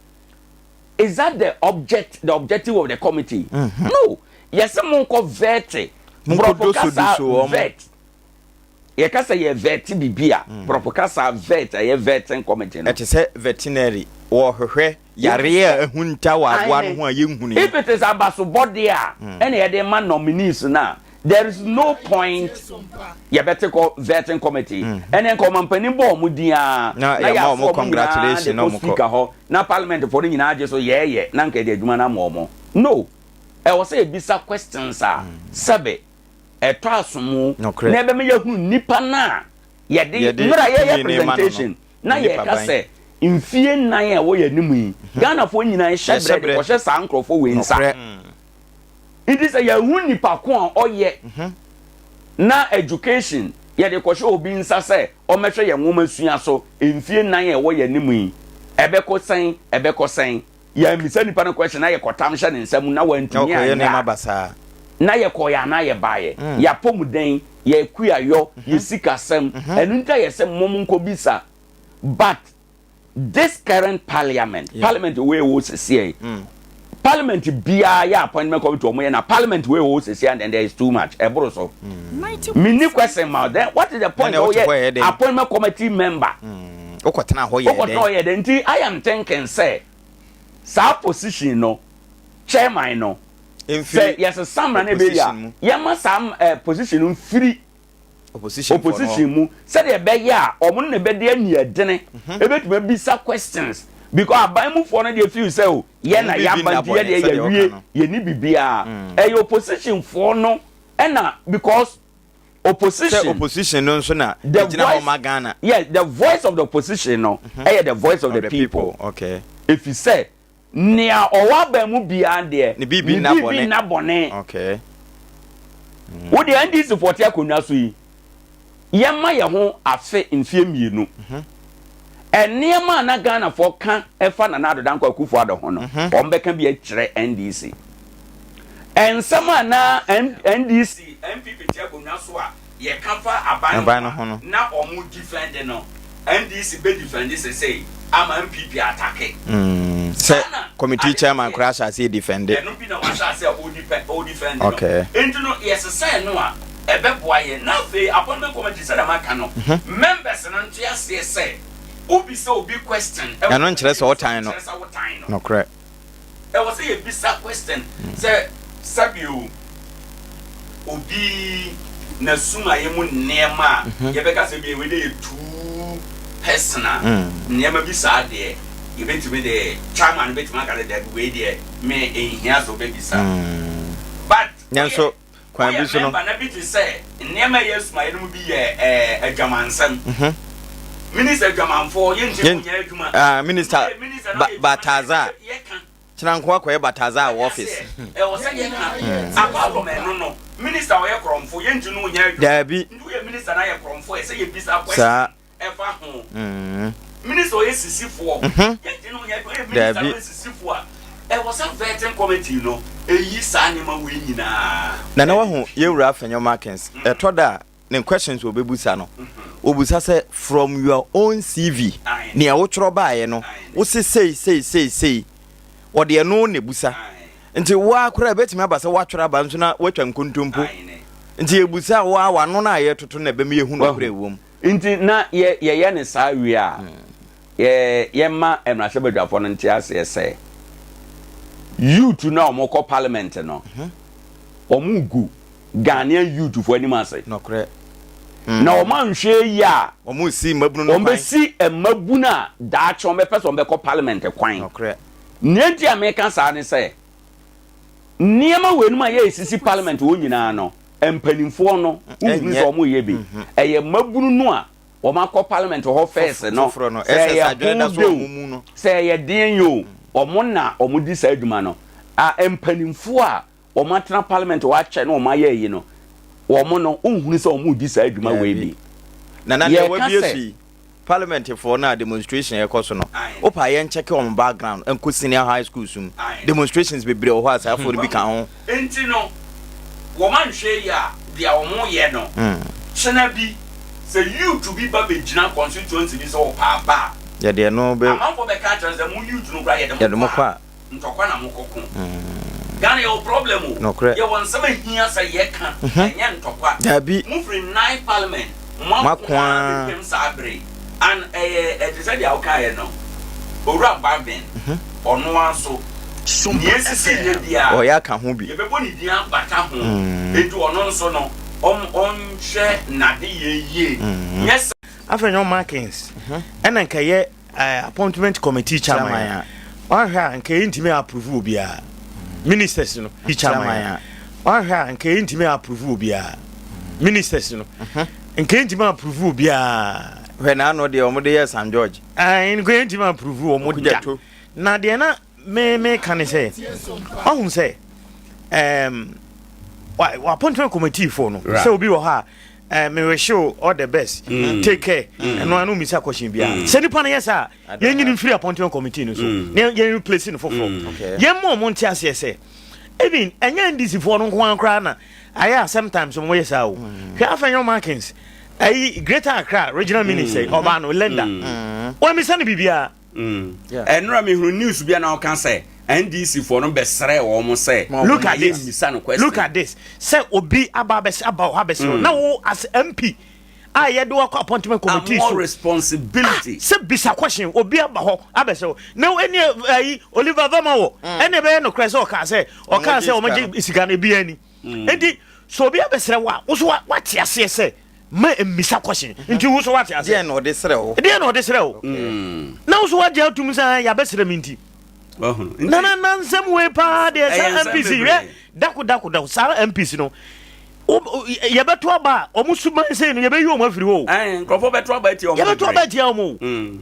Is that the object the objective of the committee? Mm -hmm. No. Yɛsɛ mo nkɔ vɛte. Borɔfo kasa vet. Yɛka sɛ yɛ vɛte biribi a, mm. borɔfo kasa vet ɛyɛ vetting committee no. Ɛte sɛ veterinary wɔhwehwɛ yareɛ a ahunta wɔ aboa no ho a yɛnhunu. If it is abasobɔdeɛ a mm. ɛna yɛde ma nominees no a there is no point yɛbɛte kɔ vetting committee mm. ɛne nka ɔmampanin bɔ ɔmo din a na yɛama ɔmo congratulation na ɔmo kɔ speaker hɔ na parliament foɔ no nyinaa gye so yɛɛyɛ na nka yɛde adwuma no ama ɔmo no ɛwɔ sɛ yɛbisa questions a mm. sɛbe ɛtɔ asomo na ɛbɛma yɛhunu nipa no a yɛde mmerɛ a yɛyɛ presentation na yɛka sɛ mfie nnan a ɛwɔ yɛn anim yi mhm. Ghanafoɔ nyinaa hyɛ berɛ de kɔhyɛ saa nkurɔfoɔ wei nsa Nti sɛ yɛhu nipa ko a ɔyɛ na education yɛde kɔhyɛ obi nsa sɛ ɔmmɛhwɛ yɛn nwoma sua so mfie nnan a ɛwɔ yɛn anim yi, ɛbɛkɔ sɛn, ɛbɛkɔ sɛn? Yɛammisa nipa no question na yɛkɔtam hyɛ ne nsa mu na wantumi anyɛ a, na yɛkɔeɛ anaa yɛbaeɛ? Yɛn apɔmuden, yɛn kuayɔ, yɛn sikasɛm, ɛno nti a yɛsɛ mom nkɔbisa. But this current parliament yeah. parliament wei wɔ sisi yi mm. parliament biara yɛ appointment committee wɔn yɛ na parliament wei wɔ sisi and then there is too much ɛboro so mm. mini question ma then what is the point o yɛ appointment committee member wokɔtena hɔ yɛ dɛ wokɔtena hɔ yɛ dɛ nti i am thinking sɛ saa position no chairman no sɛ yɛsesa mmara no ebe yɛ a yɛma saa eh, position no mfiri. opposition opposition mu sɛdeɛ ɛbɛyɛ a wɔn na ɛbɛde aniɛdene mhm. ɛbɛtumi abisa questions because aban mufoɔ no deɛ feel sɛ o yɛ na yɛaba nti yɛ deɛ yɛwie yɛni biribiara mm. ɛyɛ opposition foɔ no ɛna because opposition sɛ opposition no nso na ɛgyina hɔ ma Ghana yes the voice of the opposition no mhm. ɛyɛ the voice of, of the, the people, people. okay efi sɛ Nea ɔwɔ aban mu biara deɛ, ne biribi nna bɔne. Okay. Wo deɛ NDC foɔ te akonnwa so yi. Yɛmma yɛn ho afe mfeɛ mmienu. Nneɛma a na Ghanafoɔ ka fa Nana Addo Dankwa Akufo Addo ho no, wɔn bɛka bi akyerɛ NDC. Nsɛm a na NDC, NPP te akonnwa so a yɛka fa aban no ho a na wɔn defend no, NDC bɛ defend sesei ama NPP atake. Sɛ committee chairman koraa ahyɛ aseɛ defend. Ɛno bi na wahyɛ aseɛ a ɔredefend no. Nti no yɛsesa ɛno a, ɛbɛboa yɛn. Na afei appointment committee sɛdeɛ maka no, members no nte aseɛ sɛ wobisa obi question wɔ Ɛno nkyerɛ sɛ wotan no. nkyerɛ sɛ wotan no. Nokorɛ. Ɛwɔ sɛ yɛbisa question sɛ sɛbio obi n'asumayɛ mu nneɛma a yɛbɛka sɛ bi wei deɛ yɛ too personal nneɛma bi saa deɛ yɛbɛtumi de chairman no bɛtumi aka sɛ dabi wei deɛ me ɛnhia sɛ wobɛbisa but Nanso kwan bi so no. Woyɛ mɛmba na bi te sɛ nneɛma a ɛyɛ asumayɛ no mu bi yɛ ɛɛ adwamansɛm. Mhm. Minista adwamanfoɔ yɛntumi nyɛ adwuma. Ah, minista Bataza. Kyena nko akɔyɛ Bataza wɔ office. Ɛwɔ sɛ yɛka. Hmm. Apart from ɛno no, minista ɔyɛ korɔmfo yɛntumi nyɛ adwuma. Daabi. Nti woyɛ minista na yɛ korɔmfo ɛsɛ yɛbisa question. Saa. ɛfa ho. Minister ɔyɛ sisifoɔ. Yɛgye no yɛ ɔyɛ minister ɔyɛ sisifoɔ a ɛwɔ sɛ vetting committee no eyi saa nneɛma wei nyinaa. Nana wahu yɛn wura Afenyo Markins ɛtɔ da a ne questions ɔbɛbusa no ɔbusa sɛ from your own CV nea wotwerɛ baeɛ no wose sei sei sei sei ɔde ɛno na ɛbusa nti wo ara koraa ɛbɛtumi aba sɛ woatwerɛ aba nso na woatwa nkontompo nti yɛbusa wo ara w'ano no a yɛtoto no na ɛbɛma yɛhu nokorɛ ɛwɔ mu. Nti na yɛ yɛyɛ no saa wie a, yɛ yɛma mmarahyɛbadwafoɔ no nte aseɛ sɛ youth no a wɔkɔ parliament no, wɔn gu Ghanaian youth foɔ anim ase. Nɔkorɛ. Na wɔn anhwɛ yie a, wɔn si mmabunu no kwan. Wɔn bɛsi mmabunu a daakye wɔn bɛpɛ sɛ wɔn bɛkɔ parliament kwan. Nɔkorɛ. Nea nti a meka saa ne sɛ, nneɛma weinom a yɛresisi parliament hɔ nyinaa no, mpanimfoɔ no wohunu sɛ wɔn reyɛ bi. Ɛyɛ mmabunu no a wɔn akɔ parliament hɔ first no, sɛ ɛyɛ ho de o, sɛ ɛyɛ deɛn o, wɔn na wɔn di saa adwuma no. A mpanimfoɔ a wɔn atena parliament hɔ akyɛ na wɔn ayɛ ayi no, wɔn no wohunu sɛ wɔn redi saa adwuma wei bi. Nana deɛ wabie so yi, Parliament foɔ no a demonstration ɛkɔ so no wopɛ a yɛn check wɔn background nkɔ senior high schools mu demonstrations bebree wɔ hɔ a saa foɔ no bi ka ho. Nti no wɔn anhwɛ yie a deɛ wɔn yɛ no kyena bi sɛ youth bi ba bɛ gyina constituency bi sɛ ɔpɛ aba a Yɛde ɛno bɛ. Amanfoɔ bɛka akyerɛ no sɛ mo youth no koraa yɛde mo kɔ a. Ntɔkwa na mokɔ ko. Ghana yɛwɔ problem o. Nokorɛ. Yɛwɔ nsɛm a ehia sɛ yɛka, ɛnyɛ ntɔkwa. Dabi. Mo firi ninth parliament, mo ako ara bɛpem saa bere yi. And ɛyɛ ɛte sɛ deɛ wokaeɛ no, Owura Bagbin, ɔno ara nso, nea esisi nnɛ biara, Ɔyɛ aka ho bi. yɛbɛbɔ ne din abata ho. Enti ɔno nso no, ɔn ɔnhwɛ n'adeyɛ yie. Nyɛ sɛ. Afei nyɛ Markins ɛna nka yɛ eh, appointment committee chairman a wahwɛ a nka yɛntumi approve obiara ministers no chairman a wahwɛ a nka yɛntumi approve obiara ministers no mhm. nka yɛntumi approve obiara hwɛ na ano deɛ wɔn de yɛ San George ɛn nka yɛntumi approve wɔn da na deɛ na me me ka ne sɛ ɔhun sɛ ɛɛm wa appointment committee fo no sɛ obi wɔ hɔ a Eh, me wish you all the best. Mm. Take care. Mm. Ɛno ano misa question bia. Mm. Sɛ nipa no yɛ saa, yɛn nyini mfiri appointment committee no so. Mm. Na yɛn replace no foforɔ. Mm. Okay. Yɛn mo ɔmo nte aseɛ sɛ even ɛnyɛ NDC foɔ no nko ara koraa na ayɛ a sometimes ɔmo yɛ saa o. Mm. Hwɛ afɛn Markins. Ayi Greater Accra regional minister ɔbaa mm. no Linda. Mm. Wɔn misa no biribiara. Ɛnora mehunu news bi a na ɔka sɛ NDC foɔ no bɛsrɛ wɔn sɛ look at this mmisa no question. Look at this sɛ obi aba abɛsɛ aba hɔ abɛsrɛ mm. na wo as MP a yɛde wakɔ appointment committee so responsibility. Ah, sɛ bisa question obi aba hɔ abɛsrɛ wo na ɛne ayi Oliver Vama wɔ ɛne ɛbɛyɛ nokorɛ sɛ ɔkaa sɛ ɔkaa sɛ wɔn gye sika no ebi ani nti sɛ obi abɛsrɛ wo a wo so wate aseɛ sɛ ma mmisa question mhm. nti wo so wate aseɛ deɛ na ɔde srɛ wo deɛ na ɔde srɛ wo mm. na wo so wagye atum sɛ ah, yɛabɛsrɛ me nti na na na nsɛm wei paa deɛ saa mpc hwɛ dako dako dako saa mpc no yɛbɛto aba a ɔmo suban sei no yɛbɛyi ɔmo afiri hɔ o nkurɔfoɔ bɛto aba atia ɔmo yɛbɛto aba atia ɔmo o mm.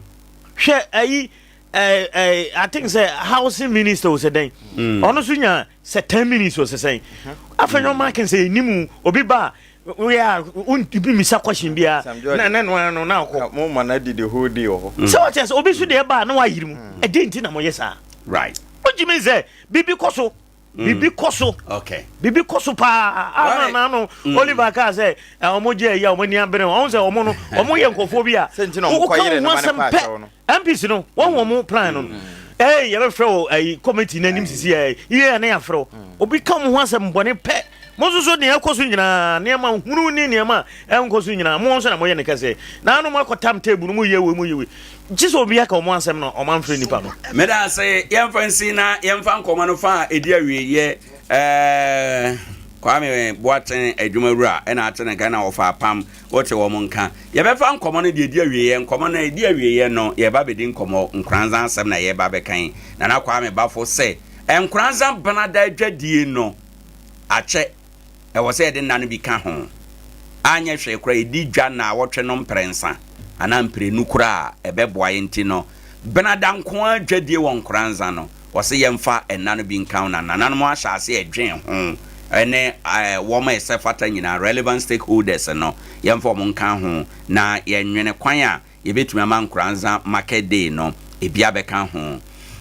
hwɛ ayi ɛɛ ɛɛ i think sɛ housing minister o sɛ dɛn mm. ɔno nso nya sɛ 10 minutes o sɛ sɛn afei nyɛ ɔmo aken sɛ ɛnimu obi ba a. woyɛ a wontumi mmisa question biara na na no ano na akɔ. Mo ma na di the whole day wɔ hɔ. Sɛ wɔkyɛ sɛ obi so deɛ ba a na wayere mu. Ɛdeɛn nti na moyɛ saa? Right. Wogyimi sɛ biribi kɔ so. Biribi kɔ so. Okay. Biribi kɔ so paa. Ama na ano Oliver kaa sɛ wɔn gye ayi a wɔn ani abere wɔn sɛ wɔn no wɔn yɛ nkurɔfoɔ bi a woka wɔn ho asɛm pɛ MPs no wɔn wɔn plan no. Ɛɛ yɛbɛfrɛ wɔ ayi committee n'anim sisi ɛɛ yie a ne yɛafrɛ wo. Obi ka wɔn ho asɛm bɔne pɛ. Mo nso so nea ɛkɔ so nyinaa, nneɛma hunu ne nneɛma a ɛnkɔ so nyinaa, mo nso na moyɛ no kɛse. Na ano moakɔtam table no, moyɛ wei, moyɛ wei. Gye sɛ obi aka wɔn asɛm na wɔamfrɛ nnipa no. Meda ase. Yɛmfa nsi na yɛmfa nkɔmmɔ no fa a ɛdi awieeɛ. Ɛɛ, Kwame Boateng adwumawura na ate ne nka na ɔfa apam, wote wɔn nka. Yɛbɛfa nkɔmmɔ no deɛ ɛdi awieeɛ. Nkɔmmɔ no ɛdi awieeɛ no, yɛreba abɛdi nkɔmmɔ. Nkoranza asɛm na yɛreba abɛka yi. Nana Kwame Bafo sɛ, Nkoranza Benada adwadie no, akyɛ, ɛwɔ sɛ yɛde nna no bi ka ho. Anyɛ hwee koraa yɛdi dwa nnaawɔtwe no mprɛnsa anaa mprenu koraa a, ɛbɛboa yɛn nti no, Benada nko ara dwadie wɔ Nkoranza no, wɔse yɛmfa nna no bi nka ho na nananom ahyɛ aseɛ redwen ho ne wɔn a ɛsɛ fata nyinaa, relevant stakeholders no, yɛmfa wɔn nka ho na yɛnwene kwan a yɛbɛtumi ama Nkoranza Market Day no ebi abɛka ho.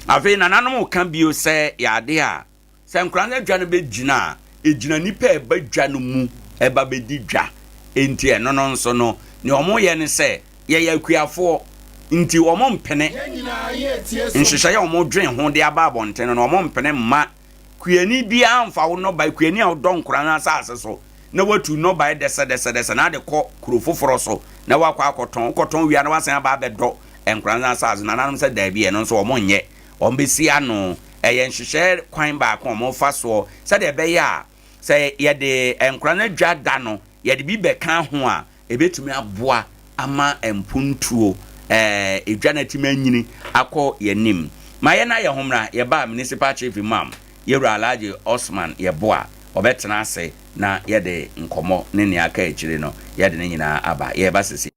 Afei nananom reka bio sɛ yɛ adeɛ a Sɛ nkwadaa no adwa no bɛgyina a, ɛgyina nnipa a ɛba dwa no mu ba bɛdi dwa. Enti ɛno no nso no, nea wɔyɛ ne sɛ, yɛyɛ akuafoɔ, nti wɔmpene nhyehyɛeɛ a wɔdwen ho de aba abɔnten no, no wɔmpene mma kuani biara mfa wo nnɔbaeɛ, kuani a wodɔ nkwadaa no asase so, na watu nnɔbaeɛ dɛsɛdɛsɛdɛsɛ na ade kɔ kuro foforɔ so na wakɔ akɔtɔn, wokɔtɔn wie a na wasan aba abɛdɔ nkwadaa no asase. Nananom sɛ daabi, ɛno nso wɔnyɛ. Wɔbɛsi ano. Ɛyɛ nhyehyɛɛ kwan baako a wɔfa soɔ sɛdeɛ ɛbɛyɛ a sɛ yɛde nkwadaa no adwa da no, yɛde bi bɛka ho a, ɛbɛtumi aboa ama mpuntuo, ɛɛ edwa no atumi anyini akɔ yɛn anim. Ma yɛn ayɛ ho mmra, yɛba a Municipal Chief Imam, Yɛwura Alhaji Osman Yeboah, ɔbɛtena ase na yɛde nkɔmmɔ ne nea aka akyire no, yɛde ne nyinaa aba. Yɛreba sisi.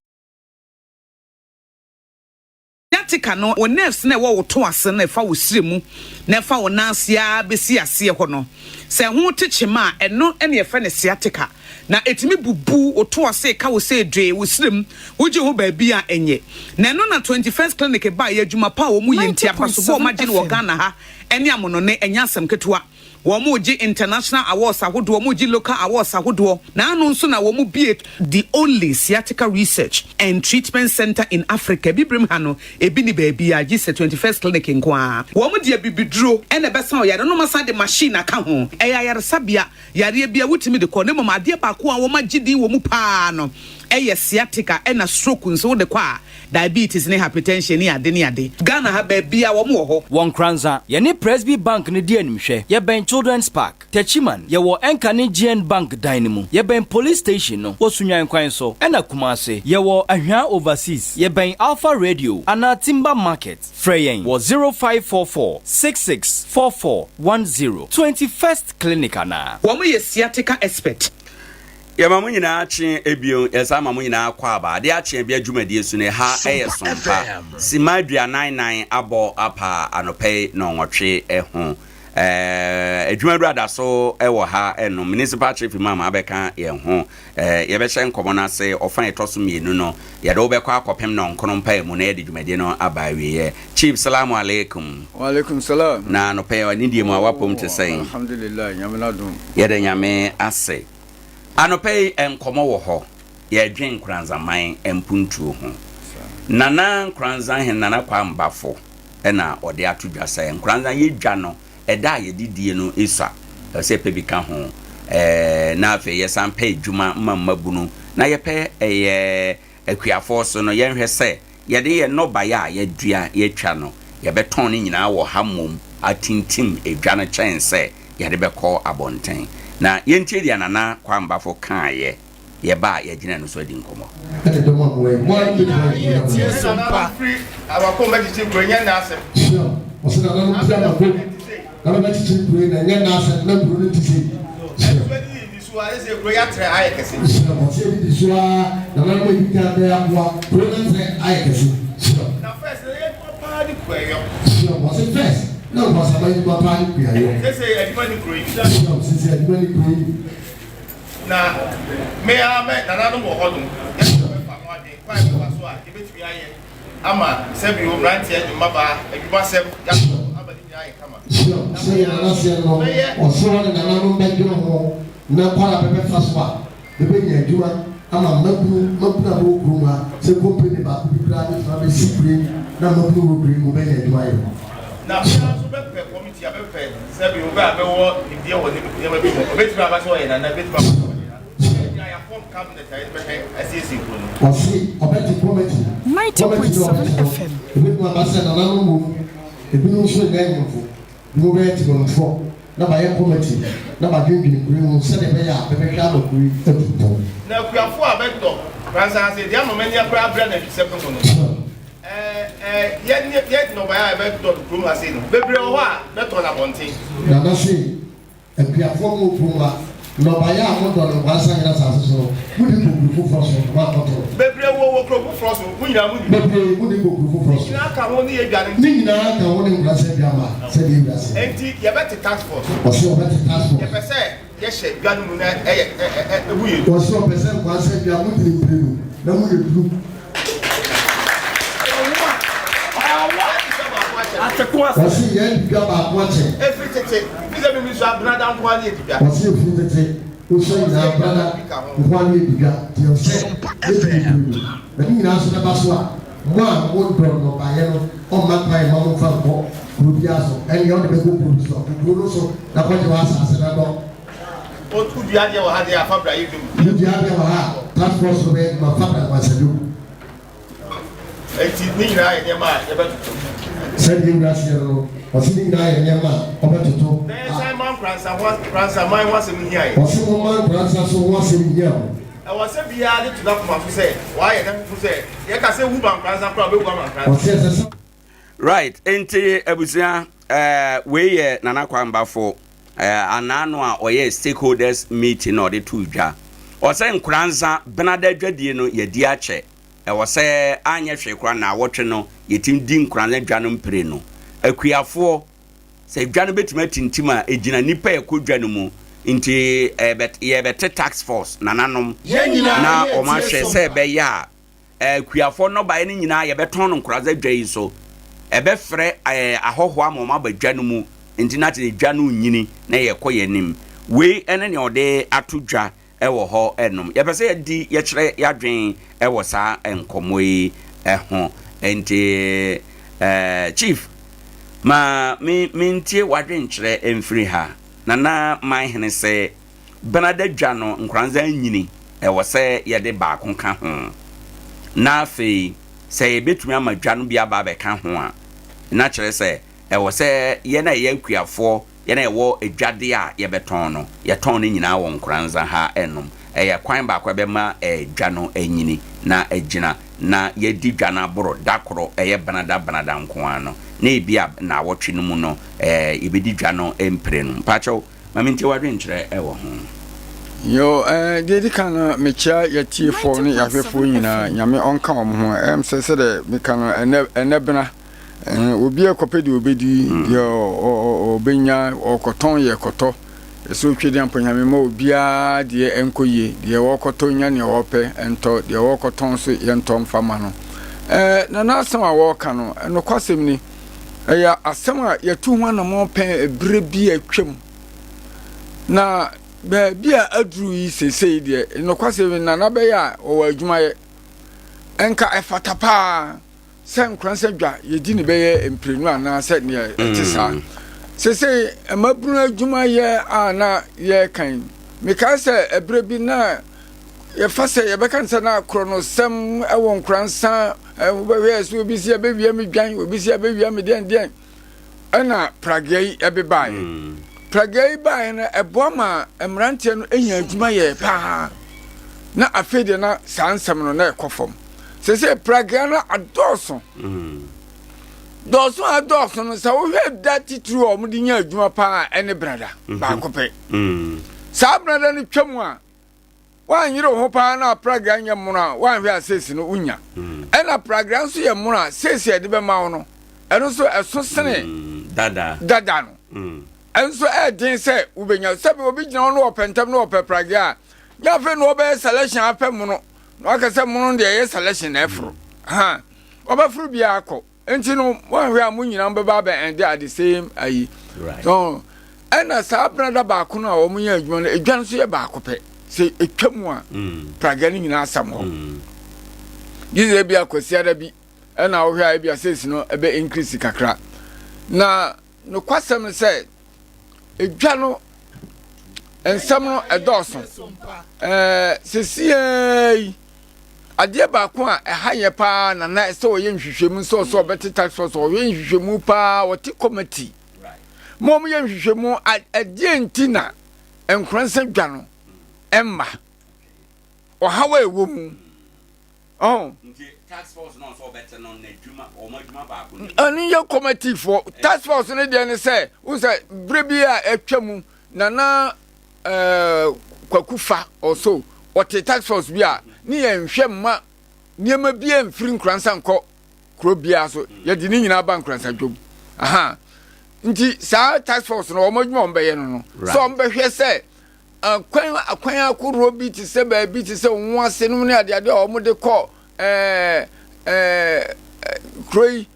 Sciatica no, wo nerves no a ɛwɔ wo to ase no a ɛfa wo srɛ mu na ɛfa wo nan ase ara bɛsi aseɛ hɔ no, sɛ ɛho te kyema a, ɛno na yɛfrɛ no sciatica. Na ɛtumi bubu wo to ase, ɛka wo sɛ dwee, wo srɛ mu, wogye ho baabi a ɛnyɛ. Na ɛno na 21st Clinic baeɛ, adwuma pa a wɔyɛ nti, abasobɔ a wɔagye no wɔ Ghana ha ne amonɔne, ɛnyɛ asɛm ketewa. Wɔregye international awards ahodoɔ, wɔregye local awards ahodoɔ. Na ano nso na wɔbue the only sciatica research and treatment centre in Africa. Abibirem ha no, ebi nni baabiara gye sɛ 21st Clinic nko ara. Wɔde abibiduro na ɛbɛsa ɔyare no na wɔasan de machine aka ho. Ɛyɛ ayaresabea, yareɛ biara wotumi de kɔ. Na mmom adeɛ baako a wɔagye din wɔ mu pa ara no yɛ sciatica ɛna stroke nso wode kɔ a, Diabetes ne hypertension ne ade ne ade. Ghana ha baabiaa wɔn wɔ hɔ. Wɔ Nkoranza, yɛne Presby Bank no di animhwɛ. Yɛbɛn Children's Park. Techiman, yɛwɔ Ɛnka ne GN Bank dan no mu. Yɛbɛn Police Station no wɔ Sunyani kwan so. Ɛna Kumasi, yɛwɔ Ahwea Overseas. Yɛbɛn Alpha Radio anaa Timber Market. Frɛ yɛn wɔ 0544 66 44 10. 21st Clinic anaa. Wɔn yɛ sciatica expert. Yɛma mo nyinaa kye ebio, yɛsan ma mo nyinaa kɔ aba. Adeɛ akye abia dwumadie so no, ɛha yɛ Sompa. Simma 44 abɔ apa anɔpa yi nnɔnwɔtwe ho. Adwumawura da so wɔ ha nom. Municipal Chief Imam abɛka yɛn ho. Yɛbɛhyɛ nkɔmmɔ no ase ɔfa a ɛtɔ so mmienu no. Yɛde wo bɛkɔ akɔpem nnɔnkron mpaemu na yɛde dwumadie no aba awieɛ. Chief, Salamu alaikum. Wa alaikum salam. Na anɔpa yi anidie mu a w'apom te sɛn? Alhamdulillah, Nyame n'adom. Yɛda Nyame ase. Anɔpa yi nkɔmmɔ wɔ hɔ, yɛredwen Nkoranzaman mpuntuo ho. Nana Nkoranzahene Nana Kwame Bafo na ɔde ato dwa sɛ Nkoranzan yɛ dwa no, ɛda a yɛde die no sua, ɛwɔ sɛ yɛpɛ bi ka ho, na afei yɛsan pɛ adwuma ma mmabunu, na yɛpɛ ɛyɛ Akuafoɔ so no, yɛnhwɛ sɛ yɛde yɛn nnɔbaeɛ a yɛadua, yɛatwa no, yɛbɛtɔn ne nyinaa wɔ ha mmom atintim edwa no kyɛn sɛ yɛde bɛkɔ abɔnten. Na yɛntie deɛ Nana Kwambafo kaeɛ, yɛba a yɛagyina ɛno so adi nkɔmmɔ. Yɛn nyinaa yɛretie Sompa. Sure, ɔsɛ nananom pia na bom na bɛbɛkyekyere kuro yi na ɛnyɛ n'asɛm na kuro no nte sei. Sure. So ayɛ sɛ kuro yi atrɛ ayɛ kɛse? Sure, ɔsɛ yɛdidi so ara nananom a ɛdi kan bɛyɛ aboa kuro no atrɛ ayɛ kɛse. Sure. Na first na yɛ adwuma paa ne kuayɔ. Sure, ɔsɛ first na nkwasaman adwuma paa ne kuayɔ. Sese adwuma ne kuro yi. Sure, sese adwuma ne kuro yi. Na me ara mɛ nananom wɔ hɔnom, yɛne wɔn bɛfa ho adwene kwan a ɛbɛfa so a yɛbɛtumi ayɛ ama sɛbio mmeranteɛ ne mmabaa adwumasɛm yɛatɔ so ama ne nyinaa ayɛ kama. Sure, sɛdeɛ Nana seɛ no, ɔse ɔne nananom bɛdwene ho na kwan a bɛbɛfa so a bɛbɛnya adwuma ama mmabunu, mmabunu a bɛwɔ kurom ha, sɛ kompene baako bi koraa bɛtumi abɛsi kuro yi mu na mmabunu wɔ kuro yi mu bɛnya adwuma ayɛ. Na me ara nso bɛpɛ kɔmiti a bɛpɛ sɛbio bɛ a bɛwɔ nimdeɛ wɔ nneɛma bi ho, ɔbɛtumi aba sɛ ɔyɛ nana, ɛbɛtumi aba sɛ ɔyɛ nana. Ɔse ɔbɛte kɔmɛti, kɔmɛti no a ɔbɛte no, ebetumi aba sɛ nananom wɔ mu, ebinom nso nyɛ ahemfo, binom bɛyɛ temanmufoɔ, na bayɛ kɔmɛti na badwendwene kuro yi ho sɛdeɛ ɛbɛyɛ a bɛbɛhwɛ ama kuro yi atu mpɔn. Na akuafoɔ a bɛdɔ Kransa ase deɛ ama m'ani akora abrɛ nantwisɛm no ho no, ɛɛ, yɛn yɛn nnɔbaeɛ a yɛbɛdɔ no kurom ha sei no, bebree wɔ hɔ a bɛtɔn no abɔnten. Nana se Akuafoɔ mo kurom ha, nnɔbaeɛ a modɔ no nkwansa nyina asase so no, mode kɔ kuro foforɔ so na moakɔtɔn. Bebree wɔ wɔ kuro foforɔ so, mo nyinaa monim. Bebree mode kɔ kuro foforɔ so. Ne nyinaa ka ho ne yɛ dwa no. Ne nyinaa ka ho ne nkwansa dwa ma sɛdeɛ ewura seɛ. Enti yɛbɛte task force. Ɔse ɔbɛte task force. Yɛpɛ sɛ yɛhyɛ dwa no mu na ɛyɛ ɛ ɛ ɛ emu yɛ duru. Ɔse ɔpɛ sɛ nkwansa dwa modini mprenu na mu yɛ duru. Ɔse yɛadi dwa baako akyɛ. Ɛfiri tete, fi sɛ mimi nso abrada nko ara ne yɛdi dwa. Ɔse ɛfiri tete, wosua nyinaa abrada nko ara ne yɛdi dwa. Nti ɛwɔ sɛ yɛdi bebree. Na ne nyinaa nso bɛba so a, mo a modɔ nnɔbaeɛ no, ɔmma kwan mma momfa nkɔ kuro biara so. Ɛnneɛ wode bɛkɔ kuro bi so a, kɔ kuro no so na kɔgye w'asaase na dɔ. Wodua adeɛ wɔ ha deɛ a, fa bra yɛ dwom. Wodua adeɛ wɔ ha a, task force no bɛyɛ adwuma, fa bra Nkwansɛdwom. Enti ne nyinaa yɛ nneɛma a yɛbɛtoto. Sɛdeɛ wura seɛ no no, ɔse ne nyinaa yɛ nneɛma a ɔbɛtoto. Na yɛsan ma nkoransa ho nkoransa man ho asɛm hia yɛn. Ɔse momma nkoransa so ho asɛm hia mo. Ɛwɔ sɛ biara de to n'akoma so sɛ wayɛ ne ho sɛ yɛka sɛ wu ma nkoransa koraa ɔbɛwu ama nkoransa. Ɔse ɛsɛ sɛ. Right, enti abusua eh, wei yɛ Nana Kwambafo eh, anaano a ɔyɛɛ stakeholders meeting na ɔde too dwa. Ɔsɛ Nkoranza Benada dwadie no yɛadi akyɛ. Ɛwɔ sɛ anyɛ hwee koraa naawɔtwe no yɛtumi di Nkoranza dwa no mprenu. Akuafoɔ, sɛ dwa no bɛtumi atintim a, ɛgyina nnipa a ɛkɔ dwa no mu. Nti yɛbɛte task force, nananom, na wɔn ahwɛ sɛ ɛbɛyɛ a Akuafoɔ nnɔbaeɛ no nyinaa yɛbɛtɔn no nkoradza dwa yi so. Ɛbɛfrɛ ahɔhoɔ ama wɔn aba dwa no mu, nti na kyerɛ dwa no renyini na yɛrekɔ yɛn anim. Wei ne nea ɔde ato dwa wɔ hɔ nom. Yɛpɛ sɛ yɛdi yɛkyerɛ yɛadwen wɔ saa nkɔmmɔ yi ho. Nti Chief, ma me mentie w'adwenkyerɛ mfiri ha. Nana Manhene sɛ. Benada dwa no nkoranza nyini, ɛwɔ sɛ yɛde baako ka ho. Na afei sɛ yɛbɛtumi ama dwa no bi aba abɛka ho a, na kyerɛ sɛ ɛwɔ sɛ yɛn a yɛyɛ akuafoɔ, yɛn a yɛwɔ adwadeɛ a yɛbɛtɔn no, yɛtɔn ne nyinaa wɔ nkoranza ha nom. Ɛyɛ kwan baako a ɛbɛma dwa no anyini na agyina, na yɛadi dwa no aboro da koro, ɛyɛ benada benada nko ara no, na ebia nnawɔtwe no mu no, yɛbɛdi dwa no mprenu. Mpakyɛw. Ma mentie w'adwenkyerɛ wɔ ho. Yo, eh, deɛ ɛdi kan no mekyia yɛtiefoɔ ne yɛahwɛfoɔ nyinaa nyame ɔnka wɔn ho ɛm sɛ sɛdeɛ meka no ɛnɛ ɛnɛ bena eh, obi ɛkɔpɛ deɛ ɔbɛdi mm. deɛ ɔbɛnya ɔkɔtɔn yɛ kɔtɔ ɛsɛ otwe deɛ mpo nyame ma obiara deɛ ɛnkɔ yie deɛ wɔkɔtɔ nya deɛ wɔpɛ ɛntɔ deɛ wɔkɔtɔn so yɛntɔ mfa ma no eh, na n'asɛm a wɔreka no nokwasɛm ni Ɛyɛ asɛm a yɛatu ho anammɔn pɛn berɛ bi a atwam. Na baabi a aduru yi seesei deɛ, nokwasɛm Nana bɛyɛ a ɔwɔ adwumayɛ. Nka ɛfata paa sɛ Nkoransa dwa yɛdi ne bɛyɛ mprenu anaasɛ neɛ ɛte saa. Mm. Seesei mmabunu adwumayɛ a na yɛreka yi, mekae sɛ ɛberɛ bi na yɛfa sɛ yɛbɛka no sɛ na korɔnosɛm wɔ Nkoransa Wobɛhwɛ sɛ obi si abɛwia me dwan, obi si abɛwia me deɛn deɛn. Ɛna pragea yi ɛbebaeɛ. Mm. Pragea yi baeɛ no ɛboa ma mmeranteɛ no nya adwuma yɛ paa. Na afei deɛ na saa nsɛm no na ɛkɔ fam. Sɛ sɛ pragea no adɔɔso. Mm. Dɔɔso a adɔɔso no sɛ wohwɛ da titiriw a wɔde nya adwuma paa ɛne brada mhm. baako pɛ. Mm. Saa brada no twam a Woanyere wo ho paa na pragea nyɛ mono a, woanhwɛ a seesi no wonnya. Ɛna pragea nso yɛ mono a, seesi a yɛde bɛma wo no, ɛno nso ɛso sene dada no. Ɛno nso ɛyɛ den sɛ wobɛnya. Sɛbi obi gyina hɔ na ɔpɛ ntɛm na ɔpɛ pragea a, Nyɛ afei na wɔbɛyɛ selection apɛ mono na waka sɛ mono deɛ ɛyɛ selection na ɛforo. Ha wɔbɛforo biara kɔ. Nti no wɔnhwɛ a mo nyinaa bɛba abɛ ɛnde at the same ayi. So ɛna saa benada baako no a wɔn yɛ adwuma no edwa no nso yɛ baako pɛ. Sɛ etwa mu a mm. praga no nyinaa asam hɔ. Mm. Gye sɛ ebi akwasiada bi ɛna wohwɛ a ebi asɛsi no ɛbɛ increase kakra. Na Nokwasɛm ne sɛ, edwa no nsɛm no ɛdɔɔso. Ɛɛ sesiaa yi, adeɛ baako a ɛha yɛ paa na na ɛsɛ ɔyɛ nhwehwɛmu sɛ ɔsɛ ɔbɛte tax force ɔyɛ nhwehwɛmu paa ɔte committee ma wɔn yɛ nhwehwɛmu ɛdeɛ nti na nkoransa dwa no ɛmma ɔhaw a ɛwɔ mu. Oh. Nti task force no nso ɔbɛte no n'adwuma wɔn adwuma baako ni. Ɛno yɛ committee foɔ. Task force no deɛ ne sɛ n sɛ bere bi a atwa mu nana ɛɛ kwaku fa ɔso ɔte task force bi a ne yɛn nhwɛ mma nneɛma bi a mfiri nkuransa nkɔ kuro biara so yɛde ne nyinaa ba nkuransa dwom aha nti saa task force no wɔn adwuma wɔn bɛyɛ no no sɛ wɔn bɛhwɛ sɛ. Akwan akwan akoroɔ bi te sɛ baabi te sɛ wɔn ase nom ne adeade a wɔde kɔ ɛɛ ɛɛ kuro yi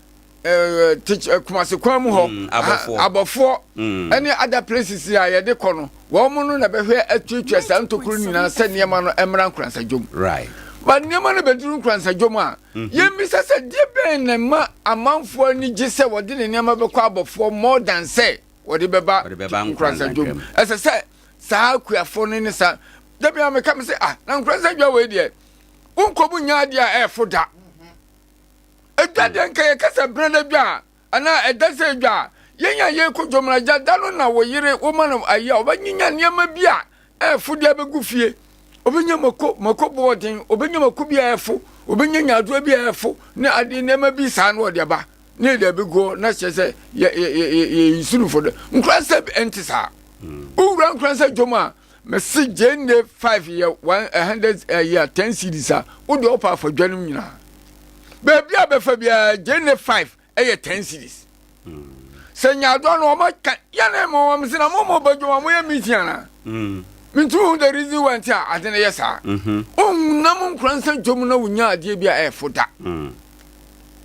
ɛɛ te Kumasi kwan mu hɔ mm, abɔfoɔ abɔfoɔ mm. ɛne other places a yɛde kɔ no wɔn no na bɛhwɛ atuatua saa ntokuro nyinaa sɛ nneɛma no mmra nkoransa dwom right ba nneɛma no bɛduru nkoransa dwom a mm-hmm. yɛmmisa sɛ deɛ bɛn na ɛma amanfoɔ ani gye sɛ wɔde ne nneɛma bɛkɔ abɔfoɔ more than sɛ wɔde bɛba nkoransa dwom ɛsɛ sɛ saa akuafoɔ no ne saa dabi a meka me sɛ ah na nkoransa dwa wei deɛ wonkɔ mu nya adeɛ a ɛɛfo da ɛdwa deɛ nka yɛka sɛ berɛ no dwa a anaa ɛda sɛ dwa a yɛn a yɛkɔ dwom no agya da no na wo yere woma no ayi a wɔbɛnyinya nneɛma bi a ɛɛfo de abɛgu fie obɛnya mako mako boɔden obɛnya mako bi a ɛɛfo obɛnya nyaadoa bi a ɛɛfo ne adeɛ nneɛma bi saa na ɔde aba ne yɛde abɛgu hɔ na kyerɛ sɛ yɛyi no fo dɛ nkoransa ɛnte saa wowura nkoransa dwom a mese gyenne 5 yɛ 100 yɛ 10 cedis a wode ɔpa afa dwa no nyinaa baabi a bɛfa biara gyenne 5 ɛyɛ 10 cedis sɛ nyaadoa no ɔma ka yɛne ma wɔm se na mɔmɔ ba dwom a moyɛ meeting anaa mentumi hu the reason why nti a ade no yɛ saa ɔnam nkoransa dwom na wonya adeɛ bi a ɛɛfo da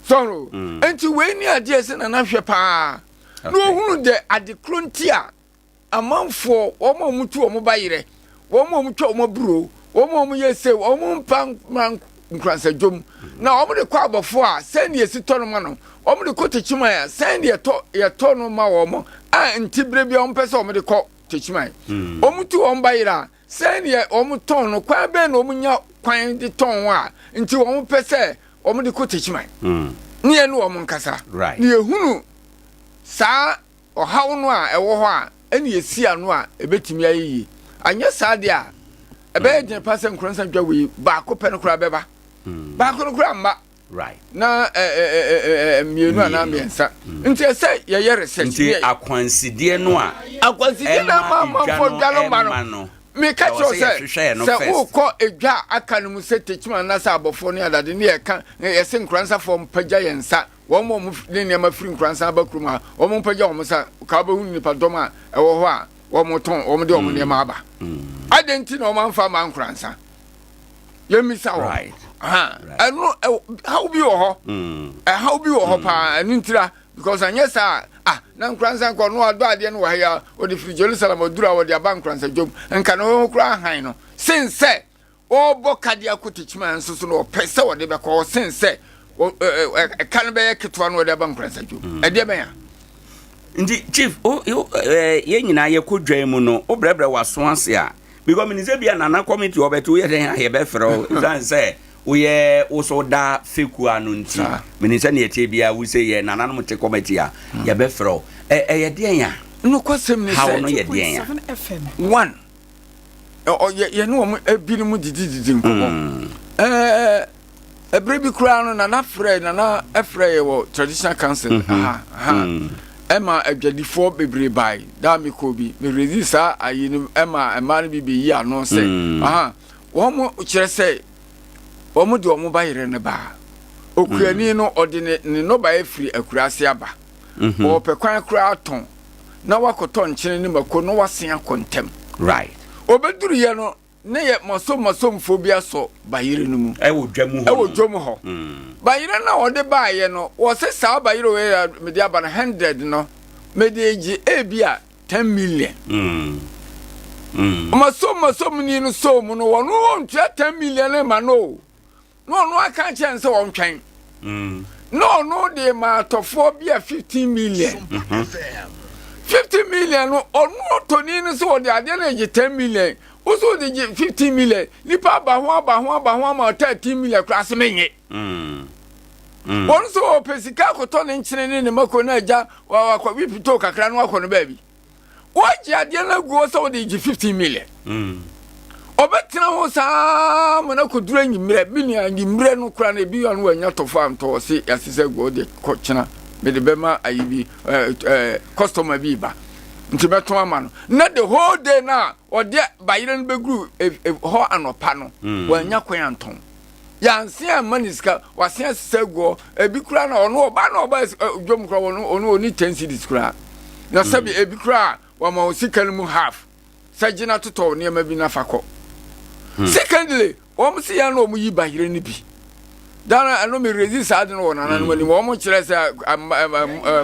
So mm. Nti wei ni adeɛ sɛ nana hwɛ paa na ohunu dɛ ade koro nti a amanfoɔ wɔn a wɔtu wɔn ba yerɛ wɔn a wɔtwa wɔn aburo wɔn a wɔyɛ se wɔn mpa mma nkuransa dwom na wɔn de kɔ abɔfoɔ a sɛn deɛ esi tɔ no ma no wɔn de kɔ tekyiman a sɛn deɛ yɛtɔ yɛtɔ no ma wɔn a nti bere bi a wɔn pɛ sɛ wɔn de kɔ tekyiman mm. wɔn tu wɔn ba yerɛ a Sɛnea wɔtɔn no, kwan bɛn na wɔnya kwan de tɔn a nti wɔpɛ sɛ wɔde kɔ Techiman? Mm. Ne yɛne wɔn nkasa. Right. Ne yɛhunu saa ɔhaw no a ɛwɔ hɔ a ɛne yɛsi ano a ɛbɛtumi ayɛ yie. Anyɛ saa deɛ a, ɛbɛyɛ mm. den pa sɛ Nkoransa dwa wei baako pɛ no koraa bɛba. Mm. Baako no koraa mma. Right. Na mmienu anaa mmiɛnsa. Mm. Nti ɛsɛ yɛyɛ research. Nti akwansideɛ no a. Akwansideɛ no ama amanfoɔ dwa no ma no. Meka kyerɛ sɛ sɛ wokɔ edwa a aka no mu sɛ tekyima anaasɛ abɔfoɔ ne adade ne yɛka yɛse nkoransafoɔ mpagya yɛn nsa wɔn a wɔn ne nneɛma firi nkoransa aba kurom ha wɔn mpagya wɔn nsa ka wobɛhu nipa dɔm a ɛwɔ hɔ a wɔn tɔn wɔn de wɔn mm. nneɛma aba. Mm. Adɛn nti na wɔn amfa ama nkoransa? yɛmmisa wɔ ɛno haw bi wɔ hɔ mm. ɛhaw bi wɔ hɔ mm. paa ɛno ntira because anyɛ saa ah na nkoransa nkɔ no adɔ adeɛ no wɔ ha yi a ɔde firi Jerusalem ɔduru a wɔde aba nkoransa dwom nka ne ho koraa han no sen sɛ ɔrebɔ kadeɛ akɔ tekyima nso so no ɔpɛ sɛ ɔde bɛkɔ hɔ sen sɛ ɛka no bɛyɛ ketewa no ɔde aba nkoransa dwom mm. ɛdeɛ bɛn a nti chief yɛn nyinaa yɛkɔ dwan mu no wobrɛbrɛ w'aso ase a Because menim sɛ bia nana committee ɔbɛte woyɛ dɛn a yɛbɛfrɛ wo ɛsiane sɛ woyɛ wo so da fekuo ano nti menim sɛ neɛ ɛteɛ biara wo sɛ yɛ nananom te committee a yɛbɛfrɛ wo ɛyɛ deɛn a nokwasɛm ne haw sɛ no yɛ deɛn a one yɛne wɔn ebinom didididi nkɔmmɔ ɛɛ Ɛberɛ bi koraa no Nana frɛɛ Nana frɛɛ yɛ wɔ traditional council mm -hmm. aha aha mm. ɛma adwadifoɔ bebree bae daa mekɔɔ bi meredi saa ayi no ɛma mmaa no bi bɛyi ano sɛ mm. aha wɔn mo kyerɛ sɛ wɔn de wɔn ba yerɛ no baa okuani mm. no ɔde ne ne nnɔbaeɛ firi akuraase aba mm -hmm. ɔpɛ kwan koraa tɔn na wakɔtɔ nkyene ne mako na wasen akɔ ntɛm right ɔbɛduruyɛ no. ne yɛ masommasomfoɔ bi asɔ bayerɛ no mu. Ɛwɔ dwa mu hɔ. Ɛwɔ dwam hɔ. Bayerɛ no a wɔde baeɛ no, wɔse saa bayerɛ wei a mede aba no 100 no, mede regye ebi a 10 million. Masommasomni no sɔɔ mu no, wɔn wɔntua 10 million no ma no o. Na ɔno aka akyerɛ no sɛ ɔntwɛn. Na ɔno de ma atɔfoɔ bi a 15 million. 15 million no, ɔno ɔtɔni no sɛ ɔde adeɛ no regye 10 million. Wo sɛ ɔde gye 15 million. Nipa aba ho aba ho aba ho ama 13 million koraa sɛ menye. Wɔn nso ɔpɛ sika akɔtɔ ne nkyene ne ne mako na agya wakɔ wipitoo kakra na wakɔ no baabi. Woagye adeɛ no agu hɔ sɛ wode gye 15 million. Ɔbɛtena ho saa ma no akɔduru anwummerɛ. Me nua, anwummerɛ no koraa no ebi ano wanya tɔfo antɔ ɔse yɛasesa agu hɔ de kɔkyena mede bɛma ayi bi customer bi ba nti mɛtɔn ama no. Na the whole day no a ɔde bayerɛ no bɛguru hɔ anɔpa no wanya kwan antɔn. Yɛanse amma ne sika, wase asesa agu hɔ. Ebi koraa na ɔno ɔba na ɔba dwom koraa ɔno ɔno ɔni ten cedis koraa. Na sɛbi ebi koraa wama wo sika no mu half sɛ gye na totɔ nneɛma bi na fa kɔ. Secondly, wɔn se yɛn na wɔn yi bayerɛ no bi. Dana ɛno me rezi saa de no wɔ nananom anim. Wɔn kyerɛ sɛ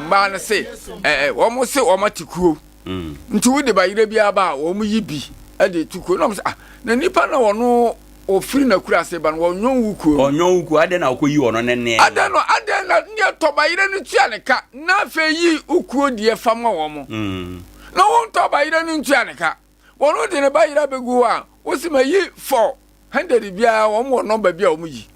mmaa no se wɔn se wɔn ate kuo. Nti wode bayerɛ bi aba a wɔn yi bi de to kuo. Na wɔn sɛ ah na nipa na wɔn Ɔfiri n'akuraase ba no, wɔnyɔn wo kuo no. Ɔnyɔn wo kuo, adɛn na wokɔyi ɔno ne nneɛma? Adɛn na, adɛn na neɛ tɔ bayerɛ no tua ne ka, na afei yi wo kuo deɛ fa ma wɔn? Na wontɔ bayerɛ no ntua ne ka. Wɔn de ne bayerɛ abɛgu hɔ a, wose mayi 400 biara, wɔn wɔ nɔmba bi a wɔn yi.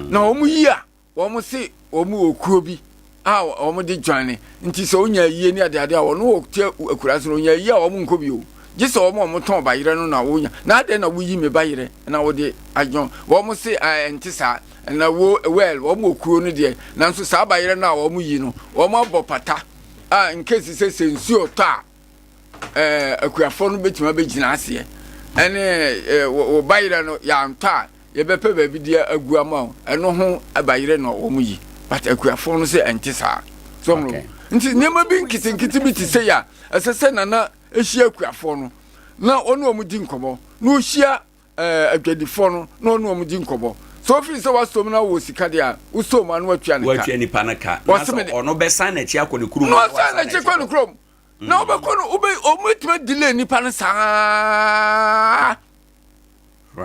Na wɔn yi a, Wɔn se wɔn wɔ kuo bi a wɔn de dwane nti sɛ onya ayie ne adeade a wɔn wɔ te akura so no onya ayie a wɔn nkɔ bio gye sɛ wɔn a wɔn tɔn bayerɛ no na wonya na adɛn na woyi me bayerɛ na wode adwon wɔn se ɛnte saa na wo well wɔn wɔ kuo no deɛ nanso saa bayerɛ no a wɔn yi no wɔn abɔ pata a nkesi sɛ sɛ nsuo tɔ a ɛɛ akuafoɔ no bɛtumi abɛgyina aseɛ ɛne ɛɛ wɔ bayerɛ no yɛantɔ a yɛbɛpɛ baabi de agu ama wo ɛno ho bayerɛ na wɔn yi but akuafoɔ no sɛ ɛnte saa so okay. nti nneɛma bi nketenkete bi te sɛ yɛ a ɛsɛ sɛ nana ahyia akuafoɔ no na ɔne wɔn di nkɔmmɔ na ɔhyia ɛɛ adwadifoɔ no na ɔne wɔn di nkɔmmɔ so ofin sɛ wasɔm na wɔ sika deɛ a wosɔm ano watua ne ka watua nipa no ka na sɛ ɔno bɛsan n'akyi akɔ ne kurom na ɔsan n'akyi kɔ ne kurom na wobɛkɔ no wobɛ ɔmɛtumi delay nipa no saa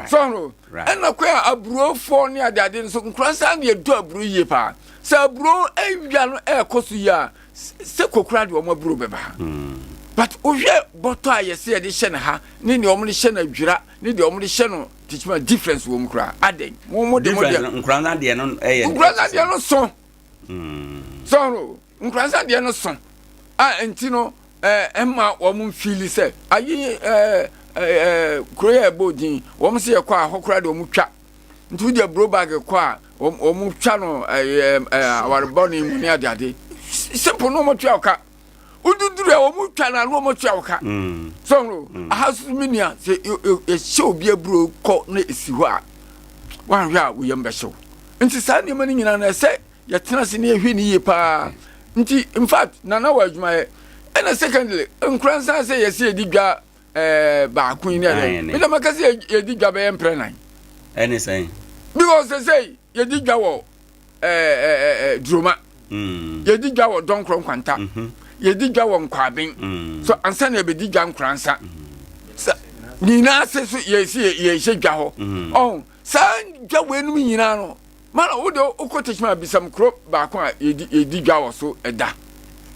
so no ɛna kwan a aburofoɔ ne adeade nso nkura saa ne yɛdɔ aburo yie paa sɛ aburo awia no ɛrekɔ so yie a sɛ kokora deɛ wɔn aburo bɛba ha hmm. but wohwɛ bɔtɔ a yɛsɛ yɛde hyɛ no ha ne deɛ wɔn de hyɛ no adwira ne deɛ wɔn de hyɛ no tikyima difference wɔ mu koraa adɛn mo mo de mo deɛ nkura no adeɛ no ɛyɛ nkura no adeɛ no so hmm. so no Nkoransa deɛ no so a nti no ɛma wɔn mfili sɛ ayi ɛɛ ɛɛ kuro yɛ ɛbɔ din wɔn sɛ yɛkɔ a hɔ koraa deɛ wɔn twa nti wodi aburo bag kɔ a wɔn wɔn twa no ɛɛ ɛɛ awarebɔne mu ne adeade simple no wɔn tua ɔka woduduru a wɔn twa no ano wɔn tua ɔka mm. so no mm. aha so mi nua sɛ yɛhyɛ obi aburo kɔ na esi hɔ a wɔanhwɛ a wɔyam bɛhyew nti saa nneɛma no nyinaa na ɛsɛ yɛtena ase na yɛhwɛ ne yie paa nti in fact nana wɔ adwumayɛ ɛna secondly nkura nsan sɛ yɛsɛ yɛdi dwa ɛɛ baako yi ne ɛdɛ mi dɛm aka sɛ yɛdi dwa bɛyɛ mprɛ nan. ɛne sɛn. because sɛ sɛ yɛdi dwa wɔ ɛɛ ɛɛ duroma mm. yɛdi dwa wɔ dɔnkorɔ nkwanta mhm. yɛdi dwa wɔ nkwaben mm. so ansa na yɛbɛdi dwa nkoransa mm. sɛ nyinaa se so yɛsi yɛhyɛ dwa hɔ ɔn saa dwa wɔ enum nyinaa no. Mana wo de wokɔ Techiman bisam kuro baako a yɛdi yɛdi dwa wɔ so ɛda.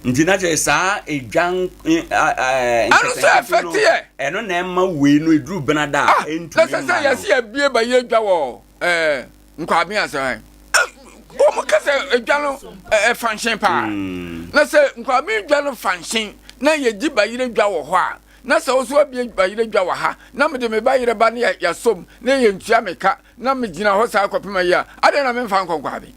Nti na kyerɛ saa edwa ɛno nso ɛfɛte yɛ. Ɛno na ɛma wei no eduru bena da a ɛntumi mma no. Na sɛ sɛ yɛsi yɛbie ba yɛ dwa wɔ ɛɛ Nkwaben ase hɔ. Wɔn kasa edwa no ɛfa nhyɛn paa. Na sɛ Nkwaben dwa no fa nhyɛn na yɛdi bayerɛ dwa wɔ hɔ a na sɛ woso abie bayerɛ dwa wɔ ha na mede me bayerɛ ba ne yɛasom na yɛntua me ka na megyina hɔ saa kɔpem ayi a, adɛn na memfa nkɔ nkwabe?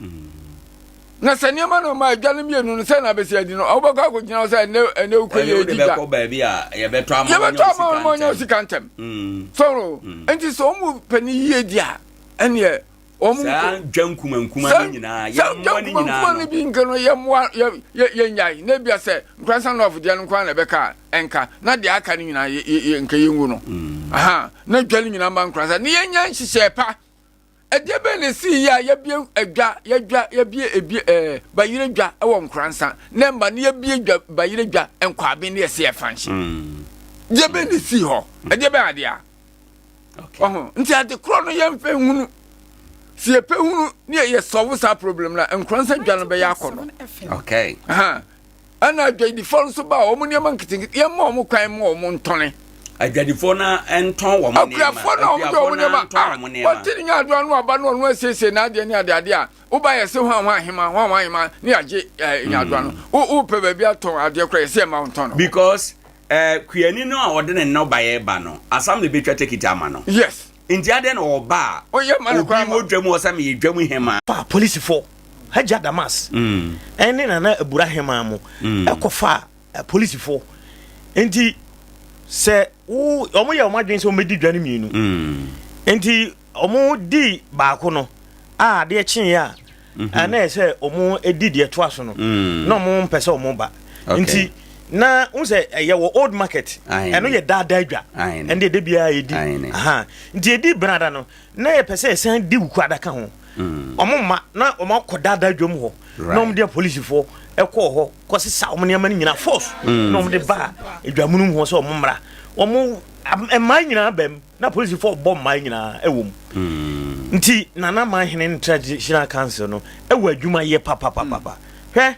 Na sɛ nneɛma no ma adwa no mmienu no sɛ na abɛsi adi no, wobɛkɔ akɔgyina hɔ sɛ ɛnɛ ɛnɛ wokɔ yɛ adi dwa. Yɛbɛkɔ baabi a yɛbɛtɔ ama yɛbɛtɔ ama wɔn ɔnyɛ sika ntɛm. Mm. So no, mm. nti sɛ wɔn mu pɛ ne yie di a, ɛneɛ wɔn saa dwa nkuma nkuma no nyinaa yɛmmoa ne nyinaa no. no bi nka no yɛmmoa yɛ yɛ yɛnyae na ebia sɛ nkoransa nɔɔfo deɛ no nko ara na ɛbɛka a ɛnka na deɛ aka no nyinaa yɛ yɛ nka yɛngu no. Mm. Aha, na dwa no nyinaa ma Nkoransa. Ne yɛnya nhyehyɛɛ pa. Ɛdeɛ bɛn na ɛsii yɛ a yɛabie adwa, yɛadwa, yɛabie ebie ɛɛ bayerɛ dwa wɔ Nkoransa, na ɛma ne yɛabie dwa bayerɛ dwa Nkwaben ne yɛsɛ yɛfa nhye. Deɛ bɛn na ɛsii hɔ? Ɛdeɛ bɛn adeɛ a? Ɔho, nti ade korɔ no yɛmfɛ nhunu. Sɛ yɛpɛ hunu ne yɛ sɔlve saa problem no a, Nkoransa dwa no bɛyɛ akɔnɔ. Okay. Aha. Ɛna adwadifoɔ nso ba a, wɔn nneɛma nketenkete, yɛmma wɔn kwan ma wɔn ntɔne. Adwadifoɔ no ntɔn wɔn nneɛma. Akuafoɔ no a wɔde wɔn nneɛma, ah, wɔte ne nyaadoa no aba no ɔno asiesie n'adeɛ ne adeade a, woba yɛ se hwan hwan ahema, hwan hwan ahema ne yɛagye eh, nyaadoa no. Wo wopɛ baabi atɔn adeɛ koraa yɛsɛ yɛmma wo ntɔn no. Because eh, kuani no a ɔde ne nnɔbaeɛ ba no, assembly bɛtwa tekiti ama no. Yes. Nti adɛn na ɔba a, Ɔyɛ ma no obi koraa ma. wɔ dwam hɔ sɛ meyɛ dwam hemaa. Faa polisifo, Hajia Damas ne Nana Abura Hemaa mo kɔfaa polisifo. Nti sɛ wo wɔn yɛ wɔn adwene sɛ wɔn bɛdi dwa no mmienu. Nti wɔn di baako no a adeɛ kyeeɛ a na ɛyɛ sɛ wɔn di deɛ ɛtoa so no na wɔn mpɛ sɛ wɔn ba. Nti na n sɛ ɛyɛ wɔ old market ɛno yɛ daadaa dwa ɛno deɛ de biara yɛdi nti yɛdi benada no na yɛpɛ sɛ yɛsan di wukuada ka ho. Wɔn mma na wɔn akɔ daadaa dwam hɔ na wɔn de apolisifoɔ ɛkɔɔ hɔ kɔsesa wɔn nneɛma no nyinaa force na wɔn de ba adwamunu mu hɔ sɛ wɔn mmra. Wɔn mmaa nyinaa bɛm na apolisifoɔ bɔ mmaa nyinaa ɛwɔ mu. Nti Nana Manhene ne Traditional Council no ɛwɔ adwuma yɛ papapapapa. Hwɛ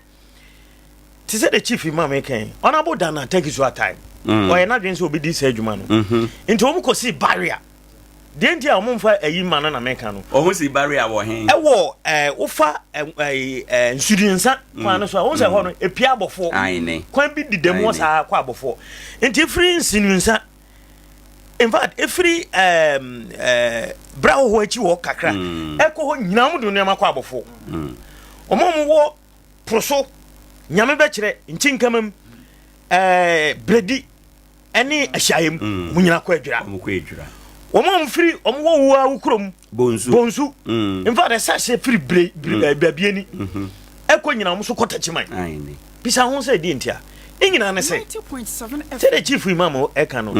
te sɛ the chief imam kan Honourable Dana Takisu Atai ɔyɛ n'adwene sɛ obɛdi saa adwuma no nti wɔn kɔsi barrier. Deɛ nti a wɔn mfa ayi mma no na meka no. Wɔn si barrier wɔ he? Ɛwɔ ɛɛ wofa ɛɛ ɛɛ nsuduansa kwan no so a wɔn sɛ hɔ no epia abɔfoɔ. Aine. Kwan bi deda mu hɔ saa kɔ abɔfoɔ. Nti efiri nsuduansa in fact efiri ɛɛ ɛɛ bra hɔ akyi hɔ kakra ɛkɔ hɔ nyinaa wɔn de nneɛma kɔ abɔfoɔ. Wɔn a wɔwɔ poroso nyame bɛkyerɛ nkyinkama ɛɛ bredi. ɛne ahyiaeɛ mu mm. wɔn nyinaa kɔ adwira wɔn kɔ adwira wɔn a wɔfiri wɔn wɔ wuwa wo kurom bonsu bonsu mm. in fact ɛsɛ ahyɛ firi bere bere mm. eh, baabi ani mm-hmm. ɛkɔ nyinaa wɔn nso kɔ tɛkyiman bisa ho sɛ ɛdi ntia ne nyinaa ne sɛ sɛdeɛ chief imam ɛka no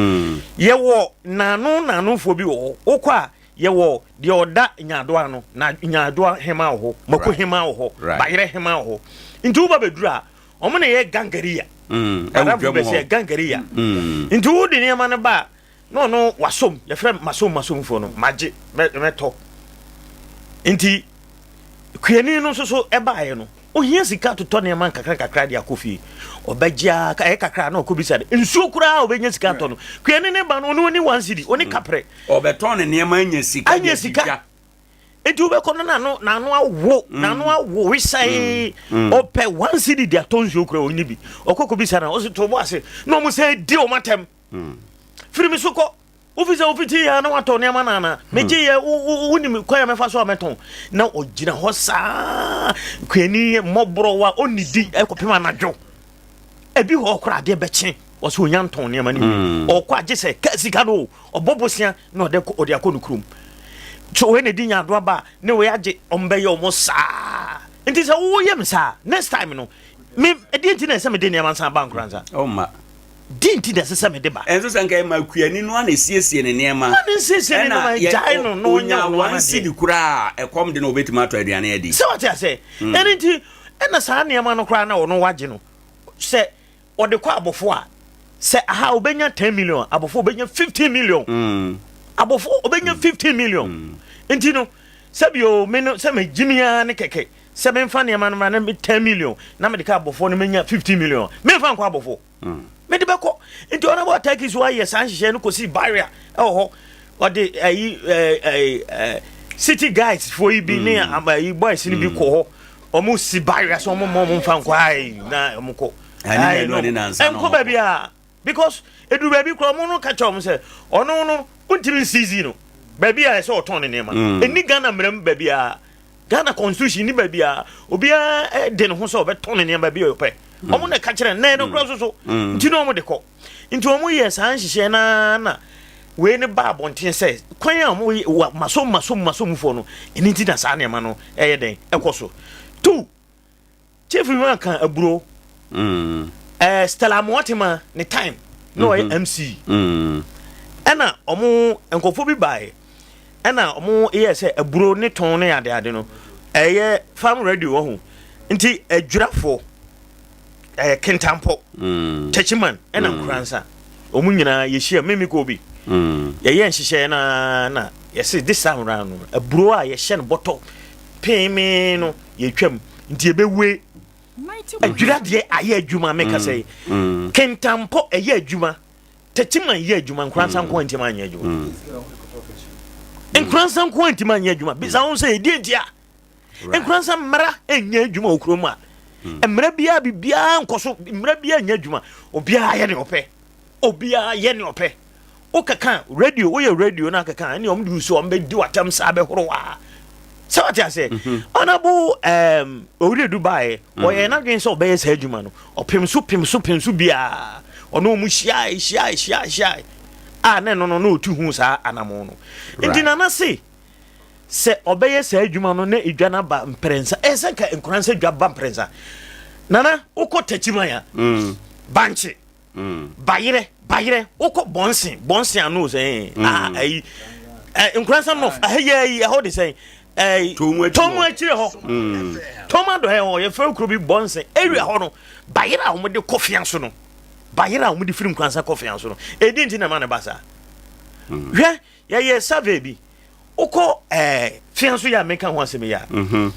yɛwɔ naano naanofoɔ bi wɔ hɔ wokɔ a yɛwɔ deɛ ɔda nyaadoa no na nyaadoa hema wɔ hɔ mako hema wɔ hɔ bayerɛ hema wɔ hɔ nti woba bɛduru a Wɔn na ɛyɛ gangariya. Mm, ɛwɔ Madamfo dwam bɛ sɛ hɔ. gangariya. Mm. Nti wode nneɛma no ba a, na ɔno wasom. Yɛfrɛ masom masomfoɔ no, magye, mɛ mɛtɔ. Nti kuani no nso so ɛbaeɛ no, ohia sika totɔ nneɛma nkakra nkakra de akɔ fie. Ɔbɛgye ara, ɛyɛ kakra na ɔkɔbisa no. Nsuo koraa a ɔbɛnya sika atɔ no. Kuani no ba no, ɔno ɔni one cedi, ɔni kaprɛ. Ɔbɛtɔn ne nneɛma anya sika de Anya adi sika. dwa. Enti wobɛkɔ no n'ano n'ano awo mm. n'ano awo wesae mm. ɔpɛ one cedi de atɔ nsuo kura ɔnni bi ɔkɔ kɔbisa no ɔsi to bɔ ase na ɔmo sɛ di ɔmo atɛm mm. firi mi so kɔ wofi sɛ wofiti yɛ na watɔ nneɛma no ana megye yɛ wonim kwan a mɛfa so a mɛtɔn na ɔgyina hɔ saa kuani mmɔborɔwa ɔnnidi ɛkɔpem anadwo ebi hɔ koraa adeɛ bɛkye ɔsɛ onya ntɔn nneɛma no wie ɔkɔ agye sɛ ka sika no ɔbɔ bosea na ɔde kɔ ɔde akɔ ne kurom so wei na ɛdi nyaado aba ne wei agye ɔmo bɛyɛ ɔmo saa nti sɛ woyɛ me saa next time no me ɛdeɛ nti na ɛsɛ mede nneɛma nsan ba nkoransa ɔma di nti na ɛsɛ sɛ mede ba ɛnso sɛ nka ɛma kuani no ana esiesie ne nneɛma na ne nsiesie ne nneɛma gyae no na ɔnya ɔnya one cedi koraa ɛkɔm de na ɔbɛtumi atɔ aduane adi sɛ wate asɛ ɛno nti ɛna saa nneɛma no koraa na ɔno wagye no sɛ ɔde kɔ abɔfo a sɛ aha obenya 10 million abɔfo obenya 15 million mm. abɔfo obenya 15 million mm. nti no sɛbi o me no sɛ me gyimi ara ne kɛkɛ sɛ memfa nneɛma no ma na 10 million na mede ka abɔfo no menya 15 million memfa nkɔ abɔfo mm. mede bɛkɔ nti ɔno bɔ turkey so ayɛ saa nhyehyɛ no kɔsi barrier ɛwɔ hɔ ɔde ayi ɛɛ ɛɛ city guys foɔ yi bi ne mm. ayi boys no bi mm. kɔ hɔ wɔn si barrier so wɔn mma wɔn mfa nkɔ ayi na wɔn kɔ ayi no nkɔ baabi a because edu baabi kora wɔn no ka kyerɛ wɔn sɛ ɔno no ntumi nsizi no baabi a ɛsɛ ɔtɔn ne nneɛma mm. ɛni Ghana mmerɛ mu baabi a Ghana constitution ni baabi a obiara de ne ho sɛ ɔbɛtɔn ne nneɛma baabi a ɔpɛ wɔn na ɛka kyerɛ nɛɛ no kora soso nti na wɔn de kɔ. Nti wɔn yɛɛ saa nhyehyɛɛ no ara na wei no baa abɔnten sɛ kwan a wɔn wa masom masom masomfoɔ no ɛno nti na saa nneɛma no ɛyɛ dɛn ɛkɔ so. Two, Chief Imam ka aburo. Mm. Eh, Stella Amoatema ne time na ɔyɛ mm -hmm. MC. Mm. Ɛna ɔmo nkurɔfoɔ bi baeɛ ɛna ɔmo yɛɛ sɛ aburo ne tɔn ne adeade no ɛyɛ farm radio wɔ ho nti adwirafoɔ ɛyɛ Kintampo, mm. Techiman ɛna mm. Nkoransa ɔmo nyinaa yɛhyia mimi kɔ bi mm. yɛyɛ nhyehyɛeɛ na na yɛse this time round no aburo a yɛhyɛ no bɔtɔ pemee no yɛtwam nti yɛbɛwe adwira deɛ ayɛ adwuma meka sɛ yi Kintampo ɛyɛ adwuma Techiman yɛ adwuma Nkoransa nko antim anyɛ adwuma Nkoransa nko antim anyɛ adwuma bisa ho sɛ ɛdeɛ nti a Nkoransa mmara nyɛ adwuma wɔ kurom a mmara biara biribiara nkɔ so mmara biara nyɛ adwuma obiara yɛ ne ɔpɛ obiara yɛ ne ɔpɛ wokeka radio woyɛ radio no akeka ɛne ɔm de wusu ɔm bɛdi watam saa bɛhoro a sɛ wate aseɛ mhm. ɔnabo um, owuredu baeɛ mhm. ɔyɛ n'adwene sɛ ɔbɛyɛ saa adwuma no ɔpem so pem so pem so biaa ɔne ɔmu hyiae hyiae hyiae hyiae a na ɛno no na ɔtu hu saa anamo no nti nana se sɛ ɔbɛyɛ saa adwuma no na edwa no aba mprɛnsa ɛyɛ sɛ nka nkora sɛ dwa ba mprɛnsa nana wokɔ takyiman a mm. bankye mm. bayerɛ bayerɛ wokɔ bɔnsen bɔnsen ano sɛ mm. ah, ayi nkoransa north ahɛyɛ ayi ɛhɔ de sɛn tɔmu akyire hɔ tɔmu adɔɛ hɔ yɛfrɛ kuro bi bɔnsen area hɔ no bayerɛ a wɔde kɔ fia so no bayerɛ a wɔde firi nkoransa kɔ fia so no ɛdi nti na ɛma ne ba saa hwɛ yɛyɛ survey bi wokɔ ɛɛ fia so yɛ a meka ho asɛm yi a mhm.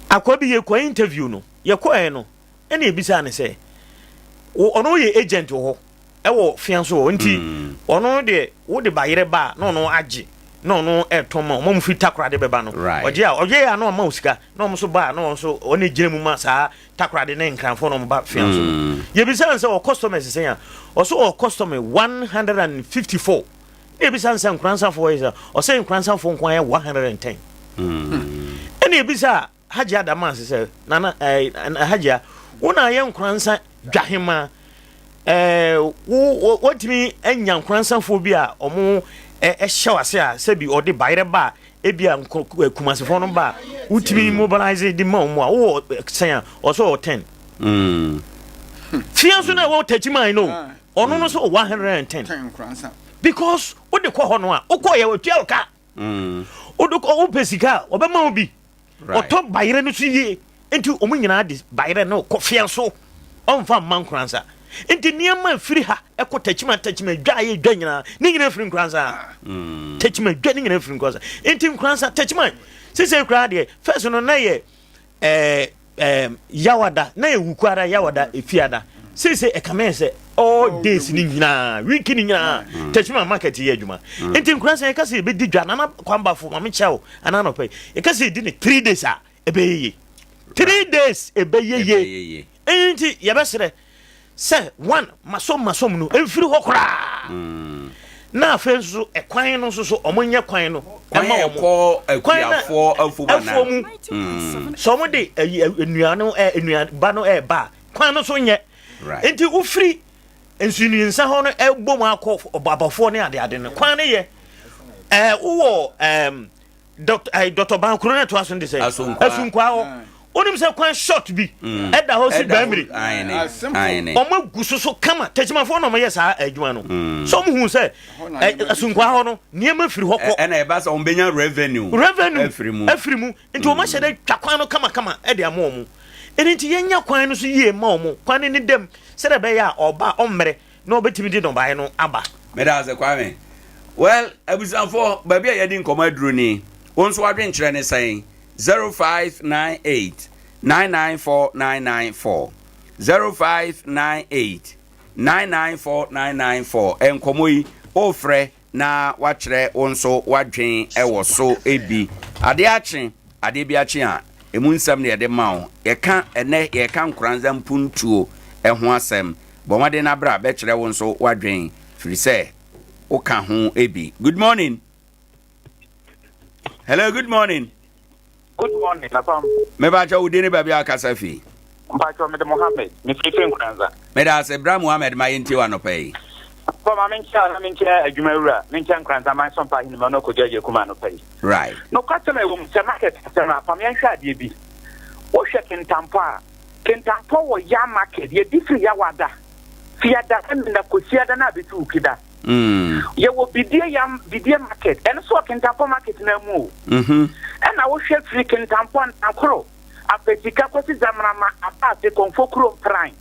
akwa bi yɛkɔ interview no yɛkɔɛ no ɛna ebisaa ne sɛ ɔno yɛ agent wɔ hɔ ɛwɔ fia so hɔ nti mm. ɔno deɛ wode bayerɛ ba a na ɔno agye na ɔno ɛtɔn ma ɔmo firi takoradi bɛba no ɔgye a ɔgye a na ɔma wo sika na ɔmo nso ba a na ɔno nso ɔne gyina mu ma saa takoradi ne nkranfoɔ na ɔmo ba fia so no mm. yɛbisa no sɛ ɔ customers sɛn a ɔso ɔ customer 154 Na ebisa no sɛ Nkoransafoɔ yɛ sɛ ɔsɛ Nkoransafoɔ nko ayɛ 110. Ɛna ebisa Hajia Damas sɛ nana ɛɛ Hajia wo na ayɛ Nkoransa dwahema ɛɛ wo wɔtumi anya Nkoransafoɔ bi a ɔmo ɛhyɛ wase a sɛbi ɔde bayerɛ ba a ebi a Kumasefoɔ no ba a wotumi mobilize de ma ɔmo a wowɔ sɛn a ɔsɛ ɔwɔ 10. Fia nso na ɛwɔ Takyiman no. Ɔno no so 110 because wode kɔ hɔ no a wokɔ yɛ otua wo ka mm. wode kɔ wopɛ sika a ɔbɛma wo bi ɔtɔ bayerɛ no so yie nti wɔn nyinaa de bayerɛ no kɔ fia so ɔmfa mma nkoransa nti nneɛma firi ha ɛkɔ takyima takyima dwa ayɛ dwa nyinaa ne nyinaa firi nkoransa mm. takyima dwa ne nyinaa firi nkoransa nti nkoransa takyima sisi koraa deɛ fɛs no na yɛ ɛɛ ɛɛm Yawada na yɛ Wukuada Yawada Efiada seesei ɛkame yɛ sɛ all days ni nyinaa week ni nyinaa mm. Techiman market yɛ adwuma mm. nti nkura sɛ yɛka sɛ yɛbɛdi dwa nana kwambafo maame kyɛw anaa nɔpɛ yɛka sɛ yɛdi ne three days a ɛbɛyɛ yie three days ɛbɛyɛ yie nti yɛbɛsrɛ sɛ one masom masom no mfiri hɔ koraa mm. na afei nso ɛkwan no nso so ɔmo nyɛ kwan no ɛma ɔmo kwan na afuo mu mm. sɛ ɔmo de ɛyi nnua no ɛ nnuaba no ɛɛba kwan no so nyɛ nti wofiri nsunuinsa hɔ no ɛbɔ mu akɔ abɔfoɔ ne adeade no kwan no yɛ ɛɛ wowɔ ɛɛm. Dɔkta ɛɛ dɔtɔ ban kuro no ɛtoa so no de sɛ Asunkwa hɔ wonim sɛ kwan short bi mm. ɛda hɔ si bɛmiri wɔn agu so so kama tɛkyimafoɔ na wɔyɛ saa adwuma no mm. so wɔn hu sɛ Asunkwa hɔ no nneɛma firi hɔ kɔ ɛna ɛba sɛ wɔn bɛnya revenue revenue afiri mu afiri mu nti wɔn ahyɛ dɛ twa kwan no kamakama ɛde ama wɔn ɛni nti yɛnya kwan no so yie ma wɔn kwan no ne dɛm sɛdeɛ ɛbɛyɛ a ɔba ɔmmerɛ na ɔbɛtumi de nnɔbaeɛ no aba. Meda ase Kwame. Well, abusuafoɔ, baabi a yɛadi nkɔmmɔ aduru ni. Wo nso w'adwenkyerɛ ne sɛn? 0598 994 994 0598 994 994 Nkɔmmɔ yi, wofrɛ na woakyerɛ wo nso w'adwen wɔ so bi. Adeɛ akye, adeɛ bi akye a, ɛmu nsɛm na yɛde ma wo. Yɛka ɛnɛ yɛreka Nkoranza mpuntuo ho asɛm. Bɔ mmɔden na bra bɛkyerɛ wo nso w'adwen, firi sɛ woka ho bi. Good morning. Hello, good morning. Good morning, Napam. Mebakyɛ wo din ne baabi a wakasa fi. Mpakyɛ mede Mohammed, mefiri firi Nkoranza. Meda ase, bra Mohammed ma yɛntie wo anɔpa yi. Papa ma menkyɛ na menkyɛ adwuma wura, menkyɛ Nkoranza man so mpa ahenema no akɔgya agya kuma anɔpa yi. Right. Nokwasɛm a ɛwɔ mu sɛ market asɛm a, pam yɛnhwɛ adeɛ bi. Wohwɛ Kintampɔ a, Kintampɔ wɔ ya market, yɛdi firi Yawada, Fiada, Memenda, Kwasiada na abɛsi Wukida. Yɛwɔ Bidie yam Bidie market, ɛno nso wɔ Kintampo market no ara mu o. Ɛna wohwɛ firi Kintampo Antankoro, Apɛsika kɔsi Zamarama, Abaase, Kɔmfo Kurom, Pran.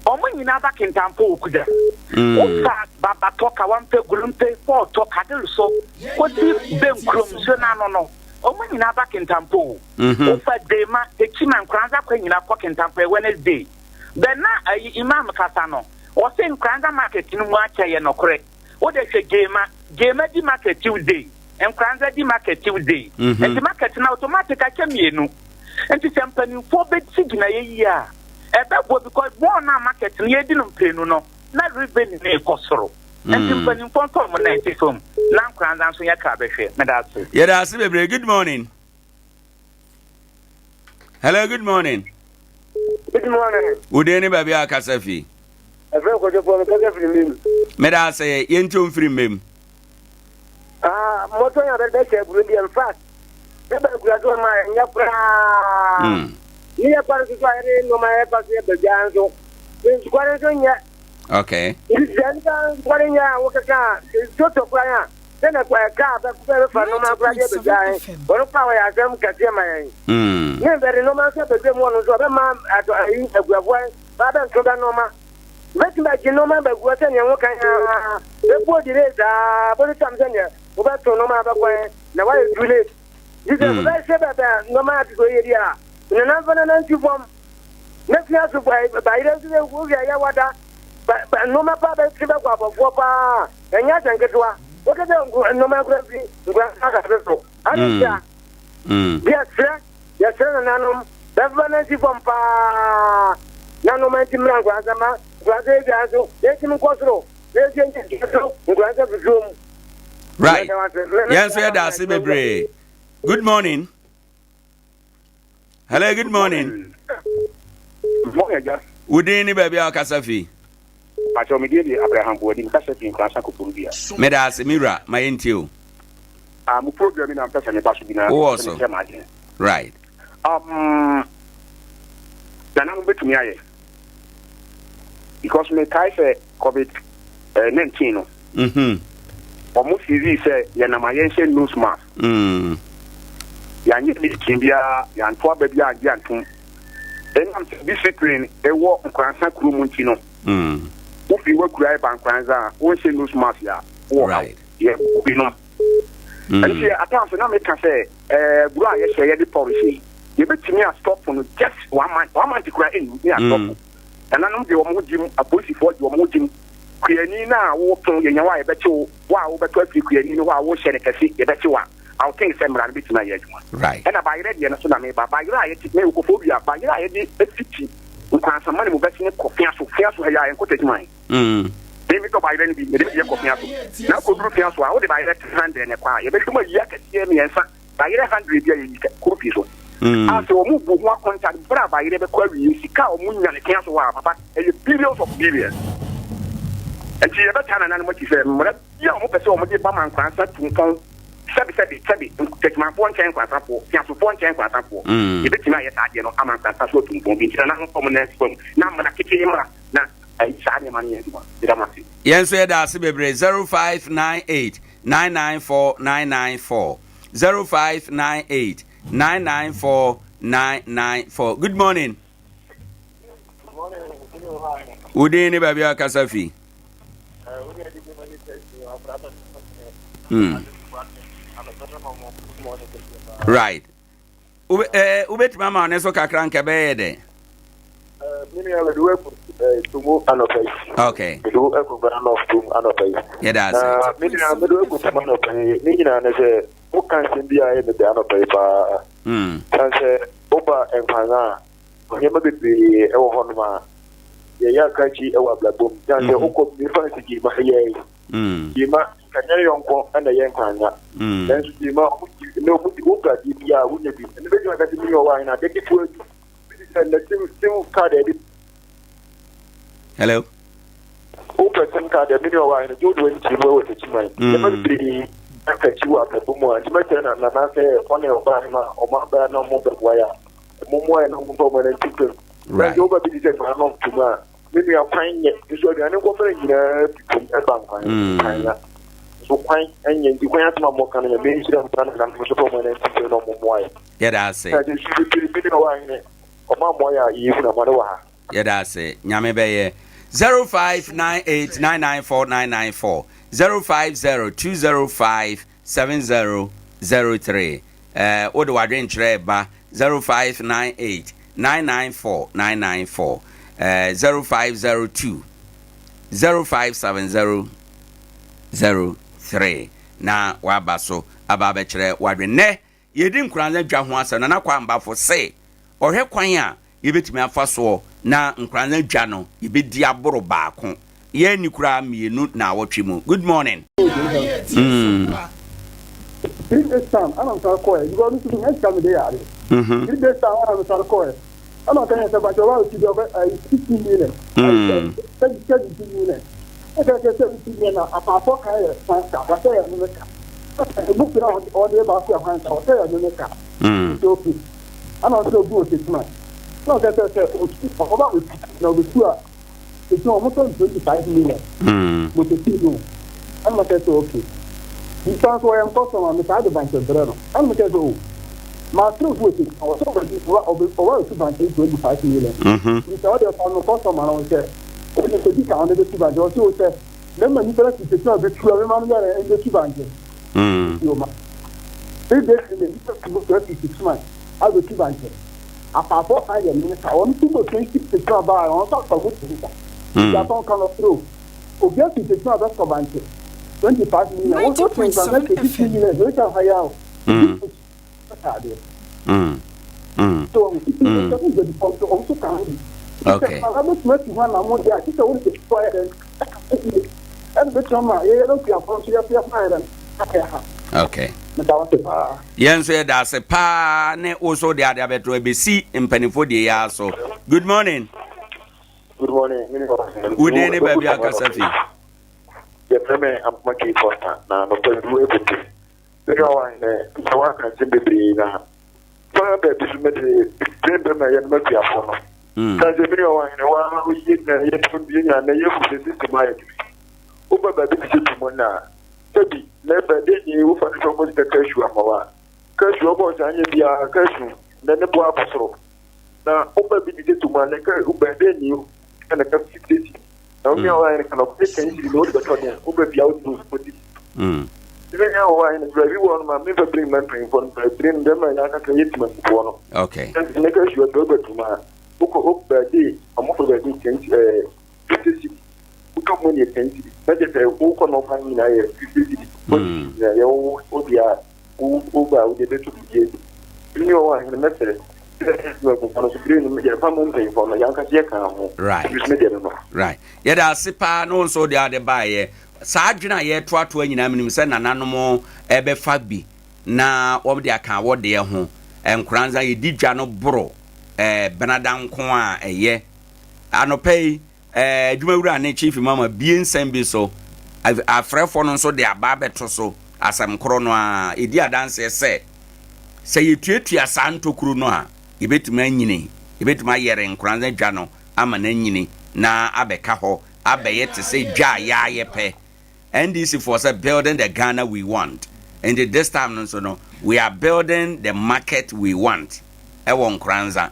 Wɔn nyinaa ba Kintampo wɔ Kuda. Wofa Babatɔ, Kawampɛ, Gulumpe, Fɔɔtɔ, Kadelso kɔsi Benkurom nsuo no ano no, wɔn nyinaa ba Kintampo o. Wofa Dema, Techiman, Nkoranza kwan nyinaa kɔ Kintampo, ɛyɛ Wednesday. Bɛ na ayi Imam kasa no, ɔse Nkoranza market no mu akyɛ yɛ nɔkorɛ. Wode hwɛ Gyema, Gyema di market Tuesday, Nkoranza di market Tuesday. Nti market no automatic akyɛ mienu. Nti sɛ mpanimfoɔ bɛsi gyinaeɛ yie a, ɛbɛboa because wɔn a market no yɛdi no mprenu no, na revenue no rekɔ soro. Nti mpanimfoɔ nso wɔn nan si fam na Nkoranza nso nyɛ krabɛhwɛ. Meda ase. Yɛda ase bebree. Good morning. Hello, good morning. Good morning. Wo din ne baabi a kasa fi? Ɛfrɛ kɔdwofoɔ no kasa firi mmem. Meda ase yɛnti mfiri mmem. Ah, mmɔtɔ yɛ bɛbɛhyɛ aburo deɛ mfa. Bɛba akura so ma ɛnyɛ koraa. Hmm. Ne yɛ kwan so so a yɛde nneɛma yɛfa so yɛ badwa nso. Nsukware nso nyɛ. Okay. Nti sɛ nka nsukware nyɛ a wokeka a nsuo tɔ koraa a Sɛ na kaa bɛfa nnoɔma koraa de abɛdwa he, ɔno koraa ɔyɛ asɛm kɛseɛ ma yɛn. Ne bɛde nnoɔma nso abɛdwa mu ɔno nso ɔbɛma atɔ ayi akuafoɔ he bɛabɛnto bɛ nnoɔma. Bɛtumi agye nnoɔma bɛagu hɔ sɛdeɛ ho kan aa, bɛbuo delay saa, bɛdu tam sɛdeɛ wobɛto nnoɔma abɛkɔ he na woayɛ too late. Nti sɛ bɛhwɛ bɛ bɛ nnoɔma ate sɛ ɔyɛ di a, nana mfa nana nsi fam. Na fia so bayerɛ nso sɛ wohwɛ yɛ wada nnoɔma paa bɛtwe bɛkɔ abɔfoɔ paa. Ɛnyɛ asɛm ketewa. Woka sɛ nnoɔma nkura fi nkura asase so. Ade ntia. Yɛsrɛ, yɛsrɛ nananom, bɛfa no nsi fam paa. Na nnoɔma nti mmra nkuransa ma nkuransa adwa nso yɛntumi nkɔ soro. Na yɛnso yɛnyɛ nkyɛ so nkuransa fufuo mu. Right. Yɛn nso yɛda ase bebree. Good morning. Hello, good morning. Morning, Agya. Wo din ne baabi a ɔkasa fi? Pakyɛ me din de Abraham Boadi, mekasa fi Nkoransa Koforidua. Meda ase me wura, ma yɛntie o. Ah, mo program yi na mpɛ sɛ meba so bi na Wowɔ so. mekyerɛ m'adwene. Right. Um, nana mo bɛtumi ayɛ because mekae sɛ Covid 19 no. Wɔn sisii sɛ yɛnam a yɛnhyɛ nose mask. Yɛanyɛ meeting biara, yɛanto aba biara angye antom. Ɛnam sɛ discipline wɔ Nkoransa kuro mu nti no, wofiri w'akura ɛba Nkoransa a, wonhyɛ nose mask a, wowɔ haw. Yɛbɔ binom. Ɛno nti at times na meka sɛ aburo a yɛhyɛ yɛde polish yi, yɛbɛtumi a stop no just one month, one month koraa ɛnnu ne astop. Nananom de wɔn ho gyim, apolisifoɔ de wɔn ho gyim. Kuani no a woretɔn, yɛnya wo a yɛbɛkye wo, wo a wobɛtɔ afiri kuani no hɔ a worehyɛ no kɛse, yɛbɛkye wo a, I would think sɛ mmara no bɛtumi ayɛ adwuma. Right. Ɛna bayerɛ deɛ no so na meba. Bayerɛ a yɛte, me Kofoɔ Dua, bayerɛ a yɛde fiti Nkwansamane mu bɛsene kɔ Feaso, Feaso ha yi a yɛnkɔ Techiman. Me metɔ bayerɛ no bi, mede me deɛ kɔ Feaso. Na akɔduru Feaso a, wode bayerɛ 300 na ɛkɔ a, yɛbɛhwɛ mu ayi akɛseɛ mmiɛnsa. Bayerɛ hundred bi a yɛyi kɔ fie so a sɛ wɔn bu ho akonta bere a bayerɛ bɛkɔ awie sika a wɔn nya ne tea so hɔ a papa ɛyɛ billions of billions. Nti yɛbɛtaa nananom akyi sɛ mmara bi a wɔn pɛ sɛ wɔn de ba ma nkransa tu mpɔn sɛbi sɛbi sɛbi tɛkyimanfoɔ nkyɛn nkransafoɔ teasofoɔ nkyɛn nkransafoɔ yɛbɛtumi ayɛ saa adeɛ no ama nkransa so atu mpɔn bi nti nananom fa wɔn nan si fam na mmara ketee mmra na saa nneɛma no yɛ adwuma. Meda mo ase. Yɛn nso yɛda ase bebree 0598 994 994 0598 994 994 Good morning. Wo din ne baabi a kasa fi? Hmm. Right. Wobɛtumi ama ɔne so kakra nka ɛbɛyɛ dɛn? Me nua mede wo agu tumu anɔpa yi. Okay. Mede wo agu Ghana North tum anɔpa yi. Yɛda ase. Na me nua mede wo agu tum anɔpa yi. Ne nyinaa ne sɛ woka nsɛm bi a ɛyɛ me dɛ anɔpa yi paa. San sɛ woba Nkwanga a nneɛma bebree wɔ hɔnom a yɛyɛ akrakyi wɔ abrabɔ mu. San sɛ wokɔ mefa nsi gyima yɛ gyima nka nyɛ yɔnko na ɛyɛ Nkwanga. Nanso gyima ɔmo gyi na ɔmo di wopɛ adeɛ bi a wonya bi. Ɛno bɛgyina kase me nua wɔ ahena ade ketewa bi. Hello. Wopɛ sim card a mene ɔwɔ ahene gye wode w'ani kyerɛ mu wɔ takyiman nneɛma bebree aka akyi wɔ abrabɔ mu a nti mɛkyerɛ na nana sɛ ɔne ɔbaa no a ɔmo abaa na ɔmo bɛboa yɛ a ɔmo mmoa yɛ na ɔmo mfa ɔmo ani nto fam na nti woba bi te sɛ nana no ntom a. Me nua kwan nyɛ nso aduane nkɔfra nyinaa fi fam ɛba nkwan kwan na nso kwan nyɛ nti kwan asɛm a mɔka no nyɛ bɛnhyira mu na nanam nso fam ɛna nti sɛ na ɔmo mmoa yɛ. Yɛda ase. Na sɛ su bebree bi ne ɔwɔ ahene ɔmo ammoa yɛ a yɛhunu amane wɔ ha. Yɛda ase. Nyame bɛyɛ. 0598994994 050205 7003 eh, wode w'adwenkyerɛ reba 0598 994 994 eh, 0502 057003 na waba so aba abɛkyerɛ w'adwen. Nnɛ yɛdi Nkoranza dwa ho asɛm. Nana Kwambafo se ɔhwɛ kwan a yɛbɛtumi afa soɔ na Nkoranza dwa no yɛbɛdi aboro baako, yɛanni koraa mmienu naawɔtwe mu. Good morning. Mm. 3 days time ana mesare kɔɛ because me nso sika mede yare. 3 days time ana mesare kɔɛ ɛna ɔka yɛn sɛ bakyɛ wa ɔti deɛ ɔbɛ ɛyi 16 million, 17 million, ɛka kyerɛ 17 million na apaafo kan yɛ kwan ka wɔsɛ yɛ meme ka ɛbu kura ɔde baako yɛ kwan ka wɔsɛ yɛ meme ka nti opi ɛna ɔsɛ obi wɔ tekuma na ɔka sɛ sɛ otu ɔba otu na obetu a etu ɔmo tɔ 25 million mo tete no. Ɛna mo kɛ sɛ okay, nsa nso ɔyɛ nkɔsɔn a mesaa de bankyɛ brɛ no. Ɛna mo kɛ sɛ o maa tiri obi wɔ tekuma ɔsɛ ɔbɛ ɔbɛ ɔba otu bankyɛ 25 million nti ɔde ɔfa no kɔsɔn ma no sɛ ɔde kodi kan ɔde bɛtu bankyɛ. Ɔsɛ o sɛ mɛma nipa na ti tekuma bɛtu a mɛma no yɛrɛ ɛbɛtu bankyɛ nti o ma 3 days in the nipa ti mo sɛ 6 months abɛtu bankyɛ apaafo kan yɛ ne ka wɔn ti mo 20 tekuma baa wɔn nso afa mo ti ka nti atɔn ka no toro obi afi tekuma bɛtɔ bankyɛ 25 million wɔn nso tún nfa mɛ 22 million ɛsɛ sɛ ɔha yɛ o ɛka so wɔn ti sɛ wɔn bɛ di fɔm so wɔn nso ka ho bi sɛ bɛtuma ti hɔ na mo de a sisɛ wɔn ti fɔ yɛ dɛ ɛka ho bi ɛna bɛtuma ma yɛyɛ no kuafo nso yɛ fɛ yɛ dɛ aka ha. Okay. Meda wo ase paa. Yɛn nso yɛda ase paa ne wo so de ade abɛto abɛsi mpanimfoɔ deɛ yɛ so. Good morning. Good morning. Wo din ne baabi akasa fi? Yɛfrɛ me Ampoma K. Foster na nɔpɛ du abutu. Me nua wa hene sɛ woaka nsɛm bebree na paa baabi so mede bere bɛma yɛn makuafoɔ no. Sɛ sɛ me nua wa hene wa yɛ nyina yɛ nyina na yɛhu sɛ system ayɛ de. Woba baabi te sɛ tumu na sɛbi na baabi ni wofa no sɛ ɔmɔ sika cashew ama wa. Cashew ɔbɔ saa nyɛ biara cashew na ne bo akɔ soro. Na woba bi te sɛ tumu a na ka baabi ni na ka 50 cedis. Na wo nua wa hene ka na ɔkɔgye 10 cedis na wode bɛtɔ deɛ woba bia wode no 40 cedis. Sɛ nyɛ wɔ hɔ a hene baabi wɔ no ma memfa bere mma mpanyimfoɔ no bere no bɛma yɛn ankasa yɛ timamufoɔ no. Ne cashew ɛtɔ woba tumu a wokɔ wo baabi ɔmofo baabi 10 50 cedis wotɔ mu ne 10 cedis na kyerɛ sɛ wokɔ na ɔfa no nyinaa yɛ 50 cedis 40 cedis na yɛ wo wo deɛ a wo woba a wode bɛtɔ biribi adi. Ne wɔ hɔ a hene mɛsrɛ sɛ timamufoɔ no so bere no yɛmfa ma mpanyimfoɔ no yɛn ankasa yɛka ho. Ebi so me deɛ no no. Right. Yɛda ase paa ne wo nso wode ade baeɛ. Saa adwene a yɛretoatoa nyinaa menim sɛ nananom ɛbɛfa bi na wɔde aka awɔdeɛ ho. Nkoranza yɛdi dwa no boro eh, benada nko a ɛyɛ. Anɔpa yi eh, adwumawura ne chief mama bie nsɛm bi so. Afrɛfoɔ no nso de aba abɛto so asɛm korɔ no a ɛdi adanseɛ sɛ sɛ yɛtuatua saa ntokuro no a yɛbɛtumi anyini, yɛbɛtumi ayɛre Nkoranza dwa no ama no anyini na abɛka hɔ abɛyɛ te sɛ dwa a yɛayɛ pɛ. NDC foɔ sɛ building the Ghana we want. Nti this time no nso no, we are building the market we want ɛwɔ Nkoranza.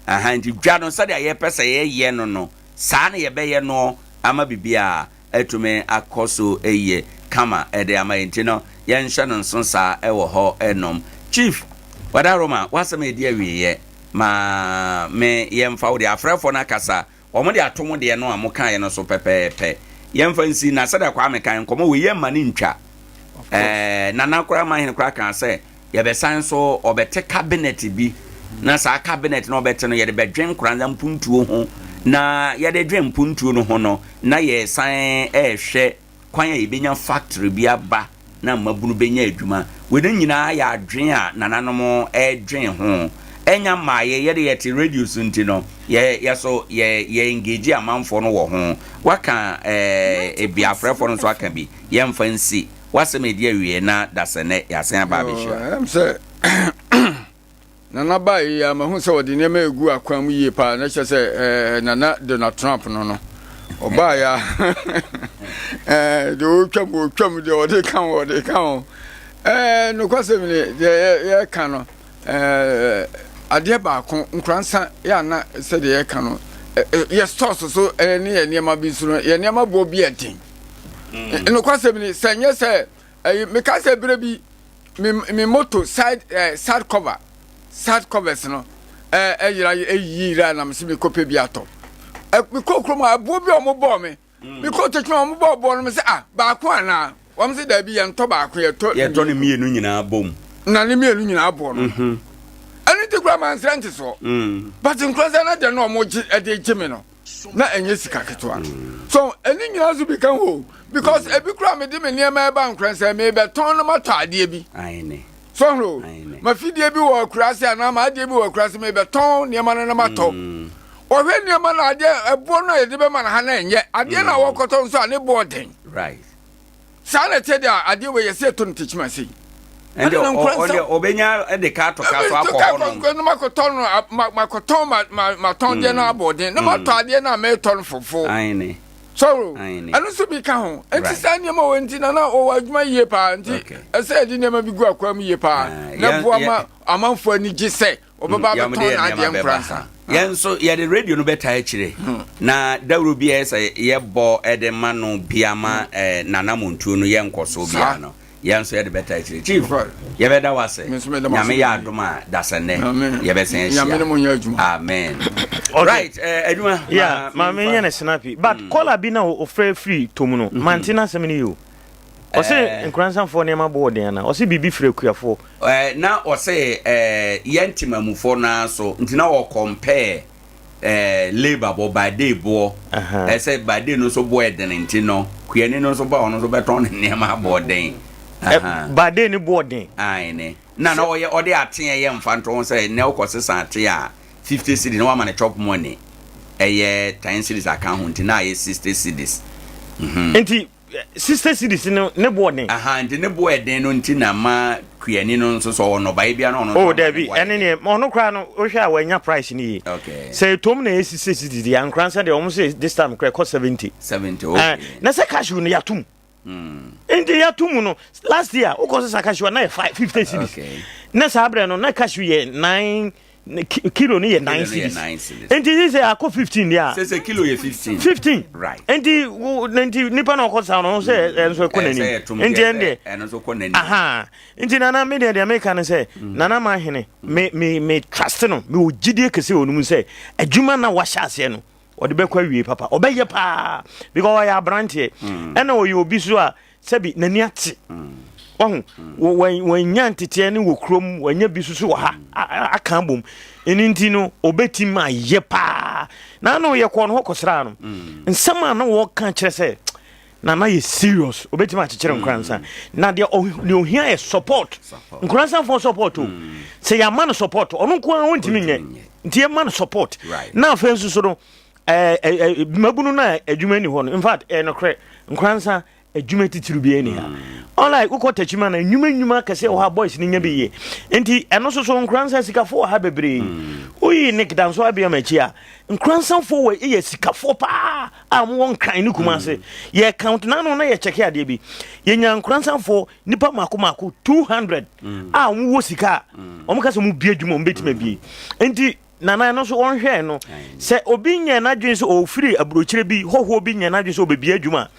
Aha, nti dwa no sɛdeɛ yɛpɛ sɛ yɛyɛ no no, saa na yɛbɛyɛ no ama biribiara atumi akɔ so yie kama ɛde ama yɛn. Nti no, yɛnhyɛ no nso saa ɛwɔ hɔ ɛnom. Chief, Wadaroma, w'asɛm a ɛdi awieɛ ma me yɛmfa wo deɛ afrɛfoɔ no akasa. Wɔn de ato mo deɛ no a mokaeɛ no so pɛpɛɛpɛ. Yɛmfa nsi na sɛdeɛ Kwame kae nkɔmmɔ wei yɛmma no ntwa. Ɛɛ Nana koraa Mahene koraa kaa sɛ yɛbɛsan so ɔbɛte cabinet bi na saa cabinet no ɔbɛte no yɛde bɛdwen Nkoranza mpuntuo ho na yɛde dwen mpuntuo no ho no na yɛsan ɛrehwɛ kwan a yɛbɛnya factory bi aba na mmabunu bɛnya adwuma. Weinom nyinaa yɛ adwene a nananom redwen ho. Ɛnya mmaeɛ, yɛde yɛte radio so nti no, yɛ yɛ so yɛ yɛ engage amanfoɔ no wɔ ho. Waka ɛɛ ebi afrɛfoɔ no nso aka bi. Yɛmfa nsi. W'asɛm a ɛdi awieɛ na dasɛnɛ yɛasan aba abɛhyia. Ɛm sɛ. Nana baeɛ yi ara mahu sɛ ɔde nneɛma regu akwan mu yie paa na kyerɛ sɛ ɛɛ Nana Donald Trump no no ɔbaeɛ a ɛɛ deɛ ɔretwam ɔretwam deɛ ɔde ka ho ɔde ka ho ɛɛ nokwasɛm ni deɛ yɛreka no ɛɛ adeɛ baako nkoransa yɛ ana sɛdeɛ yɛreka no yɛ stores so ɛne yɛ nneɛma bi so no yɛ nneɛma boɔ bi yɛ den mm. nokwasɛm ni sɛ nyɛ sɛ ɛyi meka sɛ berɛ bi me me moto side eh, side cover side covers no eh, ɛyera eh, ɛyiyi yera na mese mekɔpɛ bi atɔ eh, mekɔ kurom a ɛboɔ bi a wɔn bɔɔ me mm. mekɔ tɛtwuma wɔn bɔɔ boɔ no me sɛ ah baako anaa wɔn sɛ daabi yɛntɔ baako yɛtɔ yɛtɔ ne mmienu nyinaa bom na ne mmienu nyinaa boɔ no mhm. ɛno nti kura maa nsrɛ nte soɔ mm. but nkura sɛ na deɛ no wɔn gye ɛde gye me no na ɛnyɛ sika ketewa so ɛne nyinaa nso bi ka ho because mm. ebi kura mede me nneɛma ɛba nkora sɛ mebɛtɔn no matɔ adeɛ bi so horo mafidie bi wɔ akuraase anaa ma adeɛ bi wɔ akuraase mebɛtɔn nneɛma no na matɔ mm. wɔhwɛ nneɛma no adeɛ ɛboɔ no a yɛde bɛma no ha na ɛnyɛ adeɛ no a mm. wɔkɔtɔ nso a ne boɔ den Saa na ɛteɛ deɛ a, adeɛ wei yɛsɛ yɛtɔ no tekyima sei. Ɛnde ɔde ɔbɛnya de ka ato ka so akɔ hɔ nom. No makɔtɔ no makɔtɔn ma matɔn deɛ no mm. abɔden na matɔ mm. adeɛ no a meretɔ no fofo. Aine. Sɔro ɛno nso bi ka ho nti saa nneɛma wɔ nti na na ɔwɔ adwuma yie paa nti ɛsɛ yɛde nneɛma bi gu akwa mu yie paa na boa ma amanfoɔ ani gye sɛ Ɔbɛba mm, abɛtɔn n'adeɛ nkora nsa. Yɛn nso yɛde radio no bɛtaa akyire hmm. na dawuro bi a ɛsɛ yɛbɔ de ma no bia ma hmm. eh, nana montuo no yɛ nkɔsoɔ bia no yɛn nso yɛde bɛtaa akyire chief yɛbɛda wo ase nyame yɛ adom a dasɛnnɛ yɛbɛsan ahyia amen right eh, adwuma yeah maame nyɛ ne snappy but mm. kɔla bi na ɔfrɛ firi tom no mm-hmm. mante n'asɛm no yi o Ɔse Eh. Nkoransafoɔ nneɛma bo wɔ den anaa? Ɔse biribi firi akuafoɔ. Eh, na ɔse eh, yɛn temamufoɔ no ara so nti na ɔ compare eh, labour bɔ by day boɔ Aha. eh, sɛ by day no nso boɔ ɛdene nti no kuani no nso ba ɔno nso bɛtɔn ne nneɛma aboɔ den. Eh, Aha. by day no boɔ den. Aane. Na na ɔyɛ ɔde ateɛ yɛ mfa nto ho sɛ nnɛ wokɔ sesa ate a 50 cedis na wama no chop money ɛyɛ 10 cedis aka ho nti na ayɛ 60 cedis. Mhm. Nti 60 cedis no ne boɔ den. Aha nti ne boɔ ɛden no nti na ma kuani no nso sɛ ɔwɔ nnɔbaeɛ biara na ɔno nso Oh ama ne dabi boɔ ayɛ ɛne den. neɛ ɔno koraa no wohwɛ a wanya price no yie. Okay. Sɛ ɛtom na ɛyɛ 60 cedis deɛ ankora nsa deɛ wɔn sɛ this time koraa ɛkɔ 70. 70 Eh, okay. na sɛ cashew no yɛatom. Nti yɛato mu no last year wokɔ sesa cashew a na yɛ 50 cedis. Okay. Na saa berɛ no na cashew yɛ 9 kilo no yɛ 9 cedis. Nti sɛ sɛ akɔ 15 deɛ a. Sɛ sɛ kilo yɛ 15. 15. Right. Nti wo nti nipa na ɔkɔ sa no sɛ ɛnso ɛkɔ n'anim. Nti ɛndeɛ. Ɛno nso kɔ n'anim. Aha. Nti nana me deɛ deɛ meka ne sɛ nana ma hene me me me trust no me wɔ gyidie kɛse wɔ no mu sɛ adwuma na wahyɛ aseɛ no ɔde bɛkɔ awie papa ɔbɛyɛ paa because ɔyɛ aberanteɛ ɛna ɔyɛ obi so a sɛbi n'ani ate wahu wɔanya nteteɛ ne wɔ kurom wɔanya bi soso wɔ ha aka abom ɛno nti no ɔbɛtumi ayɛ paa na ano yɛkɔɔ no hɔ kɔsraa no mm. nsɛm a na wɔka kyerɛ sɛ nana yɛ serious ɔbɛtumi akyekyere mm. nkoransa na deɛ ohia yɛ support nkoransafoɔ support o mm. sɛ yɛama no support ɔno nko ara ɔntumi nyɛ nti yɛma no support na afei nso so no ɛɛ mmabunu no a adwuma ni hɔ no in fact ɛyɛ nokorɛ nkoransa adwuma titiriw bi ani ha unlike wokɔ takyima na nnwuma nnwuma kɛseɛ wɔ ha boys no nya bi yie nti ɛno nso so nkoransa sikafoɔ wɔ ha bebree woyi nick danso abiam akyi a nkoransafoɔ wɔ yɛ sikafoɔ paa a wɔwɔ nkran ne kuma ase yɛ count na ano na yɛ kyɛke adeɛ bi yɛnya nkoransafoɔ nipa mako mako 200 a wɔwɔ sika a wɔn kasa wɔn bie adwuma wɔn bɛtumi abie nti Nana ɛno nso wɔnhwɛɛ no. Sɛ obi nyɛ n'adwene sɛ ɔfiri aburokyire bi, hɔhoɔ bi nyɛ n'adwene sɛ ɔbɛbie adwuma a,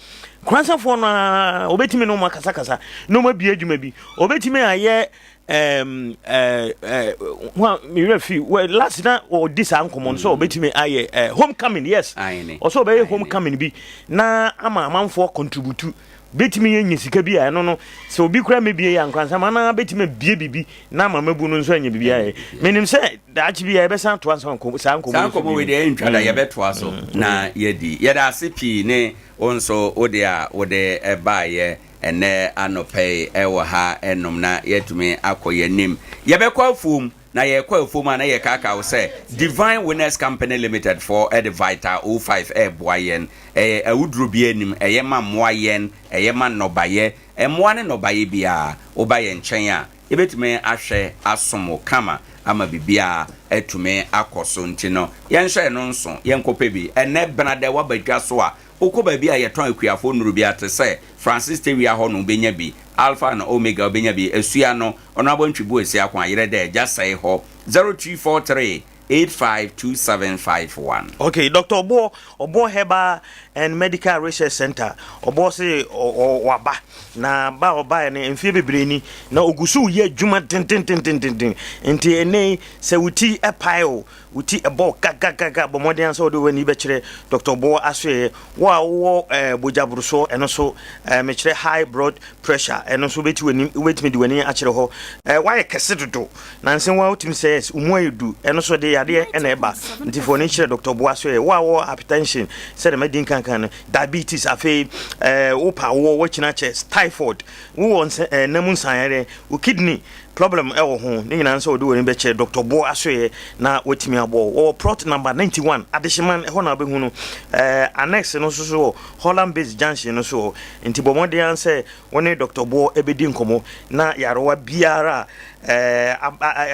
Nkoransafoɔ no ara wɔbɛtumi ne wɔn akasakasa na wɔabie adwuma bi. Wɔbɛtumi ayɛ ɛɛm ɛɛ ɛɛ ho a me werɛ fi wɛ last na ɔdi saa nkɔmɔ no sɛ ɔbɛtumi ayɛ ɛɛ homecoming yes ɔsɛ ɔbɛyɛ homecoming bi na ama amanfoɔ contribute bɛtumi anya sika bi a ɛno no sɛ obi kora mɛbie yɛ ankoransam anaa bɛtumi abie biribi na ama mabu no nso anya biribi ayɛ menim sɛ daakye bi a yɛbɛsan atoa saa nkɔmmɔ saa nkɔmmɔ wei deɛ ɛntwa da mm. yɛbɛtoa so mm. na yɛdi yɛda ase pii ne wo nso wode a wode ɛbaeɛ ɛnɛ anɔpɛ yi ɛwɔ ha ɛnom na yɛatumi akɔ yɛn anim yɛbɛkɔ afuom Na yɛrekɔ afuom a na yɛrekaakaa wo sɛ Divine Winners Company Limited foɔ de Vital 05 reboa yɛn. Ɛyɛ awuduro biara nnim, ɛyɛ ma mmoa yɛn, ɛyɛ ma nnɔbaeɛ, mmoa ne nnɔbaeɛ biara. Woba yɛn nkyɛn a, Yɛbɛtumi ahwɛ asom wo kama ama biribiara atumi akɔ so nti no, yɛnhyɛ ɛno nso, yɛnkɔpɛ bi. Ɛnnɛ Benada woaba dwa so a, wokɔ baabi a yɛtɔn akuafoɔ nnuro biara te sɛ Francis Tewia hɔ no wobɛnya bi, Alpha and Omega wobɛnya bi, Asua no, Honourable Ntwibu Asiako Ayerɛ dɛ, Agya Sɛe hɔ, 0243 852751. Okay, Doctor Oboɔ, Oboɔ Herbal and Medical Research Center, Oboɔ se waba, na ba a ɔbaeɛ no mfeɛ bebree ni, na ɔgu so reyɛ adwuma dendendendenden. Nti ɛnnɛ yi, sɛ wo ti pae o, wo ti bɔ wo gagagaga, bɔ mmɔden ara sɛ wode w'ani bɛkyerɛ Doctor Oboɔ asoɛeɛ. Wo a wowɔ eh, bogya borosoɔ, ɛno nso, eh, mekyerɛ high blood pressure, ɛno nso wobɛti w'ani, wobɛtumi de w'ani akyerɛ hɔ. Eh, woayɛ kɛse dodo, Nansa yi wo tumi sɛ yes wo mu ayɛ du ɛno so de yadeɛ na ɛba nti fa w'ani kyerɛ Doctor Boa so ɛ wo a wɔ hypertension sɛdeɛ madi nkankan no diabetes afei ɛɛ wo pa wɔ wakyina kyɛ typhoid wo wɔ nsɛ ɛɛ nam nsanyareɛ wo kidney problem ɛwɔ ho ne nyinaa nso wɔde w'ani bɛkyerɛ Doctor Boa so ɛ na watumi abɔ wɔ plot number 91 Adehyeman ɛhɔ na wobɛhu no ɛɛ annex no nso so wɔ Holland Base Junction no so hɔ nti bɔ mmɔden ara sɛ wo ne Doctor Boa ɛbɛdi nkɔmmɔ na yarewa biara a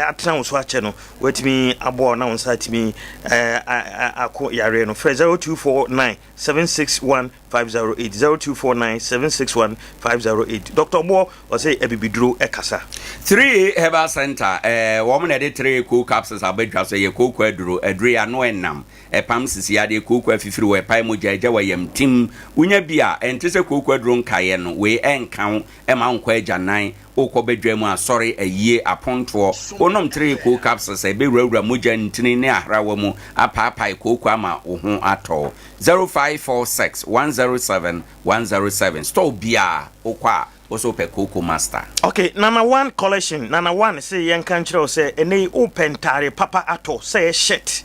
atena wo so akyɛ no, watumi aboa wo na wo nsa atumi ako yareɛ no. Frɛ 0249 761 508 0249 761 508. Dr. Ɔboɔ ɔsɛ abibiduro ɛkasa. 3A Herbal Center, eh, wɔn na ɛde 3A Cold Capsules aba dwa so. Ɛyɛ kooko aduro, aduro yi ano ɛnam, ɛpam sisi yadeɛ, kooko afifiri wɔ, ɛpae mogya, ɛgya wɔ yam tim. Wonya bi a, ɛnte sɛ kooko aduro nkaeɛ no, wei ɛnka wo, ɛma wonkɔ agyanan, Wokɔ badwa mu, asɔre, ayie, apontoɔ, wonom Treekoo capsules a ɛbɛwurawura mogya ntini ne ahrawa mu apaapae kooko ama wo ho atɔ wo. 0546 107 107 Store biara wokɔ a wo so wopɛ Kooko Master. Ok, Nana One Collection, Nana One se yɛnka nkyerɛ wo sɛ ɛnnɛ yi wopɛ ntaare papa atɔ, sɛ ɛyɛ shirt,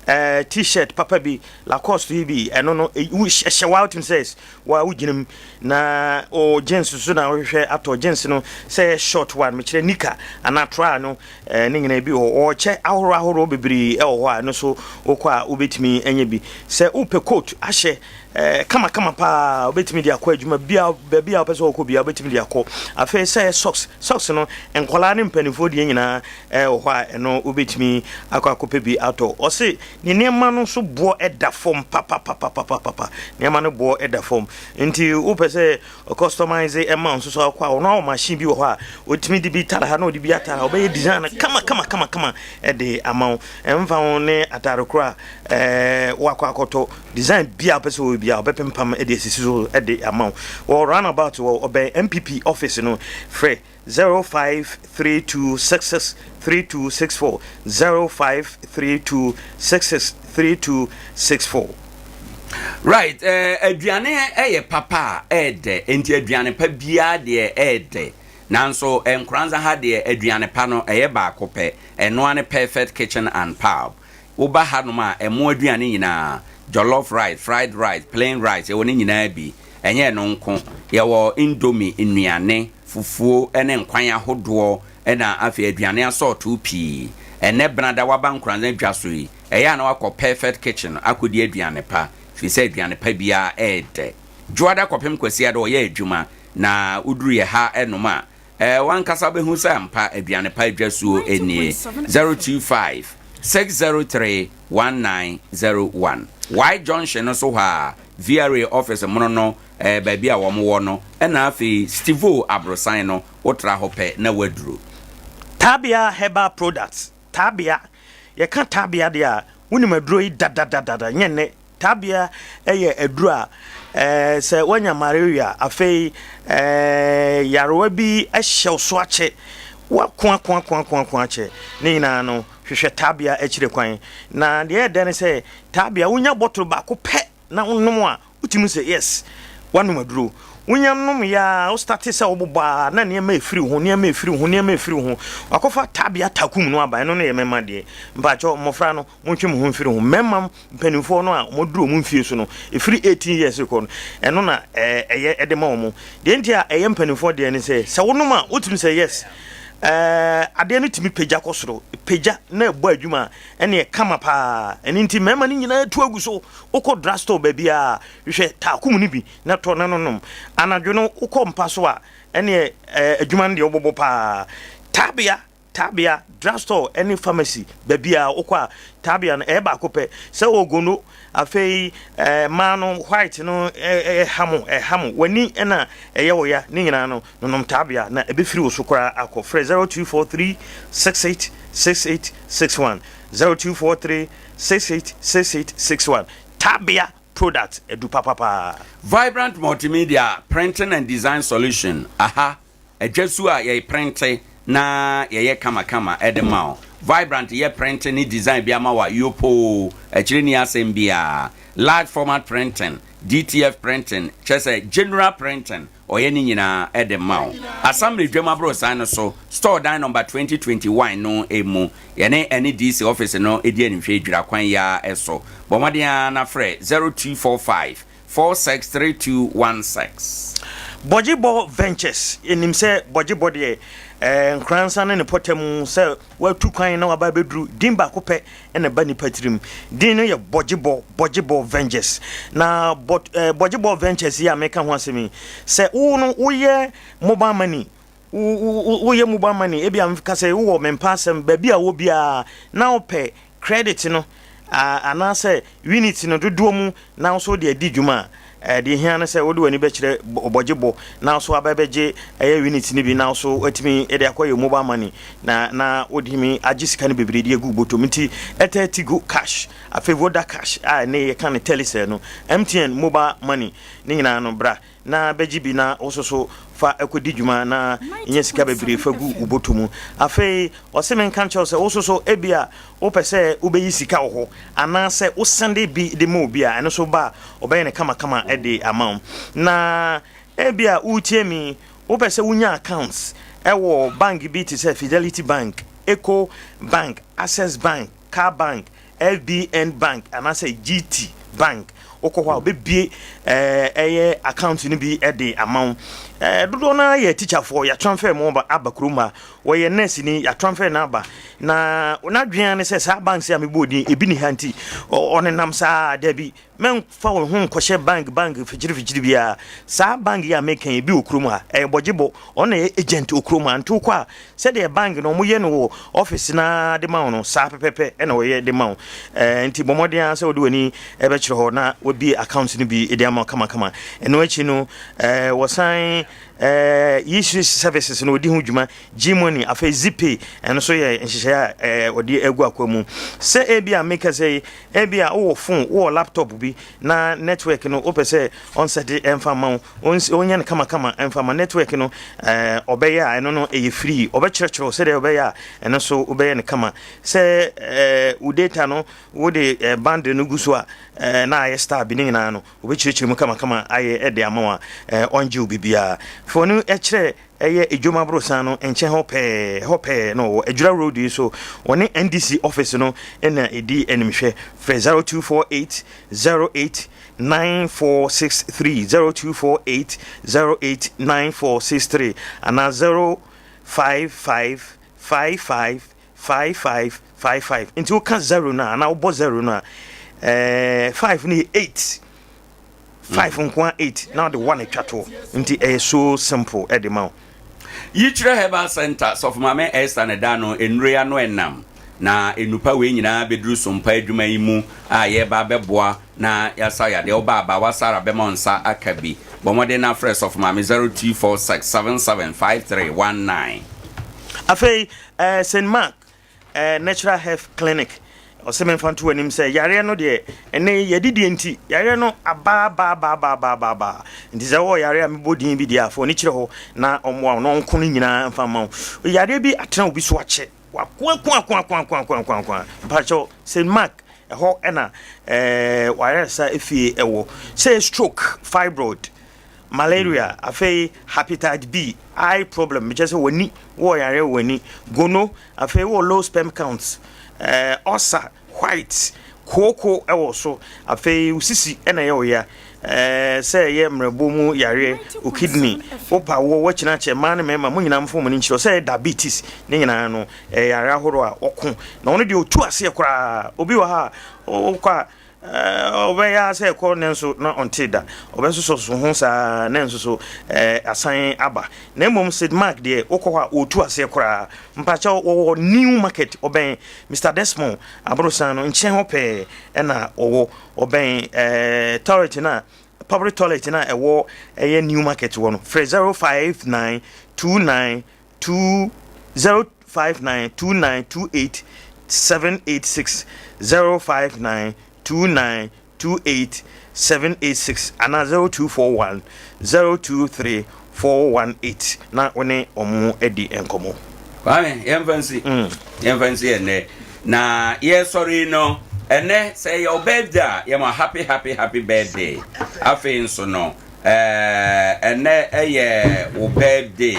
eh, t-shirt papa bi, Lacoste yi bi, ɛno no, ɛhyɛ wo a wotumi sɛ Wo a wogyina mu na o jeans so na wohwehwɛ atɔ jeans no sɛ ɛyɛ short one mekyerɛ nika anaa tra no eh, ne nyinaa bi wɔ hɔ. Ɔkyɛ ahorow ahorow bebree wɔ hɔ a ɛno so wokɔ a wobɛtumi anya bi. Sɛ wopɛ coat ahyɛ eh, kama kama paa wobɛtumi de akɔ adwuma bia baabi a wopɛ sɛ wokɔ bia wobɛtumi de akɔ. Afei sɛ ɛyɛ socks socks no nkwadaa ne mpanimfoɔ deɛ nyinaa eh, wɔ hɔ a ɛno wobɛtumi akɔ akɔpɛ bi atɔ. Ɔse Ne nneɛma no nso boɔ da fam papapapapapa. Nneɛma no boɔ da fam. Nti wopɛ sɛ ɔcustomize ɛma wo nso so akɔ a, ɔno awɔ machine bi wɔ hɔ a ɔtumi de bi tare ha na ɔde bi atare ha. Ɔbɛyɛ design no kama kama kama kama de ama wo. Ɛmfa ho ne atare korɔ a ɛɛ wakɔ akɔtɔ design bi a wopɛ sɛ ɔyɛ bi a ɔbɛpempam de asisi so de ama wo. Wɔ roundabout wɔ ɔbɛn MPP office no frɛ 053266 3264 0532 66 3264. Right, eh, aduane yɛ papa a ɛɛdɛ, enti aduane pa biara deɛ ɛɛdɛ. Nanso Nkoranza ha deɛ aduane pa no ɛyɛ baako pɛ, ɛnoa ne Perfect Kitchen and Pub. Woba hanom a, ɛmo aduane nyinaa, jollof rice, fried rice, plain rice, yɛwɔ ne nyinaa bi. Ɛnyɛ ɛno nko, yɛwɔ indomie nnuane, fufuo ne nkwan ahodoɔ ɛna afei aduane asɔɔtoo pii. Ɛnnɛ Benada woaba Nkoranza dwa so yi, ɛyɛ a na woakɔ Perfect Kitchen akɔdi aduane pa, firi sɛ aduane pa biara ɛyɛ dɛ. Dwoada kɔpem Kwasiada ɔyɛ adwuma, na woduru yɛ ha nom a, ɛɛ w'ankasa wobɛhu sɛ ampa aduane pa adwasuo nie. 025 603 1901 Y Junction no so hɔ a, VRA office mono no, ɛɛ baabi a wɔn wɔ no, ɛna afei Stivo aborosan no, wotra hɔ pɛ na woaduru. Tabea Herbal Products, Tabea, Yɛka tabea deɛ a, wonim aduro yi dadadadada, nyɛ nnɛ. Tabea yɛ aduro a ɛɛ sɛ woanya malaria, afei ɛɛ yarewa bi hyɛ wo so akyɛ, woako ako ako ako ako akyɛ, ne nyinaa no, hwehwɛ tabea akyire kwan. Na deɛ ɛyɛ dɛ ne sɛ, tabea wonya bottle baako pɛ na wonom a, wotumi sɛ yes, woanom aduro. Wonya nom yɛ a, wo starte sɛ wobobɔ a, na nneɛma efiri wo ho, nneɛma efiri wo ho, nneɛma efiri wo ho. Wakɔfa tabea takum no aba, ɛno no yɛ mmarima deɛ. Mpakyɛw, mmɔfra no, montwe mo ho mfiri ho. Mmarima mpanimfoɔ no a wɔaduru wɔn mfie so no, ɛfiri 18 years rekɔ no, ɛno na ɛyɛ de ma wɔn. Deɛ nti a ɛyɛ mpanimfoɔ deɛ ne sɛ, sɛ wonom a, wotumi sɛ yes, adeɛ no tumi pagya kɔ soro, pagya na ɛbɔ adwuma a, ɛneɛ kama paa. Ɛno nti mmarima no nyinaa tu agu so. Wokɔ drugstore baabiara, hwehwɛ taakum no bi na tɔ na no nom. Anadwo no wokɔ mpa so a, ɛneɛ adwuma no deɛ wobɔbɔ paa. Tabea, Tabea, drugstore ne pharmacy, baabi a wokɔ a, tabea no ɛyɛ baako pɛ. Sɛ wɔ gono, afei eh, mmaa no white no ɛha mo, ɛha mo, w'ani na ɛyɛ wo ya, ne nyinaa no, nonom tabea na ɛbɛfiri wo so koraa akɔ. Frɛ 0243 68 68 61, 0243 68 68 61. Tabea product, adu papapaa. Vibrant Multimedia Printing and Design Solution, aha, Adwa su a yɛ prente na yɛyɛ kama kama de ma wo. Vibrant yɛ prente ne design bi ama wo a yopoo, akyire nni asɛm biara. Large format printing, DTF printing, kyerɛ sɛ general printing, ɔyɛ ne nyinaa de ma wo. Asamble dwam aborosan no so, store dan number 2021 no mu. Yɛne ɛne DC office no di animhwɛ dwira kwan yi ara so. Bɔ mmɔden ara na frɛ 0245 463216. Bɔgyebɔ Ventures, Yɛnim sɛ Bɔgyebɔ deɛ, eh, Nkoransa ne ne pɔtam sɛ watu kwan na waba abɛduru, din baako pɛ na ɛba nnipa tirim. Din no yɛ Bɔgyebɔ, Bɔgyebɔ Ventures. Na bɔ, eh, Bɔgyebɔ Ventures yi a meka ho asɛm yi, sɛ wo no woyɛ mobile money, woyɛ mobile money, ebi a meka sɛ wowɔ mempa asɛm, baabi a wɔ biara, na wopɛ credit no anaasɛ unit no dodoɔ mu na wo nso wode adi dwuma a, deɛ ɛhia ne sɛ wode w'ani bɛkyerɛ ɔbɔgyebɔ na wo nso aba bɛgye ɛyɛ unit no bi na wo nso watumi de akɔyɛ mobile money na na wotumi agye sika no bebree de agu bɔtɔ mu. Nti Airtel Tigo Cash, afei Voda Cash a ɛne yɛka no Telecel no, MTN mobile money ne nyinaa no bra na bɛgye bi na wo nso so fa kɔdi dwuma na nya sika bebree fa gu wo bɔtɔ mu. Afei ɔse menka nkyerɛ wo sɛ wo nso so ebia wopɛ sɛ wobɛyi sika wɔ hɔ anaasɛ wosɛnde bi de ma obi a, ɛno nso ba a ɔbɛyɛ no kamakama de ama wo. Na ebia woretie me, wopɛ sɛ wonya accounts wɔ bank bi te sɛ Fidelity Bank, Eco Bank, Access Bank, Car Bank, FBN Bank anaasɛ GT Bank. Wokɔ hɔ a wobɛbie ɛyɛ account no bi de ama wo. Dodoɔ no ara yɛ tikyafoɔ, yɛatransfer mu aba kurom ha. Wɔyɛ nurse ni, yɛatransfer no aba. Na n'adwene ara ne sɛ saa banks a mebɔɔ din ebi ni ha nti ɔnenam saa dabi. Mɛmfa wo ho nkɔhyɛ bank bank fikyirifikyiri biara. Saa bank yi a meka yi, ebi wɔ kurom ha. Ɛyɛ bɔgyebɔ. Ɔno na ɛyɛ agent wɔ kurom ha. Nti wokɔ a, sɛdeɛ bank no wɔyɛ no wɔ office no ara de ma wo no, saa pɛpɛpɛ na wɔyɛ de ma wo. Ɛɛ nti bɔ mmɔden ara sɛ wode w'ani bɛkyerɛ hɔ na wɔabue account no bi de ama wo kamakama. Ɛno akyi no, ɛɛ wɔsan ɛɛ e services no wɔdi ho dwuma, Gmoney, afei Zeepay, ɛno nso yɛ nhyehyɛeɛ a ɛɛ wɔde agu akwa mu. Sɛ ebi a meka sɛ yi, Ebia wowɔ fon, wowɔ laptop bi, na network no wopɛ sɛ ɔnsɛte mfa mma wo, ɔnyɛ no kamakama mfa mma network no, ɔbɛyɛ a ɛno no ɛyɛ free. Ɔbɛkyerɛkyerɛ wo sɛdeɛ ɔbɛyɛ a ɛno nso wobɛyɛ no kama. Sɛ wo data no wode bundle no gu so a na ayɛ star bi ne nyinaa no, ɔbɛkyerɛkyerɛ mu kamakama ayɛ de ama wo a ɔngye wo biribiara. Fa w'ani kyerɛ Ɛyɛ Edwom aborosan no nkyɛn hɔ pɛɛ, ɛhɔ pɛɛ na ɔwɔ. Adwira Road yi so, ɔne NDC office no na ɛdi animhwɛ. Frɛ 0248 08 9463, 0248 08 9463 anaa 055 55 55 55. Nti woka zero no a, anaa wobɔ zero no a, ɛɛ 5 no yɛ 8. 5 nko a 8 na ɔde 1 atwa toɔ nti ɛyɛ so simple ɛde ma wo. Yikyerɛ Herbal Centre, Sɔfo Maame Esther na ɛda ano, nnuro yi ano ɛnam, na nnupa wei nyinaa bɛduru sompa adwuma yi mu a yɛreba abɛboa na yɛasa yadeɛ. Woba a, Bawa Sarah bɛma wo nsa aka bi. Bɔ mmɔden na frɛ Sɔfo Maame 0246 775319. Afei eh, St. Mark Eh, Natural Health Clinic, ɔsɛ memfa nto w'anim sɛ yareɛ no deɛ ɛnɛ yi yɛdidie nti yareɛ no abaabaabaabaabaa nti sɛ wowɔ yareɛ a mebɔ din bi deɛ a fa w'ani kyerɛ hɔ na ɔmmoa wo na ɔnko no nyinaa mfa mma wo. Yareɛ bi atena obi so akyɛ wakoakoakoakoakoakoakoa mpakyɛw St. Mark ɛhɔ ɛna ɛɛ wayaresa efie ɛwɔ sɛ stroke fibroid malaria, afei hepatitis B, eye problem, mekyerɛ sɛ w'ani, wowɔ yareɛ wɔ w'ani, gono, afei wowɔ low sperm count, eh, ulcer, white, kooko wɔ so, afei wo sisi na ɛyɛ wo ya, eh, sɛ ɛyɛ mmerɛbo mu yareɛ, wo kidney, wopa woɔ, woakyina akyɛ, mmaa ne mmarima, mo nyinaa mfa mo ani nkyerɛ, sɛ ɛyɛ diabetes, ne nyinaa no, ɛyɛ yareɛ ahoroɔ a ɔko, na ɔno deɛ ɔtu aseɛ koraa, obi wɔ ha a, wokɔ a, Ɔbɛyɛ ara sɛ ɛkɔ nanso na ɔntee da. Ɔbɛsosɔ so ho saa nanso so asan aba. Na mmom Sid Mark deɛ wokɔ hɔ a ɔretu aseɛ koraa. Mpakyɛw wɔwɔ New Market ɔbɛn Mister Desmond aborosan no nkyɛn hɔ pɛɛ ɛna ɔwɔ. Ɔbɛn toilet no a public toilet no a ɛwɔ ɛyɛ New Market hɔ no. Frɛ 059 29 2 059 29 28 786 059 29 28 786 anaa 0241 023 418 na wo ne wɔn adi nkɔmmɔ. Kwame, yɛmfa nsi. Mm. Yɛmfa nsi ɛnnɛ. Na yɛsɔre yi no, ɛnnɛ sɛ ɛyɛ wo birthday a, yɛma happy happy happy birthday. Afei nso no, Ɛɛ ɛnɛ ɛyɛ wo birthday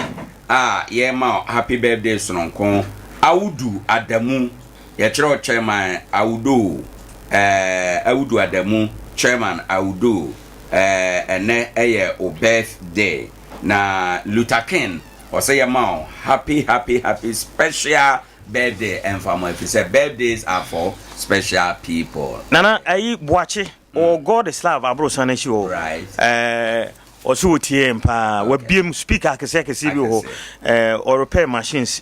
a yɛma wo happy birthday sononko Awudu Adamu yɛkyerɛ wo chairman Awudo ɛɛ Awudu Adamu chairman Awudo ɛɛ ɛnɛ ɛyɛ wo birthday na Luther King ɔsɛ yɛma wo happy happy happy special birthday ɛmfa mo ɛfiri sɛ birthdays are for special people. Nana ayi Boakye Ɔwɔ God is love aborosan no akyi hɔ. Ɛɛ ɔsɛ otie yɛn paa. Wabiem speaker akɛse akɛse bi wɔ hɔ. Ɛɛ ɔrepair machines.